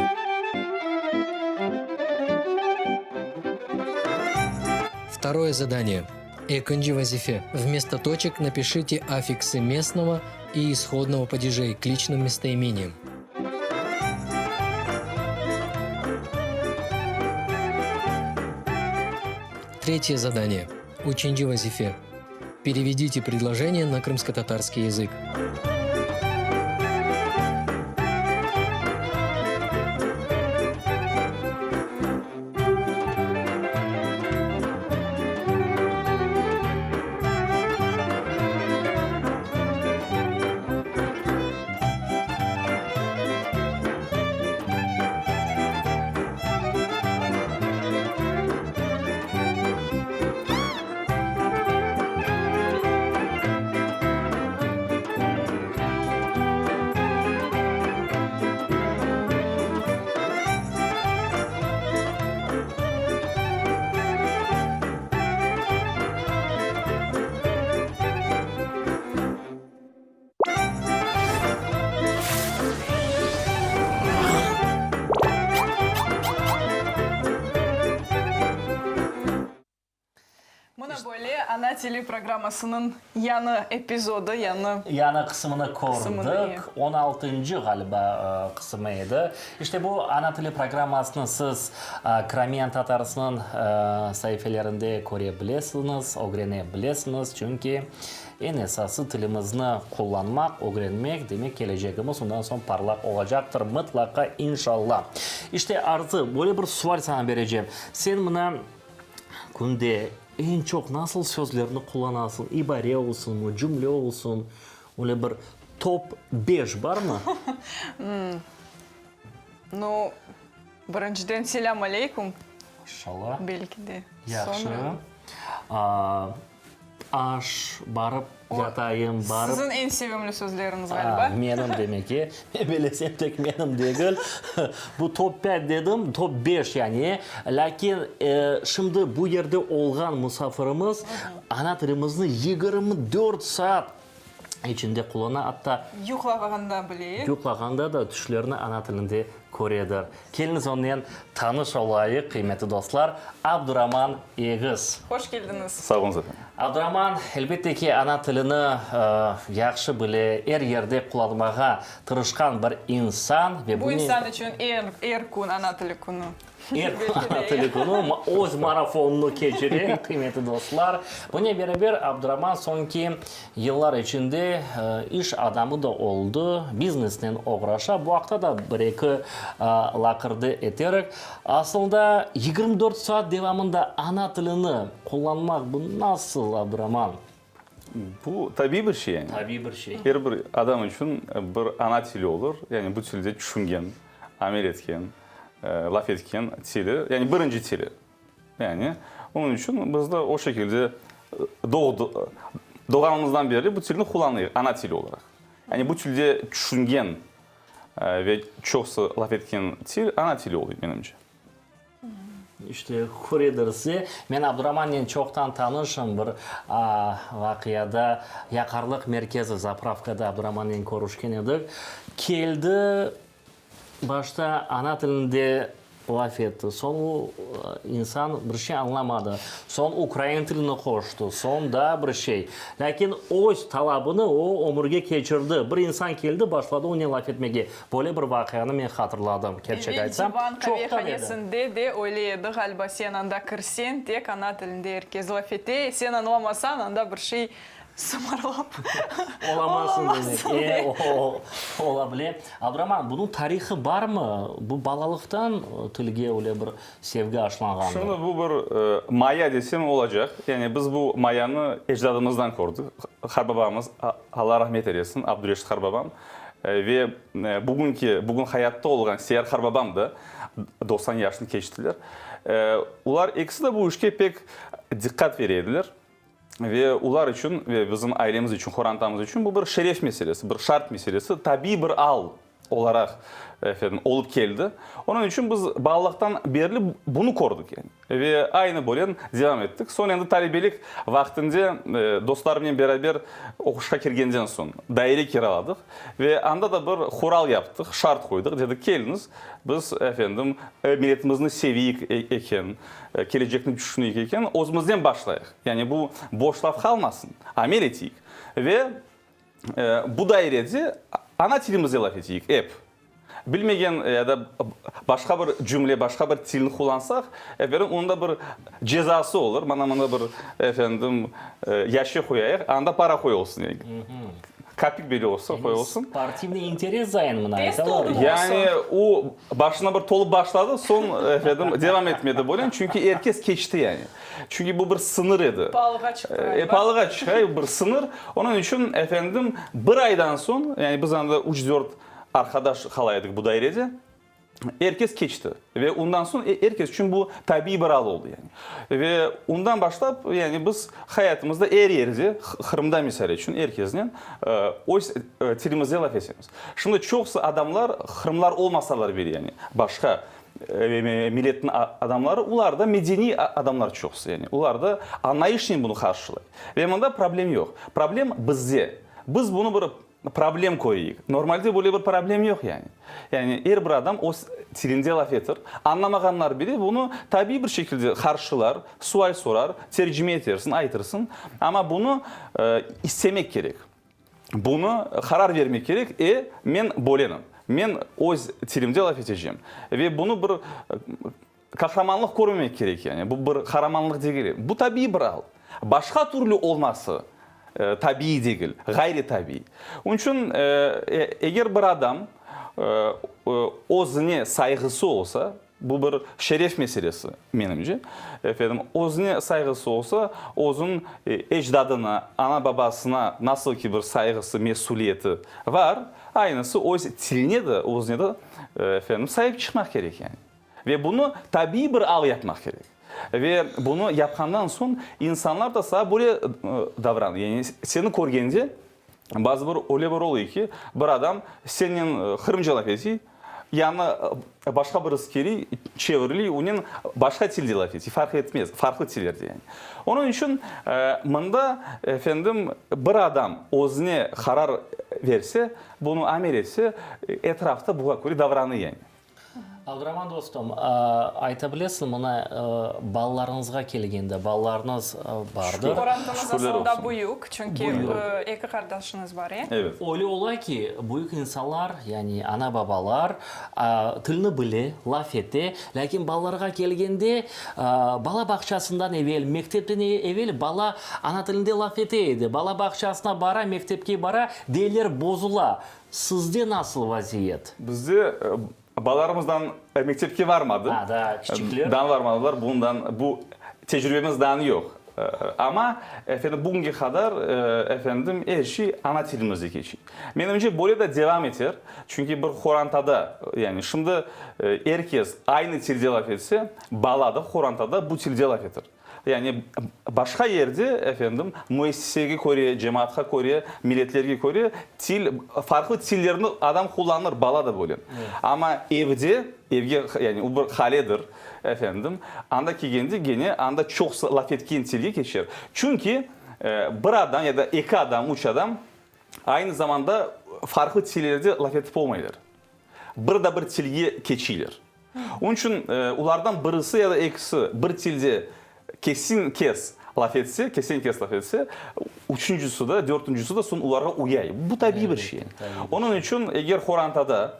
Второе задание. Ekinci vazife. Вместо точек напишите аффиксы местного и исходного падежей к личным местоимениям. Третье задание. Üçünci vazife. Переведите предложение на крымско-татарский язык. Mına böyle Ana tili programmasınıñ yañı epizodı, yañı. Yañı qısımını Qısımını, kördik. On altıncı, ğaliba, qısımı edi. İşte bu Ana tili programmasını siz Crimean Tatarsnıñ saifelerinde köre bilesiñiz, ögrene bilesiñiz, çünki eñ esası tilimizni qullanmaq, ögrenmek, demek kelecegimiz ondan soñ parlaq olacaqtır, mıtlaqa, inşalla. İşte, Arzı, böyle bir sual saña berecem. Sen mına künde eñ çoq nasıl sözlerni qullanasıñ, ibare olsunmı, cümle olsun, öyle bir top beş barmı? Nu, birinciden selâm aleyküm. Maşallah. Belki de. Yahşı. Soñra. Aş, barıp yatayım, barıp. Siziñ eñ sevimli sözleriñiz ğaliba. Menim demek ki. Men bilesem tek menim degil. Bu top pât dedim, top beş yani. Lâkin şimdi bu yerde olğan musafirimiz ana tilimizni 24 saat içinde qullana, atta. Yuqlağanda bile. Yuqlağanda da tüşlerini ana tilinde köredir. Keliñiz onnen tanış olayıq, qıymetli dostlar, Abduraman Egiz. Hoş keldiñiz. Sağ oluñız, efendim. Abduraman, elbette ki, ana tilini yahşı bile, er yerde qullanmağa tırışqan bir insan ve Bu insan içün er, er kün ana tili künü. Er kün ana tili künü, öz marafonını keçire, qıymetli dostlar. Bunen beraber, Abduraman soñki Yıllar içinde iş adamı da oldı, biznesnen oğraşa. Bu aqta da bir-eki laqırdı eterik. Asılında, 24 saat devamında ana tilini qullanmaq bu nasıl, Abduraman? Bu tabiiy bir şey yani. Tabiiy bir şey. Er bir adam içün bir ana tili olur. Yani bu tilde tüşüngen, amel etken, laf etken tili, yani birinci tili. Yani, onıñ içün biz de o şekilde doğdu, doğğanımızdan berli bu tilni qullanıyıq, ana tili olaraq. Yani bu tilde tüşüngen ve çoqsı laf etken til ana tili oluy, menimce. İşte, köredirse, men Abduramannen çoqtan tanışım, bir vaqiyada yaqarlıq merkezi, zapravkada Abduramannen körüşken edik. Keldi, Başta ana tilinde laf etti, soñ o insan bir şey añlamadı, soñ ukrain tilini qoştı, soñ daa bir şey. Lâkin öz talabını o ömürge keçirdi. Bir insan keldi, başladı onen laf etmege. Böyle bir vaqianı men hatırladım, kerçek aytsam. Evel divan Çoqtan edi. qavehanesinde de öyle edi ğaliba, sen anda kirseñ, tek ana tilinde er kes laf ete, sen añlamasañ, anda bir şey Sımarlap Olamazsın demek. E, ola bile. Abduraman, bunıñ tarihı barmı? Bu balalıqtan tilge öyle bir sevgi aşlanğanmı? Şimdi bu bir maya desem olacaq. Yani biz bu mayanı ecdadımızdan kördik. Qarbabamız, Alla rahmet eylesin, Abdureşit qarbabam ve bugünki, bugün hayatta olğan Seyar qarbabam da 90 yaşını keçtiler. Olar ekisi de bu işke pek diqqat bere ediler. Ve olar içün, ve bizim ailemiz içün, qorantamız içün bu bir şeref meselesi, bir şart meselesi, tabiiy bir al. olaraq, efendim, olıp keldi. Onıñ içün biz balalıqtan berli bunı kördik yani. Ve aynı böylen devam ettik. Soñ endi talebelik vaqtında dostlarımnen beraber oquşqa kirgenden soñ daire kiraladıq ve anda da bir hural yaptıq, şart qoydıq, dedik, keliñiz, biz, efendim, milletimizni seviyik eken, kelecekni tüşüneyik eken, özümizden başlayıq. Yani bu boş laf qalmasın, amel eteyik. Ve Bu dairede ana tilimizde laf eteyik, ep. Bilmegen ya da başqa bir cümle, başqa bir tilni qullansaq, efendim, onıñ da bir cezası olur. Mana mında bir, efendim, yaşe qoyayıq, anda para qoyulsın, yani. Kapik bile olsa qoyulsın. Sportivnıy interes dayın mına aytalar. Yani o başına bir tolıp başladı, soñ, efendim, devam etmedi böyle, çünki er kes keçti, yani. Çünki bu bir sıñır edi. Palığa çıqtı ğaliba. Palığa çıqa, bir sıñır. Onıñ içün, efendim, bir aydan soñ, yani biz anda üç-dört arqadaş qala edik bu dairede, er kes keçti. Ve ondan soñ er kes içün bu tabiiy bir al oldı, yani. Ve ondan başlap, yani biz hayatımızda er yerde, Qırımda misal içün, er kesnen öz tilimizde laf etemiz. Şimdi çoqusı adamlar, qırımlar olmasalar bile, yani başqa Milletniñ adamları, olar da medeniy adamlar çoqusı, yani olar da añlayışnen bunı qarşılay. Ve mında problem yoq. Problem bizde. Biz bunı bir problem köreyik. Normalde böyle bir problem yoq yani. Yani er bir adam öz tilinde laf etir. Añlamağanlar bile bunı tabiiy bir şekilde qarşılar, sual sorar, tercime etersiñ, aytırsıñ. Amma bunı istemek kerek. Bunı qarar vermek kerek, e, men böylenim, men öz tilimde laf etecem. Ve bunı bir qahramanlıq körmemek kerek, yani bu bir qaramanlıq degil, bu tabiiy bir al. Başqa türlü olması tabiiy degil, ğayri tabiiy. Onıñ içün eger bir adam özüne sayğısı olsa, Bu bir şeref meselesi, menimce. Efendim, özüne sayğısı olsa, özüniñ ecdadına, ana-babasına nasıl ki bir sayğısı, mesüliyeti var, aynısı öz tiline de, özüne de, efendim, saip çıqmaq kerek yani. Ve bunı tabiiy bir al yapmaq kerek. Ve bunı yapqandan soñ insanlar da saña böyle davranır. Yani seni körgende, Bazı bir öyle bir oluy ki, bir adam sennen qırımca laf etiy, yanına başqa birisi keliy, çeviriliy, onen başqa tilde laf etiy, farq etmez, farqlı tillerde yani. Onıñ içün mında, efendim, bir adam özüne qarar verse, bunı amel etse, etrafta buña köre davranıy yani. Abduraman dostum, ayta bilesiñ, mına balalarıñızğa kelgende, balalarıñız bardır. Qorantıñız asılında büyük, çünki eki qardaşıñız bar, e? Öyle ola ki, büyük insanlar, yani ana-babalar tilni bile, laf ete, lâkin balalarğa kelgende, bala bağçasından evel, mektepten evel bala ana tilinde laf ete edi. Bala bağçasına bara, mektepke bara, deyler bozula. Sizde nasıl vaziyet? Bizde balalarımızdan mektepke varmadı. A, daa kiçikler. Daa varmadılar, bundan, bu tecrübemiz daa yoq. Amma, efendim, bugünge qadar, efendim, er şey ana tilimizde keçe. Menimce, böyle de devam eter, çünki bir qorantada, yani şimdi er kes aynı tilde laf etse, bala da qorantada bu tilde laf eter. Yani başqa yerde, efendim, müessisege köre, cemaatqa köre, milletlerge köre til, farqlı tillerni adam qullanır, bala da böyle. Amma evde, evge, yani o bir haledir, efendim, anda kelgende gene anda çoqusı laf etken tilge keçer. Çünki bir adam ya da eki adam, üç adam aynı zamanda farqlı tillerde laf etip olmaylar. Bir de bir tilge keçiyler. Onıñ içün olardan birisi ya da ekisi bir tilde kesin-kes laf etse, kesen-kes laf etse, üçüncisi de, dörtüncisi de soñ olarğa uyay. Bu tabiiy bir şey. Onıñ içün eger qorantada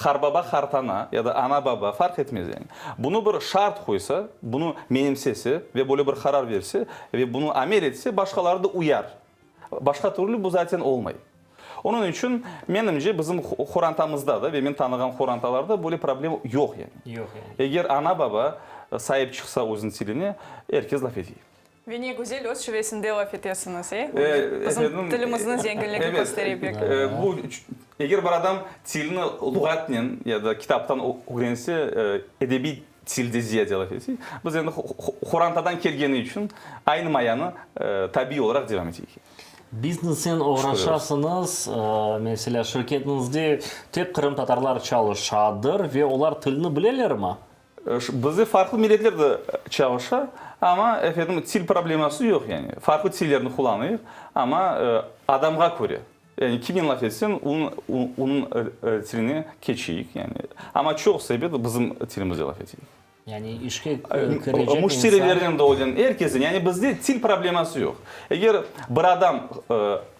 qarbaba, qartana ya da ana-baba, farq etmez yani, bunı bir şart qoysa, bunı menimsese ve böyle bir qarar berse ve bunı amel etse, başqaları da uyar. Başqa türlü bu zaten olmay. Onıñ içün, menimce, bizim qorantamızda da ve men tanığan qorantalarda böyle problem yoq yani. Yoq yani. Eger ana-baba saip çıqsa özüniñ tiline, er kes laf ete. Ve ne güzel öz şivesinde laf etesiñiz, e? Bizim tilimizniñ zenginligini köstere pek. Evet, bu, eger bir adam tilni luğatnen ya da kitaptan ögrense, edebiy Tilde ziyade laf eteyik. Biz endi qorantadan kelgeni içün aynı mayanı tabiiy olaraq devam eteyik. Biznesnen oğraşasıñız, meselâ, şirketiñizde tek qırımtatarlar çalışadır ve olar tilni bilelermi? Bizde farqlı milletler de çalışa, amma, efendim, til probleması yoq, yani. Farqlı tillerni qullanayıq, amma adamğa köre. Yani kimnen laf etseñ, onıñ tiline keçeyik, yani. Amma çoqusı, ebet, bizim tilimizde laf eteyik. Yani işke kirecek insan. Müşterilernen de öyle, er kesnen. Yani bizde til probleması yoq. Eger bir adam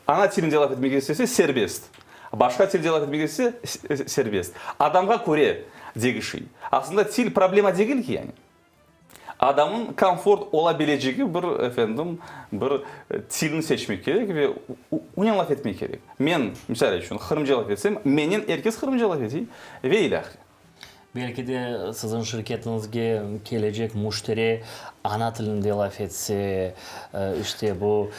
ana tilinde laf etmege istese, serbest. Başqa tilde laf etmege istese, serbest. Adamğa köre degişiy. Aslında til problema degil ki, yani. Adamnıñ komfort ola bilecegi bir, efendim, bir tilni seçmek kerek ve onen laf etmek kerek. Men, misal içün, qırımca laf etsem, menen er kes qırımca laf etey ve ilâhre. Belki de siziñ şirketiñizge kelecek müşteri ana tilinde laf etse, işte bu.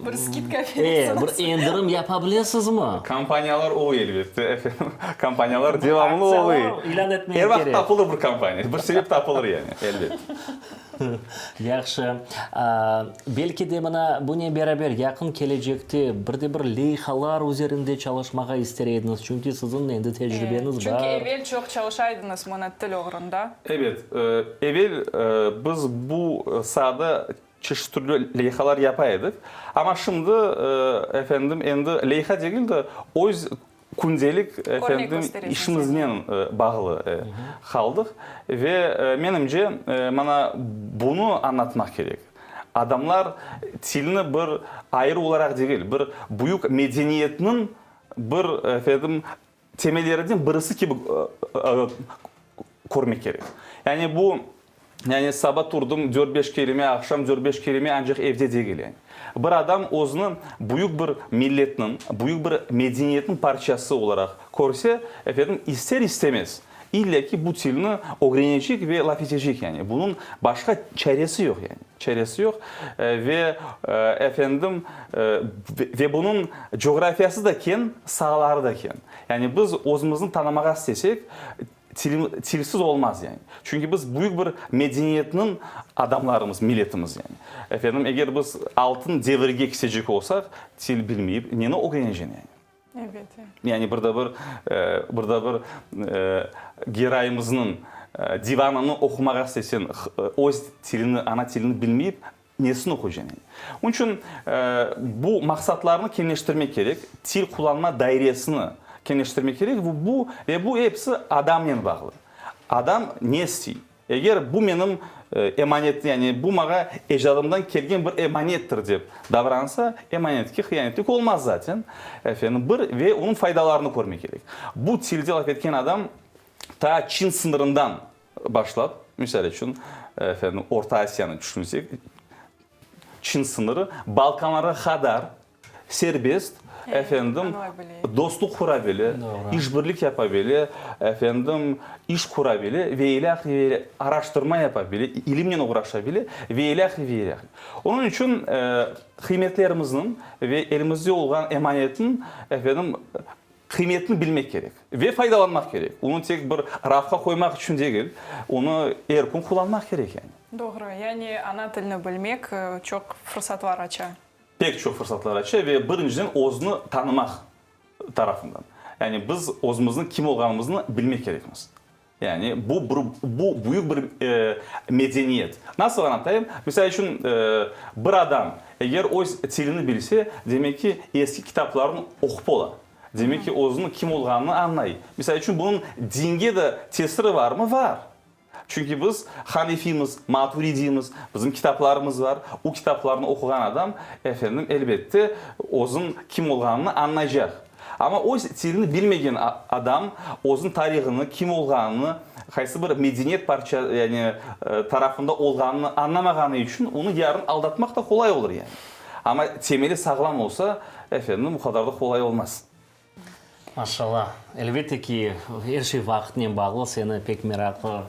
Bir skidka beresiñiz. Bir endirim yapa bilesizmi? Kampaniyalar oluy, elbette, efendim. Kampaniyalar devamlı oluy. İlân etmege Er vaqıt kerek. tapılır bir kampaniya, bir sebep tapılır yani, elbet. Yahşı. Belki de mına bunen beraber yaqın kelecekte bir de bir leyhalar üzerinde çalışmağa ister ediñiz, çünki siziñ endi tecribeñiz bar. Çünki evel çoq çalışa ediñiz mına til oğrunda. Ebet, evel biz bu saada çeşit türlü leyhalar yapa edik. Amma şimdi, efendim, endi leyha degil de, öz Kündelik, efendim, işimiznen bağlı qaldıq ve menimce, mana bunı añlatmaq kerek. Adamlar tilni bir ayrı olaraq degil, bir büyük medeniyetniñ bir, efendim, temellerinden birisi kibi körmek kerek. Yani bu Yani saba turdım, dört-beş kelime, aqşam dört-beş kelime, ancaq evde degil yani. Bir adam özüni büyük bir milletniñ, büyük bir medeniyetniñ parçası olaraq körse, efendim, ister-istemez, illa ki bu tilni ögrenecek ve laf etecek yani. Bunıñ başqa çaresi yoq yani, çaresi yoq. Ve, efendim, ve bunıñ coğrafiyası da keñ, saaları da keñ. Yani biz özümizni tanımağa istesek, Tilsiz olmaz yani. Çünki biz büyük bir medeniyetniñ adamlarımız, milletimiz yani. Efendim, eger biz altın devirge kisecek olsaq, til bilmeyip neni ögrenecen yani? Elbette. Yani bir de bir, bir de bir Gerayımıznıñ divanını oqumağa istesen, öz tilini, ana tilini bilmeyip, nesini oquycaq yani? Onıñ içün bu maqsatlarnı keñleştirmek kerek, til qullanma dairesini keñleştirmek kerek ve bu, ve bu episi adamnen bağlı. Adam ne istey? Eger bu menim emanet, yani bu maña ecdadımdan kelgen bir emanettir dep davransa, emanetke hıyanetlik olmaz zaten. Efendim, bir ve onıñ faydalarını körmek kerek. Bu tilde laf etken adam ta Çin sıñırından Başlap, misal içün, efendim, Orta Asiyanı tüşünsek, Çin sıñırı, Balkanlarğa qadar serbest, efendim, dostluq qura bile, işbirlik yapa bile, efendim, iş qura bile ve ilâhre, ve ilâhre, araştırma yapa bile, ilimnen oğraşa bile ve ilâhre, ve ilâhre. Onıñ içün qıymetlerimizniñ ve elimizde olğan emanetniñ, efendim, Qıymetini bilmek kerek ve faydalanmaq kerek. Onı tek bir rafqa qoymaq içün degil, onı er kün qullanmaq kerek yani. Doğru. Yani ana tilini bilmek çoq fırsatlar aça. Pek çoq fırsatlar aça ve birinciden özüni tanımaq tarafından. Yani biz özümüzniñ kim olğanımıznı bilmek kerekmiz. Yani bu bir bu büyük bir medeniyet. Nasıl añlatayım? Misal içün, bir adam eger öz tilini bilse, demek ki, eski kitaplarnı oqup ola. Demek ki, özüniñ kim olğanını añlay. Misal içün, bunıñ dinge de tesiri barmı? Var. Çünki biz hanefiymiz, maturidiymiz, bizim kitaplarımız bar. O kitaplarnı oquğan adam, efendim, elbette, özüniñ kim olğanını añlaycaq. Amma öz tilini bilmegen adam özüniñ tarihını, kim olğanını, qaysı bir medeniyet parça, yani tarafında olğanını añlamağanı içün onı yarın aldatmaq da qolay olur yani. Amma temeli sağlam olsa, efendim, bu qadar da qolay olmaz. Maşallah. Elbette ki, er şey vaqıtnen bağlı. Seni pek meraqlı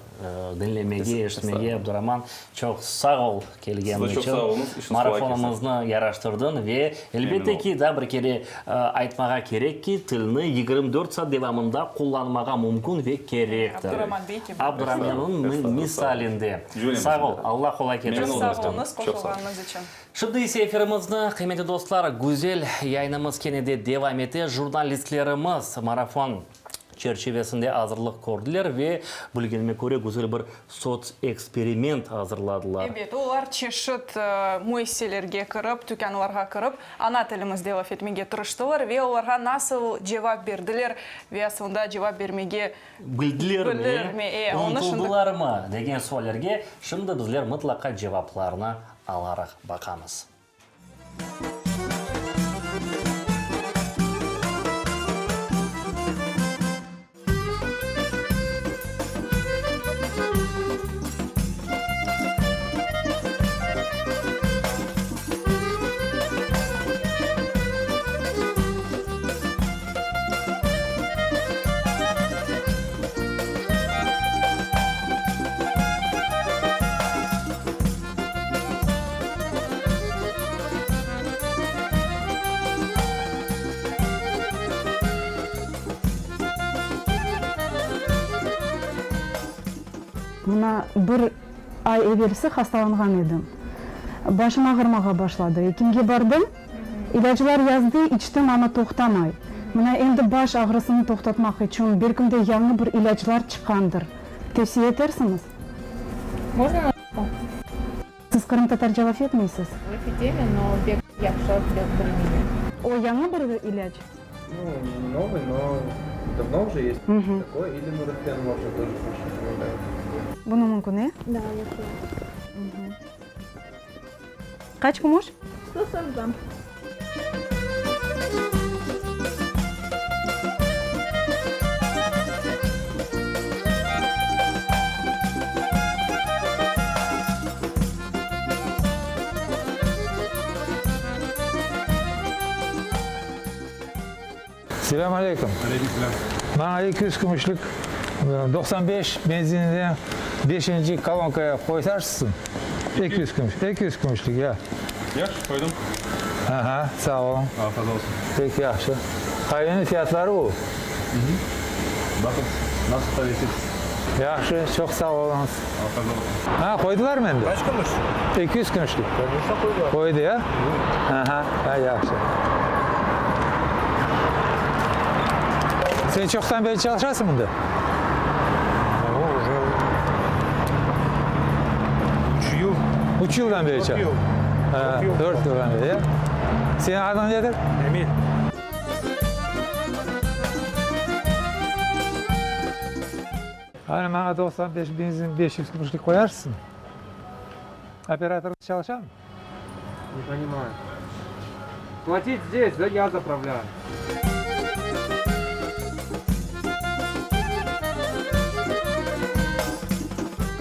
diñlemege, eşitmege, Abduraman. Çoq sağ ol kelgeniñ Siz de çoq içün. sağ oluñız, işiñiz qolay kelsin. Marafonımıznı yaraştırdıñ ve, elbette ki, daa bir kere aytmağa kerek ki, tilni 24 saat devamında qullanmağa mümkün ve kerektir. Abduraman bey kibi. Abduramannıñ misalinde. Sağ ol, Allah qolay ketirsin. Çoq sağ oluñız qoşulğanıñız içün. Şimdi ise efirimizni, qıymetli dostlar, güzel yayınımız kene de devam ete. Jurnalistlerimiz marafon çerçivesinde azırlıq kördiler ve, bilgenime köre, güzel bir sotseksperiment azırladılar. Ebet, olar çeşit müessiselerge kirip, tükânlarğa kirip, ana tilimizde laf etmege tırıştılar ve olarğa nasıl cevap berdiler ve asılında cevap bermege Bildilermi, E, onı şimdi. unutıldılarmı degen suallerge şimdi bizler mıtlaqa cevaplarnı alaraq baqamız. Mına bir ay evelsi hastalanğan edim. Başım ağırmağa başladı. Ekimge bardım. İlâclar yazdı, içtim, amma toqtamay. Mına endi baş ağrısını toqtatmaq içün belkim de yañı bir ilâclar çıqqandır. Tevsiye etersiñiz? Siz qırımtatarca laf etmeysiz? Laf etemen, no bek yahşı bilmeymen. O yañı bir ilâc? Nu, ne novıy, no davno uje est takoy, ili Nurofen можно тоже хорошо помогает. Bunı mümkün, e? Da, yahşı. Qaç kumuş? 140. Selâm aleyküm. Aleyküm selâm. Maña 200 kümüşlik 95 benzininden beşinci kolonkaya qoysarsızmı? 200 kümüş, 200 kümüşlik, ya. Yahşı, qoydım. Aha, sağ oluñ. Afiyet olsun. Pek yahşı. Qaveniñ fiyatları bu. Baqıñ, nasıl talep etesiz. Yahşı, çoq sağ oluñız. Afiyet olsun. Ha, qoydılarmı endi? Qaç kümüş? 200 kümüşlik. Конечно, qoydılar. Qoydı, ya? Aha, ha, yahşı. Sen çoqtan beri çalışasıñ mında? O, uje üç yıl. Üç yıldan beri Dört yıl. Ha, dört yıldan beri, ya? Seniñ adıñ nedir? Emil. Qani, maña 95 benzin 500 kümüşlik qoyarsızmı? Operator çalışamı? Ne понимаю. Платить здесь, да, я заправляю.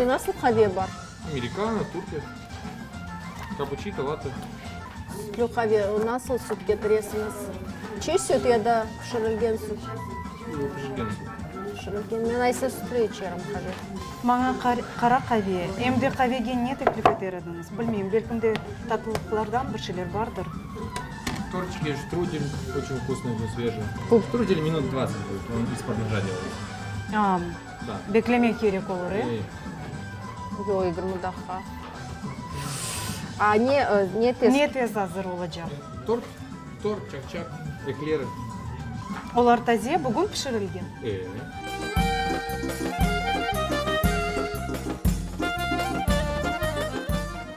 Nasıl qave bar? Amerikano, turkish, kapuçino, latte. Sütlü qave, nasıl süt ketiresiñiz? Çiy süt ya da pişirilgen süt? Pişirgen süt. Pişirilgen. Men aysa sütlü içerim qave. Maña qara qave, em de qavege ne teklif eter ediñiz? Bilmeyim, belkim de tatlılıqlardan bir şeyler bardır. Tortçiki, ştrudel, oçün vkusnıy, oçün svejiy. Ştrudel minut dvadtsat budet, on iz-pod nojа delayetsya. A, beklemek kerek olur, e? Yoq, 20 daqqa. A ne, ne tez? Ne tez azır olacaq? Tort, tort, çak-çak, eklerı. Olar taze, bugün pişirilgen? E.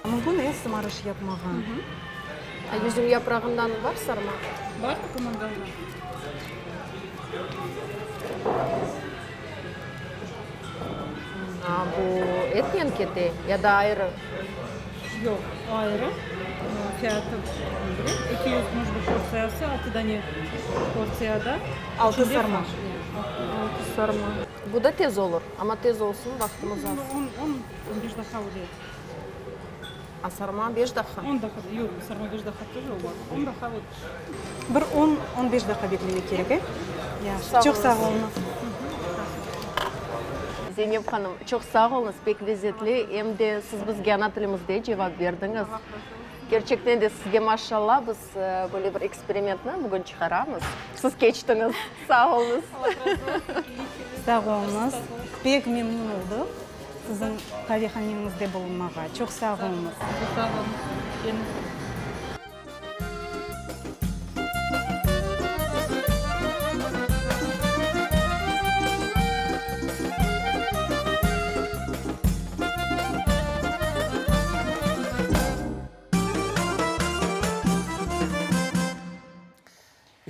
Mümkün, e, sımarış yapmağa? A yüzüm yaprağından bar sarma? Bar, mangalda. A bu etnen kete ya da ayrı? Yoq, o ayrı. Fiyatı biri, 200 kümüş bir portsiyası, altı dane portsiyada. Altı sarma. Altı sarma. Bu da tez olur, amma tez olsun, vaqtımız az. On, on, on beş daqqa öyle. A sarma beş daqqa? On daqqa, yoq, sarma beş daqqa тоже olmaz. On daqqa вот. Bir on, on beş daqqa beklemek kerek, e? Yahşı, çoq sağ oluñız. Zeynep hanım, çoq sağ oluñız, pek lezetli, em de siz bizge ana tilimizde cevap berdiñiz. Kerçekten de sizge maşallah, biz böyle bir eksperimentni bugün çıqaramız. Siz keçtiñiz, sağ oluñız. Sağ oluñız, pek memnün oldıq siziñ qavehaneñizde bulunmağa. Çoq sağ oluñız. Sağ oluñız.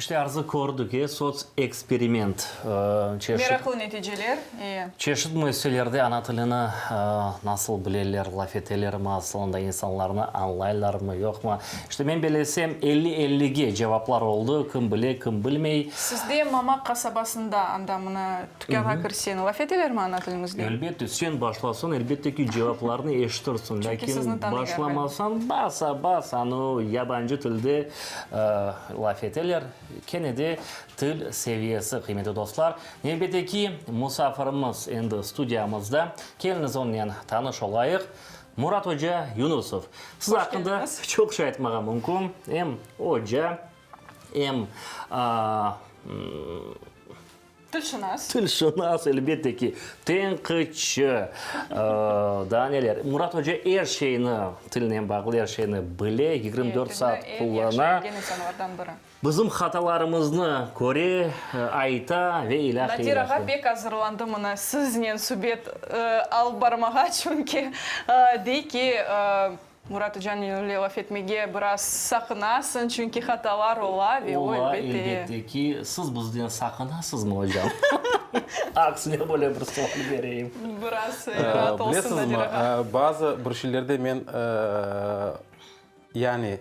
İşte Arzı kördik, e, sots-eksperiment, çeşit. Meraqlı neticeler, e. Çeşit müessiselerde ana tilini nasıl bileler, laf etelermi, asılında insanlarnı añlaylarmı, yoqmı? İşte men belesem, elli ellige cevaplar oldı, kim bile, kim bilmey. Sizde Mamaq qasabasında, anda mına tükânğa kirseñ, laf etelermi ana tilimizde? Elbette, sen başlasañ, elbette ki, cevaplarnı eşitirsiñ. Çünki sizni Lâkin tanıylar, başlamasañ, basa-bas, anı yabancı tilde Laf eteler. Kene de til seviyesi, qıymetli dostlar. Nevbetteki musafirimiz endi studiyamızda. Keliñiz onnen tanış olayıq. Murat oca Yunusov. Siz aqqında çoq şey aytmağa mümkün. Em oca, em Tilşınas. Tilşınas, elbette ki, tenqitçi, daa neler. Murat oca er şeyni, tilnen bağlı er şeyni bile, 24 saat qullana. Tilni eñ yahşı bilgen insanlardan biri. Bizim hatalarımıznı köre, ayta ve ilâhre. Nadir ağa pek azırlandı mına siznen subet alıp barmağa, çünki dey ki, Murat ocanen öyle laf etmege biraz saqınasıñ, çünki hatalar ola ve o, Ola, elbette. elbette ki. Siz bizden saqınasızmı, ocam? Aksine böyle bir sual bereyim. Biraz raat olsun, Bilesizmi, Nadir ağa. bazı bir şeylerde men, yani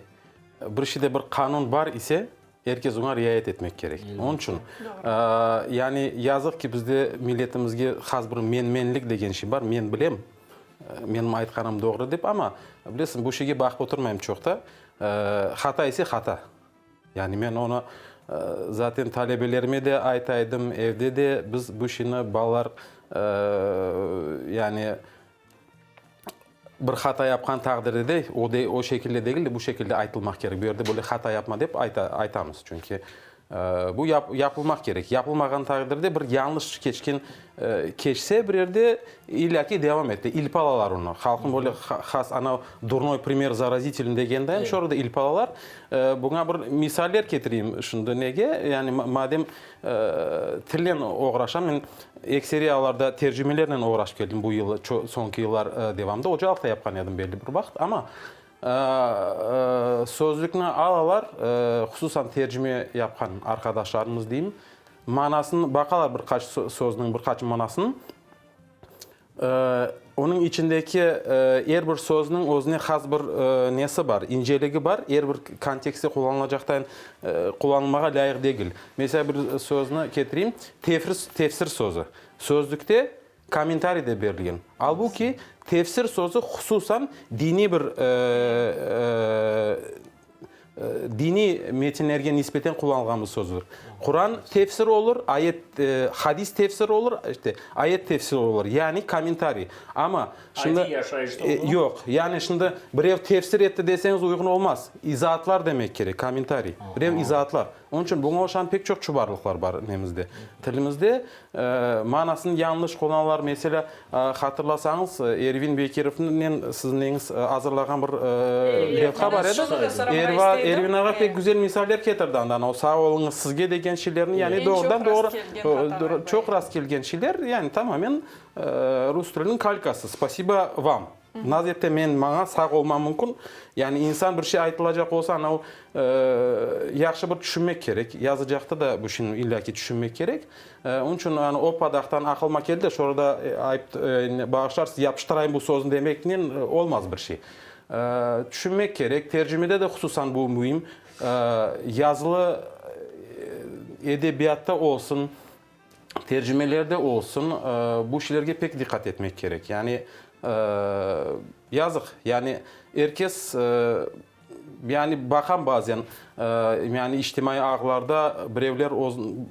bir şeyde bir qanun bar ise, er kes oña riayet etmek kerek. Onıñ içün, yani yazıq ki, bizde milletimizge has bir menmenlik degen şey bar, men bilem, Menim aytqanım doğru dep, amma, bilesiñ, bu şeyge baqıp oturmayım çoq da. Hata ise hata. Yani men onı zaten talebelerime de ayta edim, evde de biz bu şeyni balalar, yani bir hata yapqan taqdirde de, o de, o şekilde degil de, bu şekilde aytılmaq kerek. Bu yerde böyle hata yapma dep ayta, aytamız. Çünki Bu yapılmaq kerek. Yapılmağan taqdirde bir yañlış keçken keçse bir yerde illâ ki devam ete. İlp alalar onı. Halqnıñ böyle has ana durnoy primer zaraziteln degendayin şu arada ilp alalar. Buña bir misaller ketireyim şimdi nege? Yani madem tilnen oğraşam, men ekseriy allarda tercimelernen oğraşıp keldim bu yıl, soñki yıllar devamında. Ocalıq da yapqan edim belli bir vaqıt. Amma Sözlükni alalar, hususan tercime yapqan arqadaşlarımız deyim, manasını baqalar bir qaç sözniñ bir qaç manasını. Onıñ içindeki er bir sözniñ özüne has bir nesi bar, inceligi bar, er bir kontekstte qullanılacaqtayın qullanılmağa lâyıq degil. Meselâ, bir sözni ketireyim, tefsir sözü. Sözlükte Kommentariy de berilgen. Albu ki, tefsir sözü hususan diniy bir diniy metinlerge nisbeten qullanılğan bir sözdür. Quran tefsiri olur, ayet, hadis tefsiri olur, işte, ayet tefsiri olur, yani kommentariy. Amma şimdi Adiy yaşayışta olur mu? Yoq. Yani şimdi birev tefsir etti deseñiz uyğun olmaz. İzaatlar demek kerek, kommentariy. Birev izaatlar. Onıñ içün buña oşağan pek çoq çubarlıqlar bar nemizde, tilimizde. Manasını yañlış qullanalar. Meselâ, hatırlasañız, Ervin Bekirovnen siziñ neñiz azırlağan bir levha bar edi. Ervin ağa pek güzel misaller ketirdi andan. O sağ oluñız sizge degen şeylerni, yani doğrudan-doğru çoq rast kelgen şeyler, yani tamamen rus tiliniñ kalkası. Spasibo vam. Naz ette men, maña sağ olmam mümkün. Yani insan bir şey aytılacaq olsa, anav yahşı bir tüşünmek kerek. Yazacaqta da bu şeyni illâ ki tüşünmek kerek. Onıñ içün yani o padaqtan aqılıma keldi de, şurada ayıp, bağışlarsız, yapıştırayım bu sözni demeknen olmaz bir şey. Tüşünmek kerek. Tercimede de hususan bu müim. Yazılı edebiyatta olsun, Tercimelerde olsun, bu şeylerge pek diqqat etmek kerek. Yani, yazıq, yani er kes, yani baqam bazen, yani içtimaiy ağlarda birevler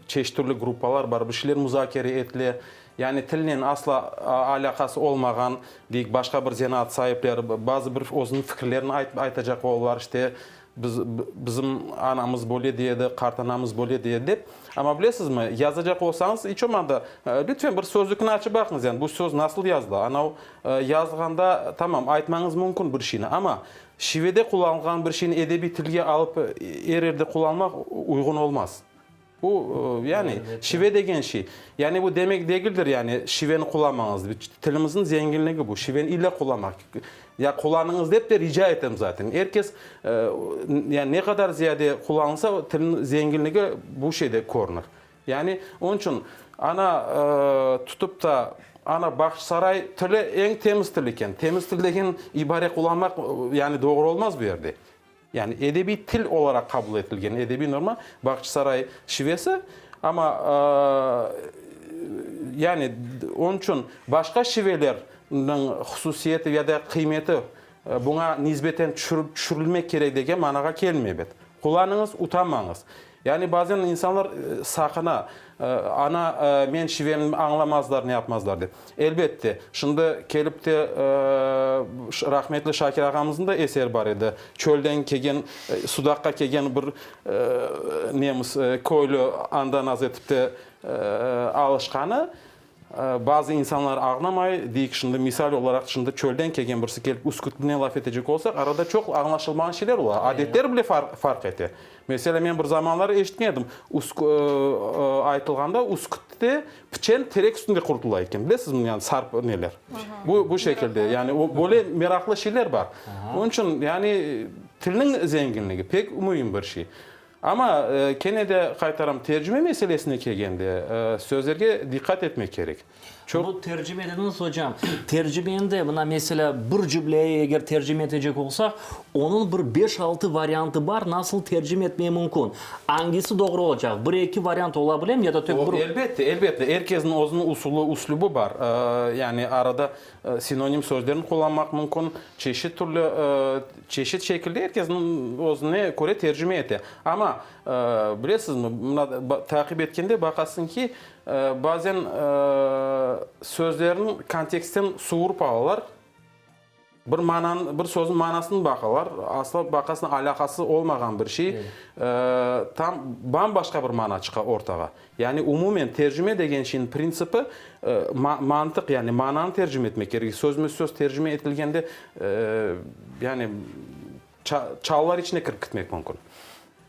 çeşit türlü gruppalar bar, bir şeyler muzakere etile, yani tilnen asla alâqası olmağan, deyik, başqa bir zenaat saipleri bazı bir özüniñ fikirlerini aytacaq olalar, işte, Biz, bizim anamız böyle dey edi, qartanamız böyle dey edi dep. Amma bilesizmi, yazacaq olsañız, iç olmadı, lütfen bir sözlükni açıp baqıñız, yani bu söz nasıl yazıla? Anav yazılğanda, tamam, aytmañız mümkün bir şeyni, amma şivede qullanılğan bir şeyni edebiy tilge alıp er yerde qullanmaq uyğun olmaz. Bu, yani, şive degen şey. Yani bu demek degildir, yani, şiveni qullanmañız. Tilimizniñ zenginligi bu, şiveni ille qullanmaq. Ya qullanıñız dep de rica etem zaten. Er kes, yani, ne qadar ziyade qullanılsa, tilniñ zenginligi bu şeyde körünir. Yani, onıñ içün, ana, tutıp da, ana, Bağçasaray tili eñ temiz til eken. Temiz til degen ibare qullanmaq, yani, doğru olmaz bu yerde. Yani edebiy til olaraq qabul etilgen edebiy norma Bağçasaray şivesi, amma yani onıñ içün başqa şivelerniñ hususiyeti ya da qıymeti buña nisbeten tüşürilmek kerek degen manağa kelmey ebet. Qullanıñız, utanmañız. Yani bazen insanlar saqına, ana, men şivemni añlamazlar, ne yapmazlar dep. Elbette, şimdi kelip te rahmetli Şakir ağamıznıñ da eseri bar edi, çölden kelgen, Sudaqqa kelgen bir nemiz, köylü andan az etip te alışqanı. Bazı insanlar añlamay, deyik, şimdi misal olaraq, şimdi çölden kelgen birisi kelip Üskütnen laf etecek olsaq, arada çoq añlaşılmağan şeyler ola, adetler bile farq ete. Meselâ, men bir zamanları eşitken edim, aytılğanda, Üskütte piçen terek üstünde qurutula eken, bilesizmi, yani sarp neler. Bu, bu şekilde, yani o, böyle meraqlı şeyler bar. Onıñ içün, yani tilniñ zenginligi pek müim bir şey. Amma kene de qaytaram, tercime meselesine kelgende, sözlerge diqqat etmek kerek. Çoq. Bu tercime dediñiz, ocam. Tercimende, mına, meselâ, bir cümleyi eger tercime etecek olsaq, onıñ bir beş-altı variantı bar, nasıl tercime etmeye mümkün. Angisi doğru olacaq? Bir-eki variant ola bilemi ya da tek bir? Elbette, elbette. Er kesniñ özüniñ usulı, üslübi bar. Yani arada Sinonim sözlerni qullanmaq mümkün, çeşit türlü, çeşit şekilde er kes özüne köre tercime ete. Amma, bilesizmi, mına taqip etkende baqasıñ ki, bazen sözlerni kontekstten suvurıp alalar, bir mananı, bir sözniñ manasını baqalar, asla baqasıñ alâqası olmağan bir şey, tam bam-başqa bir mana çıqa ortağa. Yani umumen tercime degen şeyniñ printsipi mantıq, yani mananı tercime etmek kerek. Sözme-söz tercime etilgende, yani çalılar içine kirip ketmek mümkün.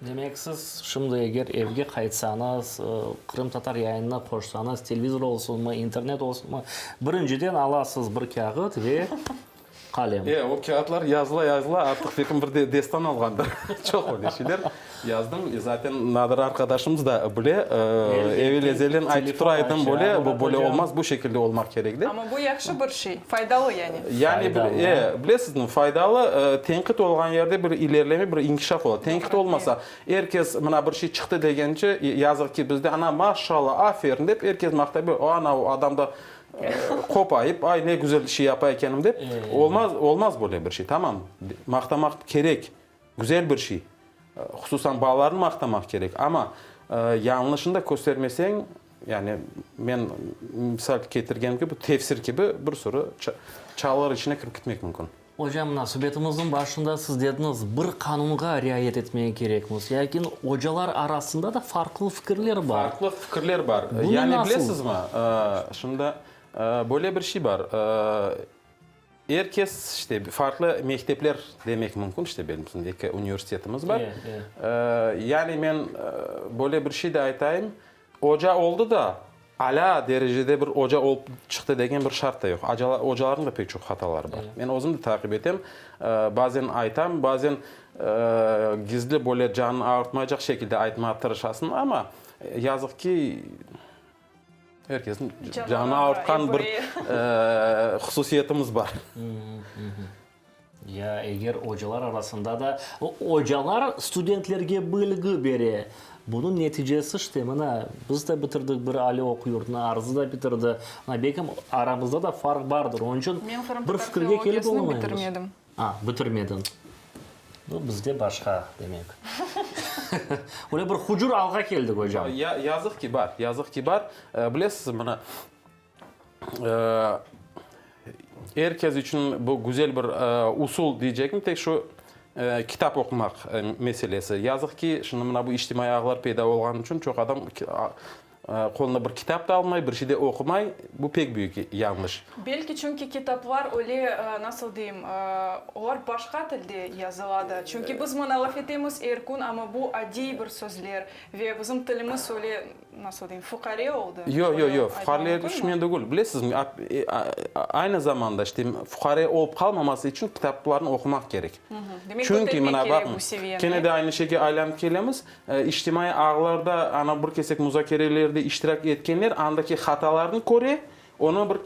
Demek siz şimdi eger evge qaytsañız, qırımtatar yayınına qoşsañız, televizor olsunmı, internet olsunmı, birinciden alasız bir kâğıt ve qalem. E, o kâğıtlar yazıla-yazıla artıq belkim bir destan olğandır. Çoq öyle şeyler yazdım. Zaten Nadir arqadaşımız da bile, evel-ezelden aytıp tura edim böyle, bu böyle olmaz, bu şekilde olmaq kerek dep. Amma bu yahşı bir şey, faydalı yani. Yani, e, bilesizmi, faydalı, tenqit olğan yerde bir ilerleme, bir inkişaf ola. Tenqit olmasa, er kes mına bir şey çıqtı degence, yazıq ki, bizde ana, maşallah, aferin dep er kes maqtay, o ana, o adam da Qopayıp, ay, ne güzel şey yapa ekenim dep, olmaz, olmaz böyle bir şey. Tamam, maqtamaq kerek, güzel bir şey. Hususan balalarnı maqtamaq kerek. Amma yañlışını da köstermeseñ, yani men misal ketirgenim kibi, tefsir kibi bir sürü çalılar içine kirip ketmek mümkün. Ocam, mına, subetimizniñ başında siz dediñiz, bir qanunğa riayet etmege kerekmiz. Lâkin ocalar arasında da farqlı fikirler bar. Farqlı fikirler bar. Bunı Yani, nasıl? bilesizmi, şimdi böyle bir şey bar. Er kes, işte, farqlı mektepler demek mümkün, işte, benim eki universitetimiz bar. Yani, men böyle bir şey de aytayım, Oca oldı da, alâ derecede bir oca olıp çıqtı degen bir şart da yoq. Ocalarnıñ da pek çoq hataları bar. Men özüm de taqip etem, bazen aytam, bazen gizli böyle canını ağırtmaycaq şekilde aytmağa tırışasıñ, amma yazıq ki, er kesniñ canını ağırtqan bir hususiyetimiz bar. Ya eger ocalar arasında da, ocalar studentlerge bilgi bere, bunıñ neticesi işte, mına, biz de bitirdik bir aliy oquv yurtını, Arzı da bitirdi, mına, belkim, aramızda da farq bardır, onıñ içün Men bir qırımtatar fikirge kelip filologiyasını olamaymız. bitirmedim. A, bitirmediñ. Bu bizde başqa, demek. Öyle bir hucur alğa keldik, ocam. Ya, yazıq ki, bar, yazıq ki, bar. Bilesiz, mına, Er kes içün bu güzel bir usul deycegim, tek şu kitap oqumaq meselesi. Yazıq ki, şimdi mına bu içtimaiy ağlar peyda olğanı içün çoq adam. Qoluna bir kitap da almay, bir şey de oqumay, bu pek büyük yañlış. Belki çünki kitaplar öyle, nasıl deyim, olar başqa tilde yazıla da. Çünki biz mına laf etemiz er kün, amma bu adiy bir sözler ve bizim tilimiz öyle, nasıl deyim, fuqare oldı. Yoq, yoq, yoq, fuqareleşme degil. Bilesizmi, aynı zamanda, işte, fuqare olıp qalmaması içün kitaplarnı oqumaq kerek. Demek, Çünki, kötermek mına, kerek bu baqıñ, seviyeni. kene de aynı şeyge aylanıp kelemiz, İçtimaiy ağlarda ana bir kesek muzakerelerde iştirak etkenler andaki hatalarnı köre, onı bir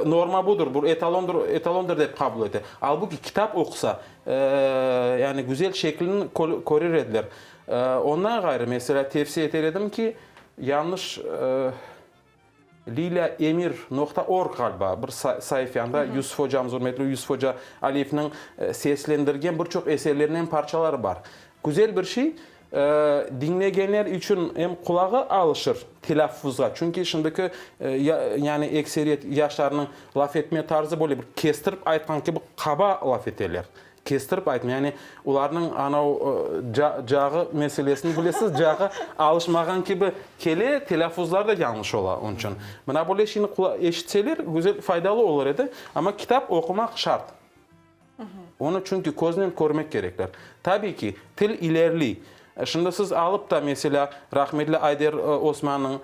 norma budır, bir etalondır, etalondır dep qabul ete. Albuki kitap oqusa, yani güzel şeklini körer ediler. Ondan ğayrı, meselâ, tevsiye eter edim ki, yañlış Lilâ Emir noqta org ğaliba bir saife, anda Yusuf ocamız, ürmetli Yusuf oca Aliyevniñ seslendirgen bir çoq eserlerinen parçaları bar. Güzel bir şey, diñlegenler içün em qulağı alışır telâffuzğa, çünki şimdiki yani ekseriyet yaşlarnıñ laf etme tarzı böyle bir kestirip aytqan kibi qaba laf eteler. Kestirip aytma, yani olarnıñ anav cağı meselesini bilesiz, cağı alışmağan kibi kele, telâffuzları da yañlış ola onıñ içün. Mına böyle şeyni eşitseler, güzel, faydalı olur edi. Amma kitap oqumaq şart. Onı çünki köznen körmek kerekler. Tabiy ki, til ilerliy. Şimdi siz alıp da, meselâ, rahmetli Ayder Osmannıñ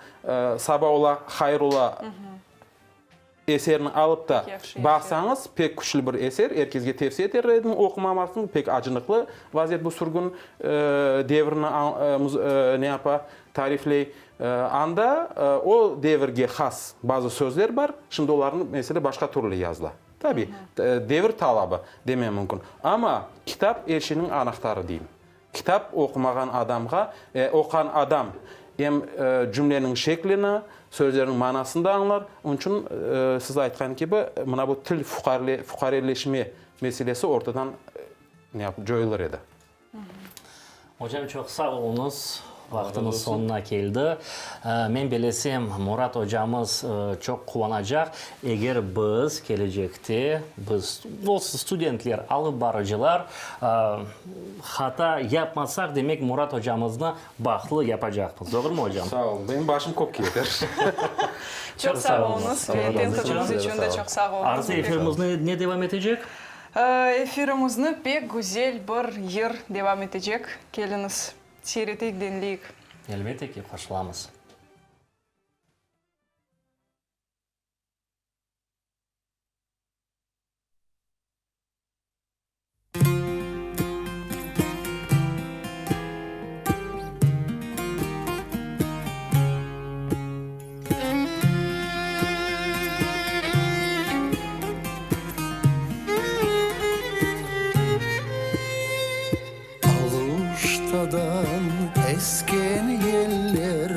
Saba ola, hayır ola Eserni alıp da baqsañız, pek küçlü bir eser, er kesge tevsiye eter edim oqumamaqnı, pek acınıqlı vaziyet bu sürgün devrini ne yapa, tarifley. Anda o devirge has bazı sözler bar, şimdi olarnı, mesele, başqa türlü yazıla. Tabiy, devir talabı demem mümkün. Amma kitap er şeyniñ anahtarı deyim. Kitap oqumağan adamğa, oquğan adam em cümleniñ şeklini, sözlerniñ manasını da añlar. Onıñ içün, siz aytqan kibi, mına bu til fuqareleşme meselesi ortadan coyulır edi. Ocam, çoq sağ oluñız. Vaqtımız soñuna keldi. Men belesem, Murat ocamız çoq quvanacaq, eger biz kelecekte, biz, olsun studentler, alıp barıcılar, hata yapmasaq, demek, Murat ocamıznı bahtlı yapacaqmız. Doğrumı, ocam? Sağ olun. Benim başım köpke yeter. Çoq sağ oluñız. Ve tenqidimiz içün de çoq sağ oluñız. Arzı, efirimizni ne devam etecek? Efirimizni pek güzel bir yır devam etecek. Keliñiz. Seyreteyik, diñleyik. Elbette ki, qoşulamız. Aluştadan esken yeller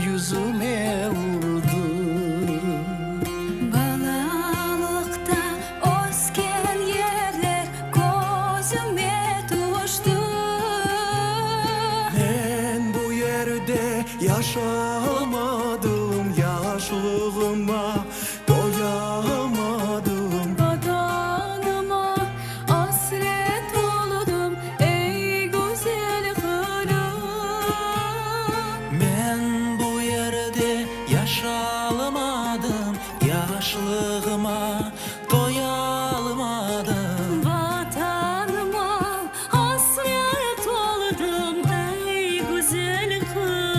yüzüme urdı. Balalıqta ösken yerler közüme tüşti. Men bu yerde yaşalmadım, yaşlığıma toyamadım. Vatanıma asret oldım, ey güzel Qırım. Men bu yerde yaşalmadım, yaşlığıma toyalmadım. Vatanıma asret oldım, ey güzel Qırım.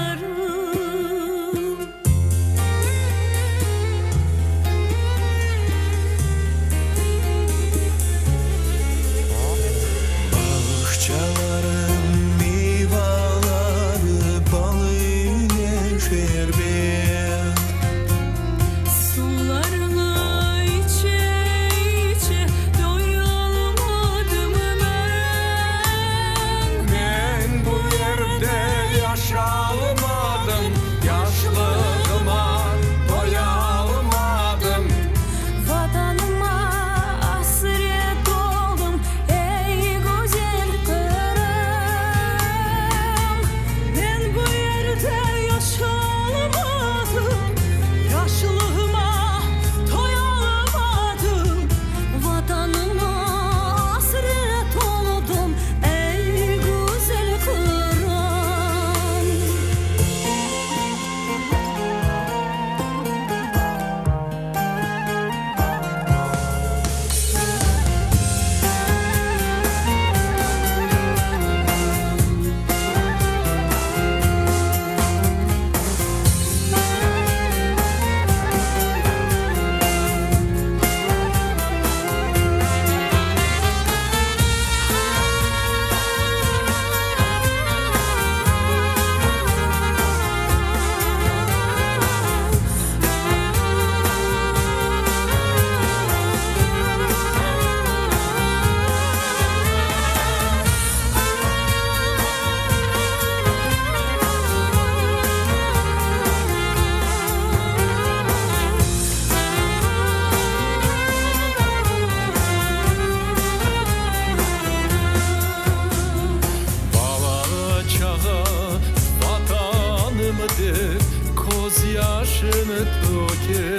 dep közyaşını töke.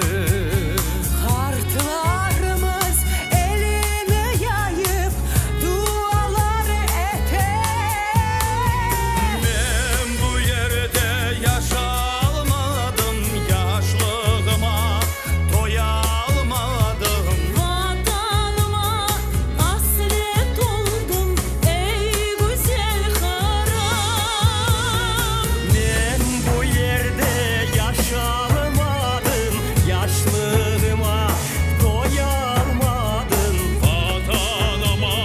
Qartlarımız elini yayıp dualar ete. Men bu yerde yaşalmadım, yaşlığıma toyalmadım. Vatanıma asret oldım, ey güzel Qırım. Men bu yerde yaşalmadım, yaşlığıma toyalmadım. Vatanıma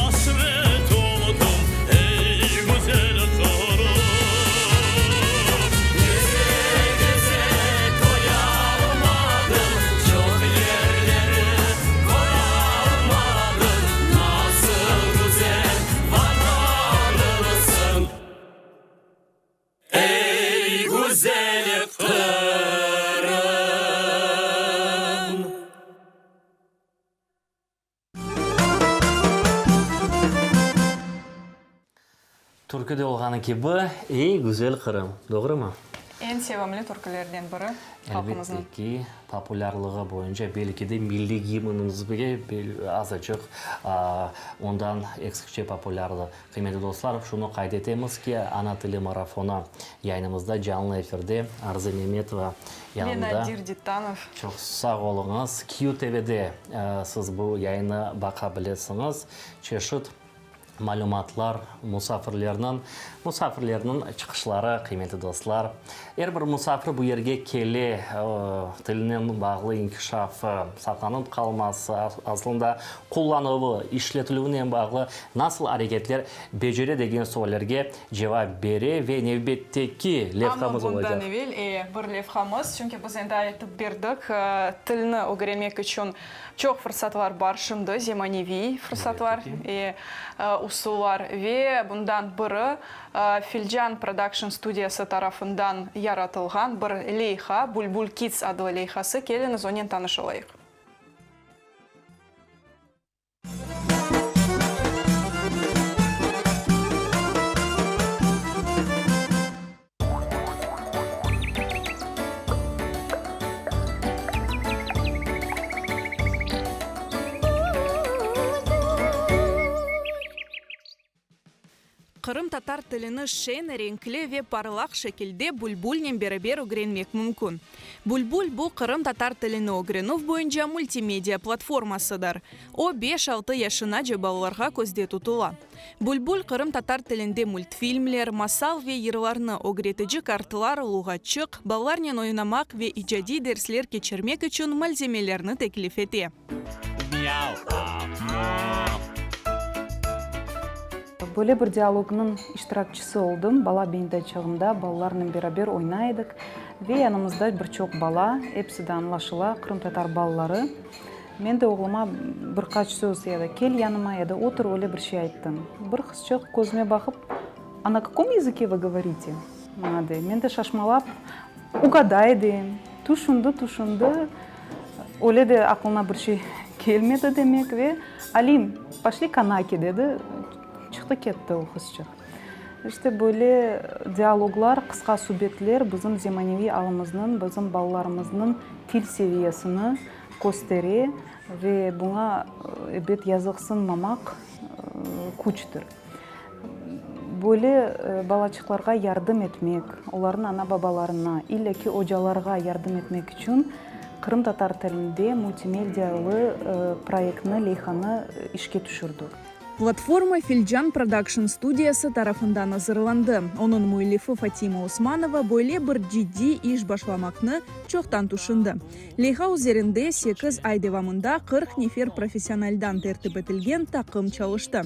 asret oldım, ey güzel Qırım. Geze-geze toyalmadım, çoq yerleri köralmadım. Nasıl güzel Vatanımsıñ, ey güzel Qırım. Türküde olğanı kibi, Ey, güzel Qırım! Doğrumı? Eñ sevimli türkülerden biri halqımıznıñ. Elbette ki, populârlığı boyunca belki de milliy gimnimizge azaçıq ondan eksikçe populârlı. Qıymetli dostlar, şunı qayd etemiz ki, Ana tili marafonı yayınımızda canlı efirde Arzı Memetova yanında. Ve Nadir Dittanov. Çoq sağ oluñız. QTVde siz bu yayını baqa bilesiñiz. Çeşit malümatlar, musafirlerniñ, musafirlerniñ çıqışları, qıymetli dostlar. Er bir musafir bu yerge kele, tilinen bağlı inkişafı, saqlanıp qalması, aslında qullanuvı, işletilüvinen bağlı nasıl areketler becere degen suallerge cevap bere ve nevbetteki levhamız Amma olacaq. bundan evel, e, bir levhamız, çünki biz endi aytıp berdik, tilni ögrenmek içün Çoq fırsatlar bar şimdi, zemaneviy fırsatlar, usullar ve bundan biri, Filcan Production studiyası tarafından yaratılğan bir leyha, Bülbül Kids adlı leyhası, keliñiz onen tanış olayıq. Qırımtatar tilini şeñ, renkli ve parlaq şekilde Bülbülnen beraber ögrenmek mümkün. Bülbül, bu qırımtatar tilini ögrenüv boyunca multimedia platformasıdır. O, beş-altı yaşınace balalarğa közde tutula. Bülbül qırımtatar tilinde multfilmler, masal ve yırlarnı ögretici kartlar, luğatçıq, balalarnen oynamaq ve icadiy dersler keçirmek içün malzemelerni teklif ete. Böyle bir dialognıñ iştirakçisi oldım. Bala beyndayçığında balalarnen beraber oynay edik ve yanımızda bir çoq bala, episi de añlaşıla, qırımtatar balaları. Men de oğluma bir qaç söz ya da kel yanıma, ya da otur, öyle bir şey ayttım. Bir qızçıq közüme baqıp, A na kakom yazıke vı govorite? maña dey. Men de şaşmalap, Ugaday deyim. Tüşündi, tüşündi, öyle de aqlına bir şey kelmedi demek ve Alim, poşli kanaki, dedi, çıqtı ketti o qızçıq. İşte böyle dialoglar, qısqa subetler bizim zemaneviy alımıznıñ, bizim balalarımıznıñ til seviyesini köstere ve buña, ebet, yazıqsınmamaq küçtir. Böyle balaçıqlarğa yardım etmek, olarnıñ ana-babalarına, ille ki ocalarğa yardım etmek içün qırımtatar tilinde multimedialı proyektni, leyhanı işke tüşürdik. Platforma Filcan Production studiyası tarafından azırlandı. Onıñ müellifi Fatima Osmanova böyle bir ciddiy iş başlamaqnı çoqtan tüşündi. Leyha üzerinde sekiz ay devamında 40 nefer professionaldan tertip etilgen taqım çalıştı.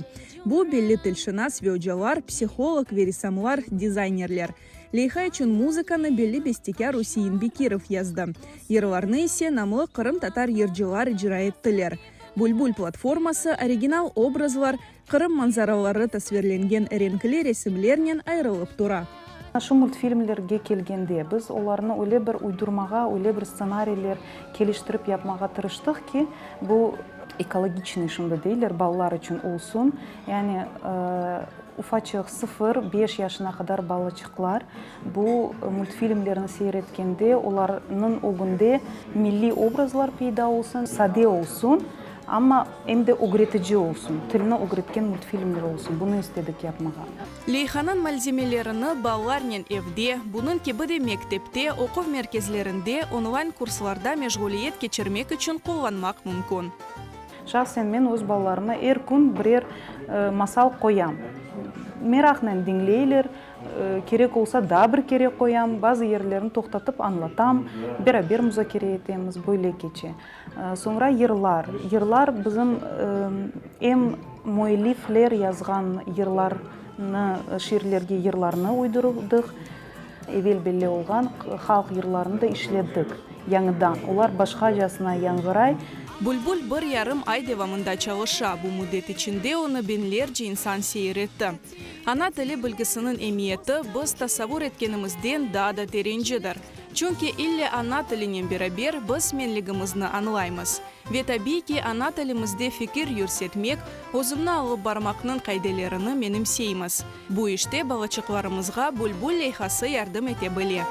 Bu, belli tilşınas ve ocalar, psiholog ve ressamlar, dizaynerler. Leyha içün muzıkanı belli bestekâr Üsein Bekirov yazdı, yırlarnı ise namlı qırımtatar yırcılar icra ettiler. Bülbül platforması original obrazlar, Qırım manzaraları tasvirlengen renkli resimlernen ayırılıp tura. Şu multfilmlerge kelgende, biz olarnı öyle bir uydurmağa, öyle bir stsenariyler keliştirip yapmağa tırıştıq ki, bu ekologiçnıy şimdi deyler, balalar içün olsun, yani. Ufaçıq, sıfır, beş yaşına qadar balaçıqlar bu multfilmlerni seyir etkende, olarnıñ ögünde milliy obrazlar peyda olsun, sade olsun, amma em de ögretici olsun, tilni ögretken multfilmler olsun, bunı istedik yapmağa. Leyhanıñ malzemelerini balalarnen evde, bunıñ kibi de mektepte, oquv merkezlerinde, onlayn kurslarda meşğuliyet keçirmek içün qullanmaq mümkün. Şahsen men öz balalarıma er kün birer masal qoyam. Meraqnen diñleyler, kerek olsa daa bir kere qoyam, bazı yerlerini toqtatıp añlatam, beraber muzakere etemiz, böyle keçe. Soñra yırlar. Yırlar bizim em müellifler yazğan yırlarnı, şiirlerge yırlarnı uydurdıq, evel belli olğan halq yırlarını da işledik yañıdan. Olar başqacasına yañğıray. Bülbül bir yarım ay devamında çalışa, bu müddet içinde onı biñlerce insan seyir etti. Ana tili bilgisiniñ emiyeti biz tasavvur etkenimizden daa da terencidir. Çünki ille ana tilinen beraber biz menligimizni añlaymız. Ve tabiy ki, ana tilimizde fikir yürsetmek, özümni alıp barmaqnıñ qaidelerini menimseymiz. Bu işte balaçıqlarımızğa Bülbül leyhası yardım ete bile.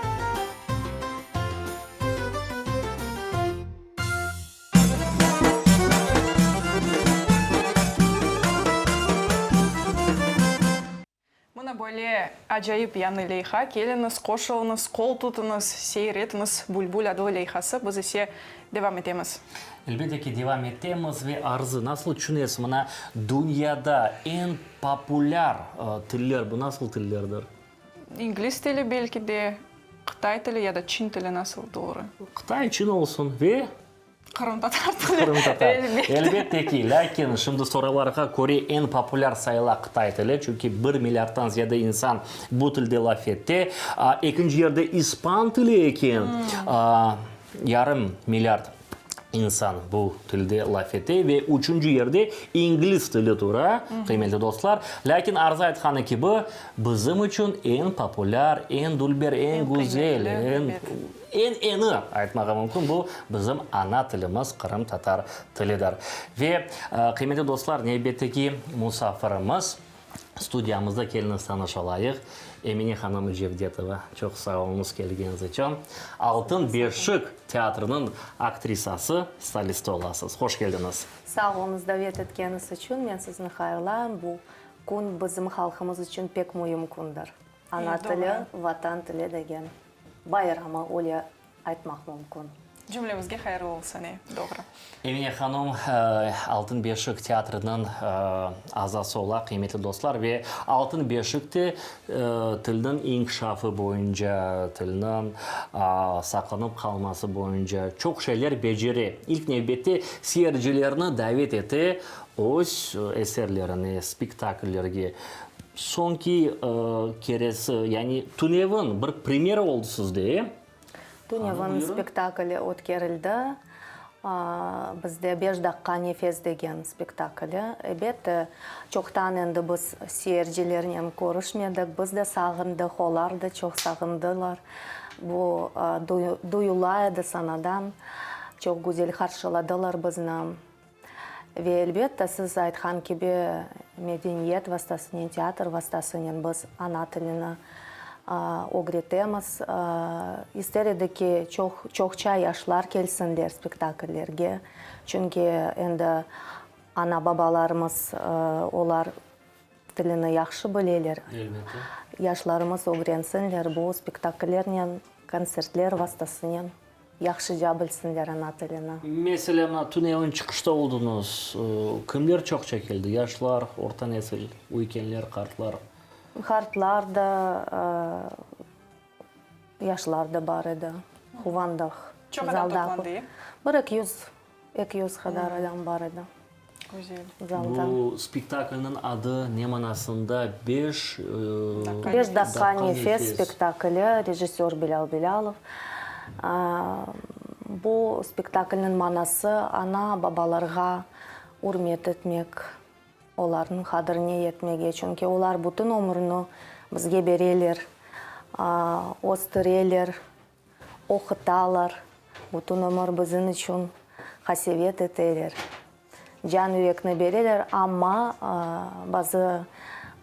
Mına böyle acayip yañı leyha, keliñiz, qoşulıñız, qol tutuñız, seyir etiñiz, Bülbül adlı leyhası, biz ise devam etemiz. Elbette ki, devam etemiz ve Arzı, nasıl tüşünesiñ, mına dünyada eñ populâr tiller, bu nasıl tillerdir? İngliz tili belki de, qıtay tili ya da çin tili nasıl doğru? Qıtay, çin olsun ve Qırımtatar tili. Qırımtatar. Elbette. Elbette ki, lâkin şimdi soravlarğa köre eñ populâr sayıla qıtay tili, çünki bir milliarddan ziyade insan bu tilde laf ete. Ekinci yerde ispan tili eken, yarım milliard insan bu tilde laf ete ve üçünci yerde ingliz tili tura, qıymetli dostlar. Lâkin Arzı aytqanı kibi, bizim içün eñ populâr, eñ dülber, eñ güzel, eñ. Eñ eñi aytmağa mümkün, bu bizim ana tilimiz, qırımtatar tilidir. Ve, qıymetli dostlar, nevbetteki musafirimiz studiyamızda, keliñiz tanış olayıq, Emine hanım Cevdetova. Çoq sağ oluñız kelgeniñiz içün. Altın beşik teatriniñ aktrisası, solisti olasız. Hoş keldiñiz. Sağ oluñız davet etkeniñiz içün. Men sizni hayırlayım. Bu kün bizim halqımız içün pek müim kündir. Ana tili, Vatan tili degen. Bayramı öyle aytmaq mümkün. Cümlemizge hayırlı olsun, e, doğru. Emine hanım Altın beşik teatriniñ azası ola, qıymetli dostlar, ve Altın beşik de tilniñ inkişafı boyunca, tilniñ saqlanıp qalması boyunca çoq şeyler becere. İlk nevbette seyircilerni davet ete öz eserlerine, spektakllerge. Soñki keresi, yani tünevin bir premyera oldı sizde, e? Tünevin spektakl ötkerildi. Bizde Beş daqqa nefes degen spektakli. Ebet, çoqtan endi biz seyircilernen körüşmedik. Biz de sağındıq, olar da çoq sağındılar. Bu duyula edi sanadan. Çoq güzel qarşıladılar bizni. Ve elbette, siz aytqan kibi, medeniyet vastasınen, teatr vastasınen biz ana tilini ögretemiz. İster edik ki, çoq, çoqça yaşlar kelsinler spektakllerge, çünki endi ana-babalarımız, olar tilini yahşı bileler. Elbette. Yaşlarımız ögrensinler bu spektakllernen, kontsertler vastasınen. Yahşıca bilsinler ana tilini. Meselâ, mına tünevin çıqışta oldıñız. Kimler çoqça keldi? Yaşlar, orta nesil, üykenler, qartlar? Qartlar da, yaşlar da bar edi. Quvandıq. Çoq adam toplandı, e? Bir 200, 200 qadar adam bar edi. Güzel. Zalda. Bu spektaklniñ adı ne manasında? Beş Beş daqqa nefes spektakli, rejissör Bilâl Bilâlov. Bu spektaklniñ manası, ana-babalarğa ürmet etmek, olarnıñ qadrine yetmege, çünki olar bütün ömrüni bizge bereler, östüreler, Oqutalar, bütün ömür bizim içün qasevet eteler, can-yürekni bereler, amma bazı.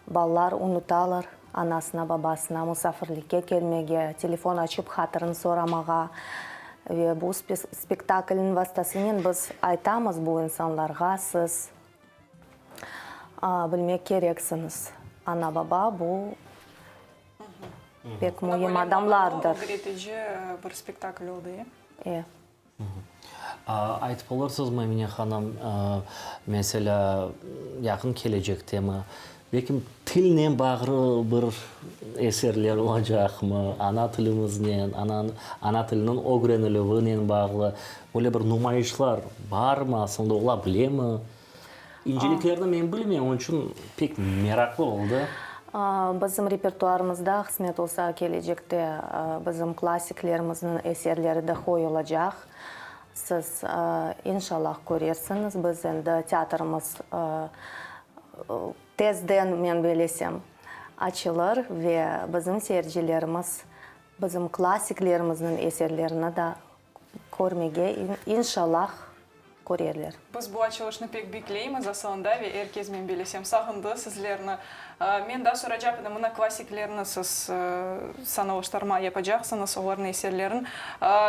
Balalar unutalar anasına, babasına musafirlikke kelmege, telefon açıp hatırın soramağa. Ve bu spektaklniñ vastasınen biz aytamız bu insanlarğa, siz bilmek kereksiñiz, ana-baba bu pek müim adamlardır. Ögretici bir spektakl oldı, e? E. Aytıp olursızmı, Emine hanım, meselâ, yaqın kelecektemi, belkim tilnen bağlı bir eserler olacaqmı, ana tilimiznen, ana tiliniñ ögrenilüvinen bağlı böyle bir numayışlar barmı, aslında ola bilemi? İnceliklerni men bilmeyim, onıñ içün pek meraqlı oldı. Bizim repertuarımızda, qısmet olsa, kelecekte bizim klassiklerimizniñ eserleri de qoyulacaq. Siz, inşallah, körersiñiz. Biz endi teatrımız tezden, men belesem, açılır ve bizim seyircilerimiz bizim klassiklerimizniñ eserlerini da Körmege, inşallah, körerler. Biz bu açılışnı pek bekleymiz asılında ve er kes, men bilesem, sağındı sizlerni. Men daa soracaq edim, mına klassiklerni siz sanalaştırma yapacaqsıñız, olarnıñ eserlerin.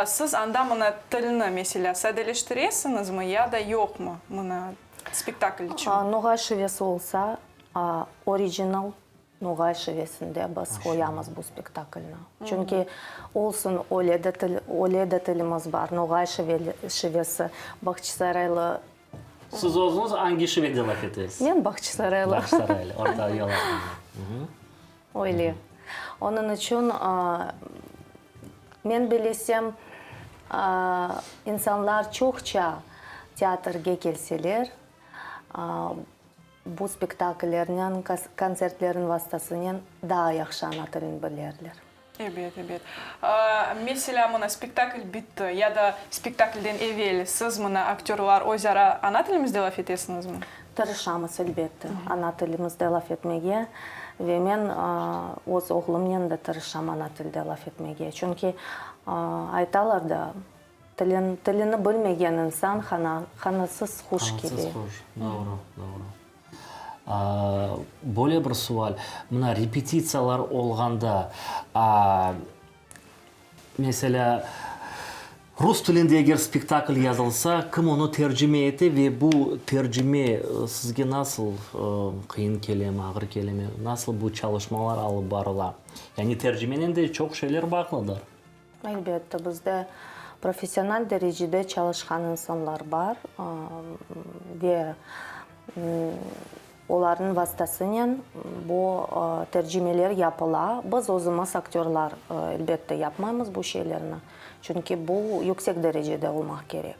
Siz anda mına tilni, meselâ, sadeleştiresiñizmi ya da yoqmı, mına spektakl içün? Noğay şivesi olsa, original Noğay şivesinde biz qoyamız bu spektaklni. Çünki olsun öyle de til, öyle de tilimiz bar, noğay şivesi, Bağçasaraylı. Siz özüñiz angi şivede laf etesiz? Men Bağçasaraylı. Bağçasaraylı, orta yolaq. Öyle. Onıñ içün men bilesem, insanlar çoqça teatrge kelseler, Bu spektakllernen, kontsertlerniñ vastasınen daa yahşı ana tilini bilerler. Ebet, ebet. Meselâ, mına, spektakl bitti ya da spektaklden evel siz, mına, aktörlar öz ara ana tilimizde laf etesiñizmi? Tırışamız, elbette, ana tilimizde laf etmege. Ve men öz oğlumnen de tırışam ana tilde laf etmege. Çünki aytalar da, Tilin, tilini bilmegen insan hana, hanasız quş kibi. Qanatsız quş, doğru, doğru. Böyle bir sual, mına repetitsiyalar olğanda, meselâ, rus tilinde eger spektakl yazılsa, kim onı tercime ete ve bu tercime sizge nasıl qıyın kelemi, ağır kelemi, nasıl bu çalışmalar alıp barıla? Yani tercimenen de çoq şeyler bağlıdır. Elbette, bizde professional derecede çalışqan insanlar bar ve olarnıñ vastasınen bu tercimeler yapıla. Biz özümiz, aktörlar, elbette, yapmaymız bu şeylerni, çünki bu yüksek derecede olmaq kerek.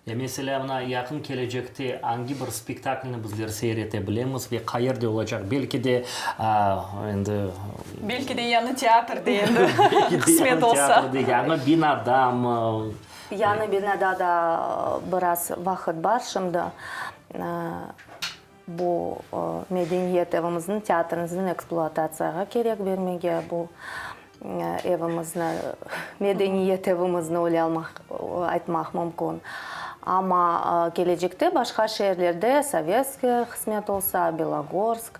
Ya meselâ, mına, yaqın kelecekte angi bir spektaklni bizler seyir ete bilemiz ve qayerde olacaq? Belki de, endi. Belki de yañı teatrde endi, qısmet olsa. Belki de yañı teatrde, yañı binadamı? Yañı binada da biraz vaqıt bar şimdi. Bu medeniyet evimizniñ, teatrimizniñ ekspluatatsiyağa kerek bermege, bu evimizni, medeniyet evimizni öyle almaq, aytmaq mümkün. Amma kelecekte başqa şeerlerde, Sovetskiy qısmet olsa, Belogorsk,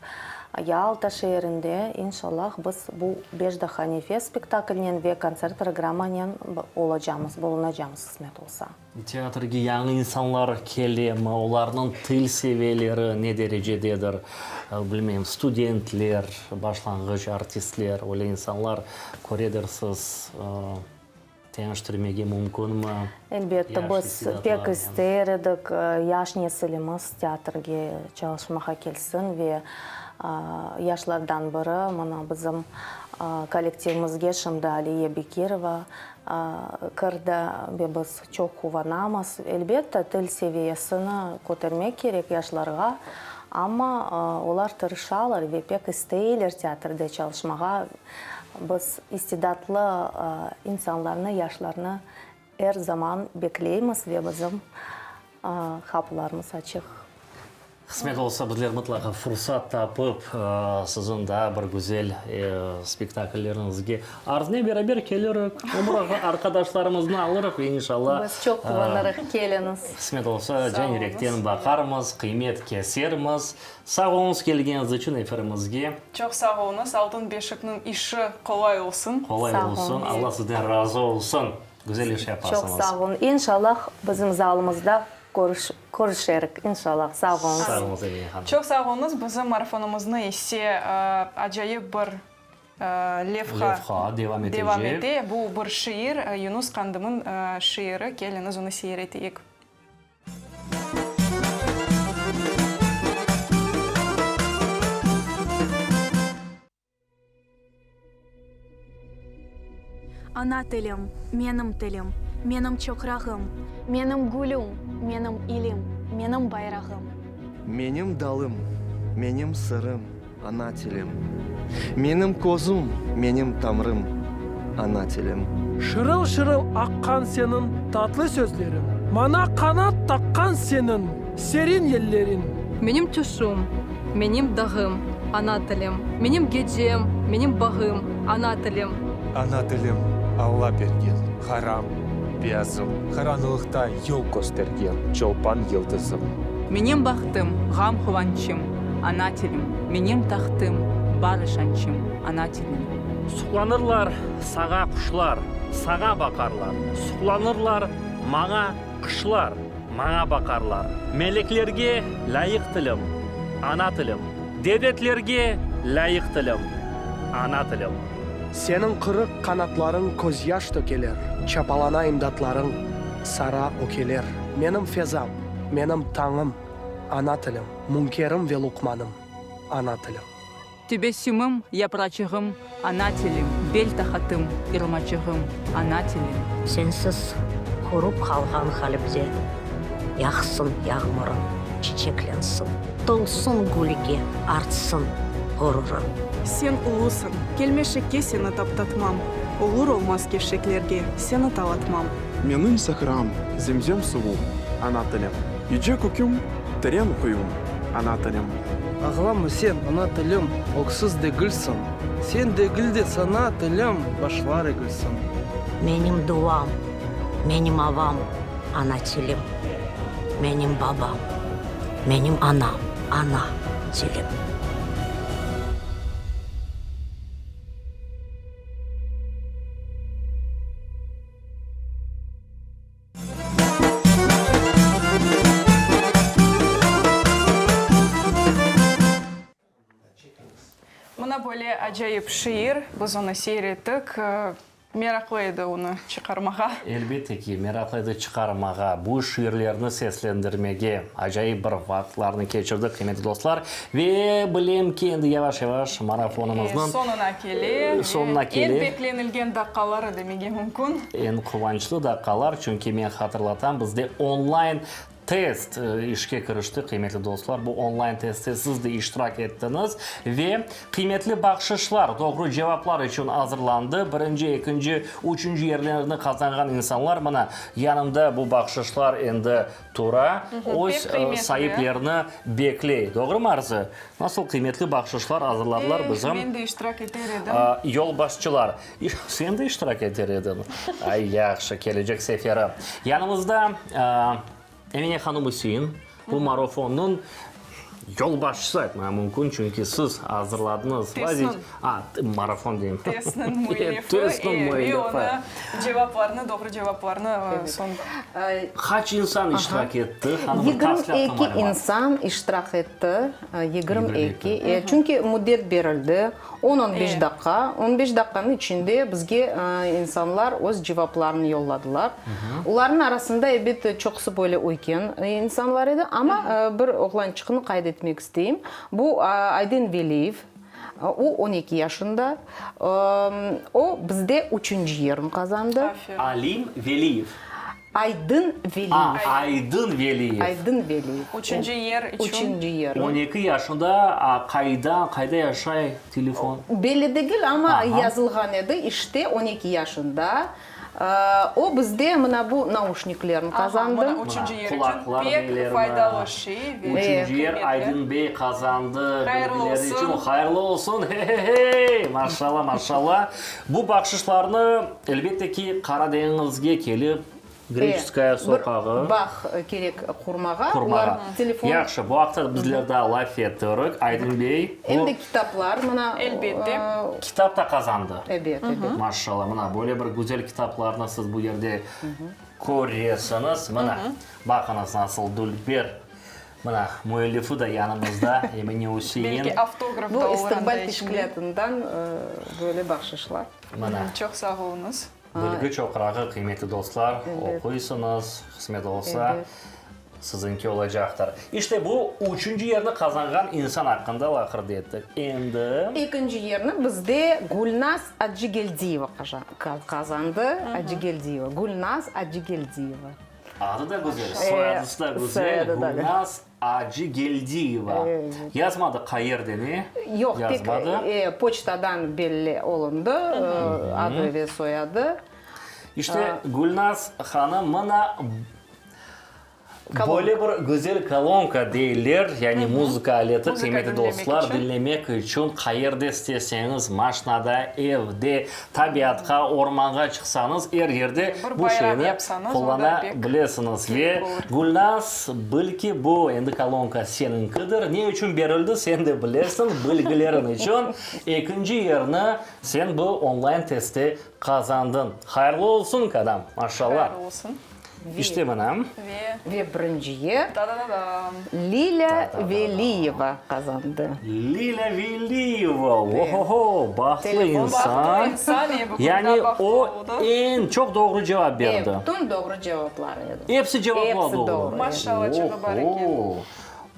Yalta şeerinde, inşallah, biz bu Beş daha nefes spektaklnen ve kontsert programmanen olacamız, bulunacamız qısmet olsa. Teatrge yañı insanlar kelemi, olarnıñ til seviyeleri ne derecededir, bilmeyim, studentler, başlanğıç artistler, öyle insanlar köredirsiz, teñiştirmege mümkünmi? Elbette, biz pek ister edik, yaş nesilimiz teatrge çalışmağa kelsin ve yaşlardan biri, mına, bizim kollektivimizge şimdi Aliye Bekirova Kirdi ve biz çoq quvanamız. Elbette, til seviyesini kötermek kerek yaşlarğa, amma olar tırışalar ve pek isteyler teatrde çalışmağa. Biz istidatlı insanlarnı, yaşlarnı er zaman bekleymiz ve bizim qapılarımız açıq. Qısmet olsa, bizler mıtlaqa fursat tapıp, siziñ daa bir güzel spektaklleriñizge Arzınen beraber kelirik, ömür arqadaşlarımıznı alırıq ve inşallah. Biz çoq quvanırıq, keliñiz. Qısmet olsa, can yürekten baqarmız, qıymet kesermiz. Sağ oluñız kelgeniñiz içün efirimizge. Çoq sağ oluñız, Altın beşikniñ işi qolay olsun. Qolay olsun, Alla sizden razı olsun, güzel iş yapasıñız. Çoq sağ oluñ, inşallah bizim zalımızda körüşerik, inşallah, sağ oluñız. Sağ oluñız, Emine hanım. Çoq sağ oluñız, bizim marafonımıznı ise acayip bir levha Levha devam etecek. devam ete. Bu bir şiir, Yunus Qandımıñ şiiri, keliñiz onı seyir eteyik. Ana tilim, menim tilim, menim çoqrağım. Menim gülüm, menim ilim, menim bayrağım. Menim dalım, menim sırım, ana tilim. Menim közüm, menim tamrım, ana tilim. Şırıl-şırıl aqqan seniñ tatlı sözleriñ, Maña qanat taqqan seniñ serin yelleriñ. Menim tüşüm, menim dağım, ana tilim, Menim gecem, menim bağım, ana tilim. Ana tilim, Alla bergen qaram, beyazım, Qaranlıqta yol köstergen çolpan yıldızım. Menim bahtım, ğam-quvançım, ana tilim, Menim tahtım, bar işançım, ana tilim. Suqlanırlar saña quşlar, saña baqarlar, Suqlanırlar maña qışlar, maña baqarlar. Meleklerge lâyıq tilim, ana tilim, Devletlerge lâyıq tilim, ana tilim. Seniñ qırıq qanatlarıñ közyaş tökeler, Çapalana imdatlarıñ, sara ökeler. Menim fezam, menim tañım, ana tilim, Münkerim ve luqmanım, ana tilim. Tebessümim, yapraçığım, ana tilim, Bel taqatım, irmaçığım, ana tilim. Sensiz qurup qalğan qalbde Yağsın yağmurıñ, çiçeklensin, Tolsun gülge, artsın ğururıñ. Sen ulusıñ, kelmeşekke seni taptatmam, Olur-olmaz keşşeklerge seni talatmam. Menim sahram, zemzem suvu, ana tilim. Yüce köküm, teren quyum, ana tilim. Ağlama sen, ana tilim, öksüz degilsiñ. Sen degil de sana, tilim, başlar egilsin. Menim duam, menim avam, ana tilim. Menim babam, menim anam, ana tilim. Mına böyle acayip şiir, biz onı seyir ettik. Meraqlı edi onı çıqarmağa. Elbette ki, meraqlı edi çıqarmağa, bu şiirlerni seslendirmege. Acayip bir vaqıtlarnı keçirdik, qıymetli dostlar. Ve bilem ki, endi yavaş-yavaş marafonımıznıñ Soñuna kele. Soñuna kele. Eñ beklenilgen daqqaları demege mümkün. Eñ quvançlı daqqalar, çünki men hatırlatam, bizde online test işke kirişti, qıymetli dostlar. Bu online testte siz de iştirak ettiñiz ve qıymetli bahşışlar doğru cevaplar içün azırlandı. Birinci, ekinci, üçünci yerlerni qazanğan insanlar, mına, yanımda bu bahşışlar endi tura, öz saiplerini bekley. Doğrumı, Arzı? Nasıl qıymetli bahşışlar azırladılar bizim Men de iştirak eter edim. yolbaşçılar. Sen de iştirak eter ediñ. Ay, yahşı, kelecek seferi. Yanımızda Emine hanım Üsein, bu marafonnıñ yolbaşçısı aytmağa mümkün, çünki siz azırladıñız. Testniñ. A, marafon deyim. Testniñ müellifi. Testniñ müellifi. Ve onı cevaplarnı, doğru cevaplarnı soñ. Qaç insan iştirak etti, hanım, bir tafsilâtlı 22 malümat. insan iştirak etti, 22. Çünki müddet berildi, on-on beş daqqa. On beş daqqanıñ içinde bizge insanlar öz cevaplarını yolladılar. Olarnıñ arasında, ebet, çoqusı böyle üyken insanlar edi, amma bir oğlançıqnı qayd etmek isteyim. Bu Aydın Veliyev, o, on eki yaşında, o, bizde üçünci yerin qazandı. Alim Veliyev. Aydın Veliyev. A, Aydın Veliyev. Aydın Veliyev. Üçünci yer içün. Üçünci yer. On eki yaşında, a, qayda, qayda yaşay, telefon? Belli degil, amma yazılğan edi, işte, on eki yaşında. O bizde mına bu nauşniklerni qazandı. Aha, mına üçünci yer içün pek faydalı şey ve Üçünci yer Aydın bey qazandı. Bilgileri içün hayırlı olsun. He-he-hey! Maşalla, maşalla. Bu bahşışlarnı, elbette ki, Qara deñizge kelip, Greçeskaya soqağı. Bir bağ kerek qurmağa. Qurmağa. Yahşı, bu aqta bizler daa laf ettirik, Aydın bey. Em de kitaplar mına. Elbette. Kitap da qazandı. Ebet, ebet. Maşallah, mına böyle bir güzel kitaplarnı siz bu yerde köresiñiz. Mına, baqıñız nasıl dülber. Mına, müellifi de yanımızda, Emine Üsein. Belki avtograf da Bu olur İstiqbal anda içinde. teşkilâtından böyle bahşışlar. Mına. Çoq sağ oluñız. Bilgi çoqrağı, qıymetli dostlar, oquysıñız, qısmet olsa, siziñki olacaqtır. İşte bu üçünci yerni qazanğan insan aqqında laqırdı ettik. Endi. Ekinci yerni bizde Gülnaz Acıgeldiyeva qazandı. Acıgeldiyeva, Gülnaz Acıgeldiyeva. Adı da güzel, soyadısı da güzel, Gülnaz Acıgeldiyeva. Yazmadı qayerden, e? Yoq, tek poçtadan belli olundı, adı ve soyadı. İşte, Gülnaz hanım mına böyle bir güzel kolonka deyler, yani muzıka aleti, qıymetli dostlar, diñlemek içün qayerde isteseñiz, maşnada, evde, tabiatqa, ormanğa çıqsañız, er yerde bu şeyni qullana bilesiñiz. Ve, Gülnaz, bil ki, bu endi kolonka seniñkidir. Ne içün berildi, sen de bilesiñ, bilgileriñ içün. Ekinci yerni sen bu onlayn testte qazandıñ. Hayırlı olsun, kadâm, maşallah. Hayırlı olsun. İşte mına. Ve. Ve birinci yer Ta-da-da-dam. Lilâ Veliyeva qazandı. Lilâ Veliyeva, ohoho, bahtlı insan. Bahtlı insan, e, bu Yani kunda bahtlı o oldı. eñ çoq doğru cevap berdi. E, bütün doğru cevaplar edi. Episi cevaplar Episi doğru. doğru. Maşallah, çoq bareket. Oho.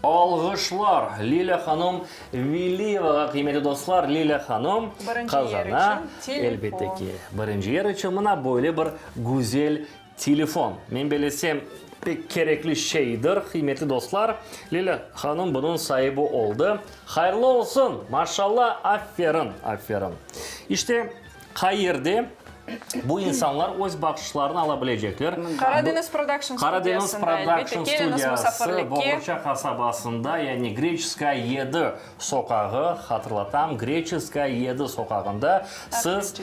Alğışlar Lilâ hanım Veliyevağa, qıymetli dostlar, Lilâ hanım Birinci yer qazana, içün telefon. elbette ki, birinci yer içün mına böyle bir güzel Telefon, men belesem, pek kerekli şeydir, qıymetli dostlar. Lilâ hanım bunıñ saibi oldı. Hayırlı olsun! Maşalla, aferin, aferin! İşte, qayerde bu insanlar öz bahşışlarını ala bilecekler? Qaradeñiz Production Qaradeñiz studiyasında, elbette, Production keliñiz studiyası musafirlikke. Boğurça qasabasında, yani Greçeskaya 7 soqağı, hatırlatam, Greçeskaya 7 soqağında siz,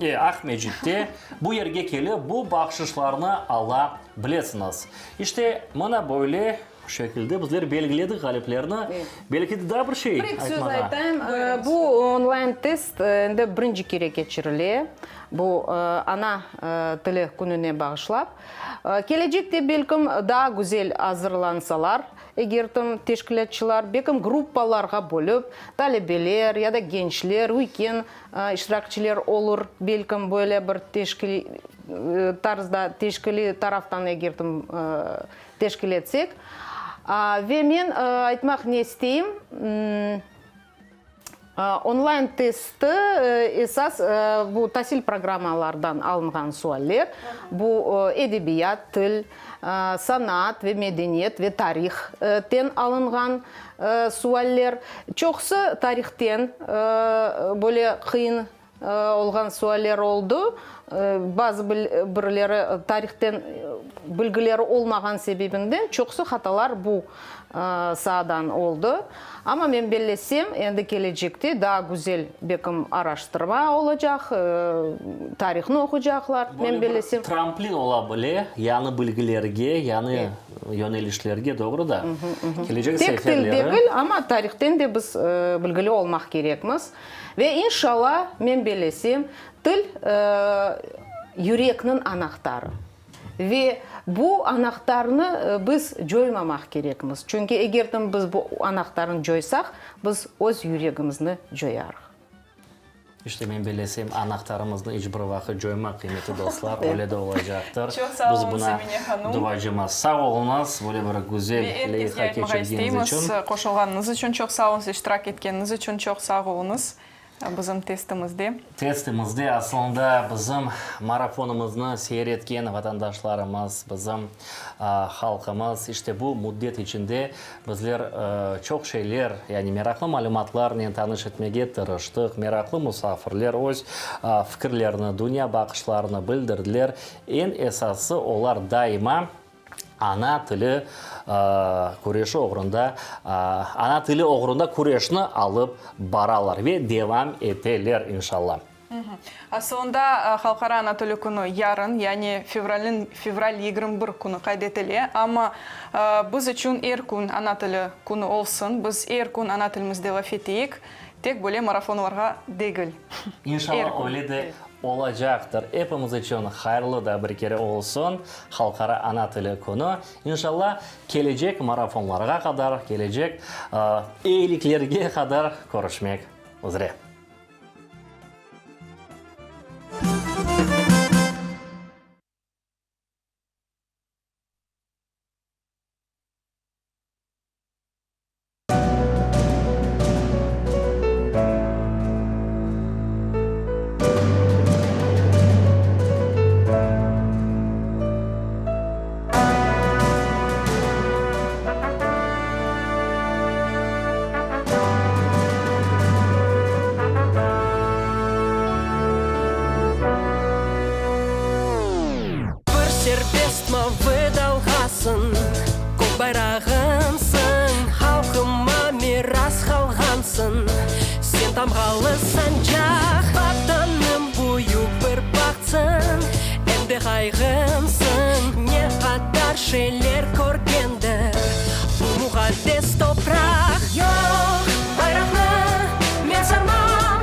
e, Aqmescitte, Bu yerge kelip, bu bahşışlarnı ala bilesiñiz. İşte, mına böyle şekilde bizler belgiledik ğaliplerni. Belki de daa bir şey Bir eki söz aytmağa. aytayım. Bu onlayn test endi birinci kere keçirile. Bu ana tili kününe bağışlap. Kelecekte, belkim, daa güzel azırlansalar, Eger tüm teşkilâtçılar, belkim gruppalarğa bölip, talebeler ya da gençler, üyken iştirakçiler olur, belkim böyle bir teşkiliy tarzda teşkiliy taraftan eger tüm teşkil etsek. Ve men aytmaq ne isteyim, Onlayn testi esas bu tasil programmalardan alınğan sualler, bu edebiyat, til, sanat ve medeniyet ve tarihten alınğan sualler. Çoqusı tarihten böyle qıyın olğan sualler oldı. Bazı birleri tarihten bilgileri olmağan sebebinden çoqusı hatalar bu saadan oldı. Amma men bellesem, endi kelecekte daa güzel bekim araştırma olacaq, tarihnı oqucaqlar, men bellesem. Böyle bir tramplin ola bile, yañı bilgilerge, yañı yönelişlerge, doğru da? Kelecek Tek til seferleri. degil, amma tarihten de biz bilgili olmaq kerekmiz. Ve inşalla, men bellesem, til, yürekniñ anahtarı. Ve bu anahtarnı biz coymamaq kerekmiz. Çünki eger biz bu anahtarnı coysaq, biz öz yüregimizni coyarıq. İşte, men bellesem, anahtarımıznı iç bir vaqıt coymaq, qıymetli dostlar, öyle de olacaqtır. Çoq sağ Biz oluñız, buna Emine hanum. duacımız. Sağ oluñız, böyle bir güzel Ve er kesge leyha aytmağa keçirgeniñiz isteymiz, içün. qoşulğanıñız içün çoq sağ oluñız, iştirak etkeniñiz içün çoq sağ oluñız. Bizim testimizde. Testimizde aslında bizim marafonımıznı seyir etken vatandaşlarımız, bizim halqımız, işte bu müddet içinde bizler çoq şeyler, yani meraqlı malümatlarnen tanış etmege tırıştıq, meraqlı musafirler öz fikirlerini, dünya baqışlarını bildirdiler. Eñ esası, olar daima ana tili küreşi oğrunda, ana tili oğrunda küreşni alıp baralar ve devam eteler, inşalla. Asılında, Halqara ana tili künü yarın, yani fevralniñ fevral 21 künü qayd etile. Amma biz içün er kün ana tili künü olsun, biz er kün ana tilimizde laf eteyik, tek böyle marafonlarğa degil. İnşalla öyle de Olacaqtır. Epimiz içün hayırlı da bir kere olsun Halqara ana tili künü. İnşalla, kelecek marafonlarğa qadar, kelecek eyiliklerge qadar körüşmek üzre. Bir serbest mavı dalğasıñ, Kök bayrağımsıñ, Halqıma miras qalğansıñ. Sen tamğalı sancaq, Vatanım, büyük bir bahtsıñ, Em de qayğımsıñ. Ne qadar şeyler körgendir Bu muqaddes topraq. Yoq, bayraqnı men sarmam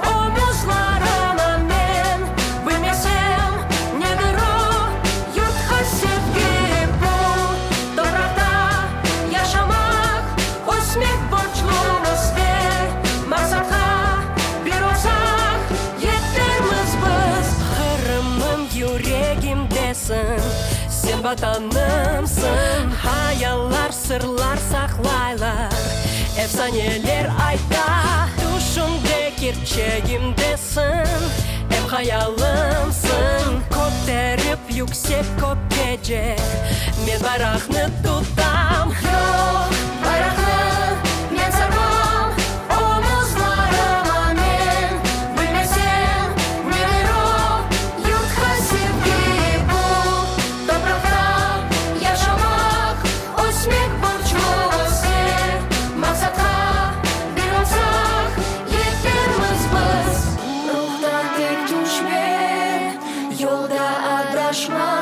Omuzlarıma men, Bilmesem, nedir o yurtqa sevgi. Bu topraqta yaşamaq, ösmek borclumız ve maqsatqa bir olsaq, yetermiz biz. Qırımım, yüregimdesiñ, sen Vatanımsıñ. Hayallar, sırlar saqlaylar, efsaneler ayta. Tüşümde, kerçegimdesiñ, em hayalımsıñ. Köterip yüksek kökkece men bayraqnı tutam. Yoq, bayraqnı men sarmam omuzlarıma men. Bilmesem, nedir o yurtqa sevgi bu. Topraqta yaşamaq, ösmek borcumız er maqsatqa bir olsaq, yetermiz biz. Ruhtan tek tüşme, yolda adaşma,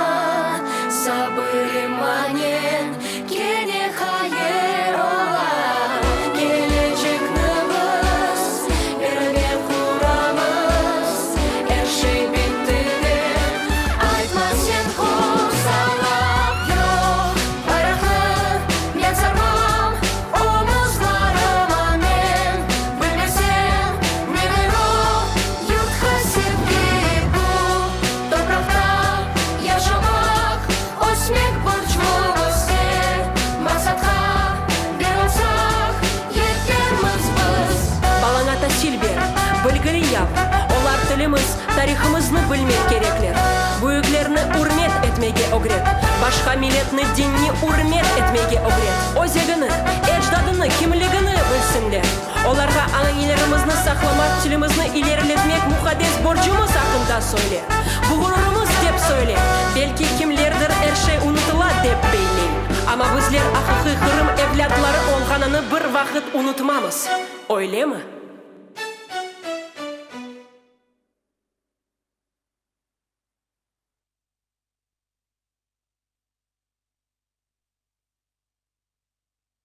Sabır-imanen kene hayır ola. Kelecekni biz beraber quramız, Er şey bitti dep aytma sen qol sallap. Yoq, bayraqnı men sarmam omuzlarıma men, Bilmesem, nedir o yurtqa sevgi bu topraqta yaşamaq, ösmek borcumız er maqsatqa bir olsaq, yetermiz biz. Balaña tasil ber, bilgili yap, olar tilimiz, tarihımıznı bilmek kerekler. Büyüklerni ürmet etmege ögret, başqa milletni, dinni ürmet etmege ögret. Özegini, ecdadını, kimligini bilsinler. Olarğa ananelerimizni saqlamaq, tilimizni ileriletmek muqaddes borcumız aqqında söyle. Bu ğururımız dep söyle. Belki kimlerdir er şey unutıla dep beyley. Amma bizler aqiqiy Qırım evlâdları olğanını bir vaqıt unutmamız. Öylemi?